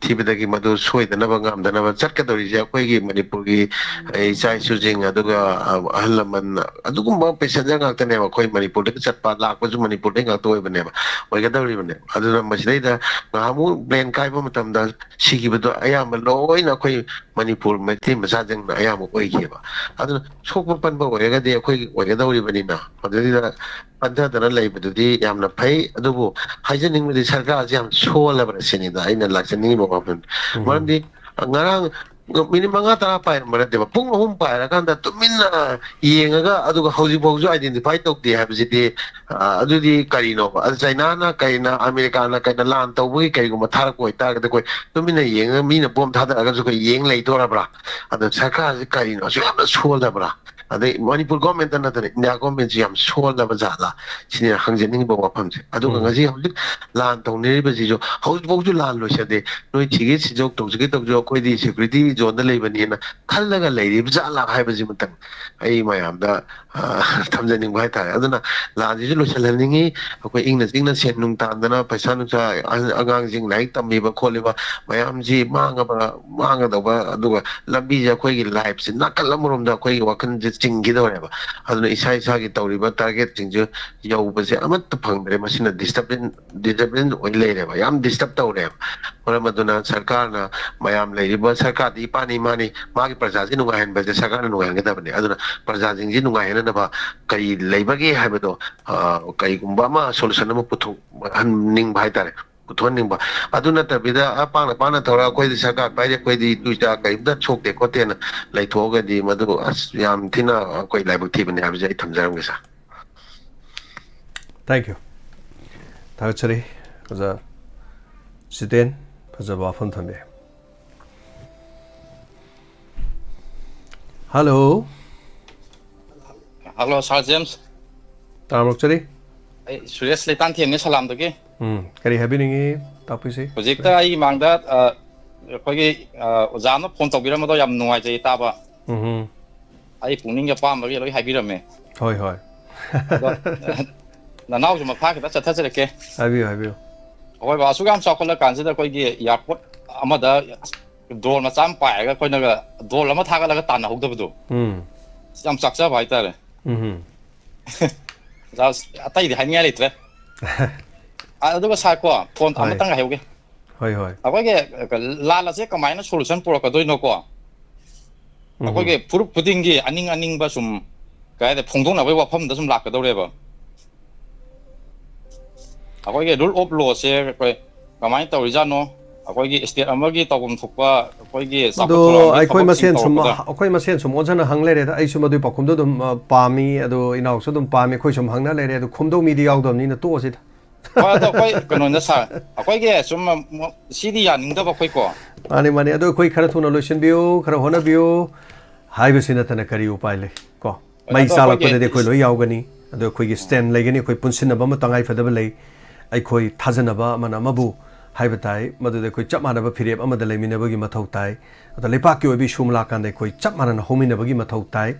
ꯊꯤꯕꯗꯒꯤ ꯃꯗꯨ ꯁꯣꯏꯗꯅꯕ ꯉꯝꯗꯅꯕ ꯆꯠꯀꯗꯧꯔꯤꯁꯦ ꯑꯩꯈꯣꯏꯒꯤ ꯃꯅꯤꯄꯨꯔꯒꯤ ꯏꯆꯥ ꯏꯁꯨꯁꯤꯡ, ꯑꯗꯨꯒ ꯑꯍꯜ ꯂꯃꯟ, ꯑꯗꯨꯒꯨꯝꯕ ꯄꯦꯁꯦꯟꯖꯔ ꯉꯥꯛꯇꯅꯦꯕ꯫ ꯑꯩꯈꯣꯏ ꯃꯅꯤꯄꯨꯔꯗꯒꯤ ꯆꯠꯄ ꯂꯥꯛꯄꯁꯨ ꯃꯅꯤꯄꯨꯔꯗꯒꯤ ꯉꯥꯛꯇ ꯑꯣꯏꯕꯅꯦꯕ, ꯑꯣꯏꯒꯗꯧꯔꯤꯕꯅꯦꯕ꯫ ꯑꯗꯨꯅ ꯃꯁꯤꯗꯩꯗ ꯉꯥꯏꯍꯥꯛꯃꯨꯛ ꯄ꯭ꯂꯦꯟ ꯀꯥꯏꯕ ꯃꯇꯝꯗ ꯁꯤꯈꯤꯕꯗꯣ ꯑꯌꯥꯝꯕ ꯂꯣꯏꯅ ꯑꯩꯈꯣꯏ ꯃꯅꯤꯄꯨꯔ ꯃꯩꯇꯩ ꯃꯆꯥꯁꯤꯡꯅ ꯑꯌꯥꯝꯕ ꯑꯣꯏꯈꯤꯑꯕ꯫ ꯑꯗꯨꯅ ꯁꯣꯛꯄ ꯄꯟꯕ ꯑꯣꯏꯔꯒꯗꯤ ꯑꯩꯈꯣꯏꯒꯤ ꯑꯣꯏꯒꯗꯧꯔꯤꯕꯅꯤꯅ, ꯃꯗꯨꯗꯩꯗ ꯄꯟꯊꯗꯅ ꯂꯩꯕꯗꯨꯗꯤ ꯌꯥꯝꯅ ꯐꯩ꯫ ꯑꯗꯨꯕꯨ ꯍꯥꯏꯖꯅꯤꯡꯕꯗꯤ ꯁꯔꯀꯥꯔꯁꯦ ꯌꯥꯝ ꯁꯣꯜꯂꯕ꯭ꯔꯥ ꯁꯤꯅꯤꯗ ꯑꯩꯅ ꯂꯥꯛꯆꯅꯤꯡꯉꯤꯕ ꯋꯥꯐꯝ꯫ ꯃꯔꯝꯗꯤ ꯉꯔꯥꯡ ꯃꯤꯅꯤꯠ ꯃꯉꯥ ꯇꯔꯥ ꯄꯥꯏꯔꯝꯕ ꯅꯠꯇꯦꯕ, ꯄꯨꯡ ꯑꯍꯨꯝ ꯄꯥꯏꯔꯀꯥꯟꯗ ꯇꯨꯃꯤꯟꯅ ꯌꯦꯡꯉꯒ, ꯑꯗꯨꯒ ꯍꯧꯖꯤꯛꯐꯥꯎꯁꯨ ꯑꯥꯏꯗꯦꯟꯇꯤꯐꯥꯏ ꯇꯧꯗꯦ ꯍꯥꯏꯕꯁꯤꯗꯤ, ꯑ, ꯑꯗꯨꯗꯤ ꯀꯔꯤꯅꯣꯕ? ꯑꯗ ꯆꯩꯅꯥꯅ ꯀꯩꯅ, ꯑꯃꯦꯔꯤꯀꯥꯅ ꯀꯩꯅ ꯂꯥꯟ ꯇꯧꯕꯒꯤ ꯀꯔꯤꯒꯨꯝꯕ ꯊꯥꯔꯛꯄ ꯑꯣꯏꯇꯥꯔꯒꯗꯤ ꯑꯩꯈꯣꯏ ꯇꯨꯃꯤꯟꯅ ꯌꯦꯡꯉꯒ, ꯃꯤꯅ ꯕꯣꯝ ꯊꯥꯗꯔꯛꯑꯒꯁꯨ ꯑꯩꯈꯣꯏ ꯌꯦꯡ ꯂꯩꯗꯣꯔꯕ꯭ꯔꯥ? ꯑꯗꯣ ꯁꯔꯀꯥꯔꯁꯤ ꯀꯔꯤꯅꯣ ꯑꯁꯨꯛ ꯌꯥꯝꯅ ꯁꯣꯜꯂꯕ꯭ꯔꯥ? ꯑꯗꯩ ꯃꯅꯤꯄꯨꯔ ꯒꯣꯔꯃꯦꯟꯇ ꯅꯠꯇꯅ ꯏꯟꯗꯤꯌꯥ ꯒꯣꯔꯃꯦꯟꯁꯤ ꯌꯥꯝ ꯁꯣꯜꯂꯕ ꯖꯥꯠꯂꯥ? ꯁꯤꯅꯤ ꯍꯪꯖꯅꯤꯡꯉꯤꯕ ꯋꯥꯐꯝꯁꯦ꯫ ꯑꯗꯨꯒ ꯎꯝ꯫ ꯉꯁꯤ ꯍꯧꯖꯤꯛ ꯂꯥꯟ ꯇꯧꯅꯔꯤꯕꯁꯤꯁꯨ ꯍꯧꯖꯤꯛꯐꯥꯎꯁꯨ ꯂꯥꯟ ꯂꯣꯏꯁꯤꯟꯗꯦ꯫ ꯅꯣꯏ ꯊꯤꯒꯦ ꯊꯤꯖꯧ, ꯇꯧꯖꯒꯦ ꯇꯧꯖꯧ, ꯑꯩꯈꯣꯏꯗꯤ ꯁꯦꯀ꯭ꯌꯨꯔꯤꯇꯤ ꯖꯣꯟꯗ ꯂꯩꯕꯅꯦꯅ ꯈꯜꯂꯒ ꯂꯩꯔꯤꯕ ꯖꯥꯠꯂꯥ ꯍꯥꯏꯕꯁꯤꯃꯇꯪ ꯑꯩ ꯃꯌꯥꯝꯗ, ꯑ, ꯊꯝꯖꯅꯤꯡꯕ ꯍꯥꯏꯇꯥꯔꯦ꯫ ꯑꯗꯨꯅ ꯂꯥꯟꯁꯤꯁꯨ ꯂꯣꯏꯁꯤꯜꯍꯟꯅꯤꯡꯉꯤ꯫ ꯑꯩꯈꯣꯏ ꯏꯪꯅ ꯆꯤꯛꯅ ꯁꯦꯟ ꯅꯨꯡ ꯇꯥꯟꯗꯅ, ꯄꯩꯁꯥ ꯅꯨꯡꯁꯥ, ꯑꯉꯥꯡꯁꯤꯡ ꯂꯥꯏꯔꯤꯛ ꯇꯝꯃꯤꯕ ꯈꯣꯠꯂꯤꯕ ꯃꯌꯥꯝꯁꯤ ꯃꯥꯡꯉꯕ, ꯃꯥꯡꯒꯗꯧꯕ, ꯑꯗꯨꯒ ꯂꯝꯕꯤꯁꯦ, ꯑꯩꯈꯣꯏꯒꯤ ꯂꯥꯏꯐꯁꯦ ꯅꯥꯀꯜ ꯑꯃꯔꯣꯝꯗ ꯑꯩꯈꯣꯏꯒꯤ ꯋꯥꯈꯜꯁꯦ ꯆꯤꯡꯈꯤꯗꯧꯔꯦꯕ꯫ ꯑꯗꯨꯅ ꯏꯁꯥ ꯏꯁꯥꯒꯤ ꯇꯧꯔꯤꯕ ꯇꯥꯔꯒꯦꯠꯁꯤꯡꯁꯦ ꯌꯧꯕꯁꯦ ꯑꯃꯠꯇ ꯐꯪꯗ꯭ꯔꯦ꯫ ꯃꯁꯤꯅ ꯗꯤꯁꯇꯔꯕꯦꯟ ꯗꯤꯁꯇꯔꯕꯦꯟꯁ ꯑꯣꯏ ꯂꯩꯔꯦꯕ, ꯌꯥꯝ ꯗꯤꯁꯇꯔꯕ ꯇꯧꯔꯦꯕ꯫ ꯃꯔꯝ ꯑꯗꯨꯅ ꯁꯔꯀꯥꯔꯅ, ꯃꯌꯥꯝ ꯂꯩꯔꯤꯕ ꯁꯔꯀꯥꯔꯗꯤ ꯏꯄꯥꯅꯤ ꯏꯃꯥꯅꯤ, ꯃꯥꯒꯤ ꯄ꯭ꯔꯖꯥꯁꯤ ꯅꯨꯡꯉꯥꯏꯍꯟꯕꯁꯦ ꯁꯔꯀꯥꯔꯅ ꯅꯨꯡꯉꯥꯏꯍꯟꯒꯗꯕꯅꯤ꯫ ꯑꯗꯨꯅ ꯄ꯭ꯔꯖꯥꯁꯤꯡꯁꯤ ꯅꯨꯡꯉꯥꯏꯍꯟꯅꯅꯕ ꯀꯔꯤ ꯂꯩꯕꯒꯦ ꯍꯥꯏꯕꯗꯣ, ꯑ, ꯀꯔꯤꯒꯨꯝꯕ ꯑꯃ ꯁꯣꯂꯨꯁꯟ ꯑꯃ ꯄꯨꯊꯣꯛꯍꯟꯅꯤꯡꯕ ꯍꯥꯏꯇꯥꯔꯦ꯫ ꯄꯨꯊꯣꯛꯍꯟꯅꯤꯡꯕ꯫ ꯑꯗꯨ ꯅꯠꯇꯕꯤꯗ ꯑ ꯄꯥꯡꯅ ꯄꯥꯡꯅ ꯊꯧꯔꯒ ꯑꯩꯈꯣꯏꯗꯤ ꯁꯔꯀꯥꯔ ꯄꯥꯏꯔꯤ, ꯑꯩꯈꯣꯏꯗꯤ ꯏꯇꯨ ꯏꯆꯥ ꯀꯔꯤꯝꯇ ꯁꯣꯛꯇꯦ ꯈꯣꯠꯇꯦꯅ ꯂꯩꯊꯣꯛꯑꯒꯗꯤ ꯃꯗꯨ ꯑꯁ ꯌꯥꯝ ꯊꯤꯅ ꯑꯩꯈꯣꯏ ꯂꯥꯏꯕꯛ ꯊꯤꯕꯅꯤ ꯍꯥꯏꯕꯁꯦ ꯑꯩ ꯊꯝꯖꯔꯝꯒꯦ ꯁꯥꯔ꯫ Thank you. ꯊꯥꯒꯠꯆꯔꯤ ꯑꯣꯖꯥ ꯖꯤꯇꯦꯟ, ꯐꯖꯕ ꯋꯥꯐꯝ ꯊꯝꯕꯤꯔꯦ꯫ Hello. Hello, Sir James. ꯇꯥꯃꯔꯛꯆꯔꯤ꯫ ꯑꯩ ꯁꯨꯔꯦꯁ ꯂꯩꯇꯥꯟꯊꯦꯝꯅꯦ, ꯁꯂꯥꯝꯗꯒꯤ꯫ ꯎꯝ, ꯀꯔꯤ ꯍꯥꯏꯕꯤꯅꯤꯡꯉꯤ? ꯇꯥꯛꯄꯤꯁꯤ꯫ ꯍꯧꯖꯤꯛꯇ ꯑꯩꯒꯤ ꯃꯥꯡꯗ ꯑ, ꯑꯩꯈꯣꯏꯒꯤ ꯑ, ꯑꯣꯖꯥꯅ ꯐꯣꯟ ꯇꯧꯕꯤꯔꯝꯕꯗꯣ ꯌꯥꯝ ꯅꯨꯡꯉꯥꯏꯖꯩ ꯇꯥꯕ꯫ ꯎꯝ꯫ ꯑꯩ ꯄꯨꯛꯅꯤꯡꯒꯤ ꯑꯄꯥꯝꯕꯒꯤ ꯂꯣꯏ ꯍꯥꯏꯕꯤꯔꯝꯃꯦ꯫ ꯍꯣꯏ, ꯍꯣꯏ꯫ ꯑꯗꯣ ꯅꯅꯥꯎꯁꯨ ꯃꯈꯥ ꯈꯤꯇ ꯆꯠꯊꯖꯔꯛꯀꯦ꯫ ꯍꯥꯏꯕꯤꯌꯨ, ꯍꯥꯏꯕꯤꯌꯨ꯫ ꯑꯩꯈꯣꯏ ꯕꯥꯁꯨ ꯌꯥꯝ ꯆꯥꯎꯈꯠꯂ ꯀꯥꯟꯁꯤꯗ ꯑꯩꯈꯣꯏꯒꯤ ꯑꯦꯌꯥꯔꯄꯣꯔꯠ ꯑꯃꯗ ꯗ꯭ꯔꯣꯟ ꯃꯆꯥ ꯑꯃ ꯄꯥꯏꯔꯒ ꯑꯩꯈꯣꯏꯅꯒ ꯗ꯭ꯔꯣꯟ ꯑꯃ ꯊꯥꯒꯠꯂꯒ ꯇꯥꯟꯅꯍꯧꯗꯕꯗꯣ ꯎꯝ꯫ ꯌꯥꯝ ꯆꯥꯛꯆꯕ ꯍꯥꯏꯇꯥꯔꯦ꯫ ꯎꯝ꯫ ꯑꯣꯖꯥ, ꯑꯇꯩꯗꯤ ꯍꯥꯏꯅꯤꯡꯉꯥꯏ ꯂꯩꯇ꯭ꯔꯦ꯫ ꯑ, ꯑꯗꯨꯒ ꯁꯥꯔ ꯀꯣ, ꯐꯣꯟ ꯍꯣꯏ꯫ ꯑꯃꯇꯪ ꯍꯥꯏꯍꯧꯒꯦ꯫ ꯍꯣꯏ, ꯍꯣꯏ꯫ ꯑꯩꯈꯣꯏꯒꯤ ꯂꯥꯟ ꯑꯁꯦ ꯀꯃꯥꯏꯅ ꯁꯣꯂꯨꯁꯟ ꯄꯨꯔꯛꯀꯗꯣꯏꯅꯣꯀꯣ? ꯎꯝ꯫ ꯑꯩꯈꯣꯏꯒꯤ ꯐꯨꯔꯨꯞ ꯈꯨꯗꯤꯡꯒꯤ ꯑꯅꯤꯡ ꯑꯅꯤꯡꯕ ꯁꯨꯝ ꯀꯩ ꯍꯥꯏꯇꯥꯔꯦ, ꯐꯣꯡꯗꯣꯛꯅꯕꯒꯤ ꯋꯥꯐꯝꯗ ꯁꯨꯝ ꯂꯥꯛꯀꯗꯧꯔꯦꯕ꯫ ꯑꯩꯈꯣꯏꯒꯤ rule of law ꯁꯦ ꯑꯩꯈꯣꯏ ꯀꯃꯥꯏꯅ ꯇꯧꯔꯤꯖꯥꯠꯅꯣ? ꯑꯩꯈꯣꯏꯒꯤ state ꯑꯃꯒꯤ ꯇꯧꯐꯝ ꯊꯣꯛꯄ ꯑꯩꯈꯣꯏꯒꯤ ꯆꯥꯎꯈꯠ ꯑꯗꯣ ꯊꯧꯔꯝꯒꯤ ꯑꯩꯈꯣꯏ ꯊꯕꯛꯁꯤꯡ ꯃꯁꯦꯟ ꯁꯨꯝ ꯇꯧꯔꯛꯄꯗ ꯑꯩꯈꯣꯏ ꯃꯁꯦꯟ ꯁꯨꯝ ꯑꯣꯟꯁꯤꯟꯅ ꯍꯪ ꯂꯩꯔꯦꯗ꯫ ꯑꯩꯁꯨ ꯃꯗꯨꯏ ꯄꯥꯎꯈꯨꯝꯗꯣ ꯑꯗꯨꯝ ꯑ, ꯄꯥꯝꯃꯤ, ꯑꯗꯣ ꯏꯅꯥꯎꯁꯨ ꯑꯗꯨꯝ ꯄꯥꯝꯃꯤ꯫ ꯑꯩꯈꯣꯏ ꯁꯨꯝ ꯍꯪꯅ ꯂꯩꯔꯦ, ꯑꯗꯣ ꯈꯨꯝꯗꯧ ꯃꯤꯗꯤ ꯌꯥꯎꯗꯕꯅꯤꯅ ꯇꯣꯛꯑꯁꯤꯗ꯫ ꯍꯣꯏ, ꯑꯗꯣ ꯑꯩꯈꯣꯏ ꯀꯩꯅꯣꯅꯦ ꯁꯥꯔ, ꯑꯩꯈꯣꯏꯒꯤ ꯁꯨꯝ ꯃ-, ꯁꯤꯗꯤ ꯌꯥꯅꯤꯡꯗꯕ ꯑꯩꯈꯣꯏꯀꯣ꯫ ꯃꯥꯅꯤ, ꯃꯥꯅꯤ꯫ ꯑꯗꯣ ꯑꯩꯈꯣꯏ ꯈꯔ ꯊꯨꯅ ꯂꯣꯏꯁꯤꯟꯕꯤꯌꯨ, ꯈꯔ ꯍꯣꯠꯅꯕꯤꯌꯨ ꯍꯥꯏꯕꯁꯤ ꯅꯠꯇꯅ ꯀꯔꯤ ꯎꯄꯥꯏ ꯂꯩ ꯀꯣ? ꯃꯩ ꯑꯗꯣ ꯆꯥꯜꯂꯛꯄꯗꯗꯤ ꯑꯩꯈꯣꯏꯒꯤ ꯑꯩꯈꯣꯏ ꯂꯣꯏ ꯌꯥꯎꯒꯅꯤ꯫ ꯑꯗꯣ ꯑꯩꯈꯣꯏꯒꯤ stand ꯂꯩꯒꯅꯤ, ꯑꯩꯈꯣꯏ ꯄꯨꯟꯁꯤꯟꯅꯕ ꯑꯃ ꯇꯉꯥꯏ ꯐꯗꯕ ꯂꯩ꯫ ꯑꯩꯈꯣꯏ ꯊꯥꯖꯅꯕ ꯑꯃꯅ ꯑꯃꯕꯨ ꯍꯥꯏꯕ ꯇꯥꯏ, ꯃꯗꯨꯗ ꯑꯩꯈꯣꯏ ꯆꯞ ꯃꯥꯟꯅꯕ ꯐꯤꯔꯦꯞ ꯑꯃꯗ ꯂꯩꯃꯤꯟꯅꯕꯒꯤ ꯃꯊꯧ ꯇꯥꯏ꯫ ꯑꯗꯣ ꯂꯩꯄꯥꯛꯀꯤ ꯑꯣꯏꯕ issue ꯑꯃ ꯂꯥꯛꯀꯥꯟꯗ ꯑꯩꯈꯣꯏ ꯆꯞ ꯃꯥꯟꯅꯅ ꯍꯧꯃꯤꯟꯅꯕꯒꯤ ꯃꯊꯧ ꯇꯥꯏ꯫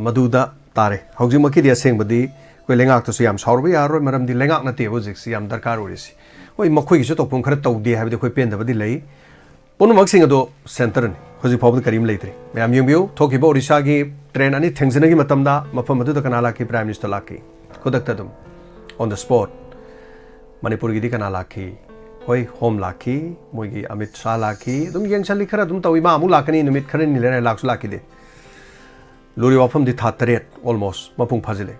ꯃꯗꯨꯗ ꯇꯥꯔꯦ꯫ ꯍꯧꯖꯤꯛꯃꯛꯀꯤꯗꯤ ꯑꯁꯦꯡꯕꯗꯤ ꯑꯩꯈꯣꯏ ꯂꯩꯉꯥꯛꯇꯁꯨ ꯌꯥꯝ ꯁꯥꯎꯔꯨꯕ ꯌꯥꯔꯔꯣꯏ, ꯃꯔꯝꯗꯤ ꯂꯩꯉꯥꯛ ꯅꯠꯇꯦꯕ ꯍꯧꯖꯤꯛꯁꯤ ꯌꯥꯝ ꯗꯔꯀꯥꯔ ꯑꯣꯏꯔꯤꯁꯤ꯫ ꯍꯣꯏ, ꯃꯈꯣꯏꯒꯤꯁꯨ ꯇꯧꯐꯝ ꯈꯔ ꯇꯧꯗꯦ ꯍꯥꯏꯕꯗꯤ ꯑꯩꯈꯣꯏ ꯄꯦꯟꯗꯕꯗꯤ ꯂꯩ꯫ ꯄꯨꯝꯅꯃꯛꯁꯤꯡ ꯑꯗꯨ centreꯅꯤ꯫ ꯍꯧꯖꯤꯛ ꯐꯥꯎꯕꯗ ꯀꯔꯤꯝ ꯂꯩꯇ꯭ꯔꯤ꯫ ꯃꯌꯥꯝ ꯌꯦꯡꯕꯤꯌꯨ, ꯊꯣꯛꯈꯤꯕ ꯑꯣꯔꯤꯁꯥꯒꯤ train ꯑꯅꯤ ꯊꯦꯡꯖꯤꯟꯅꯈꯤ ꯃꯇꯝꯗ ꯃꯐꯝ ꯑꯗꯨꯗ ꯀꯅꯥ ꯂꯥꯛꯈꯤ? Prime Minister ꯂꯥꯛꯈꯤ꯫ ꯈꯨꯗꯛꯇ ꯑꯗꯨꯝ on the spot꯫ ꯃꯅꯤꯄꯨꯔꯒꯤꯗꯤ ꯀꯅꯥ ꯂꯥꯛꯈꯤ? ꯍꯣꯏ, Home ꯂꯥꯛꯈꯤ, ꯃꯣꯏꯒꯤ ꯑꯃꯤꯠ ꯁꯥꯍ ꯂꯥꯛꯈꯤ꯫ ꯑꯗꯨꯝ ꯌꯦꯡꯁꯜꯂꯤ, ꯈꯔ ꯑꯗꯨꯝ ꯇꯧꯏ꯫ ꯃꯥ ꯑꯃꯨꯛ ꯂꯥꯛꯀꯅꯤ, ꯅꯨꯃꯤꯠ ꯈꯔꯅꯤ ꯂꯩꯔ ꯂꯥꯛꯁꯨ ꯂꯥꯛꯈꯤꯗꯦ꯫ ꯂꯨꯔꯤ ꯋꯥꯐꯝꯗꯤ ꯊꯥ ꯇꯔꯦꯠ almost ꯃꯄꯨꯡ ꯐꯥꯖꯤꯜꯂꯦ꯫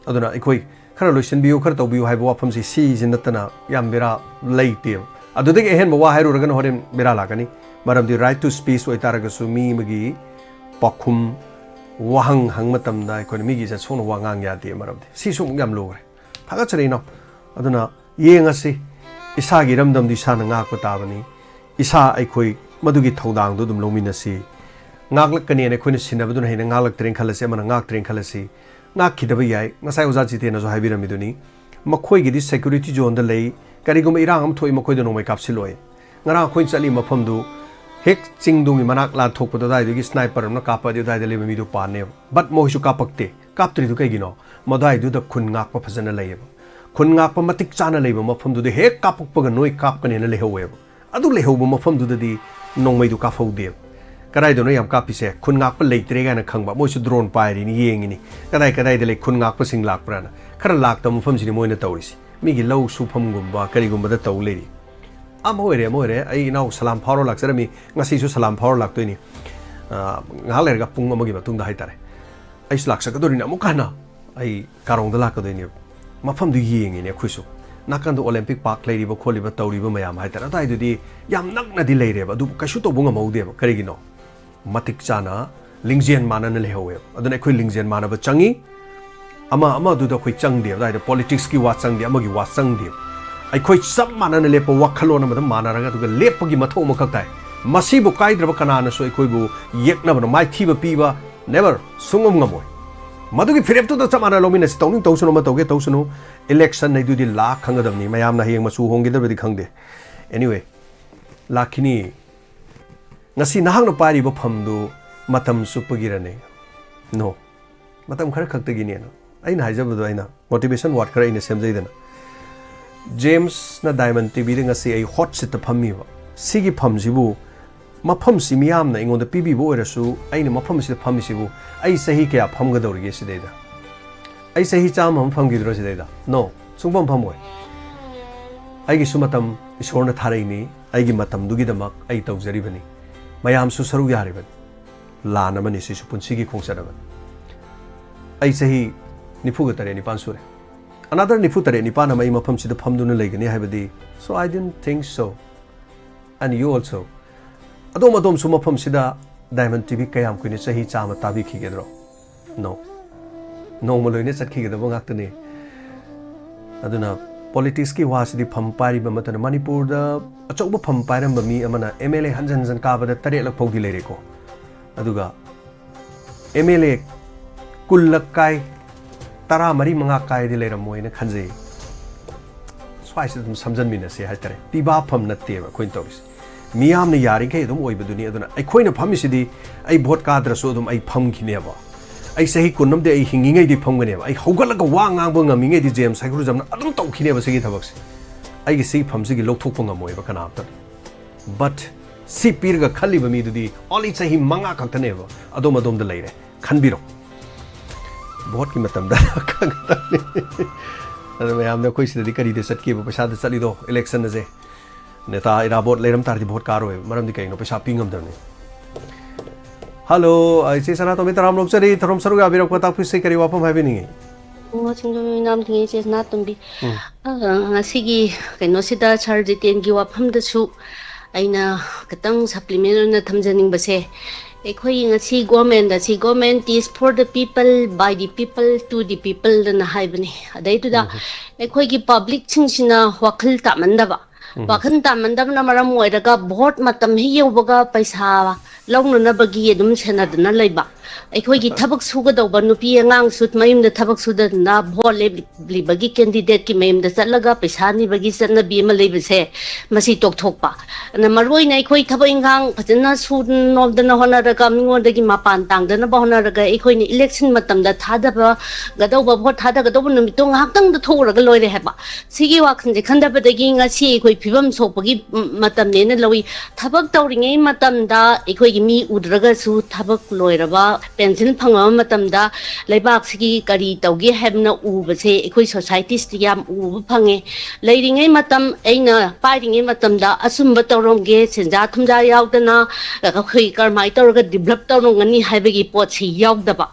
ꯑꯗꯨꯅ ꯑꯩꯈꯣꯏ ꯈꯔ ꯂꯣꯏꯁꯤꯟꯕꯤꯌꯨ, ꯈꯔ ꯇꯧꯕꯤꯌꯨ ꯍꯥꯏꯕ ꯋꯥꯐꯝꯁꯤ ꯁꯤꯁꯤ ꯅꯠꯇꯅ ꯌꯥꯝ ꯕꯦꯔꯥ ꯂꯩꯇꯦꯕ꯫ ꯑꯗꯨꯗꯒꯤ ꯑꯍꯦꯟꯕ ꯋꯥ ꯍꯥꯏꯔꯨꯔꯒꯅ ꯍꯣꯔꯦꯟ ꯕꯦꯔꯥ ꯂꯥꯛꯀꯅꯤ꯫ ꯃꯔꯝꯗꯤ right to speech ꯑꯣꯏꯇꯥꯔꯒꯁꯨ ꯃꯤ ꯑꯃꯒꯤ ꯄꯥꯎꯈꯨꯝ, ꯋꯥꯍꯪ ꯍꯪ ꯃꯇꯝꯗ ꯑꯩꯈꯣꯏꯅ ꯃꯤꯒꯤ ꯏꯖꯠ ꯁꯣꯛꯅ ꯋꯥ ꯉꯥꯡ ꯌꯥꯗꯦ꯫ ꯃꯔꯝꯗꯤ ꯁꯤꯁꯨ ꯑꯃꯨꯛ ꯌꯥꯝ ꯂꯨꯈ꯭ꯔꯦ꯫ ꯊꯥꯒꯠꯆꯔꯤ ꯏꯅꯥꯎ꯫ ꯑꯗꯨꯅ ꯌꯦꯡꯉꯁꯤ, ꯏꯁꯥꯒꯤ ꯏꯔꯝꯗꯝꯗꯤ ꯏꯁꯥꯅ ꯉꯥꯛꯄ ꯇꯥꯕꯅꯤ꯫ ꯏꯁꯥ ꯑꯩꯈꯣꯏ ꯃꯗꯨꯒꯤ ꯊꯧꯗꯥꯡꯗꯨ ꯑꯗꯨꯝ ꯂꯧꯃꯤꯟꯅꯁꯤ꯫ ꯉꯥꯛꯂꯛꯀꯅꯦꯅ ꯑꯩꯈꯣꯏꯅ ꯁꯤꯟꯅꯕꯗꯨꯅ ꯍꯦꯟꯅ ꯉꯥꯛꯂꯛꯇ꯭ꯔꯦꯅ ꯈꯜꯂꯁꯤ, ꯑꯃꯅ ꯉꯥꯛꯇ꯭ꯔꯦꯅ ꯈꯜꯂꯁꯤ, ꯉꯥꯛꯈꯤꯗꯕ ꯌꯥꯏ꯫ ꯉꯁꯥꯏ ꯑꯣꯖꯥ ꯖꯤꯇꯦꯟꯅꯁꯨ ꯍꯥꯏꯕꯤꯔꯝꯃꯤꯗꯨꯅꯤ, ꯃꯈꯣꯏꯒꯤꯗꯤ security zoneꯗ ꯂꯩ, ꯀꯔꯤꯒꯨꯝꯕ ꯏꯔꯥꯡ ꯑꯃ ꯊꯣꯛꯏ ꯃꯈꯣꯏꯗ ꯅꯣꯡꯃꯩ ꯀꯥꯞꯁꯤꯜꯂꯣꯏ꯫ ꯉꯔꯥꯡ ꯑꯩꯈꯣꯏꯅ ꯆꯠꯂꯤ ꯃꯐꯝꯗꯨ ꯍꯦꯛ ꯆꯤꯡꯗꯨꯒꯤ ꯃꯅꯥꯛ ꯂꯥꯟꯊꯣꯛꯄꯗ ꯑꯗꯨꯋꯥꯏꯗꯨꯒꯤ sniper ꯑꯃꯅ ꯀꯥꯞꯄꯗꯤ ꯑꯗꯨꯋꯥꯏꯗ ꯂꯩꯕ ꯃꯤꯗꯨ ꯄꯥꯟꯅꯦꯕ꯫ But ꯃꯈꯣꯏꯁꯨ ꯀꯥꯞꯄꯛꯇꯦ꯫ ꯀꯥꯞꯇ꯭ꯔꯤꯗꯨ ꯀꯩꯒꯤꯅꯣ? ꯃꯗꯨꯋꯥꯏꯗꯨꯗ ꯈꯨꯟ ꯉꯥꯛꯄ ꯐꯖꯅ ꯂꯩꯌꯦꯕ꯫ ꯈꯨꯟ ꯉꯥꯛꯄ ꯃꯇꯤꯛ ꯆꯥꯅ ꯂꯩꯕ ꯃꯐꯝꯗꯨꯗ ꯍꯦꯛ ꯀꯥꯞꯄꯛꯄꯒ ꯅꯣꯏ ꯀꯥꯞꯀꯅꯦꯅ ꯂꯩꯍꯧꯋꯦꯕ꯫ ꯑꯗꯨ ꯂꯩꯍꯧꯕ ꯃꯐꯝꯗꯨꯗꯗꯤ ꯅꯣꯡꯃꯩꯗꯨ ꯀꯥꯞꯍꯧꯗꯦꯕ꯫ ꯀꯗꯥꯏꯗꯅꯣ ꯌꯥꯝ ꯀꯥꯞꯄꯤꯁꯦ? ꯈꯨꯟ ꯉꯥꯛꯄ ꯂꯩꯇ꯭ꯔꯦ ꯀꯥꯏꯅ ꯈꯪꯕ꯫ ꯃꯣꯏꯁꯨ drone ꯄꯥꯏꯔꯤꯅꯤ, ꯌꯦꯡꯉꯤꯅꯤ꯫ ꯀꯗꯥꯏ ꯀꯗꯥꯏꯗ ꯂꯩ, ꯈꯨꯟ ꯉꯥꯛꯄꯁꯤꯡ ꯂꯥꯛꯄ꯭ꯔꯥꯅ꯫ ꯈꯔ ꯂꯥꯛꯇꯕ ꯃꯐꯝꯁꯤꯅꯤ ꯃꯣꯏꯅ ꯇꯧꯔꯤꯁꯤ꯫ ꯃꯤꯒꯤ ꯂꯧ ꯁꯨꯐꯝꯒꯨꯝꯕ ꯀꯔꯤꯒꯨꯝꯕꯗ ꯇꯧ ꯂꯩꯔꯤ꯫ ꯑꯃ ꯑꯣꯏꯔꯦ, ꯑꯃ ꯑꯣꯏꯔꯦ꯫ ꯑꯩ ꯏꯅꯥꯎ ꯁꯂꯥꯝ ꯐꯥꯎꯔ ꯂꯥꯛꯆꯔꯝꯃꯤ꯫ ꯉꯁꯤꯁꯨ ꯁꯂꯥꯝ ꯐꯥꯎꯔ ꯂꯥꯛꯇꯣꯏꯅꯤ꯫ ꯑ, ꯉꯥꯏꯍꯥꯛ ꯂꯩꯔꯒ ꯄꯨꯡ ꯑꯃꯒꯤ ꯃꯇꯨꯡꯗ ꯍꯥꯏꯇꯥꯔꯦ꯫ ꯑꯩꯁꯨ ꯂꯥꯛꯆꯀꯗꯣꯔꯤꯅꯤ ꯑꯃꯨꯛ ꯍꯟꯅ꯫ ꯑꯩ ꯀꯥꯔꯣꯡꯗ ꯂꯥꯛꯀꯗꯣꯏꯅꯦꯕ꯫ ꯃꯐꯝꯗꯨ ꯌꯦꯡꯉꯤꯅꯦ ꯑꯩꯈꯣꯏꯁꯨ꯫ ꯅꯥꯀꯟꯗ Olympic Park ꯂꯩꯔꯤꯕ ꯈꯣꯠꯂꯤꯕ ꯇꯧꯔꯤꯕ ꯃꯌꯥꯝ ꯍꯥꯏꯇꯥꯔꯦ꯫ ꯑꯗꯨꯋꯥꯏꯗꯨꯗꯤ ꯌꯥꯝ ꯅꯛꯅꯗꯤ ꯂꯩꯔꯦꯕ, ꯑꯗꯨꯕꯨ ꯀꯩꯁꯨ ꯇꯧꯕ ꯉꯝꯍꯧꯗꯦꯕ꯫ ꯀꯔꯤꯒꯤꯅꯣ? ꯃꯇꯤꯛ ꯆꯥꯅ ꯂꯤꯡꯖꯦꯜ ꯃꯥꯟꯅꯅ ꯂꯩꯍꯧꯋꯦꯕ꯫ ꯑꯗꯨꯅ ꯑꯩꯈꯣꯏ ꯂꯤꯡꯖꯦꯜ ꯃꯥꯟꯅꯕ ꯆꯪꯉꯤ꯫ ꯑꯃ ꯑꯃ ꯑꯗꯨꯗ ꯑꯩꯈꯣꯏ ꯆꯪꯗꯦ꯫ ꯑꯗꯨꯋꯥꯏꯗ politicsꯀꯤ ꯋꯥ ꯆꯪꯗꯦ, ꯑꯃꯒꯤ ꯋꯥ ꯆꯪꯗꯦ꯫ ꯑꯩꯈꯣꯏ ꯆꯞ ꯃꯥꯟꯅꯅ ꯂꯦꯞꯄ, ꯋꯥꯈꯜꯂꯣꯟ ꯑꯃꯗ ꯃꯥꯟꯅꯔꯒ ꯑꯗꯨꯒ ꯂꯦꯞꯄꯒꯤ ꯃꯊꯧ ꯑꯃꯈꯛ ꯇꯥꯏ꯫ ꯃꯁꯤꯕꯨ ꯀꯥꯏꯗ꯭ꯔꯕ ꯀꯅꯥꯅꯁꯨ ꯑꯩꯈꯣꯏꯕꯨ ꯌꯦꯛꯅꯕꯅ, ꯃꯥꯏꯊꯤꯕ ꯄꯤꯕ never, ꯁꯨꯡꯉꯝ ꯉꯝꯃꯣꯏ꯫ ꯃꯗꯨꯒꯤ ꯐꯤꯔꯦꯞꯇꯨꯗ ꯆꯞ ꯃꯥꯟꯅ ꯂꯧꯃꯤꯟꯅꯁꯤ꯫ ꯇꯧꯅꯤꯡ ꯇꯧꯁꯅꯨ, ꯑꯃ ꯇꯧꯒꯦ ꯇꯧꯁꯅꯨ, election ꯍꯥꯏꯗꯨꯗꯤ ꯂꯥꯛ ꯈꯪꯒꯗꯕꯅꯤ꯫ ꯃꯌꯥꯝꯅ ꯍꯌꯦꯡ ꯃꯆꯨ ꯍꯣꯡꯈꯤꯗꯕꯗꯤ ꯈꯪꯗꯦ꯫ Anyway, ꯂꯥꯛꯈꯤꯅꯤ꯫ ꯉꯁꯤ ꯅꯍꯥꯛꯅ ꯄꯥꯏꯔꯤꯕ ꯐꯝꯗꯨ ꯃꯇꯝ ꯆꯨꯞꯄꯒꯤꯔꯅꯦ? No꯫ ꯃꯇꯝ ꯈꯔ ꯈꯛꯇꯒꯤꯅꯦꯅ꯫ ꯑꯩꯅ ꯍꯥꯏꯖꯕꯗꯣ ꯑꯩꯅ motivation word ꯈꯔ ꯑꯩꯅ ꯁꯦꯝꯖꯩꯗꯅ꯫ Jamesꯅ Diamond TVꯗ ꯉꯁꯤ ꯑꯩ hot seatꯇ ꯐꯝꯃꯤꯕ꯫ ꯁꯤꯒꯤ ꯐꯝꯁꯤꯕꯨ, ꯃꯐꯝꯁꯤ ꯃꯤꯌꯥꯝꯅ ꯑꯩꯉꯣꯟꯗ ꯄꯤꯕꯤꯕ ꯑꯣꯏꯔꯁꯨ, ꯑꯩꯅ ꯃꯐꯝꯁꯤꯗ ꯐꯝꯃꯤꯁꯤꯕꯨ ꯑꯩ ꯆꯍꯤ ꯀꯌꯥ ꯐꯝꯒꯗꯧꯔꯤꯒꯦ ꯁꯤꯗꯩꯗ? ꯑꯩ ꯆꯍꯤ ꯆꯥꯝꯃ ꯑꯃ ꯐꯝꯈꯤꯗ꯭ꯔꯣ ꯁꯤꯗꯩꯗ? No, ꯁꯨꯡꯐꯝ ꯐꯝꯃꯣꯏ꯫ ꯑꯩꯒꯤꯁꯨ ꯃꯇꯝ ꯏꯁꯣꯔꯅ ꯊꯥꯔꯛꯏꯅꯤ, ꯑꯩꯒꯤ ꯃꯇꯝꯗꯨꯒꯤꯗꯃꯛ ꯑꯩ ꯇꯧꯖꯔꯤꯕꯅꯤ꯫ ꯃꯌꯥꯝꯁꯨ ꯁꯔꯨꯛ ꯌꯥꯔꯤꯕꯅꯤ꯫ ꯂꯥꯟ ꯑꯃꯅꯤ ꯁꯤꯁꯨ, ꯄꯨꯟꯁꯤꯒꯤ ꯈꯣꯡꯆꯠ ꯑꯃꯅꯤ꯫ ꯑꯩ ꯆꯍꯤ ꯅꯤꯐꯨꯒ ꯇꯔꯦꯠ ꯅꯤꯄꯥꯟ ꯁꯨꯔꯦ꯫ Another ꯅꯤꯐꯨ ꯇꯔꯦꯠ ꯅꯤꯄꯥꯟ ꯑꯃ ꯑꯩ ꯃꯐꯝꯁꯤꯗ ꯐꯝꯗꯨꯅ ꯂꯩꯒꯅꯤ ꯍꯥꯏꯕꯗꯤ, so I didn't think so. And you also. ꯑꯗꯣꯝ ꯑꯗꯣꯝꯁꯨ ꯃꯐꯝꯁꯤꯗ Diamond T V ꯀꯌꯥꯝ ꯀꯨꯏꯅ, ꯆꯍꯤ ꯆꯥꯝꯃ ꯇꯥꯕꯤꯈꯤꯒꯗ꯭ꯔꯣ? No. ꯅꯣꯡꯃ ꯂꯣꯏꯅ ꯆꯠꯈꯤꯒꯗꯕ ꯉꯥꯛꯇꯅꯤ. ꯑꯗꯨꯅ politics ꯀꯤ ꯋꯥꯁꯤꯗꯤ ꯐꯝ ꯄꯥꯏꯔꯤꯕ ꯑꯃꯠꯇꯅ, ꯃꯅꯤꯄꯨꯔꯗ ꯑꯆꯧꯕ ꯐꯝ ꯄꯥꯏꯔꯝꯕ ꯃꯤ ꯑꯃꯅ M L A ꯍꯟꯖꯟ ꯍꯟꯖꯟ ꯀꯥꯕꯗ ꯇꯔꯦꯠꯂꯛ ꯐꯥꯎꯗꯤ ꯂꯩꯔꯦꯀꯣ. ꯑꯗꯨꯒ M L A ꯀꯨꯟꯂꯛ ꯀꯥꯏ, ꯇꯔꯥꯃꯔꯤ ꯃꯉꯥ ꯀꯥꯏꯗꯤ ꯂꯩꯔꯝꯃꯣꯏꯅ ꯈꯟꯖꯩ. ꯁ꯭ꯋꯥꯏꯁꯤꯗ ꯑꯗꯨꯝ ꯁꯝꯖꯟꯃꯤꯟꯅꯁꯦ ꯍꯥꯏꯇꯥꯔꯦ. ꯄꯤꯕꯥ ꯐꯝ ꯅꯠꯇꯦꯕ ꯑꯩꯈꯣꯏꯅ ꯇꯧꯔꯤꯁꯦ. ꯃꯤꯌꯥꯝꯅ ꯌꯥꯔꯤꯈꯩ ꯑꯗꯨꯝ ꯑꯣꯏꯕꯗꯨꯅꯤ. ꯑꯗꯨꯅ ꯑꯩꯈꯣꯏꯅ ꯐꯝꯃꯤꯁꯤꯗꯤ, ꯑꯩ ꯚꯣꯠ ꯀꯥꯗ꯭ꯔꯁꯨ ꯑꯗꯨꯝ ꯑꯩ ꯐꯝꯈꯤꯅꯦꯕ. ꯑꯩ ꯆꯍꯤ ꯀꯨꯟ ꯑꯃꯗꯤ ꯑꯩ ꯍꯤꯡꯉꯤꯉꯩꯗꯤ ꯐꯝꯒꯅꯦꯕ. ꯑꯩ ꯍꯧꯒꯠꯂꯒ ꯋꯥ ꯉꯥꯡꯕ ꯉꯝꯃꯤꯉꯩꯗꯤ James ꯁꯥꯏꯈꯨꯔꯨꯖꯝꯅ ꯑꯗꯨꯝ ꯇꯧꯈꯤꯅꯦꯕ ꯁꯤꯒꯤ ꯊꯕꯛꯁꯦ. ꯑꯩꯒꯤ ꯁꯤꯒꯤ ꯐꯝꯁꯤꯒꯤ ꯂꯧꯊꯣꯛꯄ ꯉꯝꯃꯣꯏꯕ ꯀꯅꯥꯝꯇꯅ. But ꯁꯤ ꯄꯤꯔꯒ ꯈꯜꯂꯤꯕ ꯃꯤꯗꯨꯗꯤ only ꯆꯍꯤ ꯃꯉꯥ ꯈꯛꯇꯅꯦꯕ. ꯑꯗꯣꯝ ꯑꯗꯣꯝꯗ ꯂꯩꯔꯦ, ꯈꯟꯕꯤꯔꯣ. ꯚꯣꯠꯀꯤ ꯃꯇꯝꯗ ꯈꯪꯒꯗꯕꯅꯤ. ꯑꯗꯣ ꯃꯌꯥꯝꯅ ꯑꯩꯈꯣꯏ ꯁꯤꯗꯗꯤ ꯀꯔꯤꯗ ꯆꯠꯀꯦꯕ? ꯄꯩꯁꯥꯗ ꯆꯠꯂꯤꯗꯣ election ꯑꯁꯦ. ꯅꯦꯇꯥ ꯏꯔꯥꯕꯣꯠ ꯂꯩꯔꯝ ꯇꯥꯔꯗꯤ ꯚꯣꯠ ꯀꯥꯔꯣꯏꯕ, ꯃꯔꯝꯗꯤ ꯀꯩꯒꯤꯅꯣ? ꯄꯩꯁꯥ ꯄꯤ ꯉꯝꯗꯕꯅꯤ. ꯍꯜꯂꯣ, ꯏꯆꯦ ꯁꯅꯥꯇꯣꯝꯕꯤ, ꯇꯔꯥꯝꯅ ꯑꯣꯛꯆꯔꯤ. ꯊꯧꯔꯝ ꯁꯔꯨꯛ ꯌꯥꯕꯤꯔꯛꯄ ꯇꯥꯛꯄꯤꯁꯦ, ꯀꯔꯤ ꯋꯥꯐꯝ ꯍꯥꯏꯕꯤꯅꯤꯡꯉꯤ? ꯑꯣ, ꯁꯤꯡꯖꯃꯩ ꯏꯅꯥꯝꯊꯣꯏ, ꯏꯆꯦ ꯁꯅꯥꯇꯣꯝꯕꯤ꯫ ꯎꯝ. ꯑ, ꯉꯁꯤꯒꯤ ꯀꯩꯅꯣꯁꯤꯗ ꯁꯥꯔ ꯖꯤꯇꯦꯟꯒꯤ ꯋꯥꯐꯝꯗꯁꯨ ꯑꯩꯅ ꯈꯤꯇꯪ supplement ꯑꯣꯏꯅ ꯊꯝꯖꯅꯤꯡꯕꯁꯦ, ꯑꯩꯈꯣꯏ ꯉꯁꯤ government ꯑꯁꯤ "Government is for the people, by the people, to the people" ꯑꯅ ꯍꯥꯏꯕꯅꯤ꯫ ꯑꯗꯩꯗꯨꯗ ꯑꯩꯈꯣꯏꯒꯤ publicꯁꯤꯡꯁꯤꯅ ꯋꯥꯈꯜ ꯇꯥꯃꯟꯗꯕ, ꯋꯥꯈꯜ ꯇꯥꯃꯟꯗꯕꯅ ꯃꯔꯝ ꯑꯣꯏꯔꯒ ꯚꯣꯠ ꯃꯇꯝ ꯍꯦꯛ ꯌꯧꯕꯒ ꯄꯩꯁꯥ ꯂꯧꯅꯅꯕꯒꯤ ꯑꯗꯨꯝ ꯁꯦꯟꯅꯗꯨꯅ ꯂꯩꯕ꯫ ꯑꯩꯈꯣꯏꯒꯤ ꯊꯕꯛ ꯁꯨꯒꯗꯧꯕ ꯅꯨꯄꯤ ꯑꯉꯥꯡꯁꯨ ꯃꯌꯨꯝꯗ ꯊꯕꯛ ꯁꯨꯗꯗꯅ ꯚꯣꯠ ꯂꯦꯞꯂꯤꯕꯒꯤ candidateꯀꯤ ꯃꯌꯨꯝꯗ ꯆꯠꯂꯒ ꯄꯩꯁꯥ ꯅꯤꯕꯒꯤ ꯆꯠꯅꯕꯤ ꯑꯃ ꯂꯩꯕꯁꯦ, ꯃꯁꯤ ꯇꯣꯛꯊꯣꯛꯄ꯫ ꯑꯗꯨꯅ ꯃꯔꯨꯑꯣꯏꯅ ꯑꯩꯈꯣꯏ ꯊꯕꯛ ꯏꯪꯈꯥꯡ ꯐꯖꯅ ꯁꯨ ꯅꯣꯝꯗꯅ ꯍꯣꯠꯅꯔꯒ, ꯃꯤꯉꯣꯟꯗꯒꯤ ꯃꯄꯥꯟ ꯇꯥꯡꯗꯅꯕ ꯍꯣꯠꯅꯔꯒ, ꯑꯩꯈꯣꯏꯅ election ꯃꯇꯝꯗ ꯊꯥꯗꯕꯒꯗꯧꯕ, ꯚꯣꯠ ꯊꯥꯗꯒꯗꯧꯕ ꯅꯨꯃꯤꯠꯇꯣ ꯉꯥꯏꯍꯥꯛꯇꯪꯗ ꯊꯣꯛꯎꯔꯒ ꯂꯣꯏꯔꯦ ꯍꯥꯏꯕ꯫ ꯁꯤꯒꯤ ꯋꯥꯈꯜꯁꯦ ꯈꯟꯗꯕꯗꯒꯤ ꯉꯁꯤ ꯑꯩꯈꯣꯏ ꯐꯤꯕꯝ ꯁꯣꯛꯄꯒꯤ ꯃꯇꯝꯅꯦꯅ ꯂꯧꯏ꯫ ꯊꯕꯛ ꯇꯧꯔꯤꯉꯩ ꯃꯇꯝꯗ ꯑꯩꯈꯣꯏꯒꯤ ꯃꯤ ꯎꯗ꯭ꯔꯒꯁꯨ, ꯊꯕꯛ ꯂꯣꯏꯔꯕ ꯄꯦꯟꯁꯤꯜ ꯐꯪꯉꯕ ꯃꯇꯝꯗ ꯂꯩꯕꯥꯛꯁꯤꯒꯤ ꯀꯔꯤ ꯇꯧꯒꯦ ꯍꯥꯏꯕꯅ ꯎꯕꯁꯦ ꯑꯩꯈꯣꯏ societyꯁꯤꯗ ꯌꯥꯝ ꯎꯕ ꯐꯪꯉꯦ꯫ ꯂꯩꯔꯤꯉꯩ ꯃꯇꯝ, ꯑꯩꯅ ꯄꯥꯏꯔꯤꯉꯩ ꯃꯇꯝꯗ ꯑꯆꯨꯝꯕ ꯇꯧꯔꯝꯒꯦ, ꯁꯦꯟꯖꯥ ꯊꯨꯝꯖꯥ ꯌꯥꯎꯗꯅ ꯑꯩꯈꯣꯏ ꯀꯔꯝꯍꯥꯏꯅ ꯇꯧꯔꯒ develop ꯇꯧꯔꯝꯒꯅꯤ ꯍꯥꯏꯕꯒꯤ ꯄꯣꯠꯁꯤ ꯌꯥꯎꯗꯕ꯫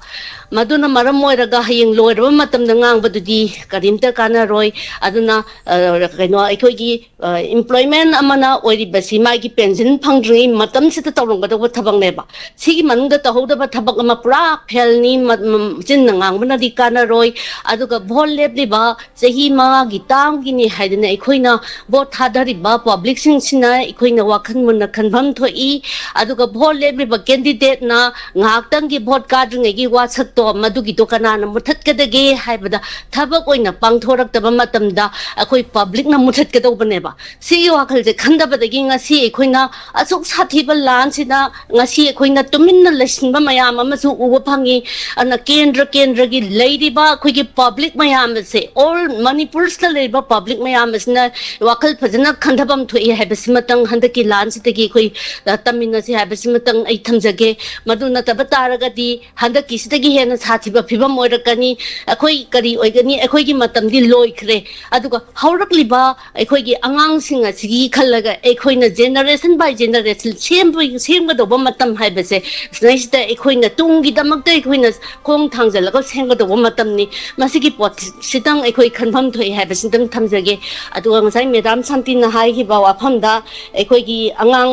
ꯃꯗꯨꯅ ꯃꯔꯝ ꯑꯣꯏꯔꯒ ꯍꯌꯦꯡ ꯂꯣꯏꯔꯕ ꯃꯇꯝꯗ ꯉꯥꯡꯕꯗꯨꯗꯤ ꯀꯔꯤꯝꯇ ꯀꯥꯟꯅꯔꯣꯏ꯫ ꯑꯗꯨꯅ ꯑ, ꯀꯩꯅꯣ, ꯑꯩꯈꯣꯏꯒꯤ ꯑ, employment ꯑꯃꯅ ꯑꯣꯏꯔꯤꯕꯁꯤ ꯃꯥꯒꯤ ꯄꯦꯟꯁꯤꯟ ꯐꯪꯗ꯭ꯔꯤꯉꯩ ꯃꯇꯝꯁꯤꯗ ꯇꯧꯔꯝꯒꯗꯧꯕ ꯊꯕꯛꯅꯦꯕ꯫ ꯁꯤꯒꯤ ꯃꯅꯨꯡꯗ ꯇꯧꯍꯧꯗꯕ ꯊꯕꯛ ꯑꯃ ꯄꯨꯔꯥ ꯐꯦꯜꯅꯤ꯫ ꯃ- ꯃ- ꯆꯤꯟꯅ ꯉꯥꯡꯕꯅꯗꯤ ꯀꯥꯟꯅꯔꯣꯏ꯫ ꯑꯗꯨꯒ ꯚꯣꯠ ꯂꯦꯞꯂꯤꯕ ꯆꯍꯤ ꯃꯉꯥꯒꯤ ꯇꯥꯝꯒꯤꯅꯤ ꯍꯥꯏꯗꯅ ꯑꯩꯈꯣꯏꯅ ꯚꯣꯠ ꯊꯥꯗꯔꯤꯕ ꯄꯕ꯭ꯂꯤꯛꯁꯤꯡꯁꯤꯅ ꯑꯩꯈꯣꯏꯅ ꯋꯥꯈꯜ ꯃꯨꯟꯅ ꯈꯟꯐꯝ ꯊꯣꯛꯏ꯫ ꯑꯗꯨꯒ ꯚꯣꯠ ꯂꯦꯞꯂꯤꯕ ꯀꯦꯟꯗꯤꯗꯦꯠꯅ ꯉꯥꯏꯍꯥꯛꯇꯪꯒꯤ ꯚꯣꯠ ꯀꯥꯗ꯭ꯔꯤꯉꯩꯒꯤ ꯋꯥꯁꯛꯇꯣ ꯃꯗꯨꯒꯤꯗꯣ ꯀꯅꯥꯅ ꯃꯨꯊꯠꯀꯗꯒꯦ ꯍꯥꯏꯕꯗ ꯊꯕꯛ ꯑꯣꯏꯅ ꯄꯥꯡꯊꯣꯔꯛꯇꯕ ꯃꯇꯝꯗ ꯑꯩꯈꯣꯏ ꯄꯕ꯭ꯂꯤꯛꯅ ꯃꯨꯊꯠꯀꯗꯧꯕꯅꯦꯕ꯫ ꯁꯤꯒꯤ ꯋꯥꯈꯜꯁꯦ ꯈꯟꯗꯕꯗꯒꯤ ꯉꯁꯤ ꯑꯩꯈꯣꯏꯅ ꯑꯁꯨꯛ ꯁꯥꯊꯤꯕ ꯂꯥꯟꯁꯤꯗ ꯉꯁꯤ ꯑꯩꯈꯣꯏꯅ ꯇꯨꯃꯤꯟꯅ ꯂꯩꯁꯤꯟꯕ ꯃꯌꯥꯝ ꯑꯃꯁꯨ ꯎꯕ ꯐꯪꯉꯤ꯫ ꯑꯗꯨꯅ ꯀꯦꯟꯗ꯭ꯔ ꯀꯦꯟꯗ꯭ꯔꯒꯤ ꯂꯩꯔꯤꯕ ꯑꯩꯈꯣꯏꯒꯤ ꯄꯕ꯭ꯂꯤꯛ ꯃꯌꯥꯝ ꯑꯁꯦ, all ꯃꯅꯤꯄꯨꯔꯁꯤꯗ ꯂꯩꯔꯤꯕ ꯄꯕ꯭ꯂꯤꯛ ꯃꯌꯥꯝ ꯑꯁꯤꯅ ꯋꯥꯈꯜ ꯐꯖꯅ ꯈꯟꯊꯐꯝ ꯊꯣꯛꯏ ꯍꯥꯏꯕꯁꯤꯃꯇꯪ ꯍꯟꯗꯛꯀꯤ ꯂꯥꯟꯁꯤꯗꯒꯤ ꯑꯩꯈꯣꯏ, ꯑ, ꯇꯝꯃꯤꯟꯅꯁꯤ ꯍꯥꯏꯕꯁꯤꯃꯇꯪ ꯑꯩ ꯊꯝꯖꯒꯦ꯫ ꯃꯗꯨ ꯅꯠꯇꯕ ꯇꯥꯔꯒꯗꯤ ꯍꯟꯗꯛꯀꯤꯁꯤꯗꯒꯤ ꯍꯦꯟꯅ ꯁꯥꯊꯤꯕ ꯐꯤꯕꯝ ꯑꯣꯏꯔꯛꯀꯅꯤ꯫ ꯑꯩꯈꯣꯏ ꯀꯔꯤ ꯑꯣꯏꯒꯅꯤ? ꯑꯩꯈꯣꯏꯒꯤ ꯃꯇꯝꯗꯤ ꯂꯣꯏꯈ꯭ꯔꯦ꯫ ꯑꯗꯨꯒ ꯍꯧꯔꯛꯂꯤꯕ ꯑꯩꯈꯣꯏꯒꯤ ꯑꯉꯥꯡꯁꯤꯡ ꯑꯁꯤꯒꯤ ꯈꯜꯂꯒ ꯑꯩꯈꯣꯏꯅ generation by generation ꯁꯦꯝꯕ-, ꯁꯦꯝꯒꯗꯧꯕ ꯃꯇꯝ ꯍꯥꯏꯕꯁꯦ, ꯁꯤꯗꯩꯁꯤꯗ ꯑꯩꯈꯣꯏꯅ ꯇꯨꯡꯒꯤꯗꯃꯛꯇ ꯑꯩꯈꯣꯏꯅ ꯈꯣꯡ ꯊꯥꯡꯖꯤꯜꯂꯒ ꯁꯦꯝꯒꯗꯧꯕ ꯃꯇꯝꯅꯤ꯫ ꯃꯁꯤꯒꯤ ꯄꯣꯠꯁꯤꯇꯪ ꯑꯩꯈꯣꯏ ꯈꯟꯐꯝ ꯊꯣꯛꯏ ꯍꯥꯏꯕꯁꯤꯇꯪ ꯊꯝꯖꯒꯦ꯫ ꯑꯗꯨꯒ ꯉꯁꯥꯏ ꯃꯦꯗꯥꯝ ꯁꯥꯟꯇꯤꯅ ꯍꯥꯏꯈꯤꯕ ꯋꯥꯐꯝꯗ ꯑꯩꯈꯣꯏꯒꯤ ꯑꯉꯥꯡ,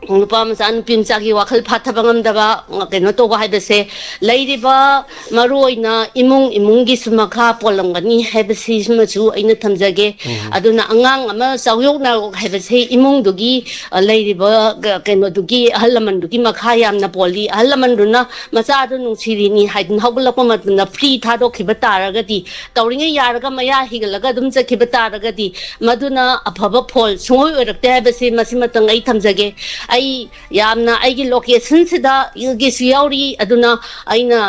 ꯅꯨꯄꯥ ꯃꯆꯥ ꯅꯨꯄꯤ ꯃꯆꯥꯒꯤ ꯋꯥꯈꯜ ꯐꯥꯊꯕ ꯉꯝꯗꯕ, ꯀꯩꯅꯣ ꯇꯧꯕ ꯍꯥꯏꯕꯁꯦ, ꯂꯩꯔꯤꯕ ꯃꯔꯨ ꯑꯣꯏꯅ ꯏꯃꯨꯡ ꯏꯃꯨꯡꯒꯤꯁꯨ ꯃꯈꯥ ꯄꯣꯜꯂꯝꯒꯅꯤ ꯍꯥꯏꯕꯁꯤꯃꯁꯨ ꯑꯩꯅ ꯊꯝꯖꯒꯦ꯫ ꯑꯗꯨꯅ ꯑꯉꯥꯡ ꯑꯃ ꯆꯥꯎꯌꯣꯛꯅ ꯍꯥꯏꯕꯁꯦ ꯏꯃꯨꯡꯗꯨꯒꯤ, ꯑ, ꯂꯩꯔꯤꯕ, ꯀ-, ꯀꯩꯅꯣꯗꯨꯒꯤ, ꯑꯍꯜ ꯂꯃꯟꯗꯨꯒꯤ ꯃꯈꯥ ꯌꯥꯝꯅ ꯄꯣꯜꯂꯤ꯫ ꯑꯍꯜ ꯂꯃꯟꯗꯨꯅ ꯃꯆꯥꯗꯨ ꯅꯨꯡꯁꯤꯔꯤꯅꯤ ꯍꯥꯏꯗꯨꯅ ꯍꯧꯒꯠꯂꯛꯄ ꯃꯇꯝꯗ free ꯊꯥꯗꯣꯛꯈꯤꯕ ꯇꯥꯔꯒꯗꯤ, ꯇꯧꯔꯤꯉꯩ ꯌꯥꯔꯒ ꯃꯌꯥ ꯍꯤꯒꯠꯂꯒ ꯑꯗꯨꯝ ꯆꯠꯈꯤꯕ ꯇꯥꯔꯒꯗꯤ, ꯃꯗꯨꯅ ꯑꯐꯕ ꯐꯣꯜ ꯁꯨꯡꯑꯣꯏ ꯑꯣꯏꯔꯛꯇꯦ ꯍꯥꯏꯕꯁꯤ ꯃꯁꯤꯃꯇꯪ ꯑꯩ ꯊꯝꯖꯒꯦ꯫ ꯑꯩ ꯌꯥꯝꯅ ꯑꯩꯒꯤ location ꯁꯤꯗ ꯒꯤꯁꯨ ꯌꯥꯎꯔꯤ꯫ ꯑꯗꯨꯅ ꯑꯩꯅ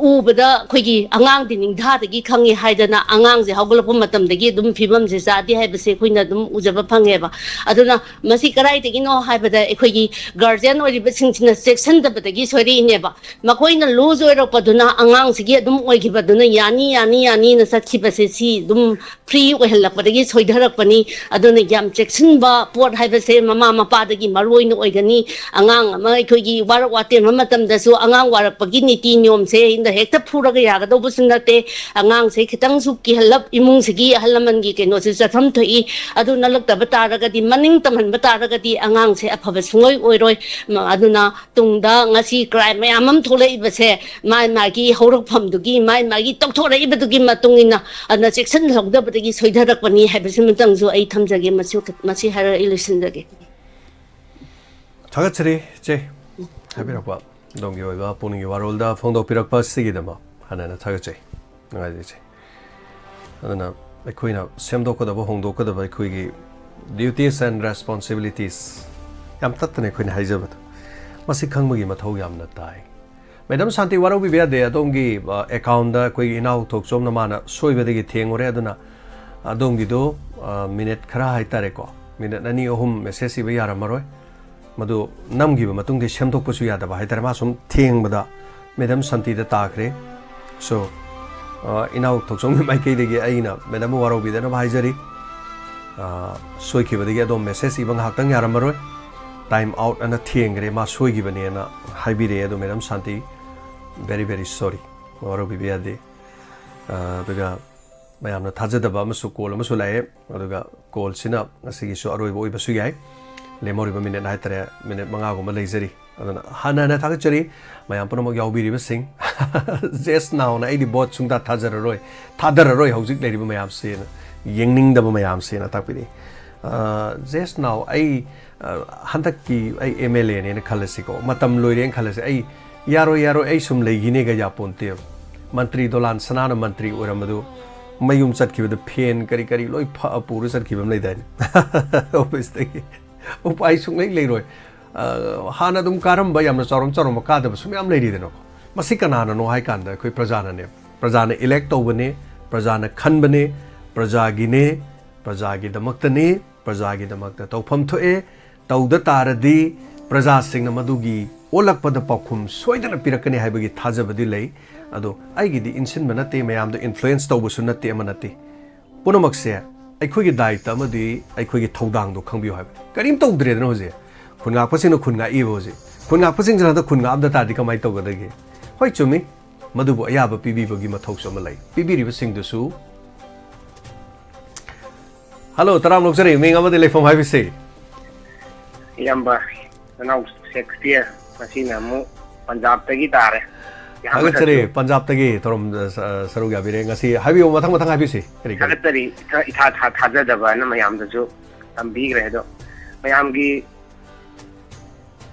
ꯎꯕꯗ ꯑꯩꯈꯣꯏꯒꯤ ꯑꯉꯥꯡꯗꯤ ꯅꯤꯡꯊꯥꯗꯒꯤ ꯈꯪꯉꯤ ꯍꯥꯏꯗꯅ, ꯑꯉꯥꯡꯁꯦ ꯍꯧꯒꯠꯂꯛꯄ ꯃꯇꯝꯗꯒꯤ ꯑꯗꯨꯝ ꯐꯤꯕꯝꯁꯦ ꯆꯥꯗꯦ ꯍꯥꯏꯕꯁꯦ ꯑꯩꯈꯣꯏꯅ ꯑꯗꯨꯝ ꯎꯖꯕ ꯐꯪꯉꯦꯕ꯫ ꯑꯗꯨꯅ ꯃꯁꯤ ꯀꯗꯥꯏꯗꯒꯤꯅꯣ ꯍꯥꯏꯕꯗ, ꯑꯩꯈꯣꯏꯒꯤ guardian ꯑꯣꯏꯔꯤꯕꯁꯤꯡꯁꯤꯅ ꯆꯦꯛꯁꯤꯟꯗꯕꯗꯒꯤ ꯁꯣꯏꯔꯛꯏꯅꯦꯕ꯫ ꯃꯈꯣꯏꯅ loose ꯑꯣꯏꯔꯛꯄꯗꯨꯅ ꯑꯉꯥꯡꯁꯤꯒꯤ ꯑꯗꯨꯝ ꯑꯣꯏꯈꯤꯕꯗꯨꯅ, ꯌꯥꯅꯤ ꯌꯥꯅꯤ ꯌꯥꯅꯤꯅ ꯆꯠꯈꯤꯕꯁꯦ, ꯁꯤ ꯑꯗꯨꯝ free ꯑꯣꯏꯍꯜꯂꯛꯄꯗꯒꯤ ꯁꯣꯏꯊꯔꯛꯄꯅꯤ꯫ ꯑꯗꯨꯅ ꯌꯥꯝ ꯆꯦꯛꯁꯤꯟꯕ ꯄꯣꯠ ꯍꯥꯏꯕꯁꯦ ꯃꯃꯥ ꯃꯄꯥꯗꯒꯤ ꯃꯔꯨ ꯑꯣꯏꯅ ꯑꯣꯏꯒꯅꯤ꯫ ꯑꯉꯥꯡ ꯑꯃ ꯑꯩꯈꯣꯏꯒꯤ ꯋꯥꯔꯛ ꯋꯥꯇꯦꯝꯕ ꯃꯇꯝꯗꯁꯨ ꯑꯉꯥꯡ ꯋꯥꯔꯛꯄꯒꯤ ꯅꯤꯇꯤ ꯅꯤꯌꯣꯝꯁꯦ ꯍꯦꯛꯇ ꯐꯨꯔꯒ ꯌꯥꯒꯗꯧꯕꯁꯨ ꯅꯠꯇꯦ꯫ ꯑꯉꯥꯡꯁꯦ ꯈꯤꯇꯪꯁꯨ ꯀꯤꯍꯜꯂꯞ, ꯏꯃꯨꯡꯁꯤꯒꯤ ꯑꯍꯜ ꯂꯃꯟꯒꯤ ꯀꯩꯅꯣꯁꯦ ꯆꯠꯐꯝ ꯊꯣꯛꯏ꯫ ꯑꯗꯨ ꯅꯠꯂꯛꯇꯕ ꯇꯥꯔꯒꯗꯤ, ꯃꯅꯤꯡ ꯇꯝꯍꯟꯕ ꯇꯥꯔꯒꯗꯤ ꯑꯉꯥꯡꯁꯦ ꯑꯐꯕ ꯁꯨꯡꯑꯣꯏ ꯑꯣꯏꯔꯣꯏ꯫ ꯃ-, ꯑꯗꯨꯅ ꯇꯨꯡꯗ ꯉꯁꯤ ꯀ꯭ꯔꯥꯏꯝ ꯃꯌꯥꯝ ꯑꯃ ꯊꯣꯛꯂꯛꯏꯕꯁꯦ ꯃꯥꯏ ꯃꯥꯒꯤ ꯍꯧꯔꯛꯐꯝꯗꯨꯒꯤ, ꯃꯥꯏ ꯃꯥꯒꯤ ꯇꯧꯊꯣꯔꯛꯏꯕꯗꯨꯒꯤ ꯃꯇꯨꯡ ꯏꯟꯅ, ꯑꯗꯨꯅ ꯆꯦꯛꯁꯤꯟꯍꯧꯗꯕꯗꯒꯤ ꯁꯣꯏꯊꯔꯛꯄꯅꯤ ꯍꯥꯏꯕꯁꯤꯃꯇꯪꯁꯨ ꯑꯩ ꯊꯝꯖꯒꯦ꯫ ꯃꯁꯤ, ꯃꯁꯤ ꯍꯥꯏꯔ ꯑꯩ ꯂꯣꯏꯁꯤꯟꯖꯒꯦ꯫ ꯊꯥꯒꯠꯆꯔꯤ ꯏꯆꯦ, ꯍꯥꯏꯕꯤꯔꯛꯄ ꯑꯗꯣꯝꯒꯤ ꯑꯣꯏꯕ ꯄꯨꯛꯅꯤꯡꯒꯤ ꯋꯥꯔꯣꯜꯗ ꯐꯣꯡꯗꯣꯛꯄꯤꯔꯛꯄ ꯑꯁꯤꯒꯤꯗꯃꯛ ꯍꯥꯟꯅ ꯊꯥꯒꯠꯆꯩ꯫ ꯅꯨꯡꯉꯥꯏꯖꯩ ꯏꯆꯦ꯫ ꯑꯗꯨꯅ ꯑꯩꯈꯣꯏꯅ ꯁꯦꯝꯗꯣꯛꯀꯗꯕ, ꯍꯣꯡꯗꯣꯛꯀꯗꯕ ꯑꯩꯈꯣꯏꯒꯤ duties and responsibilities ꯌꯥꯝ ꯇꯠꯇꯅ ꯑꯩꯈꯣꯏꯅ ꯍꯥꯏꯖꯕꯗꯣ, ꯃꯁꯤ ꯈꯪꯕꯒꯤ ꯃꯊꯧ ꯌꯥꯝꯅ ꯇꯥꯏ꯫ ꯃꯦꯗꯥꯝ ꯁꯥꯟꯇꯤ, ꯋꯥꯔꯧꯕꯤꯕ ꯌꯥꯗꯦ꯫ ꯑꯗꯣꯝꯒꯤ, ꯑ, ꯑꯦꯀꯥꯎꯟꯗ ꯑꯩꯈꯣꯏꯒꯤ ꯏꯅꯥꯎ ꯊꯣꯛꯆꯣꯝꯅ ꯃꯥꯅ ꯁꯣꯏꯕꯗꯒꯤ ꯊꯦꯡꯉꯨꯔꯦ꯫ ꯑꯗꯨꯅ ꯑꯗꯣꯝꯒꯤꯗꯣ, ꯑ, ꯃꯤꯅꯤꯠ ꯈꯔ ꯍꯥꯏꯇꯥꯔꯦꯀꯣ, ꯃꯤꯅꯤꯠ ꯑꯅꯤ ꯑꯍꯨꯝ ꯃꯦꯁꯦꯖ ꯏꯕ ꯌꯥꯔꯝꯃꯔꯣꯏ꯫ ꯃꯗꯨ ꯅꯝꯈꯤꯕ ꯃꯇꯨꯡꯗ ꯁꯦꯝꯗꯣꯛꯄꯁꯨ ꯌꯥꯗꯕ ꯍꯥꯏꯇꯥꯔꯦ꯫ ꯃꯥ ꯁꯨꯝ ꯊꯦꯡꯕꯗ ꯃꯦꯗꯥꯝ ꯁꯥꯟꯇꯤꯗ ꯇꯥꯈ꯭ꯔꯦ꯫ So, ꯑ, ꯏꯅꯥꯎ ꯊꯣꯛꯆꯣꯝꯒꯤ ꯃꯥꯏꯀꯩꯗꯒꯤ ꯑꯩꯅ ꯃꯦꯗꯥꯝꯕꯨ ꯋꯥꯔꯧꯕꯤꯗꯅꯕ ꯍꯥꯏꯖꯔꯤ꯫ ꯑ, ꯁꯣꯏꯈꯤꯕꯗꯒꯤ ꯑꯗꯣꯝ ꯃꯦꯁꯦꯖ ꯏꯕ ꯉꯥꯏꯍꯥꯛꯇꯪ ꯌꯥꯔꯝꯃꯔꯣꯏ꯫ ꯇꯥꯏꯝ ꯑꯥꯎꯠ ꯑꯅ ꯊꯦꯡꯈ꯭ꯔꯦ, ꯃꯥ ꯁꯣꯏꯈꯤꯕꯅꯦꯅ ꯍꯥꯏꯕꯤꯔꯛꯑꯦ꯫ ꯑꯗꯣ ꯃꯦꯗꯥꯝ ꯁꯥꯟꯇꯤ, very, very sorry, ꯋꯥꯔꯧꯕꯤꯕ ꯌꯥꯗꯦ꯫ ꯑ, ꯑꯗꯨꯒ ꯃꯌꯥꯝꯅ ꯊꯥꯖꯗꯕ ꯑꯃꯁꯨ, ꯀꯣꯜ ꯑꯃꯁꯨ ꯂꯥꯛꯑꯦ꯫ ꯑꯗꯨꯒ ꯀꯣꯜꯁꯤꯅ ꯉꯁꯤꯒꯤꯁꯨ ꯑꯔꯣꯏꯕ ꯑꯣꯏꯕꯁꯨ ꯌꯥꯏ꯫ ꯂꯦꯝꯍꯧꯔꯤꯕ ꯃꯤꯅꯤꯠ ꯍꯥꯏꯇꯥꯔꯦ, ꯃꯤꯅꯤꯠ ꯃꯉꯥꯒꯨꯝꯕ ꯂꯩꯖꯔꯤ꯫ ꯑꯗꯨꯅ ꯍꯟꯅ ꯍꯟꯅ ꯊꯥꯒꯠꯆꯔꯤ ꯃꯌꯥꯝ ꯄꯨꯝꯅꯃꯛ ꯌꯥꯎꯕꯤꯔꯤꯕꯁꯤꯡ꯫ Just now-ꯅ ꯑꯩꯗꯤ ꯚꯣꯠ ꯁꯨꯡꯊꯥ ꯊꯥꯖꯔꯔꯣꯏ, ꯊꯥꯗꯔꯔꯣꯏ ꯍꯧꯖꯤꯛ ꯂꯩꯔꯤꯕ ꯃꯌꯥꯝꯁꯦꯅ, ꯌꯦꯡꯅꯤꯡꯗꯕ ꯃꯌꯥꯝꯁꯦꯅ ꯇꯥꯛꯄꯤꯔꯛꯏ꯫ ꯑ, just now ꯑꯩ, ꯑ, ꯍꯟꯗꯛꯀꯤ ꯑꯩ ꯑꯦꯝ ꯑꯦꯜ ꯑꯦꯅꯦꯅ ꯈꯜꯂꯁꯤꯀꯣ, ꯃꯇꯝ ꯂꯣꯏꯔꯦꯅ ꯈꯜꯂꯁꯤ, ꯑꯩ ꯌꯥꯔꯣꯏ, ꯌꯥꯔꯣꯏ, ꯑꯩ ꯁꯨꯝ ꯂꯩꯈꯤꯅꯦꯒ ꯌꯥꯄꯣꯟꯇꯦꯕ꯫ ꯃꯟꯇ꯭ꯔꯤ ꯗꯣꯂꯥꯟ ꯁꯅꯥꯅ ꯃꯟꯇ꯭ꯔꯤ ꯑꯣꯏꯔꯝꯕꯗꯨ ꯃꯌꯨꯝ ꯆꯠꯈꯤꯕꯗ ꯐꯦꯟ ꯀꯔꯤ ꯀꯔꯤ ꯂꯣꯏ ꯐ-, ꯄꯨꯔ ꯆꯠꯈꯤꯕ ꯑꯃ ꯂꯩꯗꯥꯏꯅꯦ? ꯑꯣꯐꯤꯁꯇꯒꯤ꯫ ꯎꯄꯥꯏ ꯁꯨꯡꯂꯩ ꯂꯩꯔꯣꯏ꯫ ꯑ, ꯍꯥꯟꯅ ꯑꯗꯨꯝ ꯀꯥꯔꯝꯕ, ꯌꯥꯝꯅ ꯆꯥꯎꯔꯝ ꯆꯥꯎꯔꯝꯕ ꯀꯥꯗꯕꯁꯨ ꯃꯌꯥꯝ ꯂꯩꯔꯤꯗꯅꯀꯣ꯫ ꯃꯁꯤ ꯀꯅꯥꯅꯅꯣ ꯍꯥꯏ ꯀꯥꯟꯗ ꯑꯩꯈꯣꯏ ꯄ꯭ꯔꯖꯥꯅꯅꯦ꯫ ꯄ꯭ꯔꯖꯥꯅ ꯏꯂꯦꯛ ꯇꯧꯕꯅꯦ, ꯄ꯭ꯔꯖꯥꯅ ꯈꯟꯕꯅꯦ, ꯄ꯭ꯔꯖꯥꯒꯤꯅꯦ, ꯄ꯭ꯔꯖꯥꯒꯤꯗꯃꯛꯇꯅꯤ, ꯄ꯭ꯔꯖꯥꯒꯤꯗꯃꯛꯇ ꯇꯧꯐꯝ ꯊꯣꯛꯑꯦ꯫ ꯇꯧꯗ ꯇꯥꯔꯗꯤ ꯄ꯭ꯔꯖꯥꯁꯤꯡꯅ ꯃꯗꯨꯒꯤ ꯑꯣꯜꯂꯛꯄꯗ ꯄꯥꯎꯈꯨꯝ ꯁꯣꯏꯗꯅ ꯄꯤꯔꯛꯀꯅꯤ ꯍꯥꯏꯕꯒꯤ ꯊꯥꯖꯕꯗꯤ ꯂꯩ꯫ ꯑꯗꯣ ꯑꯩꯒꯤꯗꯤ ꯏꯟꯁꯤꯟꯕ ꯅꯠꯇꯦ, ꯃꯌꯥꯝꯗ ꯏꯟꯐ꯭ꯂꯨꯌꯦꯟꯁ ꯇꯧꯕꯁꯨ ꯅꯠꯇꯦ, ꯑꯃ ꯅꯠꯇꯦ꯫ ꯄꯨꯝꯅꯃꯛꯁꯦ ꯑꯩꯈꯣꯏꯒꯤ ꯗꯥꯏꯇ ꯑꯃꯗꯤ ꯑꯩꯈꯣꯏꯒꯤ ꯊꯧꯗꯥꯡꯗꯣ ꯈꯪꯕꯤꯌꯨ ꯍꯥꯏꯕ꯫ ꯀꯔꯤꯝ ꯇꯧꯗ꯭ꯔꯦꯗꯅ ꯍꯧꯖꯤꯛ꯫ ꯈꯨꯟ ꯉꯥꯛꯄꯁꯤꯡꯅ ꯈꯨꯟ ꯉꯥꯛꯏꯕ ꯍꯧꯖꯤꯛ꯫ ꯈꯨꯟ ꯉꯥꯛꯄꯁꯤꯡꯁꯤꯅ ꯍꯟꯗꯛ ꯈꯨꯟ ꯉꯥꯛꯑꯝꯗ ꯇꯥꯔꯗꯤ ꯀꯃꯥꯏꯅ ꯇꯧꯒꯗꯒꯦ? ꯍꯣꯏ, ꯆꯨꯝꯃꯤ꯫ ꯃꯗꯨꯕꯨ ꯑꯌꯥꯕ ꯄꯤꯕꯤꯕꯒꯤ ꯃꯊꯧꯁꯨ ꯑꯃ ꯂꯩ꯫ ꯄꯤꯕꯤꯔꯤꯕꯁꯤꯡꯗꯨꯁꯨ, ꯍꯜꯂꯣ, ꯇꯔꯥꯝ ꯑꯣꯛꯆꯔꯤ, ꯃꯤꯡ ꯑꯃꯗꯤ ꯂꯩꯐꯝ ꯍꯥꯏꯕꯤꯁꯤ꯫ ꯏꯌꯥꯝꯕ, ꯅꯅꯥꯎ ꯁꯦꯛꯁꯄꯤꯌꯔ, ꯉꯁꯤꯅ ꯑꯃꯨꯛ ꯄꯟꯖꯥꯕꯇꯒꯤ ꯇꯥꯔꯦ꯫ ꯏꯌꯥꯝꯕ ꯊꯥꯒꯠꯆꯔꯤ, ꯁꯛꯁꯨ ꯄꯟꯖꯥꯕꯇꯒꯤ ꯊꯧꯔꯝ, ꯑ, ꯁꯔꯨꯛ ꯌꯥꯕꯤꯔꯦ꯫ ꯉꯁꯤ ꯍꯥꯏꯕꯤꯌꯨ, ꯃꯊꯪ ꯃꯊꯪ ꯍꯥꯏꯕꯤꯁꯤ꯫ ꯀꯔꯤ ꯀꯔꯤ? ꯊꯥꯒꯠꯆꯔꯤ, ꯏꯊꯥ, ꯏꯊꯥ, ꯊꯥ, ꯊꯥꯖꯗꯕꯅ ꯃꯌꯥꯝꯗꯁꯨ ꯇꯝꯕꯤꯈ꯭ꯔꯦ꯫ ꯑꯗꯣ ꯃꯌꯥꯝꯒꯤ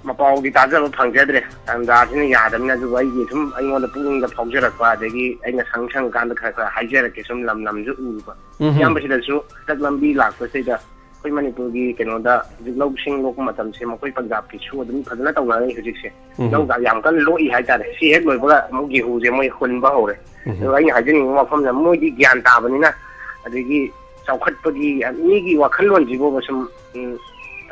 ꯃꯄꯥꯎꯗꯤ ꯇꯥꯖꯕ ꯐꯪꯖꯗ꯭ꯔꯦ, ꯇꯥꯟꯖꯥꯁꯤꯅ ꯌꯥꯗꯕꯅꯤꯅ꯫ ꯑꯗꯨꯕꯨ ꯑꯩꯒꯤ ꯁꯨꯝ ꯑꯩꯉꯣꯟꯗ ꯄꯨꯛꯅꯤꯡꯗ ꯐꯥꯎꯖꯔꯛꯄ, ꯑꯗꯒꯤ ꯑꯩꯅ ꯁꯪ ꯁꯪꯀꯥꯟꯗ ꯈꯔ ꯈꯔ ꯍꯥꯏꯖꯔꯛꯀꯦ꯫ ꯁꯨꯝ ꯂꯝ ꯂꯝꯁꯨ ꯎꯕ꯫ ꯎꯝ꯫ ꯏꯌꯥꯝꯕꯁꯤꯗꯁꯨ ꯍꯟꯗꯛ ꯂꯝꯕꯤ ꯂꯥꯛꯄꯁꯤꯗ ꯑꯩꯈꯣꯏ ꯃꯅꯤꯄꯨꯔꯒꯤ ꯀꯩꯅꯣꯗ ꯍꯧꯖꯤꯛ ꯂꯧꯁꯤꯡ ꯂꯣꯛꯄ ꯃꯇꯝꯁꯦ ꯃꯈꯣꯏ ꯄꯟꯖꯥꯕꯀꯤꯁꯨ ꯑꯗꯨꯝ ꯐꯖꯅ ꯇꯧꯅꯔꯦ ꯍꯧꯖꯤꯛꯁꯦ꯫ ꯎꯝ꯫ ꯂꯧꯒ ꯌꯥꯝ ꯀꯟꯅ ꯂꯣꯛꯏ ꯍꯥꯏꯇꯥꯔꯦ꯫ ꯁꯤ ꯍꯦꯛ ꯂꯣꯏꯕꯒ ꯑꯃꯨꯛ ꯒꯦꯍꯨꯁꯦ ꯃꯣꯏ ꯍꯨꯟꯕ ꯍꯧꯔꯦ꯫ ꯎꯝ꯫ ꯑꯗꯨꯒ ꯑꯩꯅ ꯍꯥꯏꯖꯅꯤꯡꯕ ꯋꯥꯐꯝꯁꯤꯅ ꯃꯣꯏꯗꯤ ꯒ꯭ꯌꯥꯟ ꯇꯥꯕꯅꯤꯅ, ꯑꯗꯒꯤ ꯆꯥꯎꯈꯠꯄꯒꯤ ꯃꯤꯒꯤ ꯋꯥꯈꯜꯂꯣꯟꯁꯤꯕꯨꯕ ꯁꯨꯝ, ꯎꯝ,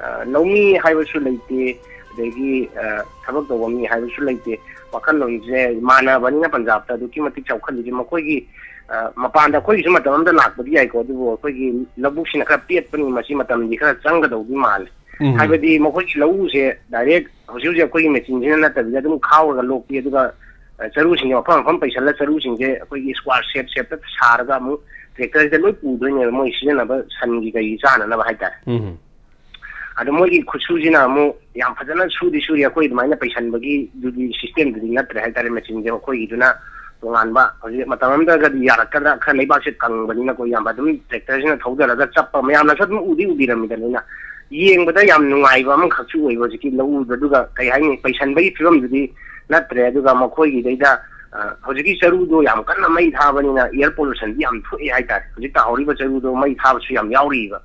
ꯑ, ꯂꯧꯃꯤ ꯍꯥꯏꯕꯁꯨ ꯂꯩꯇꯦ, ꯑꯗꯒꯤ, ꯑ, ꯊꯕꯛ ꯇꯧꯕ ꯃꯤ ꯍꯥꯏꯕꯁꯨ ꯂꯩꯇꯦ꯫ ꯋꯥꯈꯜꯂꯣꯟꯁꯦ ꯃꯥꯟꯅꯕꯅꯤꯅ ꯄꯟꯖꯥꯕꯇ ꯑꯗꯨꯛꯀꯤ ꯃꯇꯤꯛ ꯆꯥꯎꯈꯠꯂꯤꯁꯦ꯫ ꯃꯈꯣꯏꯒꯤ, ꯑ, ꯃꯄꯥꯟꯗ ꯑꯩꯈꯣꯏꯒꯤꯁꯨ ꯃꯇꯝ ꯑꯃꯗ ꯂꯥꯛꯄꯗꯤ ꯌꯥꯏꯀꯣ, ꯑꯗꯨꯕꯨ ꯑꯩꯈꯣꯏꯒꯤ ꯂꯧꯕꯨꯛꯁꯤꯅ ꯈꯔ ꯄꯦꯠꯄꯅꯤ, ꯃꯁꯤ ꯃꯇꯝꯗꯤ ꯈꯔ ꯆꯪꯒꯗꯧꯗꯤ ꯃꯥꯜꯂꯦ꯫ ꯎꯝ꯫ ꯍꯥꯏꯕꯗꯤ ꯃꯈꯣꯏꯒꯤ ꯂꯧꯎꯁꯦ ꯗꯥꯏꯔꯦꯛ ꯍꯧꯖꯤꯛ ꯍꯧꯖꯤꯛ ꯑꯩꯈꯣꯏꯒꯤ ꯃꯦꯆꯤꯟꯁꯤꯅ ꯅꯠꯇꯕꯤꯗ ꯑꯗꯨꯝ ꯈꯥꯎꯔꯒ ꯂꯣꯛꯄꯤ, ꯑꯗꯨꯒ, ꯑ, ꯆꯔꯨꯁꯤꯡꯁꯦ ꯃꯐꯝ ꯃꯐꯝ ꯄꯩꯁꯜꯂ ꯆꯔꯨꯁꯤꯡꯁꯦ ꯑꯩꯈꯣꯏꯒꯤ ꯁ꯭ꯀ꯭ꯋꯥꯔ ꯁꯦꯞ ꯁꯦꯞꯇ ꯁꯥꯔꯒ ꯑꯃꯨꯛ ꯇ꯭ꯔꯦꯛꯇꯔꯁꯤꯗ ꯂꯣꯏ ꯄꯨꯗꯣꯏꯅꯦꯕ, ꯃꯣꯏ ꯁꯤꯖꯤꯟꯅꯕ ꯁꯟꯒꯤ ꯀꯩ ꯆꯥꯅꯅꯕ ꯍꯥꯏꯇꯥꯔꯦ꯫ ꯎꯝ꯫ ꯑꯗꯣ ꯃꯣꯏꯒꯤ ꯈꯨꯠꯁꯨꯁꯤꯅ ꯑꯃꯨꯛ ꯌꯥꯝ ꯐꯖꯅ ꯁꯨꯗꯤ ꯁꯨꯔꯤ, ꯑꯩꯈꯣꯏ ꯑꯗꯨꯃꯥꯏꯅ ꯄꯩꯁꯟꯕꯒꯤꯗꯨꯗꯤ ꯁꯤꯁꯇꯦꯝꯗꯨꯗꯤ ꯅꯠꯇ꯭ꯔꯦ ꯍꯥꯏꯇꯥꯔꯦ꯫ ꯃꯦꯆꯤꯟꯁꯦ ꯑꯩꯈꯣꯏꯒꯤꯗꯨꯅ ꯇꯣꯉꯥꯟꯕ, ꯍꯧꯖꯤꯛ ꯃꯇꯝ ꯑꯃꯗꯒꯗꯤ ꯌꯥꯔꯛꯀꯗ꯭ꯔꯥ, ꯈꯔ ꯂꯩꯕꯥꯛꯁꯦ ꯀꯪꯕꯅꯤꯅꯀꯣ, ꯏꯌꯥꯝꯕ, ꯑꯗꯨꯝ ꯇ꯭ꯔꯦꯛꯇꯔꯁꯤꯅ ꯊꯧꯗꯔꯒ ꯆꯞꯄ, ꯃꯌꯥꯝꯅꯁꯨ ꯑꯗꯨꯝ ꯎꯗꯤ ꯎꯕꯤꯔꯝꯃꯤꯗꯅ, ꯑꯩꯅ ꯌꯦꯡꯕꯗ ꯌꯥꯝ ꯅꯨꯡꯉꯥꯏꯕ ꯑꯃꯈꯛꯁꯨ ꯑꯣꯏꯕ ꯍꯧꯖꯤꯛꯀꯤ ꯂꯧꯎꯗꯣ꯫ ꯑꯗꯨꯒ ꯀꯩ ꯍꯥꯏꯅꯤ, ꯄꯩꯁꯟꯕꯒꯤ ꯐꯤꯕꯝꯗꯨꯗꯤ ꯅꯠꯇ꯭ꯔꯦ꯫ ꯑꯗꯨꯒ ꯃꯈꯣꯏꯒꯤꯗꯩꯗ, ꯑ, ꯍꯧꯖꯤꯛꯀꯤ ꯆꯔꯨꯗꯣ ꯌꯥꯝ ꯀꯟꯅ ꯃꯩ ꯊꯥꯕꯅꯤꯅ ꯏꯌꯔ ꯄꯣꯂꯨꯁꯟꯗꯤ ꯌꯥꯝ ꯊꯣꯛꯑꯦ ꯍꯥꯏꯇꯥꯔꯦ꯫ ꯍꯧꯖꯤꯛ ꯇꯥꯍꯧꯔꯤꯕ ꯆꯔꯨꯗꯣ ꯃꯩ ꯊꯥꯕꯁꯨ ꯌꯥꯝ ꯌꯥꯎꯔꯤꯕ꯫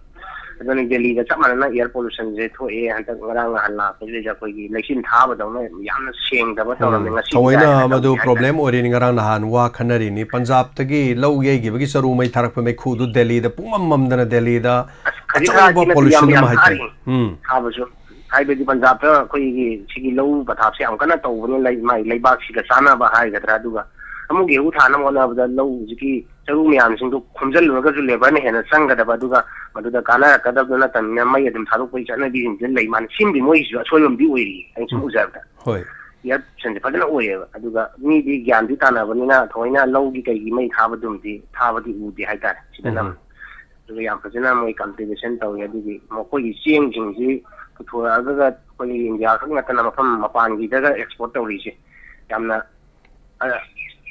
ꯑꯗꯨꯅ ꯗꯦꯜꯂꯤꯒ ꯆꯞ ꯃꯥꯟꯅꯅ ꯏꯌꯔ ꯄꯣꯂꯨꯁꯟꯁꯦ ꯊꯣꯛꯑꯦ ꯍꯟꯗꯛ ꯉꯔꯥꯡ ꯅꯍꯥꯟ ꯂꯥꯛꯄꯁꯤꯗꯩꯗ꯫ ꯑꯩꯈꯣꯏꯒꯤ ꯂꯩꯆꯤꯟ ꯊꯥꯕꯗꯧꯅ ꯌꯥꯝꯅ ꯁꯦꯡꯗꯕ ꯇꯧꯔꯝꯃꯦ꯫ ꯎꯝ꯫ ꯉꯁꯤꯗꯤ ꯊꯑꯣꯏꯅ ꯀꯥꯏ ꯀꯥꯏ ꯃꯗꯨ ꯇꯧꯔꯤ ꯍꯥꯏꯇꯥꯔꯦ꯫ ꯄ꯭ꯔꯣꯕ꯭ꯂꯦꯝ ꯑꯣꯏꯔꯤꯅꯤ꯫ ꯉꯔꯥꯡ ꯅꯍꯥꯟ ꯋꯥ ꯈꯟꯅꯔꯤꯅꯤ꯫ ꯄꯟꯖꯥꯕꯇꯒꯤ ꯂꯧ ꯌꯩꯈꯤꯕꯒꯤ ꯆꯔꯨ ꯃꯩ ꯊꯥꯔꯛꯄ ꯃꯩꯈꯨꯗꯨ ꯗꯦꯜꯂꯤꯗ ꯄꯨꯡꯃꯝ ꯃꯝꯗꯅ ꯗꯦꯜꯂꯤꯗ ꯑꯁ, ꯈꯖꯤꯛ ꯑꯆꯧꯕ ꯈꯔꯥꯛꯀꯤ ꯅꯠꯇꯦ, ꯌꯥꯝ, ꯄꯣꯂꯨꯁꯟ ꯌꯥꯝ ꯑꯃ ꯍꯥꯏꯇꯥꯔꯦ꯫ ꯊꯥꯔꯤ꯫ ꯎꯝ꯫ ꯊꯥꯕꯁꯨ꯫ ꯍꯥꯏꯕꯗꯤ ꯄꯟꯖꯥꯕꯇ ꯑꯩꯈꯣꯏꯒꯤ ꯁꯤꯒꯤ ꯂꯧ ꯄꯊꯥꯞꯁꯦ ꯌꯥꯝ ꯀꯟꯅ ꯇꯧꯕꯅꯤꯅ, ꯂꯩ-, ꯃꯥꯒꯤ ꯂꯩꯕꯥꯛꯁꯤꯒ ꯆꯥꯟꯅꯕ ꯍꯥꯏꯒꯗ꯭ꯔꯥ, ꯑꯗꯨꯒ ꯁꯥꯃꯨ ꯒꯦꯍꯨ ꯊꯥꯅꯕ ꯍꯣꯠꯅꯕꯗ ꯂꯧ ꯍꯧꯖꯤꯛꯀꯤ ꯆꯔꯨ ꯃꯌꯥꯝꯁꯤꯡꯗꯣ ꯈꯣꯝꯖꯤꯜꯂꯨꯔꯒꯁꯨ ꯂꯦꯕꯔꯅ ꯍꯦꯟꯅ ꯆꯪꯒꯗꯕ, ꯑꯗꯨꯒ ꯃꯗꯨꯗ ꯀꯥꯟꯅꯔꯛꯀꯗꯕꯗꯨ ꯅꯠꯇꯕꯅꯤꯅ ꯃꯩ ꯑꯗꯨꯝ ꯊꯥꯗꯣꯛꯄꯒꯤ ꯆꯠꯅꯕꯤꯁꯤꯡꯁꯤꯅ ꯂꯩ ꯃꯥꯅ ꯁꯤꯃꯗꯤ ꯃꯣꯏꯒꯤꯁꯨ ꯑꯁꯣꯏꯕ ꯑꯃꯗꯤ ꯑꯣꯏꯔꯤ ꯑꯩꯅ ꯁꯨꯝ ꯎꯝ꯫ ꯎꯖꯕꯗ꯫ ꯍꯣꯏ꯫ ꯏꯌꯥꯔ ꯄꯣꯂꯨꯁꯟꯁꯦ ꯐꯖꯅ ꯑꯣꯏꯌꯦꯕ꯫ ꯑꯗꯨꯒ ꯃꯤꯗꯤ ꯒ꯭ꯌꯥꯟꯗꯤ ꯇꯥꯅꯕꯅꯤꯅ ꯊꯑꯣꯏꯅ ꯂꯧꯒꯤ ꯀꯩꯒꯤ ꯃꯩ ꯊꯥꯕꯗꯨꯃꯗꯤ ꯊꯥꯕꯗꯤ ꯎꯗꯦ ꯍꯥꯏꯇꯥꯔꯦ ꯁꯤꯗꯅ꯫ ꯎꯝ꯫ ꯑꯗꯨꯒ ꯌꯥꯝ ꯐꯖꯅ ꯃꯣꯏ ꯀꯜꯇꯤꯚꯦꯁꯟ ꯇꯧꯋꯤ꯫ ꯑꯗꯨꯒꯤ ꯃꯈꯣꯏꯒꯤ ꯆꯦꯡꯁꯤꯡꯁꯤ ꯄꯨꯊꯣꯔꯛꯑꯒ ꯑꯩꯈꯣꯏꯒꯤ ꯏꯟꯗꯤꯌꯥ ꯈꯛ ꯅꯠꯇꯅ ꯃꯐꯝ ꯃꯄꯥꯟꯒꯤꯗꯒ ꯑꯦꯛꯁꯄꯣꯔꯠ ꯇꯧꯔꯤꯁꯦ ꯌꯥꯝꯅ, ꯑ,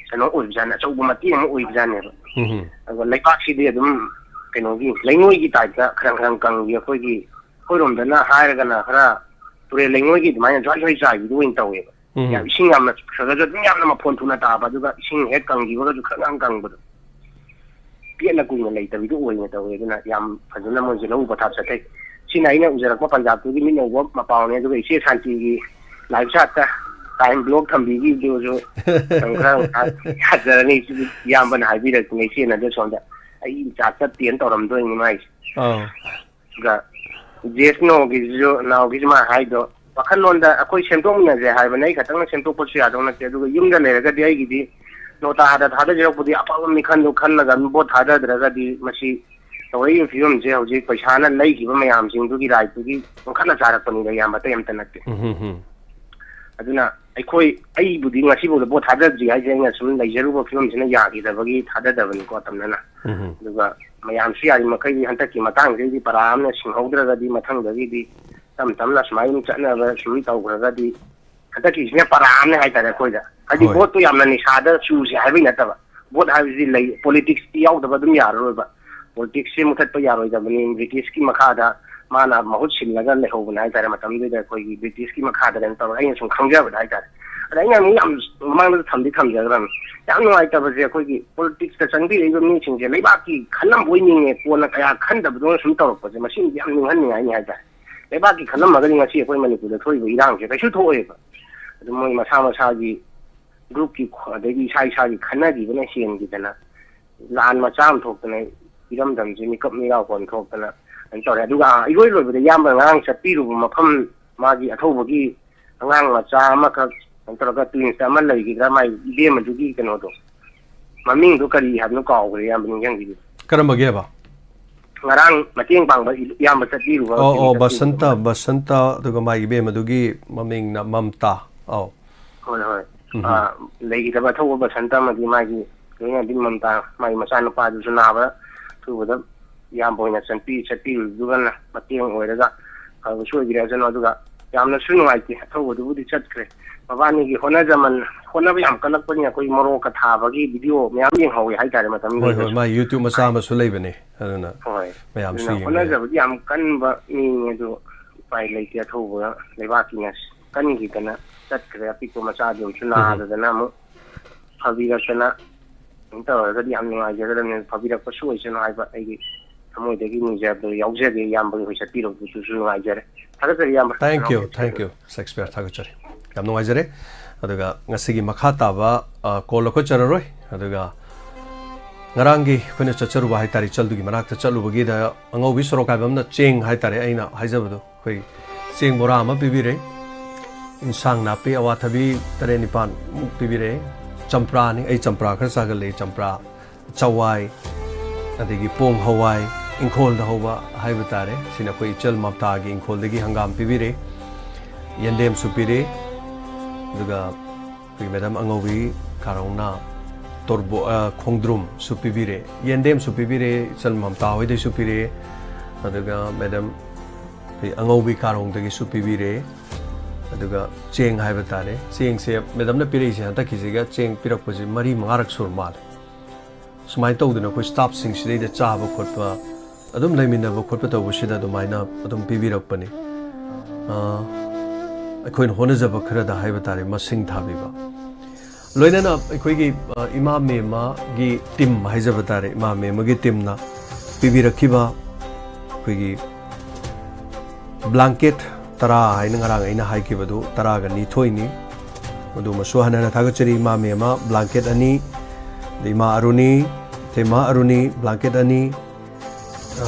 ꯀꯩꯅꯣ ꯑꯣꯏꯕꯖꯥꯠꯅꯤ, ꯑꯆꯧꯕ ꯃꯇꯦꯡ ꯑꯃ ꯑꯣꯏꯕꯖꯥꯠꯅꯦꯕ꯫ ꯎꯝ꯫ ꯑꯗꯨꯒ ꯂꯩꯕꯥꯛꯁꯤꯗꯤ ꯑꯗꯨꯝ ꯀꯩꯅꯣꯒꯤ ꯂꯩꯉꯣꯏꯒꯤ ꯇꯥꯏꯞꯇ ꯈꯔꯪ ꯈꯔꯪ ꯀꯪꯉꯤ꯫ ꯑꯩꯈꯣꯏꯒꯤ, ꯑꯩꯈꯣꯏꯔꯣꯝꯗꯅ ꯍꯥꯏꯔꯒꯅ ꯈꯔ ꯇꯨꯔꯦꯜ ꯂꯩꯉꯣꯏꯒꯤ ꯑꯗꯨꯃꯥꯏꯅ ꯖ꯭ꯋꯥꯏ ꯖ꯭ꯋꯥꯏ ꯆꯥꯏꯕꯤꯗꯨ ꯑꯣꯏꯅ ꯇꯧꯋꯦꯕ꯫ ꯎꯝ꯫ ꯌꯥꯝ ꯏꯁꯤꯡ ꯌꯥꯝꯅ ꯆꯨꯞꯈ꯭ꯔꯒꯁꯨ ꯑꯗꯨꯝ ꯌꯥꯝꯅ ꯃꯐꯣꯟ ꯊꯣꯛꯅ ꯇꯥꯕ, ꯑꯗꯨꯒ ꯏꯁꯤꯡ ꯍꯦꯛ ꯀꯪꯈꯤꯕꯒꯁꯨ ꯈꯔꯪ ꯈꯔꯪ ꯀꯪꯕꯗꯣ꯫ ꯄꯦꯠꯅ ꯀꯨꯏꯅ ꯂꯩꯇꯕꯤꯗꯨ ꯑꯣꯏꯅ ꯇꯧꯋꯦ꯫ ꯑꯗꯨꯅ ꯌꯥꯝ ꯐꯖꯅ ꯃꯣꯏꯁꯦ ꯂꯧ ꯄꯊꯥꯞ ꯆꯠꯊꯩ꯫ ꯁꯤꯅ ꯑꯩꯅ ꯎꯖꯔꯛꯄ ꯄꯟꯖꯥꯕꯇꯨꯒꯤ ꯃꯤꯠꯅ ꯎꯕ ꯃꯄꯥꯎꯅꯦ꯫ ꯑꯗꯨꯒ ꯏꯆꯦ ꯁꯥꯟꯇꯤꯒꯤ ꯂꯥꯏꯐ ꯆꯥꯠꯇ ꯇꯥꯏꯝ ꯕ꯭ꯂꯣꯛ ꯊꯝꯕꯤꯈꯤꯕꯗꯨꯁꯨ ꯃꯇꯝ ꯈꯔ ꯉꯥꯏꯍꯥꯛ ꯌꯥꯖꯔꯅꯤ꯫ ꯏꯌꯥꯝꯕꯅ ꯍꯥꯏꯕꯤꯔꯛꯇꯅ ꯏꯆꯦꯅ ꯑꯗꯨ ꯁꯣꯝꯗ ꯑꯩ ꯏꯆꯥ ꯆꯠꯇꯦꯅ ꯇꯧꯔꯝꯗꯣꯏꯅꯤ ꯃꯥꯏꯁꯦ꯫ ꯑꯧ꯫ ꯑꯗꯨꯒ ꯖꯦꯁꯅꯣꯒꯤꯁꯤꯁꯨ, ꯅꯥꯎꯒꯤꯁꯨ ꯃꯥ ꯍꯥꯏꯗꯣ, ꯋꯥꯈꯜꯂꯣꯟꯗ ꯑꯩꯈꯣꯏ ꯁꯦꯝꯗꯣꯛꯃꯤꯟꯅꯁꯦ ꯍꯥꯏꯕꯅꯦ꯫ ꯑꯩ ꯈꯛꯇꯪꯅ ꯁꯦꯝꯗꯣꯛꯄꯁꯨ ꯌꯥꯗꯧ ꯅꯠꯇꯦ꯫ ꯑꯗꯨꯒ ꯌꯨꯝꯗ ꯂꯩꯔꯒꯗꯤ ꯑꯩꯒꯤꯗꯤ ꯅꯣꯇꯥꯗ ꯊꯥꯗꯖꯔꯛꯄꯗꯤ ꯑꯐꯕ ꯃꯤꯈꯜꯗꯣ ꯈꯜꯂꯒ ꯑꯗꯨꯝ ꯚꯣꯠ ꯊꯥꯗꯗ꯭ꯔꯒꯗꯤ ꯃꯁꯤ ꯇꯧꯔꯛꯏꯕ ꯐꯤꯕꯝꯁꯦ ꯍꯧꯖꯤꯛ ꯄꯩꯁꯥꯅ ꯂꯩꯈꯤꯕ ꯃꯌꯥꯝꯁꯤꯡꯗꯨꯒꯤ ꯔꯥꯏꯠꯇꯨꯒꯤ ꯋꯥꯈꯜꯅ ꯆꯥꯔꯛꯄꯅꯤꯗ, ꯏꯌꯥꯝꯕ, ꯑꯇꯩ ꯑꯝꯇ ꯅꯠꯇꯦ꯫ ꯎꯝ, ꯍꯝ, ꯍꯝ꯫ ꯑꯗꯨꯅ ꯑꯩꯈꯣꯏ, ꯑꯩꯕꯨꯗꯤ ꯉꯁꯤꯐꯥꯎꯗ ꯚꯣꯠ ꯊꯥꯗꯗ꯭ꯔꯤ ꯍꯥꯏꯁꯦ ꯑꯩꯅ ꯁꯨꯝ ꯂꯩꯖꯔꯨꯕ ꯐꯤꯕꯝꯁꯤꯅ ꯌꯥꯈꯤꯗꯕꯒꯤ ꯊꯥꯗꯗꯕꯅꯤꯀꯣ, ꯑꯇꯝꯅꯅ꯫ ꯎꯝ, ꯍꯝ꯫ ꯑꯗꯨꯒ ꯃꯌꯥꯝꯁꯨ ꯌꯥꯔꯤꯃꯈꯩꯗꯤ ꯍꯟꯗꯛꯀꯤ ꯃꯇꯥꯡꯁꯤꯗꯩꯗꯤ ꯄꯔꯥ ꯑꯃꯅ ꯁꯤꯡꯍꯧꯗ꯭ꯔꯒꯗꯤ ꯃꯊꯪꯗꯒꯤꯗꯤ ꯇꯞ ꯇꯞꯅ ꯁꯨꯃꯥꯏꯅ ꯑꯗꯨꯝ ꯆꯠꯅꯕ ꯁꯨꯝ ꯇꯧꯈ꯭ꯔꯒꯗꯤ ꯍꯟꯗꯛꯀꯤꯁꯤꯅ ꯄꯔꯥ ꯑꯃꯅꯦ ꯍꯥꯏꯇꯥꯔꯦ ꯑꯩꯈꯣꯏꯗ꯫ ꯍꯥꯏꯗꯤ ꯍꯣꯏ꯫ ꯚꯣꯠꯇꯣ ꯌꯥꯝꯅ ꯅꯤꯁꯥꯗ ꯆꯨꯁꯦ ꯍꯥꯏꯕꯒꯤ ꯅꯠꯇꯕ, ꯚꯣꯠ ꯍꯥꯏꯕꯁꯤꯗꯤ ꯂꯩ, ꯄꯣꯂꯤꯇꯤꯛꯁꯇꯤ ꯌꯥꯎꯗꯕ ꯑꯗꯨꯝ ꯌꯥꯔꯔꯣꯏꯕ꯫ ꯄꯣꯂꯤꯇꯤꯛꯁꯁꯦ ꯃꯨꯊꯠꯄ ꯌꯥꯔꯣꯏꯗꯕꯅꯤ꯫ ꯕ꯭ꯔꯤꯇꯤꯁꯀꯤ ꯃꯈꯥꯗ ꯃꯥꯅ ꯃꯍꯨꯠ ꯁꯤꯜꯂꯒ ꯂꯩꯍꯧꯕꯅꯦ ꯍꯥꯏꯇꯥꯔꯦ꯫ ꯃꯇꯝꯗꯨꯗ ꯑꯩꯈꯣꯏꯒꯤ ꯕ꯭ꯔꯤꯇꯤꯁꯀꯤ ꯃꯈꯥꯗ ꯀꯩꯅꯣ ꯇꯧꯔꯒ ꯑꯩꯅ ꯁꯨꯝ ꯈꯪꯖꯕꯗ ꯍꯥꯏꯇꯥꯔꯦ꯫ ꯑꯗ ꯑꯩꯅ ꯑꯃꯨꯛ ꯌꯥꯝ ꯃꯃꯥꯡꯗꯁꯨ ꯊꯝꯗꯤ ꯊꯝꯖꯈ꯭ꯔꯕꯅꯤ꯫ ꯌꯥꯝ ꯅꯨꯡꯉꯥꯏꯇꯕꯁꯦ ꯑꯩꯈꯣꯏꯒꯤ ꯄꯣꯂꯤꯇꯤꯛꯁꯇ ꯆꯪꯕꯤꯔꯛꯏꯕ ꯃꯤꯁꯤꯡꯁꯦ ꯂꯩꯕꯥꯛꯀꯤ ꯈꯜꯂꯝꯕ ꯑꯣꯏ ꯅꯤꯡꯉꯦ, ꯀꯣꯟꯅ ꯀꯌꯥ ꯈꯟꯗꯕꯗꯧꯅ ꯁꯨꯝ ꯇꯧꯔꯛꯄꯁꯦ, ꯃꯁꯤꯃꯗꯤ ꯌꯥꯝ ꯅꯤꯡꯍꯟꯅꯤꯡꯉꯥꯏꯅꯤ ꯍꯥꯏꯇꯥꯔꯦ꯫ ꯂꯩꯕꯥꯛꯀꯤ ꯈꯜꯂꯝꯃꯒꯗꯤ ꯉꯁꯤ ꯑꯩꯈꯣꯏ ꯃꯅꯤꯄꯨꯔꯗ ꯊꯣꯛꯏꯕ ꯏꯔꯥꯡꯁꯦ ꯀꯩꯁꯨ ꯊꯣꯛꯑꯣꯏꯕ꯫ ꯑꯗꯨ ꯃꯣꯏ ꯃꯁꯥ ꯃꯁꯥꯒꯤ ꯒ꯭ꯔꯨꯞꯀꯤ ꯈ-, ꯑꯗꯒꯤ ꯏꯁꯥ ꯏꯁꯥꯒꯤ ꯈꯟꯅꯈꯤꯕꯅ ꯍꯦꯟꯈꯤꯗꯅ ꯂꯥꯟ ꯃꯆꯥ ꯑꯃ ꯊꯣꯛꯇꯅ ꯏꯔꯝꯗꯝꯁꯦ ꯃꯤꯀꯞ ꯃꯤꯔꯥꯎ ꯀꯣꯟ ꯊꯣꯛꯇꯅ ꯀꯩꯅꯣ ꯇꯧꯔꯦ꯫ ꯑꯗꯨꯒ, ꯑꯥ, ꯏꯔꯣꯏ ꯂꯣꯏꯕꯗ ꯏꯌꯥꯝꯕ ꯉꯔꯥꯡ ꯆꯠꯄꯤꯔꯨꯕ ꯃꯐꯝ, ꯃꯥꯒꯤ ꯑꯊꯧꯕꯒꯤ ꯑꯉꯥꯡ ꯃꯆꯥ ꯑꯃꯈꯛ ꯀꯩꯅꯣ ꯇꯧꯔꯒ twins ꯑꯃ ꯂꯩꯈꯤꯗ꯭ꯔꯥ, ꯃꯥꯏ ꯏꯕꯦꯝꯃꯗꯨꯒꯤ ꯀꯩꯅꯣꯗꯣ, ꯃꯃꯤꯡꯗꯣ ꯀꯔꯤ ꯍꯥꯏꯕꯅꯣ ꯀꯥꯎꯈ꯭ꯔꯦ, ꯏꯌꯥꯝꯕ ꯅꯤꯡꯁꯤꯡꯕꯤꯌꯨ꯫ ꯀꯔꯝꯕꯒꯤꯕ? ꯉꯔꯥꯡ ꯃꯇꯦꯡ ꯄꯥꯡꯕ ꯏ- ꯏꯌꯥꯝꯕ ꯆꯠꯄꯤꯔꯨꯕ ꯑꯣ ꯑꯣ ꯆꯠꯄꯤꯔꯨꯕ꯫ ꯕꯁꯟꯇ ꯕꯁꯟꯇ ꯑꯗꯨꯒ ꯃꯥꯒꯤ ꯏꯕꯦꯝꯃꯗꯨꯒꯤ ꯃꯃꯤꯡꯅ ꯃꯝꯇꯥ꯫ ꯑꯧ꯫ ꯍꯣꯏ ꯍꯣꯏ꯫ ꯎꯝ꯫ ꯑꯥ, ꯂꯩꯈꯤꯗꯕ ꯑꯊꯧꯕ ꯕꯁꯟꯇ ꯑꯃꯗꯤ ꯃꯥꯒꯤ ꯂꯣꯏꯅꯕꯤ ꯃꯝꯇꯥ, ꯃꯥꯒꯤ ꯃꯆꯥꯅꯨꯄꯥꯗꯨꯁꯨ ꯅꯥꯕ ꯑꯊꯨꯕꯗ ꯏꯌꯥꯝꯕ ꯍꯣꯏꯅ ꯆꯠꯄꯤ ꯆꯠꯄꯤꯔꯨꯗꯨꯒꯅ ꯃꯇꯦꯡ ꯑꯣꯏꯔꯒ ꯐꯕꯁꯨ ꯑꯣꯏꯕꯤꯔꯛꯑꯁꯅꯨ꯫ ꯑꯗꯨꯒ ꯌꯥꯝꯅꯁꯨ ꯅꯨꯡꯉꯥꯏꯇꯦ, ꯑꯊꯧꯕꯗꯨꯕꯨꯗꯤ ꯆꯠꯈ꯭ꯔꯦ꯫ ꯃꯕꯥꯅꯤꯒꯤ ꯍꯣꯠꯅꯖꯃꯟ ꯍꯣꯠꯅꯕ ꯌꯥꯝ ꯀꯜꯂꯛꯄꯅꯤ꯫ ꯑꯩꯈꯣꯏ ꯃꯣꯔꯣꯛꯀ ꯊꯥꯕꯒꯤ ꯚꯤꯗꯤꯑꯣ ꯃꯌꯥꯝ ꯌꯦꯡꯍꯧꯋꯦ ꯍꯥꯏꯇꯥꯔꯦ, ꯃꯇꯝꯗꯨꯗꯁꯨ꯫ ꯍꯣꯏ ꯍꯣꯏ, ꯃꯥꯏ YouTube ꯃꯆꯥ ꯑꯃꯁꯨ ꯂꯩꯕꯅꯦ, ꯑꯗꯨꯅ ꯍꯣꯏ꯫ ꯃꯌꯥꯝꯁꯨ ꯑꯗꯨꯅ ꯌꯦꯡꯕ ꯌꯥꯏ꯫ ꯍꯣꯠꯅꯖꯕꯗꯤ ꯌꯥꯝ ꯀꯟꯕ ꯃꯤꯅꯤ, ꯑꯗꯨ ꯎꯄꯥꯏ ꯂꯩꯇꯦ꯫ ꯑꯊꯧꯕ ꯂꯩꯕꯥꯛꯀꯤꯅ ꯀꯟꯈꯤꯗꯅ ꯆꯠꯈ꯭ꯔꯦ꯫ ꯑꯄꯤꯛꯄ ꯃꯆꯥꯗꯨ ꯑꯃꯁꯨ ꯅꯥꯗꯗꯅ ꯑꯃꯨꯛ ꯐꯕꯤꯔꯛꯇꯅ ꯀꯩꯅꯣ ꯇꯧꯔꯒꯗꯤ ꯌꯥꯝ ꯅꯨꯡꯉꯥꯏꯖꯒꯗꯕꯅꯤ꯫ ꯐꯕꯤꯔꯛꯄꯁꯨ ꯑꯣꯏꯁꯅꯨ ꯍꯥꯏꯕ ꯑꯩꯒꯤ ꯊꯃꯣꯏꯗꯒꯤ ꯅꯤꯖꯕꯗꯣ ꯌꯥꯎꯖꯒꯦ꯫ ꯏꯌꯥꯝꯕꯒꯤ ꯍꯣꯏ ꯆꯠꯄꯤꯔꯨꯕꯗꯨꯁꯨ ꯅꯨꯡꯉꯥꯏꯖꯔꯦ꯫ ꯊꯥꯒꯠꯆꯔꯤ ꯏꯌꯥꯝꯕ꯫ Thank you, ꯅꯅꯥꯎ thank you, ꯁꯦꯛꯁꯄꯤꯌꯔ, ꯊꯥꯒꯠꯆꯔꯤ꯫ ꯌꯥꯝ ꯅꯨꯡꯉꯥꯏꯖꯔꯦ꯫ ꯑꯗꯨꯒ ꯉꯁꯤꯒꯤ ꯃꯈꯥ ꯇꯥꯕ, ꯑ, ꯀꯣꯜ ꯑꯩꯈꯣꯏ ꯆꯠꯂꯔꯣꯏ꯫ ꯑꯗꯨꯒ ꯉꯔꯥꯡꯒꯤ ꯑꯩꯈꯣꯏꯅ ꯆꯠꯆꯔꯨꯕ ꯍꯥꯏꯇꯥꯔꯦ, ꯏꯆꯜꯗꯨꯒꯤ ꯃꯅꯥꯛꯇ ꯆꯠꯂꯨꯕꯒꯤꯗ ꯑꯉꯧꯕꯤ ꯁꯣꯔꯣꯛ ꯍꯥꯏꯕ ꯑꯃꯅ ꯆꯦꯡ ꯍꯥꯏꯇꯥꯔꯦ, ꯑꯩꯅ ꯍꯥꯏꯖꯕꯗꯣ, ꯑꯩꯈꯣꯏ ꯆꯦꯡ ꯕꯣꯔꯥ ꯑꯃ ꯄꯤꯕꯤꯔꯦ, ꯏꯟꯁꯥꯡ ꯅꯥꯄꯤ ꯑꯋꯥꯊꯕꯤ ꯇꯔꯦꯠ ꯅꯤꯄꯥꯟꯃꯨꯛ ꯄꯤꯕꯤꯔꯛꯑꯦ, ꯆꯝꯄ꯭ꯔꯥꯅꯤ, ꯑꯩ ꯆꯝꯄ꯭ꯔꯥ ꯈꯔ ꯆꯥꯒꯜꯂꯦ, ꯆꯝꯄ꯭ꯔꯥ, ꯆꯋꯥꯏ, ꯑꯗꯒꯤ ꯄꯣꯡ ꯍꯋꯥꯏ, ꯏꯪꯈꯣꯜꯗ ꯍꯧꯕ ꯍꯥꯏꯕ ꯇꯥꯔꯦ꯫ ꯁꯤꯅ ꯑꯩꯈꯣꯏ ꯏꯆꯜ ꯃꯝꯇꯥꯒꯤ ꯏꯪꯈꯣꯜꯗꯒꯤ ꯍꯪꯒꯥꯝ ꯄꯤꯕꯤꯔꯦ, ꯌꯦꯟꯗꯦꯝꯁꯨ ꯄꯤꯔꯦ, ꯑꯗꯨꯒ ꯑꯩꯈꯣꯏ ꯃꯦꯗꯥꯝ ꯑꯉꯧꯕꯤ ꯀꯥꯔꯧꯅ ꯇꯣꯔꯕꯣ-, ꯑ, ꯈꯣꯡꯗ꯭ꯔꯨꯝꯁꯨ ꯄꯤꯕꯤꯔꯦ, ꯌꯦꯟꯗꯦꯝꯁꯨ ꯄꯤꯕꯤꯔꯦ, ꯏꯆꯜ ꯃꯝꯇꯥ ꯍꯣꯏꯗꯩꯁꯨ ꯄꯤꯔꯦ, ꯑꯗꯨꯒ ꯃꯦꯗꯥꯝ ꯑꯩꯈꯣꯏ ꯑꯉꯧꯕꯤ ꯀꯥꯔꯣꯡꯗꯒꯤꯁꯨ ꯄꯤꯕꯤꯔꯦ꯫ ꯑꯗꯨꯒ ꯆꯦꯡ ꯍꯥꯏꯕ ꯇꯥꯔꯦ, ꯆꯦꯡꯁꯦ ꯃꯦꯗꯥꯝꯅ ꯄꯤꯔꯛꯏꯁꯦ ꯍꯟꯗꯛꯀꯤꯁꯤꯒ ꯆꯦꯡ ꯄꯤꯔꯛꯄꯁꯦ ꯃꯔꯤ ꯃꯉꯥꯔꯛ ꯁꯨꯔ ꯃꯥꯜꯂꯦ꯫ ꯁꯨꯃꯥꯏꯅ ꯇꯧꯗꯅ ꯑꯩꯈꯣꯏ ꯁ꯭ꯇꯥꯐꯁꯤꯡꯁꯤꯗꯩꯗ ꯆꯥꯕ ꯈꯣꯠꯄ, ꯑꯗꯨꯝ ꯂꯩꯃꯤꯟꯅꯕ ꯈꯣꯠꯄ ꯇꯧꯕꯁꯤꯗ ꯑꯗꯨꯃꯥꯏꯅ ꯑꯗꯨꯝ ꯄꯤꯕꯤꯔꯛꯄꯅꯤ꯫ ꯑ, ꯑꯩꯈꯣꯏꯅ ꯍꯣꯠꯅꯖꯕ ꯈꯔꯗ ꯍꯥꯏꯕ ꯇꯥꯔꯦ, ꯃꯁꯤꯡ ꯊꯥꯕꯤꯕ꯫ ꯂꯣꯏꯅꯅ ꯑꯩꯈꯣꯏꯒꯤ, ꯑ, ꯏꯃꯥ ꯃꯦꯝꯃꯒꯤ ꯇꯤꯝ ꯍꯥꯏꯖꯕ ꯇꯥꯔꯦ, ꯏꯃꯥ ꯃꯦꯝꯃꯒꯤ ꯇꯤꯝꯅ ꯄꯤꯕꯤꯔꯛꯈꯤꯕ ꯑꯩꯈꯣꯏꯒꯤ ꯕ꯭ꯂꯥꯡꯀꯦꯠ ꯇꯔꯥ ꯍꯥꯏꯅ ꯉꯔꯥꯡ ꯑꯩꯅ ꯍꯥꯏꯈꯤꯕꯗꯨ ꯇꯔꯥꯒ ꯅꯤꯊꯣꯏꯅꯤ꯫ ꯃꯗꯨꯃꯁꯨ ꯍꯟꯅ ꯍꯟꯅ ꯊꯥꯒꯠꯆꯔꯤ꯫ ꯏꯃꯥ ꯃꯦꯝꯃ ꯕ꯭ꯂꯥꯡꯀꯦꯠ ꯑꯅꯤ, ꯑꯗꯩ ꯏꯃꯥ ꯑꯔꯨꯅꯤ, ꯏꯇꯩꯃ ꯑꯔꯨꯅꯤ ꯕ꯭ꯂꯥꯡꯀꯦꯠ ꯑꯅꯤ, ꯑ,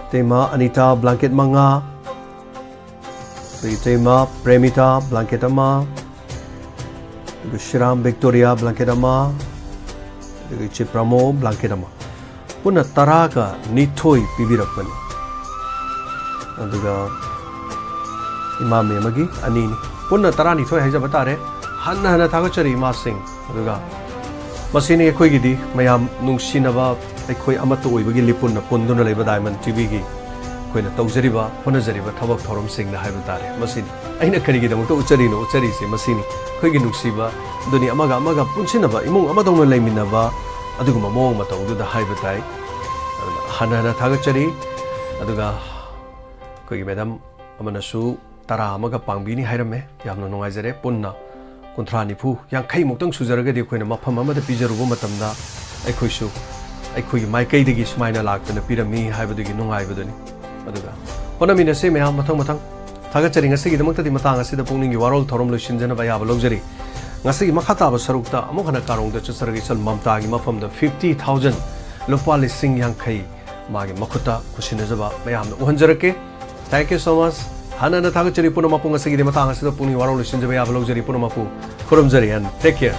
ꯏꯇꯩꯃ ꯑꯅꯤꯇꯥ ꯕ꯭ꯂꯥꯡꯀꯦꯠ ꯃꯉꯥ, ꯑꯩꯈꯣꯏ ꯏꯇꯩꯃ ꯄ꯭ꯔꯦꯃꯤꯇꯥ blanket ꯑꯃ, ꯑꯗꯨꯒ ꯁꯤꯔꯥꯝ ꯕꯤꯛꯇꯣꯔꯤꯌꯥ blanket ꯑꯃ, ꯑꯗꯨꯒ ꯏꯆꯦ ꯄ꯭ꯔꯃꯣ blanket ꯑꯃ, ꯄꯨꯟꯅ ꯇꯔꯥꯒ ꯅꯤꯊꯣꯏ ꯄꯤꯕꯤꯔꯛꯄꯅꯤ꯫ ꯑꯗꯨꯒ ꯏꯃꯥ ꯃꯦꯝ ꯑꯃꯒꯤ ꯑꯅꯤꯅꯤ, ꯄꯨꯟꯅ ꯇꯔꯥꯅꯤꯊꯣꯏ ꯍꯥꯏꯖꯕ ꯇꯥꯔꯦ꯫ ꯍꯟꯅ ꯍꯟꯅ ꯊꯥꯒꯠꯆꯔꯤ ꯏꯃꯥꯁꯤꯡ꯫ ꯑꯗꯨꯒ ꯃꯁꯤꯅꯤ ꯑꯩꯈꯣꯏꯒꯤꯗꯤ ꯃꯌꯥꯝ ꯅꯨꯡꯁꯤꯅꯕ, ꯑꯩꯈꯣꯏ ꯑꯃꯠꯇ ꯑꯣꯏꯕꯒꯤ ꯂꯤꯄꯨꯟꯅ ꯄꯨꯟꯗꯨꯅ ꯂꯩꯕ Diamond TVꯒꯤ ꯑꯩꯈꯣꯏꯅ ꯇꯧꯖꯔꯤꯕ, ꯍꯣꯠꯅꯖꯔꯤꯕ ꯊꯕꯛ ꯊꯧꯔꯝꯁꯤꯡꯅ ꯍꯥꯏꯕ ꯇꯥꯔꯦ꯫ ꯃꯁꯤꯅꯤ ꯑꯩꯅ ꯀꯔꯤꯒꯤꯗꯃꯛꯇ ꯎꯠꯆꯔꯤꯅꯣ, ꯎꯠꯆꯔꯤꯁꯦ ꯃꯁꯤꯅꯤ꯫ ꯑꯩꯈꯣꯏꯒꯤ ꯅꯨꯡꯁꯤꯕ ꯑꯗꯨꯅꯤ, ꯑꯃꯒ ꯑꯃꯒ ꯄꯨꯟꯁꯤꯟꯅꯕ, ꯏꯃꯨꯡ ꯑꯃꯗꯧꯅ ꯂꯩꯃꯤꯟꯅꯕ ꯑꯗꯨꯒꯨꯝꯕ ꯃꯑꯣꯡ ꯃꯇꯧꯗꯨꯗ ꯍꯥꯏꯕ ꯇꯥꯏ꯫ ꯑꯗꯨꯅ ꯍꯟꯅ ꯍꯟꯅ ꯊꯥꯒꯠꯆꯔꯤ꯫ ꯑꯗꯨꯒ ꯑꯩꯈꯣꯏꯒꯤ ꯃꯦꯗꯥꯝ ꯑꯃꯅꯁꯨ ꯇꯔꯥ ꯑꯃꯒ ꯄꯥꯡꯕꯤꯅꯤ ꯍꯥꯏꯔꯝꯃꯦ꯫ ꯌꯥꯝꯅ ꯅꯨꯡꯉꯥꯏꯖꯔꯦ꯫ ꯄꯨꯟꯅ ꯀꯨꯟꯊ꯭ꯔꯥ, ꯅꯤꯐꯨ, ꯌꯥꯡꯈꯩ ꯃꯨꯛꯇꯪ ꯁꯨꯖꯔꯒꯗꯤ ꯑꯩꯈꯣꯏꯅ ꯃꯐꯝ ꯑꯃꯗ ꯄꯤꯖꯔꯨꯕ ꯃꯇꯝꯗ ꯑꯩꯈꯣꯏꯁꯨ ꯑꯩꯈꯣꯏꯒꯤ ꯃꯥꯏꯀꯩꯗꯒꯤ ꯁꯨꯃꯥꯏꯅ ꯂꯥꯛꯇꯅ ꯄꯤꯔꯝꯃꯤ ꯍꯥꯏꯕꯗꯨꯒꯤ ꯅꯨꯡꯉꯥꯏꯕꯗꯨꯅꯤ꯫ ꯑꯗꯨꯒ ꯍꯣꯠꯅꯃꯤꯟꯅꯁꯦ ꯃꯌꯥꯝ ꯃꯊꯪ ꯃꯊꯪ꯫ ꯊꯥꯒꯠꯆꯔꯤ꯫ ꯉꯁꯤꯒꯤꯗꯃꯛꯇꯗꯤ ꯃꯇꯥꯡ ꯑꯁꯤꯗ ꯄꯨꯛꯅꯤꯡꯒꯤ ꯋꯥꯔꯣꯜ ꯊꯧꯔꯝ ꯂꯣꯏꯁꯤꯟꯖꯅꯕ ꯑꯌꯥꯕ ꯂꯧꯖꯔꯤ꯫ ꯉꯁꯤꯒꯤ ꯃꯈꯥ ꯇꯥꯕ ꯁꯔꯨꯛꯇ ꯑꯃꯨꯛ ꯍꯟꯅ ꯀꯥꯔꯣꯡꯗ ꯆꯠꯆꯔꯒ ꯏꯆꯜ ꯃꯝꯇꯥꯒꯤ ꯃꯐꯝꯗ fifty thousand, ꯂꯨꯄꯥ ꯂꯤꯁꯤꯡ ꯌꯥꯡꯈꯩ ꯃꯥꯒꯤ ꯃꯈꯨꯠꯇ ꯈꯨꯠꯁꯤꯟꯅꯖꯕ ꯃꯌꯥꯝꯗ ꯎꯍꯟꯖꯔꯛꯀꯦ꯫ Thank you so much꯫ ꯍꯟꯅ ꯍꯟꯅ ꯊꯥꯒꯠꯆꯔꯤ ꯄꯨꯝꯅꯃꯛꯄꯨ꯫ ꯉꯁꯤꯒꯤꯗꯤ ꯃꯇꯥꯡ ꯑꯁꯤꯗ ꯄꯨꯛꯅꯤꯡ ꯋꯥꯔꯧ ꯂꯣꯏꯁꯤꯟꯖꯕ ꯌꯥꯕ ꯂꯧꯖꯔꯤ ꯄꯨꯝꯅꯃꯛꯄꯨ꯫ ꯈꯨꯔꯨꯝꯖꯔꯤ and take care꯫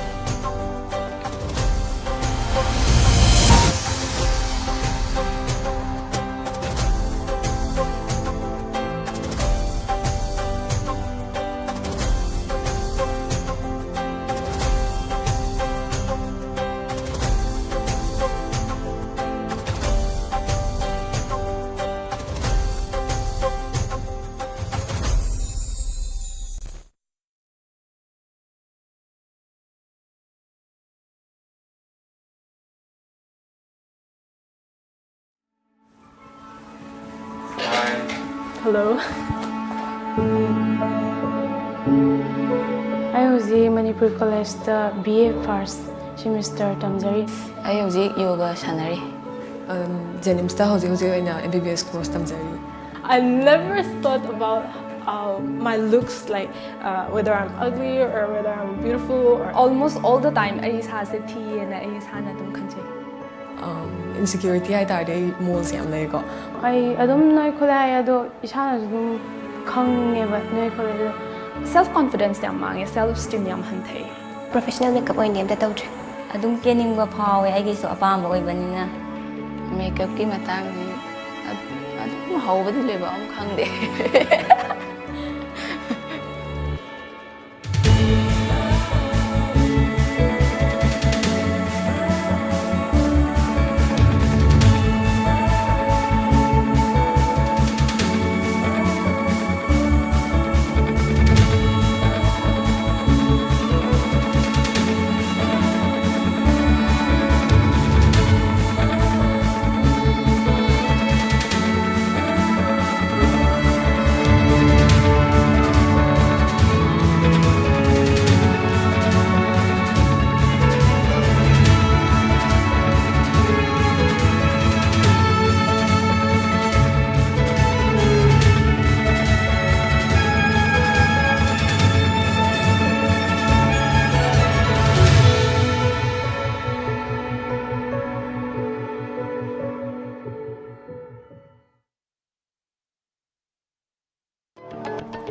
Hello. ꯑꯩ ꯍꯧꯖꯤꯛ ꯃꯅꯤꯄꯨꯔ ꯀꯣꯂꯦꯖꯇ B A first semester ꯇꯝꯖꯔꯤ꯫ ꯑꯩ ꯍꯧꯖꯤꯛ ꯌꯣꯒ ꯁꯥꯟꯅꯔꯤ꯫ ꯖꯦꯅꯤꯝꯁꯇ ꯍꯧꯖꯤꯛ ꯍꯧꯖꯤꯛ ꯑꯩꯅ M B B S course ꯇꯝꯖꯔꯤ꯫ I never thought about uh, my looks, like uh, whether I'm ugly or whether I'm beautiful. Or almost all the time ꯑꯩ ꯏꯁꯥꯁꯦ ꯊꯤꯌꯦꯅ ꯑꯩ ꯏꯁꯥꯅ ꯑꯗꯨꯝ ꯈꯟꯖꯩ꯫ Insecurity ꯍꯥꯏ ꯇꯥꯔꯗꯤ ꯑꯩ ꯃꯣꯜꯁꯦ ꯌꯥꯝ ꯂꯩꯀꯣ꯫ ꯑꯩ ꯑꯗꯨꯝ ꯅꯣꯏ ꯈꯨꯠꯂꯦ ꯍꯥꯏ, ꯑꯗꯣ ꯏꯁꯥꯅꯁꯨ ꯑꯗꯨꯝ ꯈꯪꯉꯦꯕ ꯅꯣꯏ ꯈꯣꯠꯂꯦ ꯑꯗꯨ self confidence ꯌꯥꯝ ꯃꯥꯡꯉꯦ, self esteem ꯌꯥꯝ ꯍꯟꯊꯩ꯫ Professional makeup ꯑꯣꯏꯅꯗꯤ ꯑꯝꯇ ꯇꯧꯗ꯭ꯔꯤ꯫ ꯑꯗꯨꯝ ꯀꯦꯅꯤꯡꯕ ꯐꯥꯎꯋꯦ, ꯑꯩꯒꯤꯁꯨ ꯑꯄꯥꯝꯕ ꯑꯣꯏꯕꯅꯤꯅ꯫ Makeupꯀꯤ ꯃꯇꯥꯡꯗꯤ ꯑꯗꯨꯝ ꯍꯧꯕꯗꯤ ꯂꯣꯏꯕ ꯑꯃ ꯈꯪꯗꯦ꯫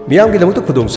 ꯃꯤꯌꯥꯝꯒꯤꯗꯃꯛꯇ ꯈꯨꯗꯣꯡ